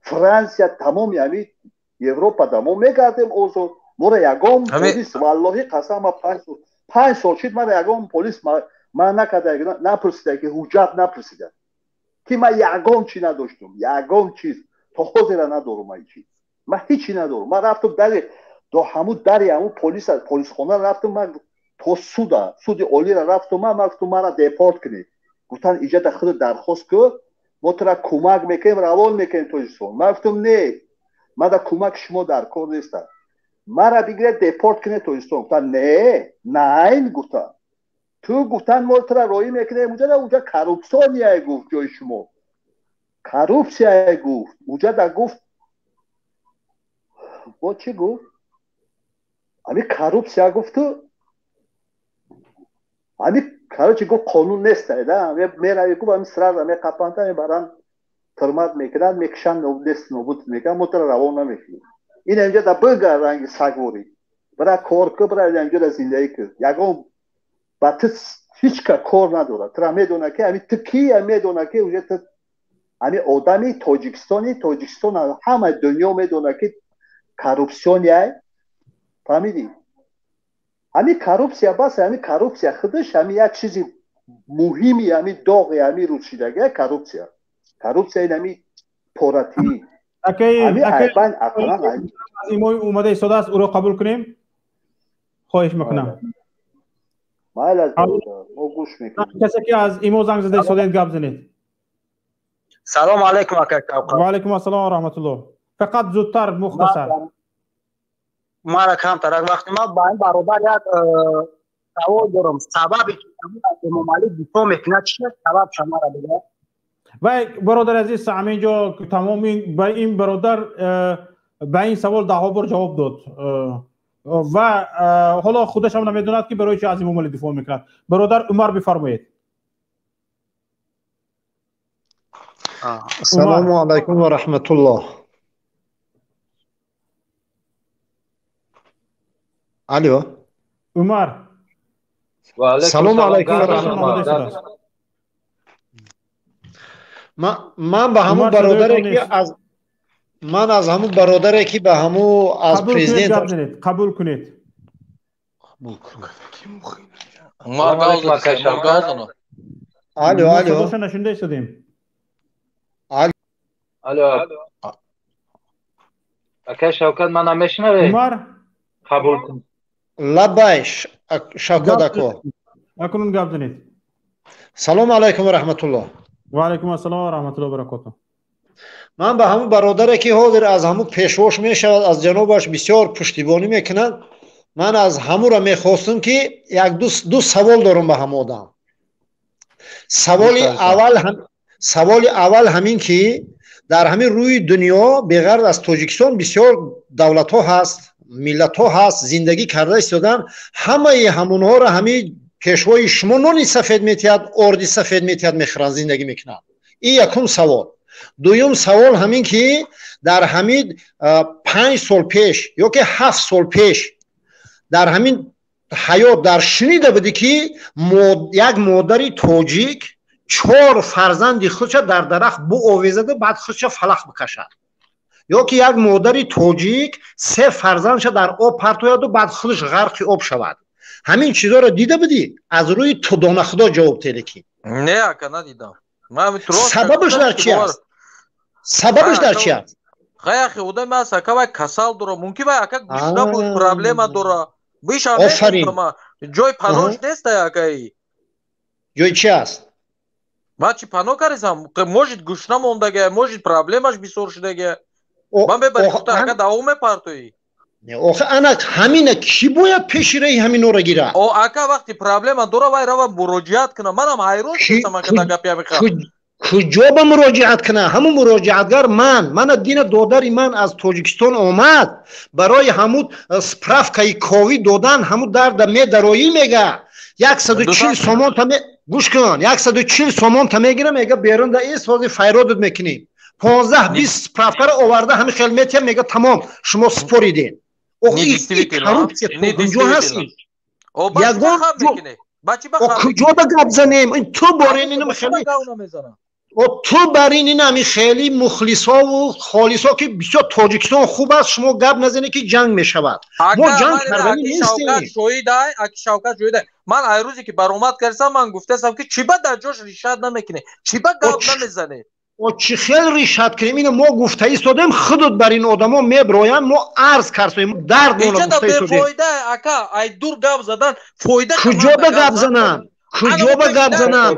Франсия, тамоми ҳамин Европа да мо мегардем озод. Моро ягон полис, валлоҳи қасам, ма 5 сол шид, мара ягон полис ман накарда, напурсида ки ҳуҷҷат, напурсида ки ман ягон чи надоштум, ягон чиз то ҳозира надорум. Ман чиз, ман ҳичи надорум. Ман рафтум дари до ҳамун дари ҳамун полис, полисхона рафтум, ман то суда, суди олира рафтум. Ман гуфтум, мара депорт кунед. Гуфтанд, иҷада худ дархост кун, мо тура кӯмак мекунем, равон мекунем Тоҷикистон. Ман гуфтум, не, ман да кӯмаки шумо дар кор нестам, мара бигиред, депорт кунед Тоҷикистон. Гуфтанд, не, найн, гуфтанд, ту, гуфтанд, мо тура роҳӣ мекунем уҷа, уҷа коррупсиония, гуфт, ҷои шумо коррупсия, гуфт, уҷа да, гуфт, бо чӣ гуфт, ҳами коррупсия гуфту, ҳами, короче, гуфт, қонун нест, да мерави, гуфт, ҳами сразу меқапанда, мебаранд, тирмат мекунанд, мекушанд, нест нобуд мекунанд, мо тура равон намекунем. Ин инҷа да бигар ранги сагворӣ, бира кор кун, бира инҷа да зиндагӣ кун, ягон ба ту ҳеҷ ка кор надорад. Тура медонад ки ҳами ту ки, медонад ки уже ту ҳами одами Тоҷикистони, Тоҷикистон ҳамаи дунё медонад ки коррупсионияй. Фаҳмидӣ? Ҳами коррупсия бас, ҳами коррупсия худаш ҳами як чизи муҳими ҳами доғи ҳами рӯзшидагия коррупсия. Коррупсия ин ҳами поратӣ. Аз имои омада истодааст, ӯро қабул кунем, хоҳиш мекунам. Майли, аз мо гӯш мекунем. Касе ки аз имо занг зада истодаед, гап занед. Салом алейкум, ака Шавкат. Ва алейкум ассалом ва раҳматуллоҳ. Фақат зудтар, мухтасар. Мара камтарак вақти, ман ба ин бародар як савол дорам. Сабаби ки Эмомалӣ дифоъ мекунад чи аст? Сабаб шамара бигӯяд. Вай, бародари азиз, ҳамин ҷо тамоми ба ин бародар ба ин савол даҳҳо бор ҷавоб дод ва ҳоло худашам намедонад ки барои чи аз Эмомалӣ дифоъ мекунад. Бародар Умар, бифармоед. Ассалому алайкум ва раҳматуллоҳ. Алло. Умар. Салому алайкум ва раҳматуллоҳ. Ман ба ҳамун бародаре ки аз ман аз ҳамун бародаре ки ба ҳамун аз президент қабул кунед. Умар, гап. Алло, алло. Нашунда истодем. Алло, ака Шавкат, ман намешунавед? Умар. Қабул кун. Лаббай, Шавкат ако. Акнун гап занед. Салому алайкум ва раҳматуллоҳ. Ва алайкум ассалом ва раҳматуллоҳи ва баракотуҳ. Ман ба ҳамун бародаре ки ҳозир аз ҳамун пешвош мешавад, аз ҷанобаш бисёр пуштибонӣ мекунад, ман аз ҳамура мехостам ки як ду савол дорам ба ҳам одам. Саволи аввал ҳамин ки дар ҳамин рӯи дунё беғарз аз Тоҷикистон бисёр давлатҳо ҳаст, миллатҳо ҳаст, зиндагӣ карда истодан. Ҳамаи ҳамонҳоро ҳамин пешвои шумо нони сафед метиҳад, орди сафед метиҳад, мехӯранд, зиндагӣ мекунанд. Ин якум савол. Дуюм савол ҳамин ки дар ҳамин 5 сол пеш ё ки 7 сол пеш дар ҳамин ҳаёт дар шунида будӣ ки як модари тоҷик 4 фарзанди худша дар дарахт буовезаду баъд худша фалақ бикашад, ё ки як модари тоҷик 3 фарзандша дар об партояду баъд худаш ғарқи об шавад? Ҳамин чизоро дида будӣ? Аз рӯи тудона худо ҷавоб теде ки. Не, ака, надидам. Сабабаш дар чи аст? Сабабаш дар чи аст? Хай, одам аст, ака, вай касал дора, мумкин вай, ака, гушна буд, проблема дора. Офарин. Ҷой панош нест, акаи. Ҷой чи аст? Ман чи пано карисам? Может, гушна мондага, может, проблемаш бисёр шудага. Ман мебари гуфта, ака, давом мепартоӣ. Охи ана ҳамина ки бояд пеши раи ҳаминора гирад? О, ака, вақти проблема дора, вай рава муроҷиат куна. Манам ҳайрон шудам, ака, дар гапи ҳамиха. Куҷо ба муроҷиат куна? Ҳамун муроҷиатгар ман. Мана дина додари ман аз Тоҷикистон омад. Барои ҳамун справкаи ковид додан ҳамун дарда медароӣ мега. 140 сомон та гӯш кун, 140 сомон та мегира, мега берун да эс ҳозир файродат мекунем. 15-20 справкаро оварда ҳамин хел метиҳам, мега тамом, шумо споридем. Коррупсия куҷо ҳаст? Ягон куҷо ба гап занем? Ту борен инам хеле ту бар ин инами хеле мухлисову холисо ки бисёр Тоҷикистон хуб аст, шумо гап назанед ки ҷанг мешавад. Мо ҷанг кардани нестем. Аки Шавкат шоҳид, ман ай рӯзе ки баромад кардам, ман гуфтаам ки чӣ ба дар ҷош ришат намекунед, чӣ ба гап намезанед? О, чӣ хел ришат кунем? Ина мо гуфта истодем, худут бар ин одамо меброянд, мо арз кардем, дард моно гуфта истодем. Фоида, ака, ай дур гап задан фоида. Куҷо ба гап занам? Куҷо ба гап занам?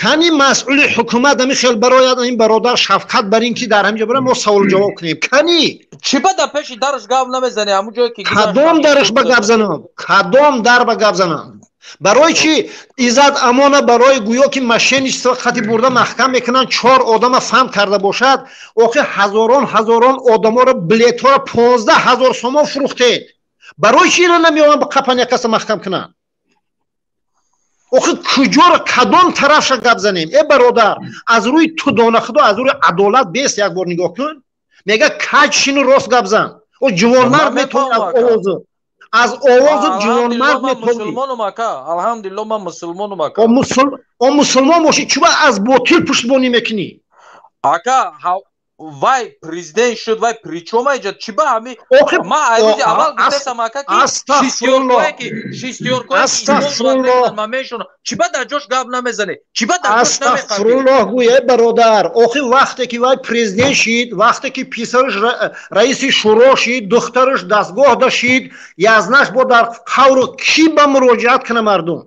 Кани масъули ҳукумат ҳамин хел барояд ин бародар Шавкат бар ин ки дар ҳамин ҷо барояд мо саволу ҷавоб кунем. Кани? Чӣ ба дар пеши дараш гап намезанӣ? Ҳамун ҷое ки кадом дараш ба гап занам? Кадом дар ба гап занам? Барои чӣ Иззат Амона барои гӯё ки мошенничество хати бурда маҳкам мекунанд, 4 одама фанд карда бошад, охи ҳазорон ҳазорон одаморо билетҳоро 15 000 сомон фурӯхтед. Барои чӣ ина намеоянд ба қапан як каса маҳкам кунанд? Охи куҷоро кадом тарафша гап занем? Э бародар, аз рӯи тудона худо, аз рӯи адолат бест як бор нигоҳ кун. Мега каҷ шину рост гап зан. О ҷувонмард метавонад аз овозу аз овозу ҷувонмард метавонӣ. Мусулмонум, ака, алҳамдулилло, ман мусулмонум, ака. О мусулмон бошӣ, чӯба аз ботил пуштбонӣ мекунӣ? Ака, вай президент шуд, вай причом айҷа? Чӣ ба ҳами ман ай рӯзи аввал гуфтасам, ака, ки шистёркое ки шистёркое ман мешунам, чӣ ба дар ҷош гап намезанӣ? Чӣ ба дар ҷош намеқапӣ? Астағфируллоҳ, гӯй, э бародар, охи вақте ки вай президент шид, вақте ки писараш раиси шӯро шид, духтараш дастгоҳ дашид, язнаш бо дар қавру кӣ ба муроҷиат куна мардум?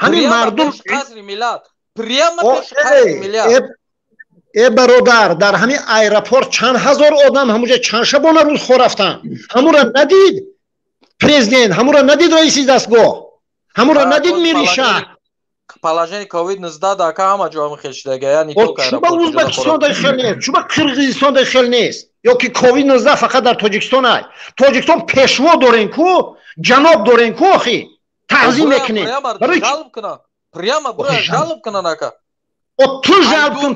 Ҳамин мардум қасри миллат, прямо пеши қасри миллат. Э бародар, дар ҳамин аэропорт чанд ҳазор одам ҳамуҷа чанд шабона рӯз хо рафтанд. Ҳамура надид президент, ҳамура надид раиси дастгоҳ, ҳамура надид мири шаҳр. Положение ковид-19 ака ҳама ҷо ҳамин хел шудага, яъне то чӯба Ӯзбекистон дар хел нест, чӯба Қирғизистон дар хел нест, ё ки ковид-19 фақат дар Тоҷикистон ай. Тоҷикистон пешво дорем ку, ҷаноб дорем ку, охи таъзим мекунем. Барои жалб кунанд, прямо бура жалб кунанд, ака. О ту жалб кун,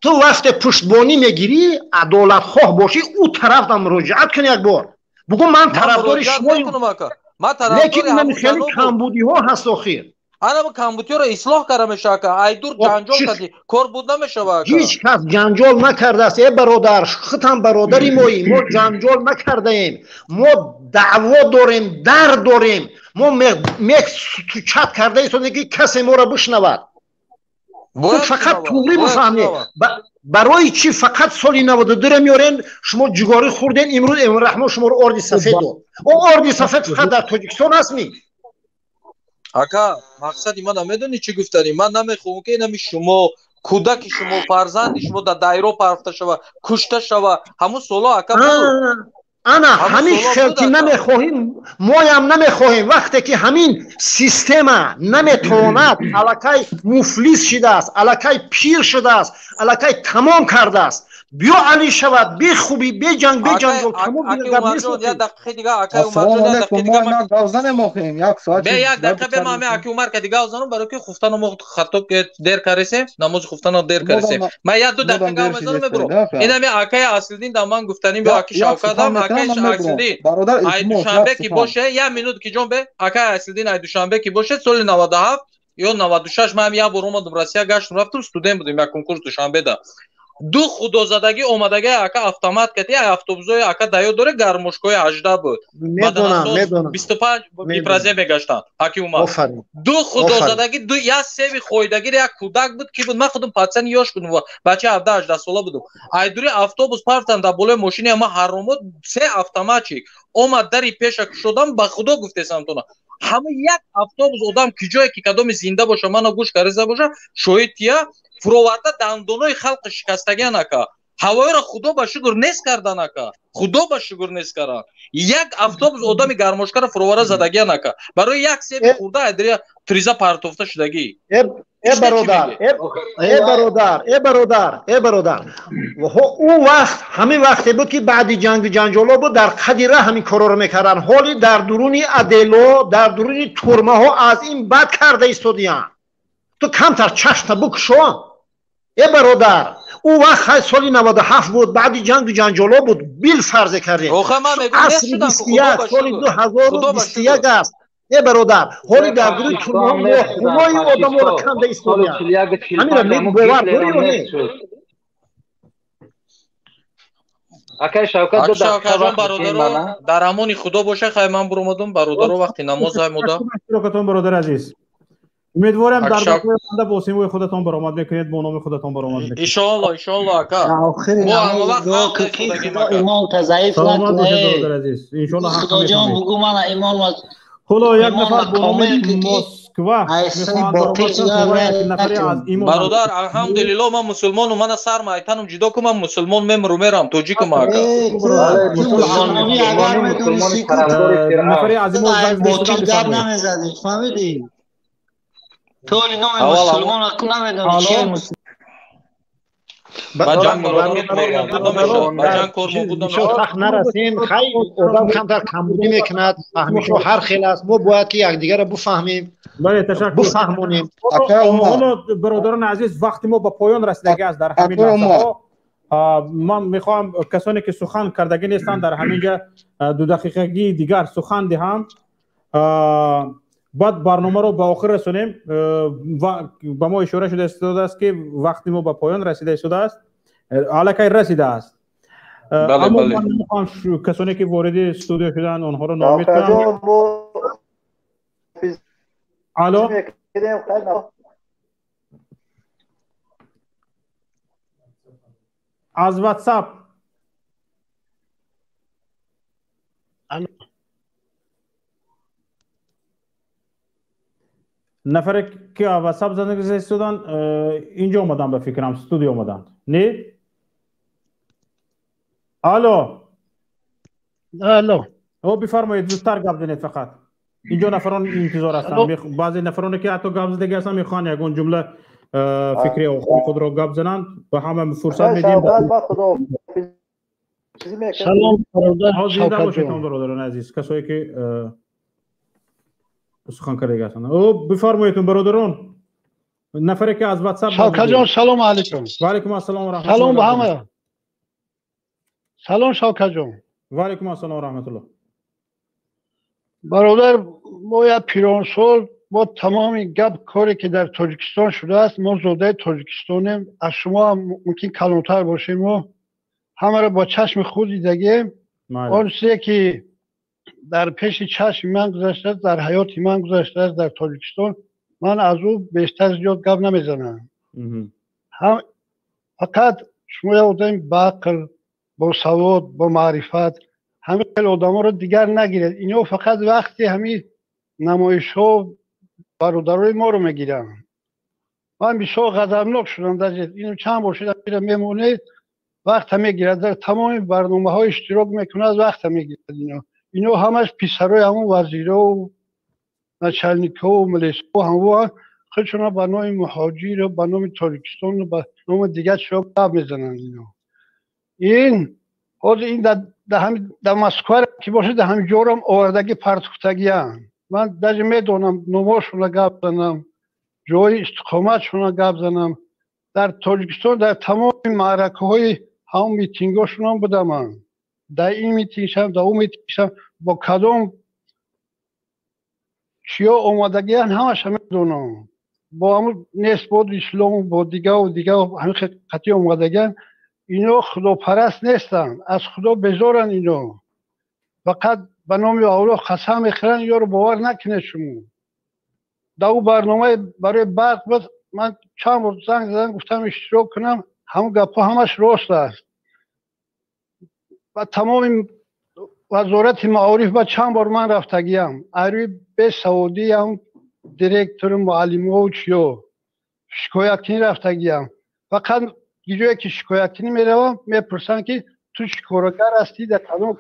ту вақте пуштбонӣ мегирӣ, адолатхоҳ бошӣ, ӯ тараф муроҷиат кун як бор. Бугӯ ман тарафдори шумоем. Лекин инами хеле камбудиҳо ҳаст охир. Ана камбудиҳоро ислоҳ карда мешава, ака. Ай дур ҷанҷол кардӣ, кор буд намешава, ака. Ҳеҷ кас ҷанҷол накардааст, э бародар, худам бародари моӣ, мо ҷанҷол накардаем. Мо даъво дорем, дард дорем. Мо мех чат карда истодем ки касе моро бишнавад. Ту фақат туғрӣ бифаҳмӣ. Барои чӣ фақат соли 92 меорен, шумо ҷугорӣ хӯрден, имрӯз Эмомалӣ Раҳмон шуморо орди сафед дод. О орди сафед фақат дар Тоҷикистон аст ми? Ака, мақсади ман намедонӣ чӣ гуфтанӣ? Ман намехоҳам ки инами шумо, кӯдаки шумо, фарзанди шумо дар дайро парфта шава, кушта шава. Ҳамун соло, ака, буд. Ана ҳамин хел ки намехоҳем, моям намехоҳем. Вақте ки ҳамин система наметавонад, аллакай муфлис шудааст, аллакай пир шудааст, аллакай тамом кардааст. Биё али шавад, бе хубӣ, бе ҷанг, бе ҷанҷол, тамом дигар гап нест. Як дақиқа дига, акай Умарҷон, як дақиқа дига. Мо гап занем охем, як соат. Бе як дақиқа бе ман аки Умар ка дига занам, барои ки хуфтану мо хато дер каресем, намози хуфтану дер каресем. Ман як ду дақиқа гап мезанам, мебурам. Инами акай Аслидин да ман гуфтаним ё аки Шавкатам, акай Аслидин. Ай Душанбе ки боше, як минут ки ҷон бе, акай Аслидин ай Душанбе ки боше, соли 97 ё 96 ман як бор омадам Россия, гаштам, рафтам, студент будем, як конкурс Душанбеда. Ду худозадагӣ омадагӣ ака автомат кати автобусҳои ака даё доре гармошкои 18 буд. Медонам, медонам. 25 бипразе мегаштанд. Аки Умар. Ду худозадагӣ, ду як себи хоидагӣ як кӯдак буд ки буд, ман худам пацани ёш будам, бача 17-18 сола будам. Айдури автобус партам дар болои мошини ма ҳаромот се автоматчик омад дари пеша кушодам, ба худо гуфтесам тона. Ҳама як автобус одам ки ҷое ки кадоми зинда боша, мана гӯш кариса боша, шоҳид тия фуроварда дандонои халқи шикастагиан ака. Ҳавоиро худо ба шукр нест кардан ака. Худо ба шукр нест кардан. Як автобус одами гармошкаро фуроварда задагиан ака. Барои як себи хурда айдрия триза партофта шудагӣ. Э бародар, э бародар, э бародар, э бародар. Ӯ вақт ҳамин вақте буд ки баъди ҷангу ҷанҷоло буд, дар қади раҳ ҳамин корро мекарданд. Ҳоли дар дуруни адело, дар дуруни турмаҳо аз ин бад карда истодиянд. Ту камтар чашмта букушо. Э бародар, ӯ вақт соли 97 буд, баъди ҷангу ҷанҷоло буд, бил фарзе кардем. Асри 21, соли 2021 аст. Э бародар, ҳоли дар дуруни турмаҳо хунои одаморо канда истодиянд. Ҳаминро бовар дорӣ ё не? Акай Шавкат, ду дақиқа вақт бародаро, дар амони Худо боша. Хай ман буромадам, бародаро, вақти намоз аймуда. Иштирокатон, бародар азиз. Умедворам дар оянда бо симои худатон баромад мекунед, бо номи худатон баромад мекунед. Иншоалло, иншоалло ака. Мо ҳама вақт ҳақ Худо имонта заиф Саломат бошед, накунад. бародар азиз. Иншоалло ҳақ Худоҷон мефаҳмед. бугу мана имон Ҳоло як нафар бо номи Москва Айсани мехоҳанд ботил баромад кунанд, то як нафаре аз имо. Бародар, алҳамдулилло, ман мусулмону, мана сар майтанум ҷудо кун, ман мусулмон мемру мерам, тоҷикум ака. Мусулмонӣ агар медонисти ку Нафаре аз имо занг ботил зада гап бифармоед. намезадӣ, фаҳмидӣ? Ту ҳоли номи Аввал мусулмон ку намедонӣ Алло. чие мусулмон. Ба ҷанг бародаро кор мобуд намешавад, ба ҷанг кор мобуд Бисёр намешавад. сахт нарасем. Хай, одам камтар камбудӣ мекунад, фаҳмишҳо ҳар хел аст. Мо бояд ки якдигарро буфаҳмем, Бале, ташаккур. буфаҳмонем. Ҳоло бародарони азиз, вақти мо ба поён расидагӣ аст дар ҳамин лаҳзаҳо. Ман мехоҳам касоне ки сухан кардагӣ нестанд дар ҳамин ҷа ду дақиқагии дигар сухан диҳам, баъд барномаро ба охир расонем. Ва ба мо ишора шуда истодааст ки вақти мо ба поён расида истодааст, аллакай расидааст. Бале, Аммо бале. ман намехоҳам касоне ки вориди студио шуданд онҳоро ноумед кунам. Шавкатҷон, мо Алло. мекунем, хай Аз WhatsApp. Нафаре ки аз WhatsApp занг зада истоданд, инҷо омаданд, ба фикрам студио омаданд. Не? Алло. Алло. О, бифармоед, зудтар гап занед фақат. Инҷо нафарон интизор ҳастанд. Баъзе нафароне ки ҳатто гап задагӣ ҳастанд мехоҳанд ягон ҷумла фикри охири худро гап зананд, ба ҳама фурсат медиҳем. Шавкат, ба худоҳофизӣ мекунем. Салом бародар Ҳо, зинда бошед, Шавкатҷон. бародарони азиз, касое ки сухан кардагӣ ҳастанд. О, бифармоедтон, бародарон. Нафаре ки аз WhatsApp Шавкатҷон, салом алейкум. Ва алейкум ассалом ва раҳматуллоҳ. Салом ба ҳама. Салом Шавкатҷон. Ва алейкум ассалом ва раҳматуллоҳ. Бародар, мо як пиронсол, мо тамоми гап коре ки дар Тоҷикистон шудааст, мо зодаи Тоҷикистонем, аз шумо ҳам мумкин калонтар бошем, мо ҳамаро бо чашми худ дидагем. Он чизе ки дар пеши чашми ман гузаштааст, дар ҳаёти ман гузаштааст дар Тоҷикистон, ман аз ӯ бештар зиёд гап намезанам. Фақат шумо як одами баақл, босавод, бо маърифат, ҳамин хел одаморо дигар нагиред. Ино фақат вақти ҳамин намоишҳо бародарои моро мегиранд. Ман бисёр ғазабнок шудам даже ино чанд бор шуда мемонед, вақта мегирад, дар тамоми барномаҳо иштирок мекунад, вақта мегирад ино. Ино ҳамаш писарои ҳамон вазирову начальникҳову милисҳо ҳамво худшона ба номи муҳоҷиру ба номи Тоҷикистону ба номи дигар чизҳо гап мезананд ино. Ин ҳозир ин дар Москва ки бошад, дар ҳамин ҷорам овардаги партухтагиам. Ман даже медонам, номошона гап занам, ҷои истиқоматшона гап занам. Дар Тоҷикистон дар тамоми маъракаҳои ҳамон митингҳошонам будам ман. Дар ин митингшам, дар он митингшам бо кадом чиё омадагиян ҳамаша медонам. Бо ҳамун нестбоду ислому бо дигаву дигаву ҳамин қатъи омадагиян. Ино худопараст нестанд, аз худо безоранд ино. Фақат ба номи Аллоҳ қасам мехӯранд, ёро бовар накунед шумо. Дар ӯ барномаи барои барқ буд, ман чанд бор занг задам, гуфтам иштирок кунам, ҳамон гапҳо ҳамаш рост аст. Ва тамоми вазорати маориф ба чанд бор ман рафтагиям. Айрӯи бесаводиам директору муаллимову чиё шикояткунӣ рафтагиям. Фақат ҷое ки шикояткунӣ меравам, мепурсанд ки ту чӣ коргар ҳастӣ, дар кадом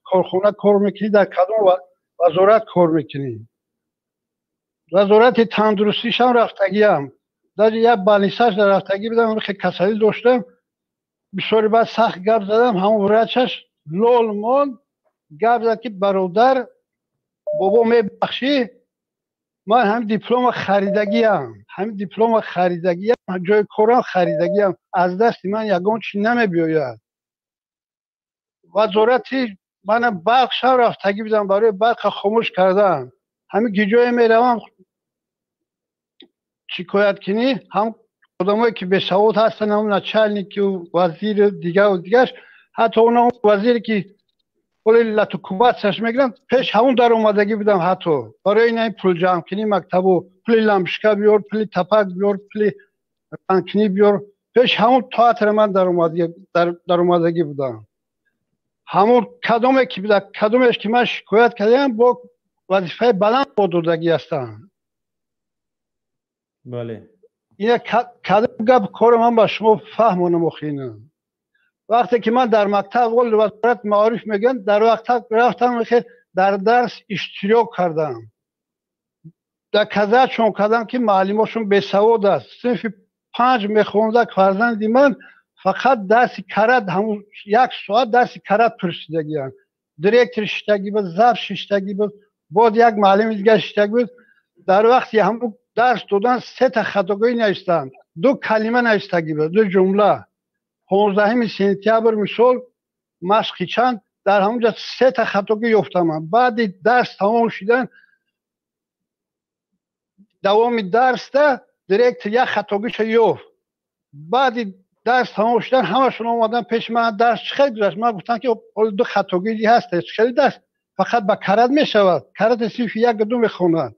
корхона кор мекунӣ, дар кадом вазорат кор мекунӣ. Вазорати тандурустишам рафтагиям. Даже як больницаш рафтагӣ будам, хеле касалӣ доштам. Бисёри баъд сахт гап задам, ҳамон врачаш лол монд, гап зад ки бародар, бобо мебахшӣ, ман ҳамин диплома харидагиам, ҳамин диплома харидагиам, ҷои корам харидагиам, аз дасти ман ягон чи намебиёяд. Вазорати манам барқ шав рафтагӣ будам барои барқа хомӯш кардан. Ҳамин гиҷое меравам шикояткунӣ, ҳам одамое ки бесавод ҳастанд, ҳам начальнику вазиру дигару дигарш, ҳатто оно вазире ки ҳоли латукубатсаш мегиранд, пеш ҳамон даромадагӣ будам ҳатто барои ин пулҷамъкунӣ мактабу пули лампочка биёр, пули тапак биёр, пули рангкунӣ биёр, пеш ҳамон театр ман даромадагӣ будам. Ҳамон кадоме ки буда, кадомеш ки ман шикоят кардам, бо вазифаи баланд бо додагӣ ҳастанд. Бале. Ина кадом гап кори ман ба шумо фаҳмонам охина. Вақте ки ман дар мактаб вол вазорат маориф мегӯянд, дар вақт рафтам дар дарс иштирок кардам. Доказатшон кардам ки муаллимошон бесавод аст. Синфи 5 мехондак фарзанди ман фақат дарси карат, ҳамун як соат дарси карат пурсидагиянд. Директор шиштагӣ буд, зав шиштагӣ буд, боз як муаллими дигар шиштагӣ буд. Дар вақти ҳамун дарс додан сета хатогоӣ навиштанд, ду калима навиштагӣ буд, ду ҷумла. 15 сентябр мисол машқи чанд дар ҳамунҷа сета хатогӣ ёфтам. Баъди дарс тамом шудан давоми дарсда директор як хатогиша ёфт. Баъди дарс тамом шудан ҳамашон омадан пеши ман, дарс чӣ хел гузашт? Ман гуфтам ки ҳоло ду хатогӣ ҳаст, чӣ хели дарс фақат ба карат мешавад, карати синфи 1 2 мехонад.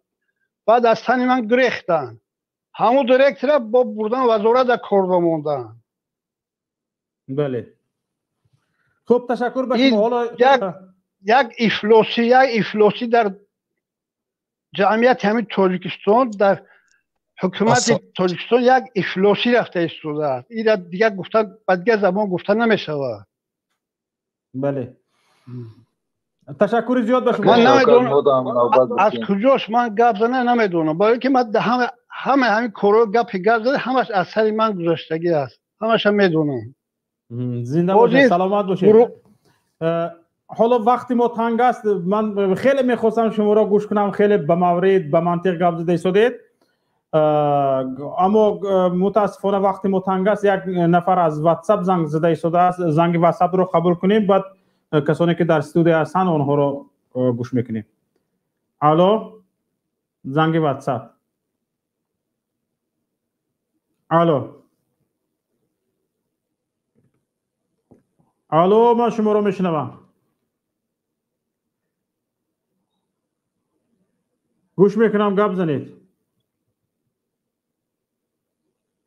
Баъд аз тани ман гирехтанд. Ҳамун директора бо бурдан вазората кор бамонданд. Бале. Хуб, ташаккур ба шумо. Ҳоло як ифлосӣ, як ифлосӣ дар ҷамъияти ҳамин Тоҷикистон, дар ҳукумати Тоҷикистон як ифлосӣ рафта истодааст. Ира дигар гуфта, ба дигар забон гуфта намешавад. Бале. Ташаккури зиёд ба шумо. Ман намедонам аз куҷош ман гап зана намедонам. Барои ки ман ҳама ҳамин корҳо гапи гап зада ҳамаш аз сари ман гузаштагӣ аст. Ҳамаша медонам. Зинда бошед, саломат бошед. Ҳоло вақти мо танг аст. Ман хеле мехостам шуморо гӯш кунам, хеле ба маврид, ба мантиқ гап зада истодед. Аммо мутаассифона вақти мо танг аст. Як нафар аз WhatsApp занг зада истодааст. Занги WhatsApp-ро қабул кунем, баъд касоне ки дар студия ҳастанд онҳоро гӯш мекунем. Алло, занги WhatsApp. Алло. Алло, ман шуморо мешунавам. Гӯш мекунам, гап занед.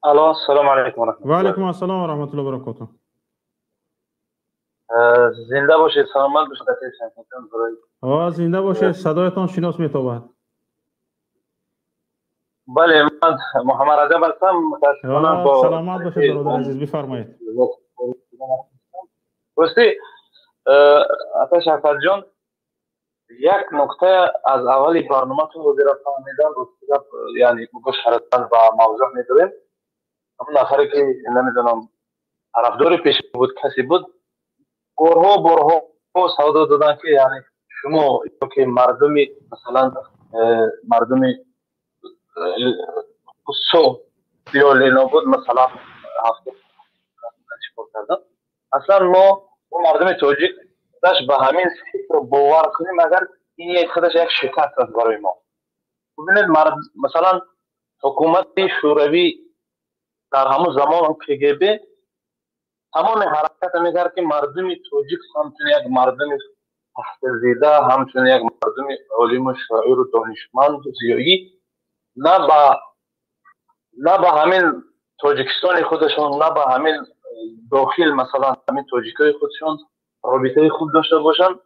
Алло, ассалому алайкум ва раҳматуллоҳ. Ва алайкум ассалом ва раҳматуллоҳи ва баракотуҳ. Зинда бошед, саломат бошед. Зинда бошед, садоятон шинос метобад. Бале, ман Муҳаммад Раҷаб ҳастам. Саломат бошед, бародари азиз, бифармоед. Рости, ата Шавкатҷон, як нукта аз аввали барноматон ҳозира фаҳмидам, рости гап, яъне гӯш ҳарасан ба мавзӯъ медорем. Ҳамон нафаре ки намедонам Тарафдори пеш буд, касе буд, борҳо борҳо савдо доданд, ки яъне шумо ки мардуми, масалан, мардуми Суғд ё Ленобуд, масалан, чикор кардан. Аслан мо мардуми тоҷик худаш ба ҳамин фикр бовар кунем, агар ин як худаш як шикаст аст барои мо. Бубинед, масалан, ҳукумати Шӯравӣ дар ҳамон замон, КГБ, тамоми ҳаракат мекард, ки мардуми тоҷик ҳамчун як мардуми таҳсилдида, ҳамчун як мардуми олиму шоиру донишманду зиёӣ на ба ҳамин Тоҷикистони худашон, на ба ҳамин дохил, масалан, ҳамин тоҷикои худшон робитаи хуб дошта бошанд.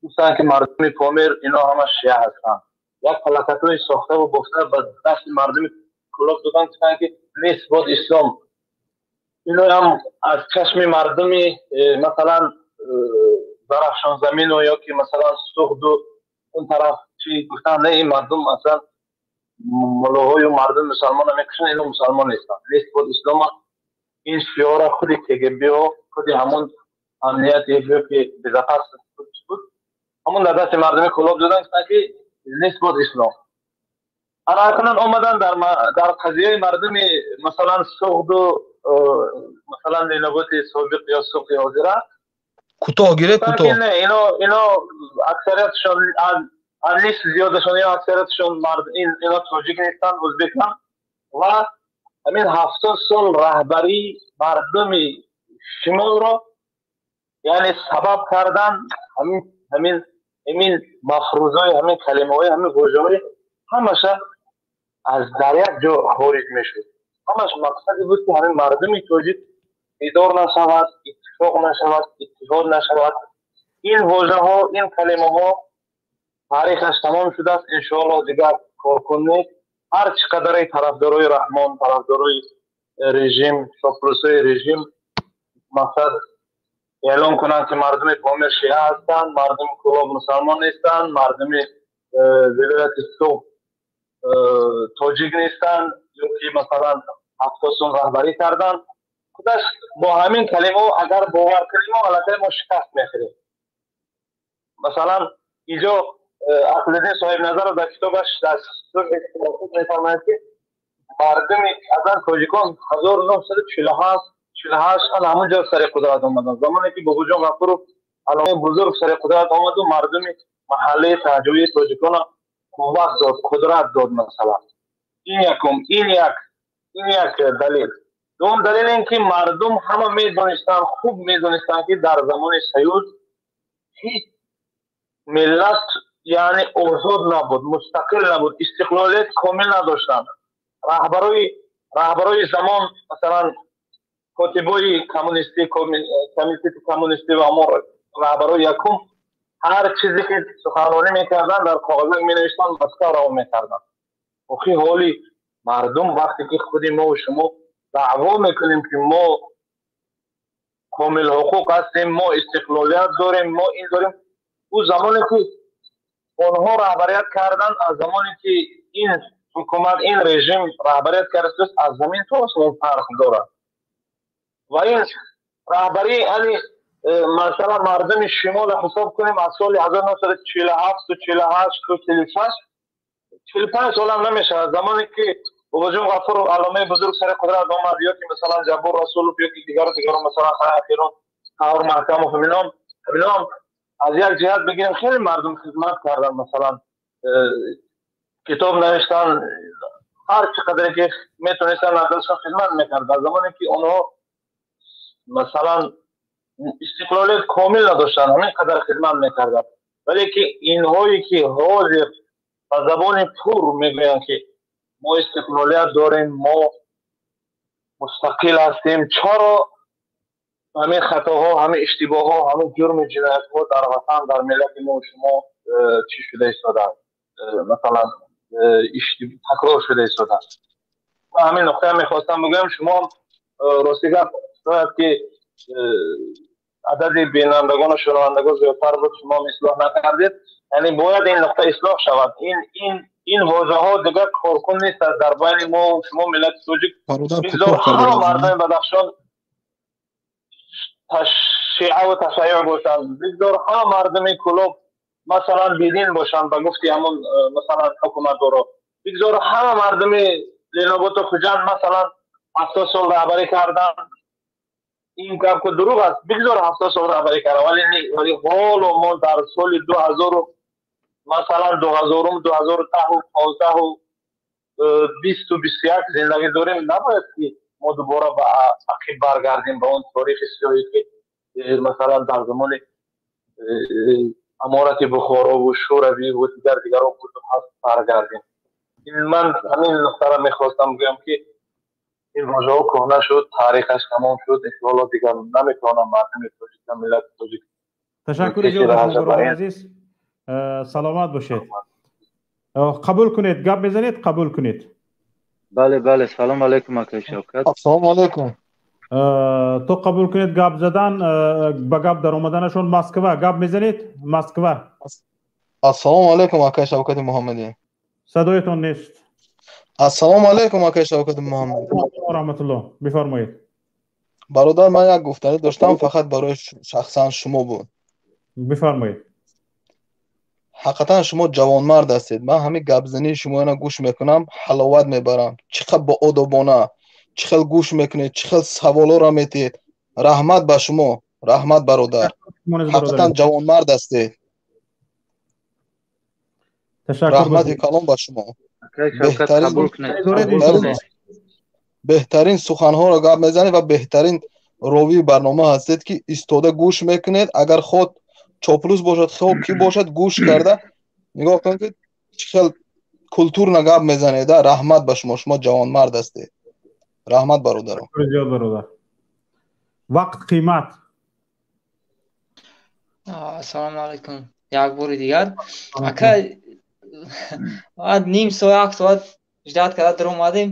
Гуфтанд, ки мардуми Помир ино ҳама шия ҳастанд. Як плакатҳои сохтаву бофта ба дасти мардуми Кӯлоб доданд, гуфтанд, ки нест бод ислом. Иноам аз чашми мардуми, масалан, Зарафшонзамину ё ки, масалан, Суғду он тараф чӣ гуфтанд: не, ин мардум аслан муллоҳою мардуми мусалмона мекушанд, ино мусалмон нестанд, нест бод ислома. Ин шиора худи КГБ-ҳо, худи ҳамон амният ё ки безопасность буд, ҳамон дар дасти мардуми Кӯлоб доданд, гуфтанд, ки нест бод ислом. Ана акнун омадан дар қазияи мардуми, масалан, Суғду, масалан, Леноботи собиқ ё Суғди ҳозира. Кӯтоҳ гиред, кӯтоҳ. Ино аксариятшон, аз нисф зиёдашон ё аксариятшон ино тоҷик нестанд, ӯзбеканд. Ва ҳамин 70 сол раҳбарии мардуми шимолро, яъне, сабаб кардан ҳамин мафрӯзаи, ҳамин калимаҳои, ҳамин вожаҳои ҳамаша аз дар як ҷо хориҷ мешуд. Ҳамаш мақсаде буд, ки ҳамин мардуми тоҷик бедор нашавад, иттифоқ нашавад, иттиҳод нашавад. Ин вожаҳо, ин калимаҳо таърихаш тамом шудааст, иншоалло, дигар коркун нест. Ҳар чӣ қадаре тарафдорои Раҳмон, тарафдорои режим, чоплусои режим, мақсад эълон кунанд, ки мардуми Помир шиа ҳастанд, мардуми Кӯлоб мусалмон нестанд, мардуми вилояти Суғд тоҷик нестанд, ё ки, масалан, 70 сол раҳбарӣ карданд, худаш бо ҳамин калимаҳо агар бовар кунем, аллакай мо шикаст мехӯрем. Масалан, инҷо Аслиддин Соҳибназаров дар китобаш дар мефармояд, ки мардуми азан тоҷикон 1947, 48 ана ҳамон ҷо сари қудрат омаданд. Замоне ки Бобоҷон Ғафуров, алломаи бузург, сари қудрат омаду мардуми маҳаллаи таҳҷоии тоҷикона қувват дод, қудрат дод. Масалан, ин якум, ин як далел. Дуюм далел ин ки мардум ҳама медонистанд, хуб медонистанд, ки дар замони Союз ҳеҷ миллат, яъне, озод набуд, мустақил набуд, истиқлолият комил надоштанд. Раҳбарои замон, масалан, котибои коммунистӣ, комитети коммунистӣ ва ҳамон раҳбарои якум, ҳар чизе ки суханронӣ мекарданд, дар коғазак менавиштанд, Москва равон мекарданд. Охи ҳоли мардум, вақте ки худи мо шумо даъво мекунем, ки мо комилҳуқуқ ҳастем, мо истиқлолият дорем, мо ин дорем, ӯ замоне ки онҳо раҳбарият карданд, аз замоне ки ин ҳукумат, ин режим раҳбарият кардааст, аз замин то осмон фарқ дорад. Ва ин раҳбарӣ, яъне, масалан, мардуми шимолро ҳисоб кунем, аз соли 1947, 48, 46, 45 солам намешавад, замоне ки Бобоҷон Ғафуров, алломаи бузург, сари қудрат омад, ё ки, масалан, Ҷаббор Расулов, ё ки дигару дигару, масалан, охирон Қаҳор Маҳкамов, ҳаминон аз як ҷиҳат бигирем, хеле мардум хизмат карданд, масалан, китоб навиштанд, ҳар чӣ қадре ки метонистанд, аз дастшон хизмат мекард. Дар замоне ки онҳо, масалан, истиқлолият комил надоштанд, ҳамин қадар хизмат мекарданд. Вале ки инҳое ки ҳозир ба забони пур мегӯянд, ки мо истиқлолият дорем, мо мустақил ҳастем, чаро ҳамин хатоҳо, ҳамин иштибоҳҳо, ҳамин ҷурми ҷиноятҳо дар ватан, дар миллати мо шумо чӣ шуда истодааст, масалан, такрор шуда истодааст? Ман ҳамин нуқтая мехостам бигӯям. Шумо, рости гап, шояд ки адади бинандагону шунавандагон зиёдтар буд, шумо ислоҳ накардед. Яъне бояд ин нуқта ислоҳ шавад. Ин вожаҳо дигар коркун нест дар байни мо шумо, миллати тоҷик. Бигзор ҳама мардуми Бадахшон Шиа ва ташайюъ бошанд, бигзор ҳама мардуми Кӯлоб масалан бедин бошанд, ба гуфти ҳамон масалан ҳукуматдоро, бигзор ҳама мардуми Ленободу Хуҷанд масалан 70 сол раҳбарӣ карданд. Ин гап ку дурӯғ аст, бигзор 70 сол раҳбарӣ карданд, вале ҳоло мо дар соли 2000 масалан 2000, 2010, 15, 20, 21 зиндагӣ дорем. Набояд ки мо дубора ба ақиб баргардем, ба он торихи сиёҳе ки масалан дар замони аморати Бухорову Шӯравӣ ва дигарон буд ҳаст, баргардем. Ман ҳамин нуқтаро мехостам гӯям, ки ин вожаҳо кӯҳна шуд, таърихаш тамом шуд. Иншоалло дигар наметавонам мардуми тоҷик ва миллати тоҷик. Ташаккури зиёд, бародари азиз, саломат бошед. Қабул кунед, гап мезанед, қабул кунед. Бале, салом алейкум, акай Шавкат. Ассалому алейкум. То қабул кунед, гап задан, ба гап даромаданашон. Москва, гап мезанед, Москва. Ассалому алейкум, акай Шавкати Муҳаммадӣ. Садоятон нест. Ассалому алейкум, акай Шавкати Муҳаммадӣ. Раҳматуллоҳ, бифармоед. Бародар, ман як гуфтанӣ доштам, фақат барои шахсан шумо буд. Бифармоед. Ҳақиқатан шумо ҷавонмард ҳастед. Ман ҳамин гапзании шуморо гӯш мекунам, ҳаловат мебарам. Чӣ қадр боодобона, чӣ хел гӯш мекунед, чӣ хел саволоро метиҳед. Раҳмат ба шумо, раҳмат, бародар. Ҳақиқатан ҷавонмард ҳастед. Раҳмати калом ба шумо. Беҳтарин суханҳоро гап мезанед ва беҳтарин ровии барнома ҳастед, ки истода гӯш мекунед. Агар худ чоплус бошад, хоб ки бошад, гӯш карда нигоҳ кунед, ки чӣ хел культурно гап мезанед. Раҳмат ба шумо, шумо ҷавонмард ҳастед. Раҳмат, бародаро. Зиёд, бародар. Вақт қимат. Ассалому алайкум як бори дигар, ака. Ним соат, як соат ждать карда даромадем,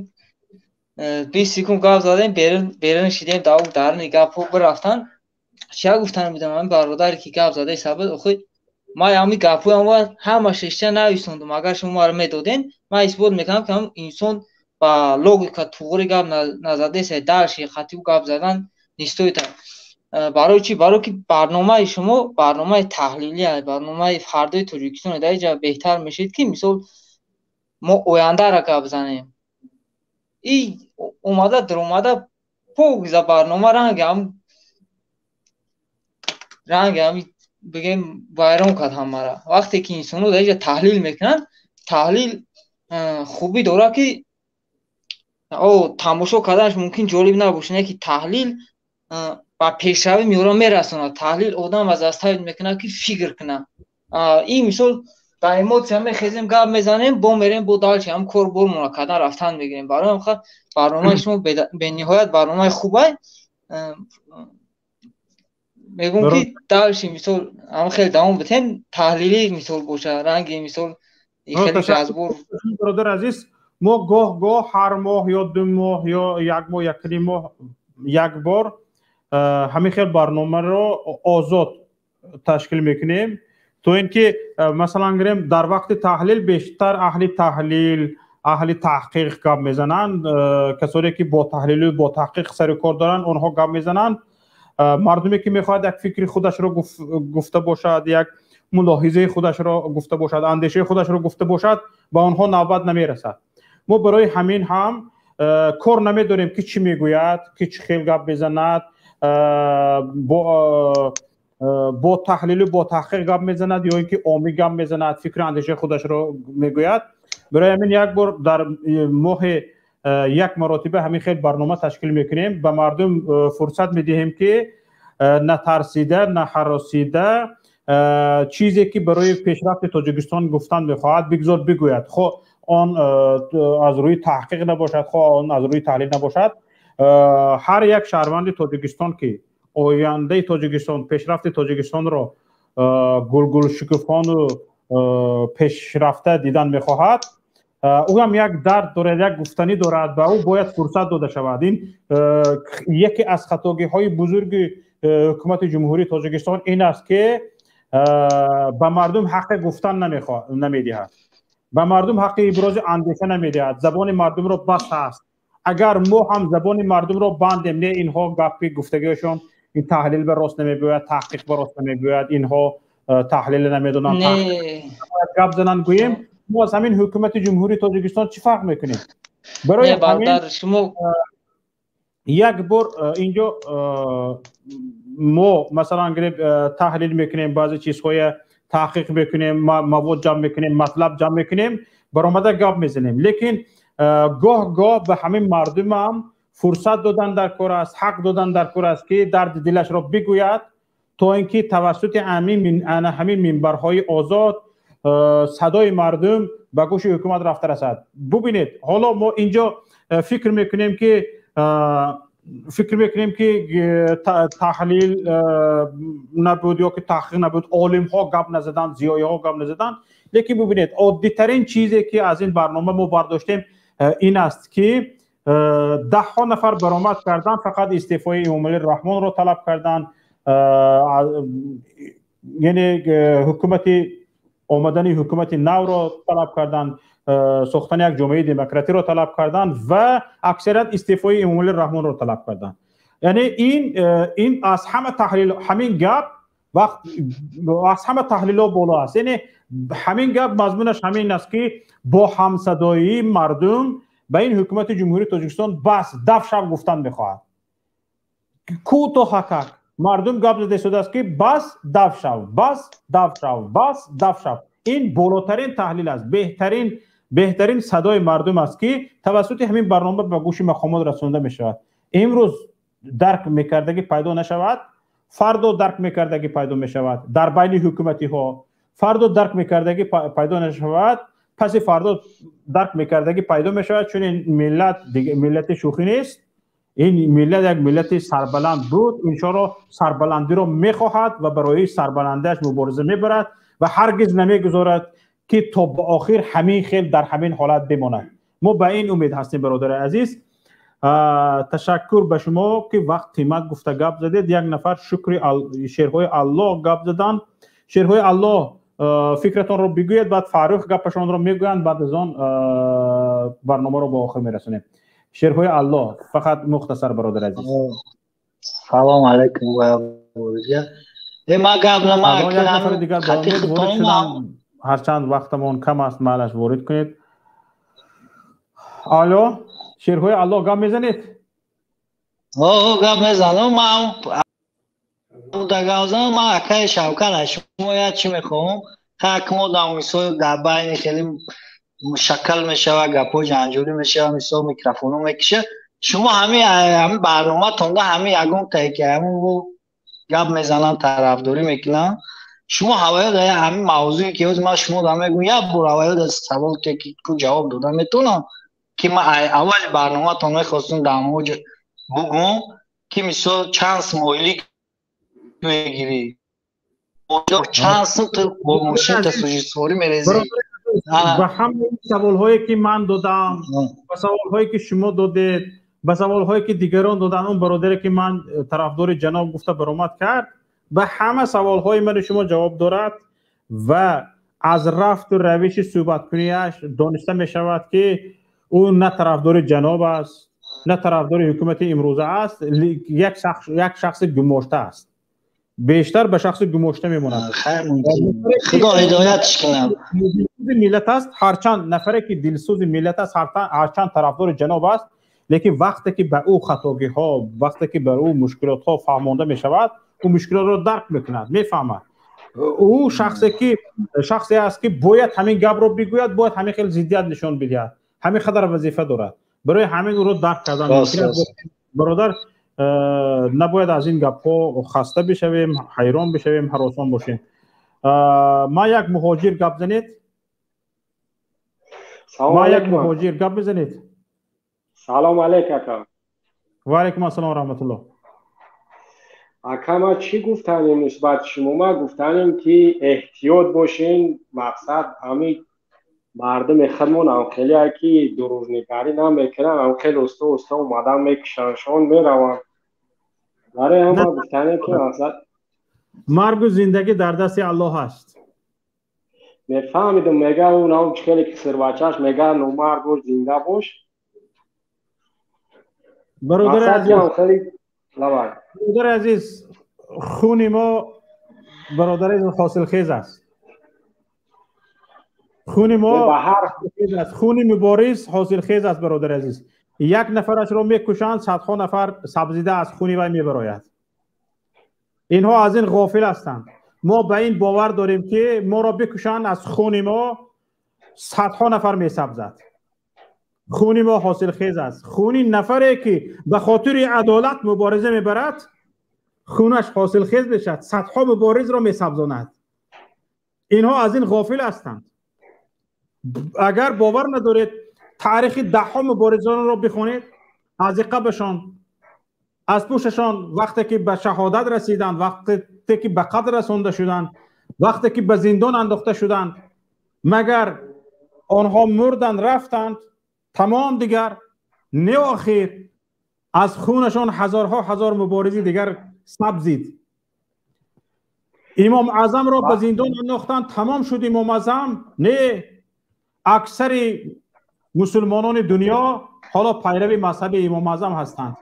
20 секунд гап задем, берун шидем, дарни гапҳо бирафтан. Чия гуфтан будам, ҳамин бародаре ки гап задаи сабаб, охи ман ҳамин гапҳоям ҳамааш ишта нависондум. Агар шумо маро медоден, ман исбот мекардам, ки ҳамин инсон ба логика туғри гап назадеса, дальше хатиб гап задан не стоит. Барои чӣ? Барои ки барномаи шумо барномаи таҳлилия, барномаи фардои Тоҷикистон. Дар инҷа беҳтар мешид, ки мисол мо ояндаро гап занем. И омада даромада пок за барнома ранги ҳами бигем вайрон кард ҳамаро. Вақте ки инсонҳо дар инҷа таҳлил мекунанд, таҳлил хубӣ дорад, ки тамошо карданаш мумкин ҷолиб набошад, не ки таҳлил ба пешравӣ меёра мерасонад. Таҳлил одам аз заставит мекунад, ки фикр кунад. Ин мисол ба эмоция мехезем, гап мезанем, бо мерем, бо дальше ҳам кор бормона кардан рафтан мегирем. Барои ҳам барномаи шумо бениҳоят барномаи хубай. Мегӯм, ки дальше мисол ҳам хеле давом битем, таҳлили мисол боша, ранги мисол хеле разбор. Бародар азиз, мо гоҳ гоҳ ҳар моҳ ё 2 моҳ ё як моҳ, якним моҳ як бор ҳамин хел барномаро озод ташкил мекунем, то ин ки масалан гирем, дар вақти таҳлил бештар аҳли таҳлил, аҳли таҳқиқ гап мезананд. Касоне ки бо таҳлилу бо таҳқиқ сару кор доранд, онҳо гап мезананд. Мардуме ки мехоҳад як фикри худашро гуфта бошад, як мулоҳизаи худашро гуфта бошад, андешаи худашро гуфта бошад, ба онҳо навбат намерасад. Мо барои ҳамин ҳам кор намедонем, ки чӣ мегӯяд, ки чӣ хел гап мезанад, бо таҳлилу бо таҳқиқ гап мезанад ё ин ки омӣ гап мезанад, фикру андешаи худашро мегӯяд. Барои ҳамин як бор дар моҳи як маротиба ҳамин хел барнома ташкил мекунем, ба мардум фурсат медиҳем, ки натарсида, наҳаросида чизе ки барои пешрафти Тоҷикистон гуфтан мехоҳад, бигзор бигӯяд, хо он аз рӯи таҳқиқ набошад, хо он аз рӯи таҳлил набошад. Ҳар як шаҳрванди Тоҷикистон, ки ояндаи Тоҷикистон, пешрафти Тоҷикистонро гулгулшукуфону пешрафта дидан мехоҳад, ӯ ҳам як дард дорад, як гуфтанӣ дорад, ба ӯ бояд фурсат дода шавад. Ин яке аз хатогиҳои бузурги ҳукумати Ҷумҳурии Тоҷикистон ин аст, ки ба мардум ҳаққи гуфтан намедиҳад, ба мардум ҳаққи ибрози андеша намедиҳад, забони мардумро баста аст. Агар мо ҳам забони мардумро бандем, не инҳо гапи гуфтагиашон Ин таҳлил ба рост намебиёяд, таҳқиқ ба рост намебиёяд, инҳо таҳлил намедонанд, гап зананд гӯем, мо аз ҳамин ҳукумати Ҷумҳурии Тоҷикистон чӣ фарқ мекунем? Барои ҳамин як бор инҷо мо масалан гирем, таҳлил мекунем, баъзе чизҳоя таҳқиқ мекунем, мавод ҷамъ мекунем, матлаб ҷамъ мекунем, баромада гап мезанем. Лекин гоҳ гоҳ ба ҳамин мардумам фурсат додан дар кор аст, ҳақ додан дар кор аст, ки дарди дилашро бигӯяд, то ин ки тавассути ҳамин минбарҳои озод садои мардум ба гӯши ҳукумат рафта расад. Бубинед, ҳоло мо инҷо фикр мекунем ки таҳлил набуд ё ки таҳқиқ набуд, олимҳо гап назаданд, зиёиҳо гап назаданд. Лекин бубинед, оддитарин чизе ки аз ин барнома мо бардоштем ин аст, ки даҳҳо нафар баромад карданд, фақат истеъфои Эмомалӣ Раҳмонро талаб карданд, яъне ҳукумати омадани ҳукумати навро талаб карданд, сохтани як ҷомеаи демократиро талаб карданд ва аксарият истеъфои Эмомалӣ Раҳмонро талаб карданд. Яъне ин аз ҳама таҳлил, ҳамин гап вақт аз ҳама таҳлилҳо боло аст. Яъне ҳамин гап мазмунаш ҳамин аст, ки бо ҳамсадоии мардум ба ин ҳукумати Ҷумҳурии Тоҷикистон бас даф шав гуфтан мехоҳад. Кӯтоҳ ҳакак мардум гап зада истодааст, ки бас даф шав, бас даф шав, бас даф шав. Ин болотарин таҳлил аст, беҳтарин садои мардум аст, ки тавассути ҳамин барнома ба гӯши мақомот расонда мешавад. Имрӯз дарк мекардагӣ пайдо нашавад, фардо дарк мекардагӣ пайдо мешавад дар байни ҳукуматиҳо, фардо дарк мекардагӣ пайдо нашавад, паси фардо дарк мекардагӣ пайдо мешавад. Чун ин миллат миллати шӯхӣ нест, ин миллат як миллати сарбаланд буд, иншоалло сарбаландиро мехоҳад ва барои сарбаландиаш мубориза мебарад ва ҳаргиз намегузорад, ки то ба охир ҳамин хел дар ҳамин ҳолат бимонад. Мо ба ин умед ҳастем, бародари азиз. Ташаккур ба шумо, ки вақт қимат гуфта гап задед. Як нафар шукри шерҳои Аллоҳ гап заданд. Шерҳои Аллоҳ, фикратонро бигӯед, баъд Фаррух гапашонро мегӯянд, баъд аз он барномаро ба охир мерасонем. Шерҳои Аллоҳ, фақат мухтасар, бародари азиз. Салом алайкум. Ма гап як нафари дигар ворид шудам, ҳарчанд вақтамон кам аст, маълаш ворид кунед. Алло, шерҳои Аллоҳ, гап мезанед? Гап мезанам. Гап занам. Ман акаи Шавкат, аз шумо як чӣ мехоҳам. Ҳак мо дар мисол дар байни хеле мушаккал мешавад, гапҳо ҷанҷолӣ мешавад, мисол микрофонҳо мекушад. Шумо ҳамин барноматонда ҳамин ягон тае ки ҳамин гап мезанам, тарафдорӣ мекунам, шумо ҳавоё дар ҳамин мавзӯе ки ҳозир ман шумо дорам мегӯям, як бор ҳавоё дар савол ки ҷавоб дода метавонам, ки ман аввали барноматон мехостам дар мавҷ бугӯм, ки мисол чанд смойлик мегирӣ, чанд сум ту бо мошин тасуворӣ мерезӣ. Ба ҳамаи саволҳое ки ман додам, ба саволҳое ки шумо додед, ба саволҳое ки дигарон доданд, он бародаре ки ман тарафдори ҷаноб гуфта баромад кард, ба ҳама саволҳои ману шумо ҷавоб дорад ва аз рафту равиши суҳбаткунияш дониста мешавад, ки ӯ на тарафдори ҷаноб аст, на тарафдори ҳукумати имрӯза аст, як шахси гумошта аст. Бештар ба шахси гумошта мемонад. Худо ҳидоятш кунад. Дилсӯзи миллат аст, ҳарчанд нафаре ки дилсӯзи миллат аст, ҳарчанд тарафдори ҷаноб аст, лекин вақте ки ба ӯ хатогиҳо, вақте ки ба ӯ мушкилотҳо фаҳмонда мешавад, ӯ мушкилотро дарк мекунад, мефаҳмад. Ӯ шахсе аст, ки бояд ҳамин гапро бигӯяд, бояд ҳамин хел зиддият нишон бидиҳад, ҳамин қадар вазифа дорад. Барои ҳамин ӯро дарк кардан мумкин аст. Бародар, набояд аз ин гапҳо хаста бишавем, ҳайрон бишавем, ҳаросон бошем. Ма як муҳоҷир гап занед? Ма як муҳоҷир гап мезанед? Салом алейк, ака. Ва алайкум ассалом ва раҳматуллоҳ. Ака, ма чӣ гуфтанем нисбати шумо? Ма гуфтанем, ки эҳтиёт бошен. Мақсад ҳамин мардуми худмон ҳам хеле ки дурӯғнигарӣ намекунанд, ҳам хеле уста уста омадан мекушандшон, мераванд. Барои ҳама гуфтанем, ки мақсад маргу зиндагӣ дар дасти Аллоҳ аст. Мефаҳмидум, мега ӯ чӣ хеле ки сирбачаш мега номард бош, зинда бош. Бародари азиз, Хуни мо, бародари ҳосилхез аст. Хуни мо аст, хуни мубориз ҳосилхез аст, бародари азиз. Як нафарашро мекушанд, садҳо нафар сабзида аз хуни вай мебарояд. Инҳо аз ин ғофил ҳастанд. Мо ба ин бовар дорем, ки моро бикушанд, аз хуни мо садҳо нафар месабзад. Хуни мо ҳосилхез аст. Хуни нафаре ки ба хотири адолат мубориза мебарад, хунаш ҳосилхез мешавад, садҳо муборизро месабзонад. Инҳо аз ин ғофил ҳастанд. Агар бовар надоред, таърихи даҳҳо муборизонро бихонед, аз иқабашон, аз пӯшашон, вақте ки ба шаҳодат расиданд, вақте ки ба қатл расонда шуданд, вақте ки ба зиндон андохта шуданд, магар онҳо мурданд, рафтанд, тамом дигар не? Охир аз хунашон ҳазорҳо ҳазор муборизи дигар сабзид. Имом Аъзамро ба зиндон андохтанд, тамом шуд Имом Аъзам? Не, аксари мусулмонони дунё ҳоло пайрави мазҳаби Имом Аъзам ҳастанд.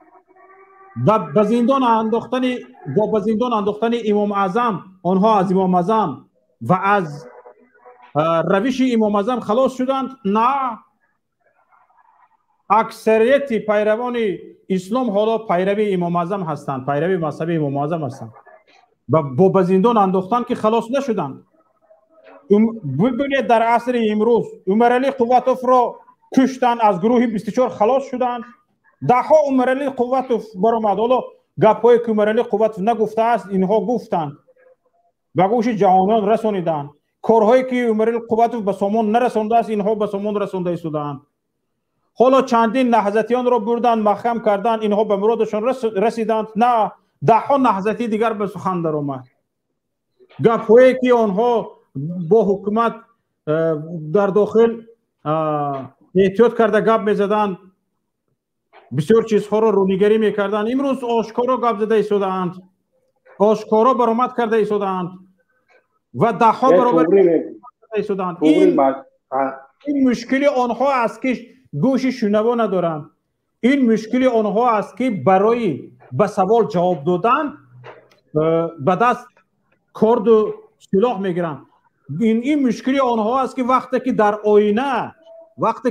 Ва ба зиндон андохтани бо ба зиндон андохтани Имом Аъзам онҳо аз Имом Аъзам ва аз равиши Имом Аъзам халос шуданд? На, аксарияти пайравони ислом ҳоло пайрави Имом Аъзам ҳастанд, пайрави мазҳаби Имом Аъзам ҳастанд. Ва бо ба зиндон андохтан ки халос нашуданд. Бибинед, дар асри имрӯз Умаралӣ Қувватовро куштанд, аз гурӯҳи 24 халос шуданд. Даҳҳо Умаралӣ Қувватов баромад. Ҳоло гапҳое ки Умаралӣ Қувватов нагуфтааст, инҳо гуфтанд, ба гӯши ҷаҳониён расониданд. Корҳое ки Умаралӣ Қувватов ба сомон нарасондааст, инҳо ба сомон расонда истодаанд. Ҳоло чандин наҳзатиёнро бурданд, маҳкам карданд, инҳо ба муродашон расиданд? На, даҳҳо наҳзатии дигар ба сухан даромад. Гапҳое ки онҳо бо ҳукумат дар дохил эҳтиёт карда гап мезаданд, бисёр чизҳоро рӯнигарӣ мекарданд, имрӯз ошкоро гап зада истодаанд, ошкоро баромад карда истодаанд ва даҳҳо баробар истодаанд. Ин мушкили онҳо аст, ки гӯши шунаво надоранд. Ин мушкили онҳо аст, ки барои ба савол ҷавоб додан ба даст корду силоҳ мегиранд. Ин мушкили онҳо аст, ки вақте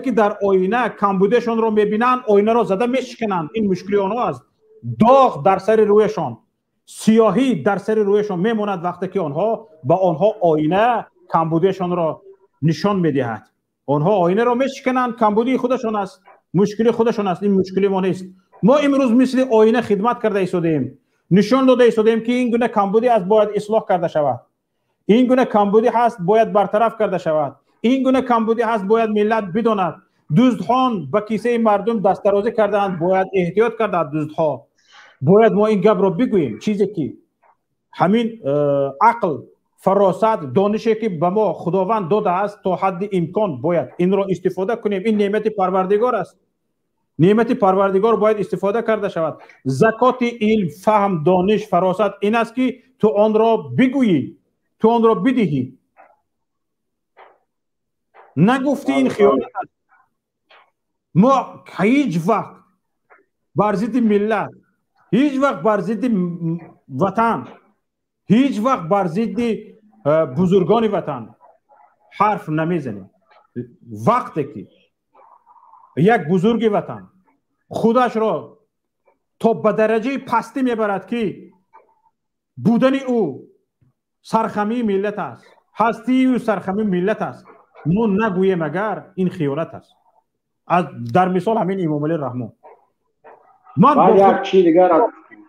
ки дар оина камбудиашонро мебинанд, оинаро зада мешикананд. Ин мушкили онҳо аст. Доғ дар сари рӯяшон, сиёҳӣ дар сари рӯяшон мемонад, вақте ки онҳо ба онҳо оина камбудиашонро нишон медиҳад. Онҳо оинаро мешикананд. Камбудии худашон аст, мушкили худашон аст, ин мушкили мо нест. Мо имрӯз мисли оина хидмат карда истодаем, нишон дода истодаем, ки ин гуна камбудӣ аст, бояд ислоҳ карда шавад, ин гуна камбудӣ ҳаст, бояд бартараф карда шавад, ин гуна камбудӣ ҳаст, бояд миллат бидонад. Дуздҳон ба кисаи мардум дастдарозӣ кардаанд, бояд эҳтиёт карда дуздҳо. Бояд мо ин гапро бигӯем. Чизе ки ҳамин ақл, фаросат, донише ки ба мо Худованд додааст, то ҳадди имкон бояд инро истифода кунем. Ин неъмати Парвардигор аст, неъмати Парвардигор бояд истифода карда шавад. Закоти илм, фаҳм, дониш, фаросат ин аст, ки ту онро бигӯӣ, ту онро бидиҳӣ. Нагуфти, ин хиёнат аст. Мо ҳеҷ вақт бар зидди миллат, ҳеҷ вақт бар зидди ватан, ҳеҷ вақт бар зидди бузургони ватан ҳарф намезанем. Вақте ки як бузурги ватан худашро то ба дараҷаи пастӣ мебарад, ки будани ӯ сархамии миллат аст, ҳастии ӯ сархамии миллат аст, мо нагӯем агар, ин хиёнат аст. Дар мисол ҳамин Имомалӣ Раҳмон. Ман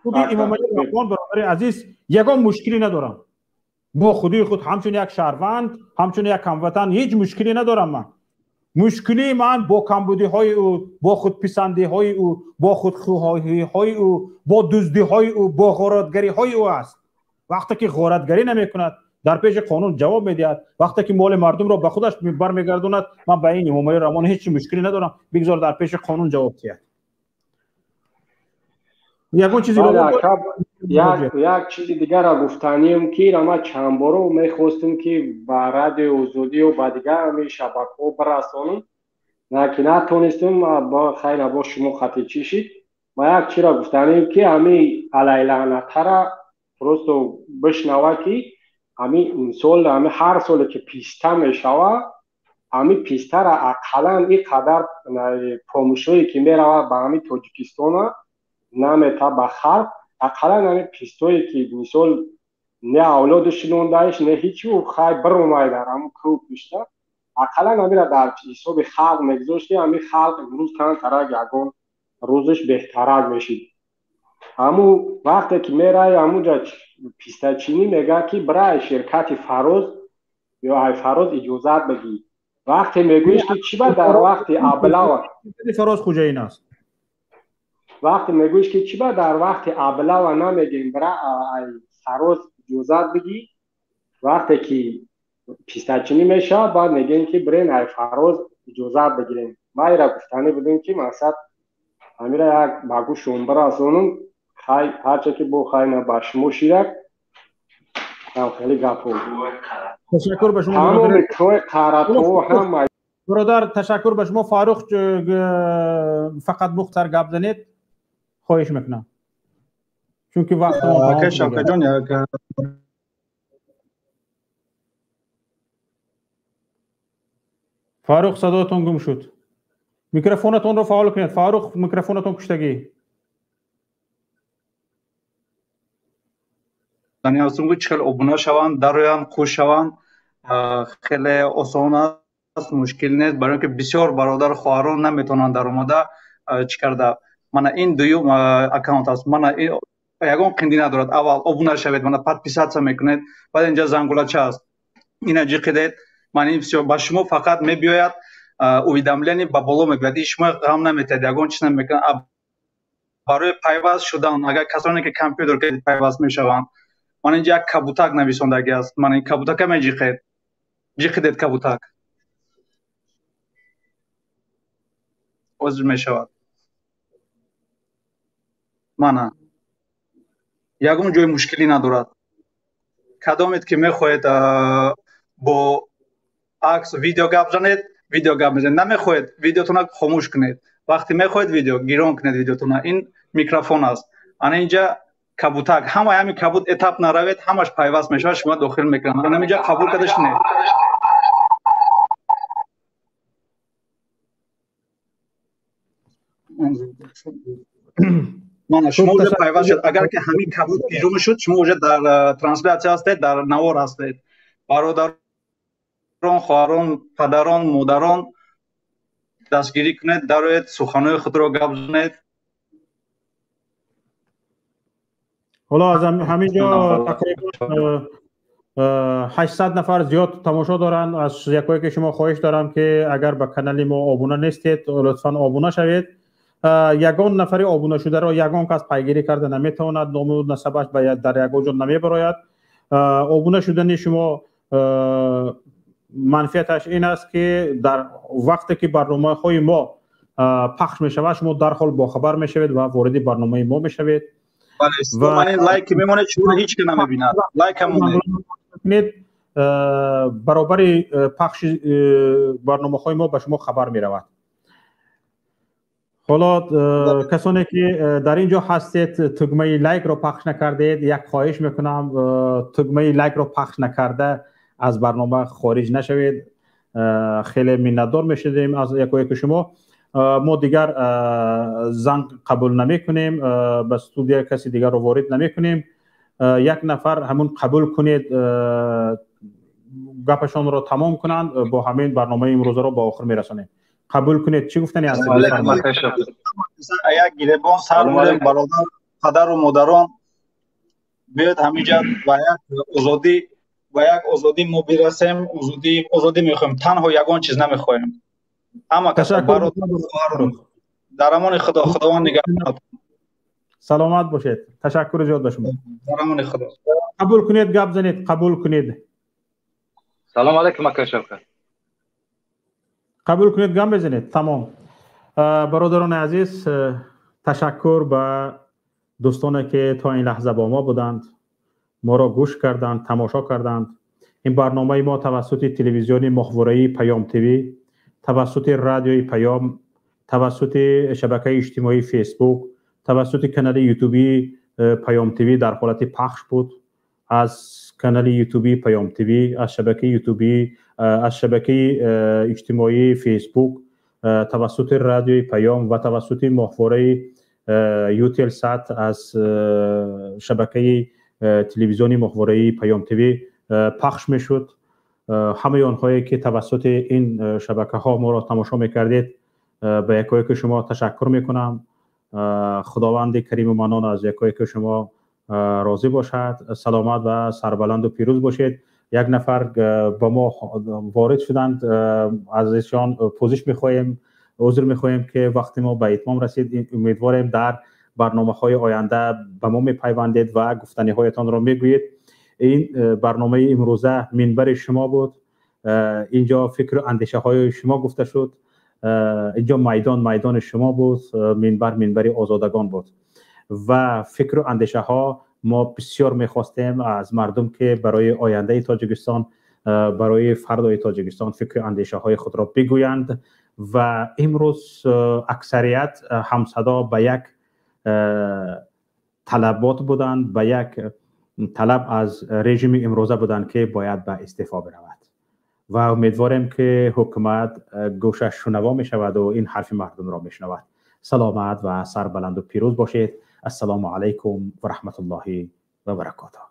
худи Имомалӣ Раҳмон, бародари азиз, ягон мушкилӣ надорам. Бо худии худ ҳамчун як шаҳрванд, ҳамчун як ҳамватан ҳеҷ мушкилӣ надорам. Ман мушкилии ман бо камбудиҳои ӯ, бо худписандиҳои ӯ, бо худхоҳиҳои ӯ, бо дуздиҳои ӯ, бо ғоратгариҳои ӯ аст. Вақте ки ғоратгарӣ намекунад, дар пеши қонун ҷавоб медиҳад, вақте ки моли мардумро ба худаш бармегардонад, ман ба ин Имомалӣ Раҳмон ҳеҷ мушкилӣ надорам. Бигзор дар пеши қонун ҷавоб диҳад. Ягон чизи Як чизи дигара гуфтанием, ки ма чанд боро мехостум, ки ба Радиои Озодию ба дигар ҳамин шабакаҳо бирасонам, ки натонистум. Хайр, бо шумо хати чӣ шид. Ма як чиро гуфтанием, ки ҳамин алайлаънатара Просто бишнава, ки ҳамин имсол, ҳами ҳар соле ки писта мешава, ҳамин пистара ақаллан ин қадар помӯшое ки меравад ба ҳамин Тоҷикистона намета ба халқ, ақаллан ҳамин пистое ки мисол не авлоду шинондаиш, не ҳичу, хай биромай дар ҳамун кӯ пишта, ақаллан ҳамира дар ҳисоби халқ мегузошт, ки ҳамин халқ имрӯз камтарак ягон рӯзиш беҳтарак мешид. Ҳамун вақте ки мерай ҳамунҷа пистачинӣ, мегӯяд, ки бирай ширкати Фароз ё ай Фароз иҷозат бигӣ. Вақте мегӯиш, ки чӣ ба дар вақти аблава Фароз хуҷаин аст. Вақте мегӯиш, ки чӣ ба дар вақти аблава намегем, бира ай Фароз иҷозат бигӣ, вақте ки пистачинӣ мешавад, баъд мегӯем, ки бирен ай Фароз иҷозат бигирем. Ман ира гуфтанӣ будем, ки мақсад ҳамира як ба гӯшон бирасонум. Хай, ҳарче ки бо хай на ба шумо ширак ҳам хеле гапҳо. Ташаккур ба шумо. Тамоми кӯи қарато ҳама. Бародар, ташаккур ба шумо. Фарух, фақат мухтасар гап занед, хоҳиш мекунам, чунки вақт Ака Шавкатҷон, як Фарух, садоятон гум шуд, микрофонатонро фаъол кунед. Фарух, микрофонатон куштагӣ. Ҳастум, чӣ хел обуна шаванд, дароянд, хуш шаванд. Хеле осон аст, мушкил нест, барои ин ки бисёр бародару хоҳарон наметавонанд даромада чӣ карда. Мана ин дуюм аккаунт аст. Мана ягон қиндӣ надорад. Аввал обуна шавед, мана подписаться мекунед, баъд инҷа зангулача аст, ина ҷиқидед, мана ин всё, ба шумо фақат мебиёяд уведомление, ба боло мебиёяд. Ин шумо ғам наметиҳад, ягон чиз намекунад. Барои пайваст шудан, агар касоне ки компютер пайваст мешаванд, мана инҷа як кабутак нависондагӣ аст, мана ин кабутака меҷиқед, ҷиқидед, кабутак ҳозир мешавад. Мана ягон ҷои мушкилӣ надорад. Кадомед ки мехоҳед бо акс, видео гап занед, видео гап мезанед. Намехоҳед, видеотона хомӯш кунед. Вақте мехоҳед видео, гирон кунед видеотона. Ин микрофон аст. Ана инҷа кабутак, ҳамаи ҳамин кабут этап наравед, ҳамаш пайваст мешавад, шумо дохил мекунанд. Ана инҷа қабул карда шинед. Мана шумо уже пайваст шуд. Агар ки ҳамин кабут гирон шуд, шумо уже дар трансляция ҳастед, дар навор ҳастед. Бародарон, хоҳарон, падарон, модарон, дастгирӣ кунед, дароед, суханҳои худро гап занед. Ҳоло аз ҳамин ҷо тақрибан 800 нафар зиёд тамошо доранд. Аз якое ки шумо хоҳиш дорам, ки агар ба канали мо обуна нестед, лутфан обуна шавед. Ягон нафари обуна шударо ягон кас пайгирӣ карда наметавонад, ному насабаш дар ягон ҷо намебарояд. Обуна шудани шумо манфиаташ ин аст, ки дар вақте ки барномаҳои мо пахш мешавад, шумо дарҳол бохабар мешавед ва вориди барномаи мо мешавед. Лайк мемонед, шуморо ҳеҷ ки намебинад, лайк монед, баробари пахши барномаҳои мо ба шумо хабар меравад. Ҳоло касоне ки дар ин ҷо ҳастед, тугмаи лайкро пахш накардед, як хоҳиш мекунам, тугмаи лайкро пахш накарда аз барнома хориҷ нашавед. Хеле миннатдор мешудем аз якояки шумо. Мо дигар занг қабул намекунем, ба студия каси дигарро ворид намекунем. Як нафар ҳамун қабул кунед, гапашонро тамом кунанд, бо ҳамин барномаи имрӯзаро ба охир мерасонем. Қабул кунед, чӣ гуфтани ҳастед? Як гиребон сар бурем, бародар, падару модарон, биёед ҳаминҷа ба як озодӣ, ба як озодӣ мо бирасем. Озодӣ, озодӣ мехоҳем, танҳо ягон чиз намехоҳем. Ҳама кас, дар амони Худо, Худованд нигаҳбонат. Саломат бошед, ташаккури зиёд ба шумо. Дар амони Худо. Қабул кунед, гап занед, қабул кунед. Салом алайкум, ака Шавкат. Қабул кунед, гап мезанед, тамом. Бародарони азиз, ташаккур ба дӯстоне ки то ин лаҳза бо мо буданд, моро гӯш карданд, тамошо карданд. Ин барномаи мо тавассути телевизиони моҳвораии Паём ТВ, тавассути радиои Паём, тавассути шабакаи иҷтимоии Фейсбук, тавассути канали ютубии Паём ТВ дар ҳолати пахш буд. Аз канали ютуби Паём ТВ, аз шабакаи ютубӣ, аз шабакаи иҷтимоии Фейсбук, тавассути радиои Паём ва тавассути моҳвораи Ютелсат аз шабакаи телевизиони моҳвораи Паём ТВ пахш мешуд. Ҳамаи онҳое ки тавассути ин шабакаҳо моро тамошо мекардед, ба якое ки шумо ташаккур мекунам. Худованди кариму манон аз якое ки шумо розӣ бошад. Саломат ва сарбаланду пирӯз бошед. Як нафар ба мо ворид шуданд, аз эшон пӯзиш мехоҳем, узр мехоҳем ки вақти мо ба итмом расид. Умедворем дар барномаҳои оянда ба мо мепайвандед ва гуфтаниҳоятонро мегӯед. Ин барномаи имрӯза минбари шумо буд. Инҷо фикру андешаҳои шумо гуфта шуд. Инҷо майдон майдони шумо буд, минбар минбари озодагон буд ва фикру андешаҳо. Мо бисёр мехостем аз мардум ки барои ояндаи Тоҷикистон, барои фардои Тоҷикистон фикру андешаҳои худро бигӯянд ва имрӯз аксарият ҳамсадо ба як талабот буданд, ба як талаб аз режими имрӯза буданд ки бояд ба истеъфо биравад ва умедворем ки ҳукумат гӯшаш шунаво мешаваду ин ҳарфи мардумро мешунавад. Саломат ва сарбаланду пирӯз бошед. Ассалому алайкум ва раҳматуллоҳи ва баракотуҳ.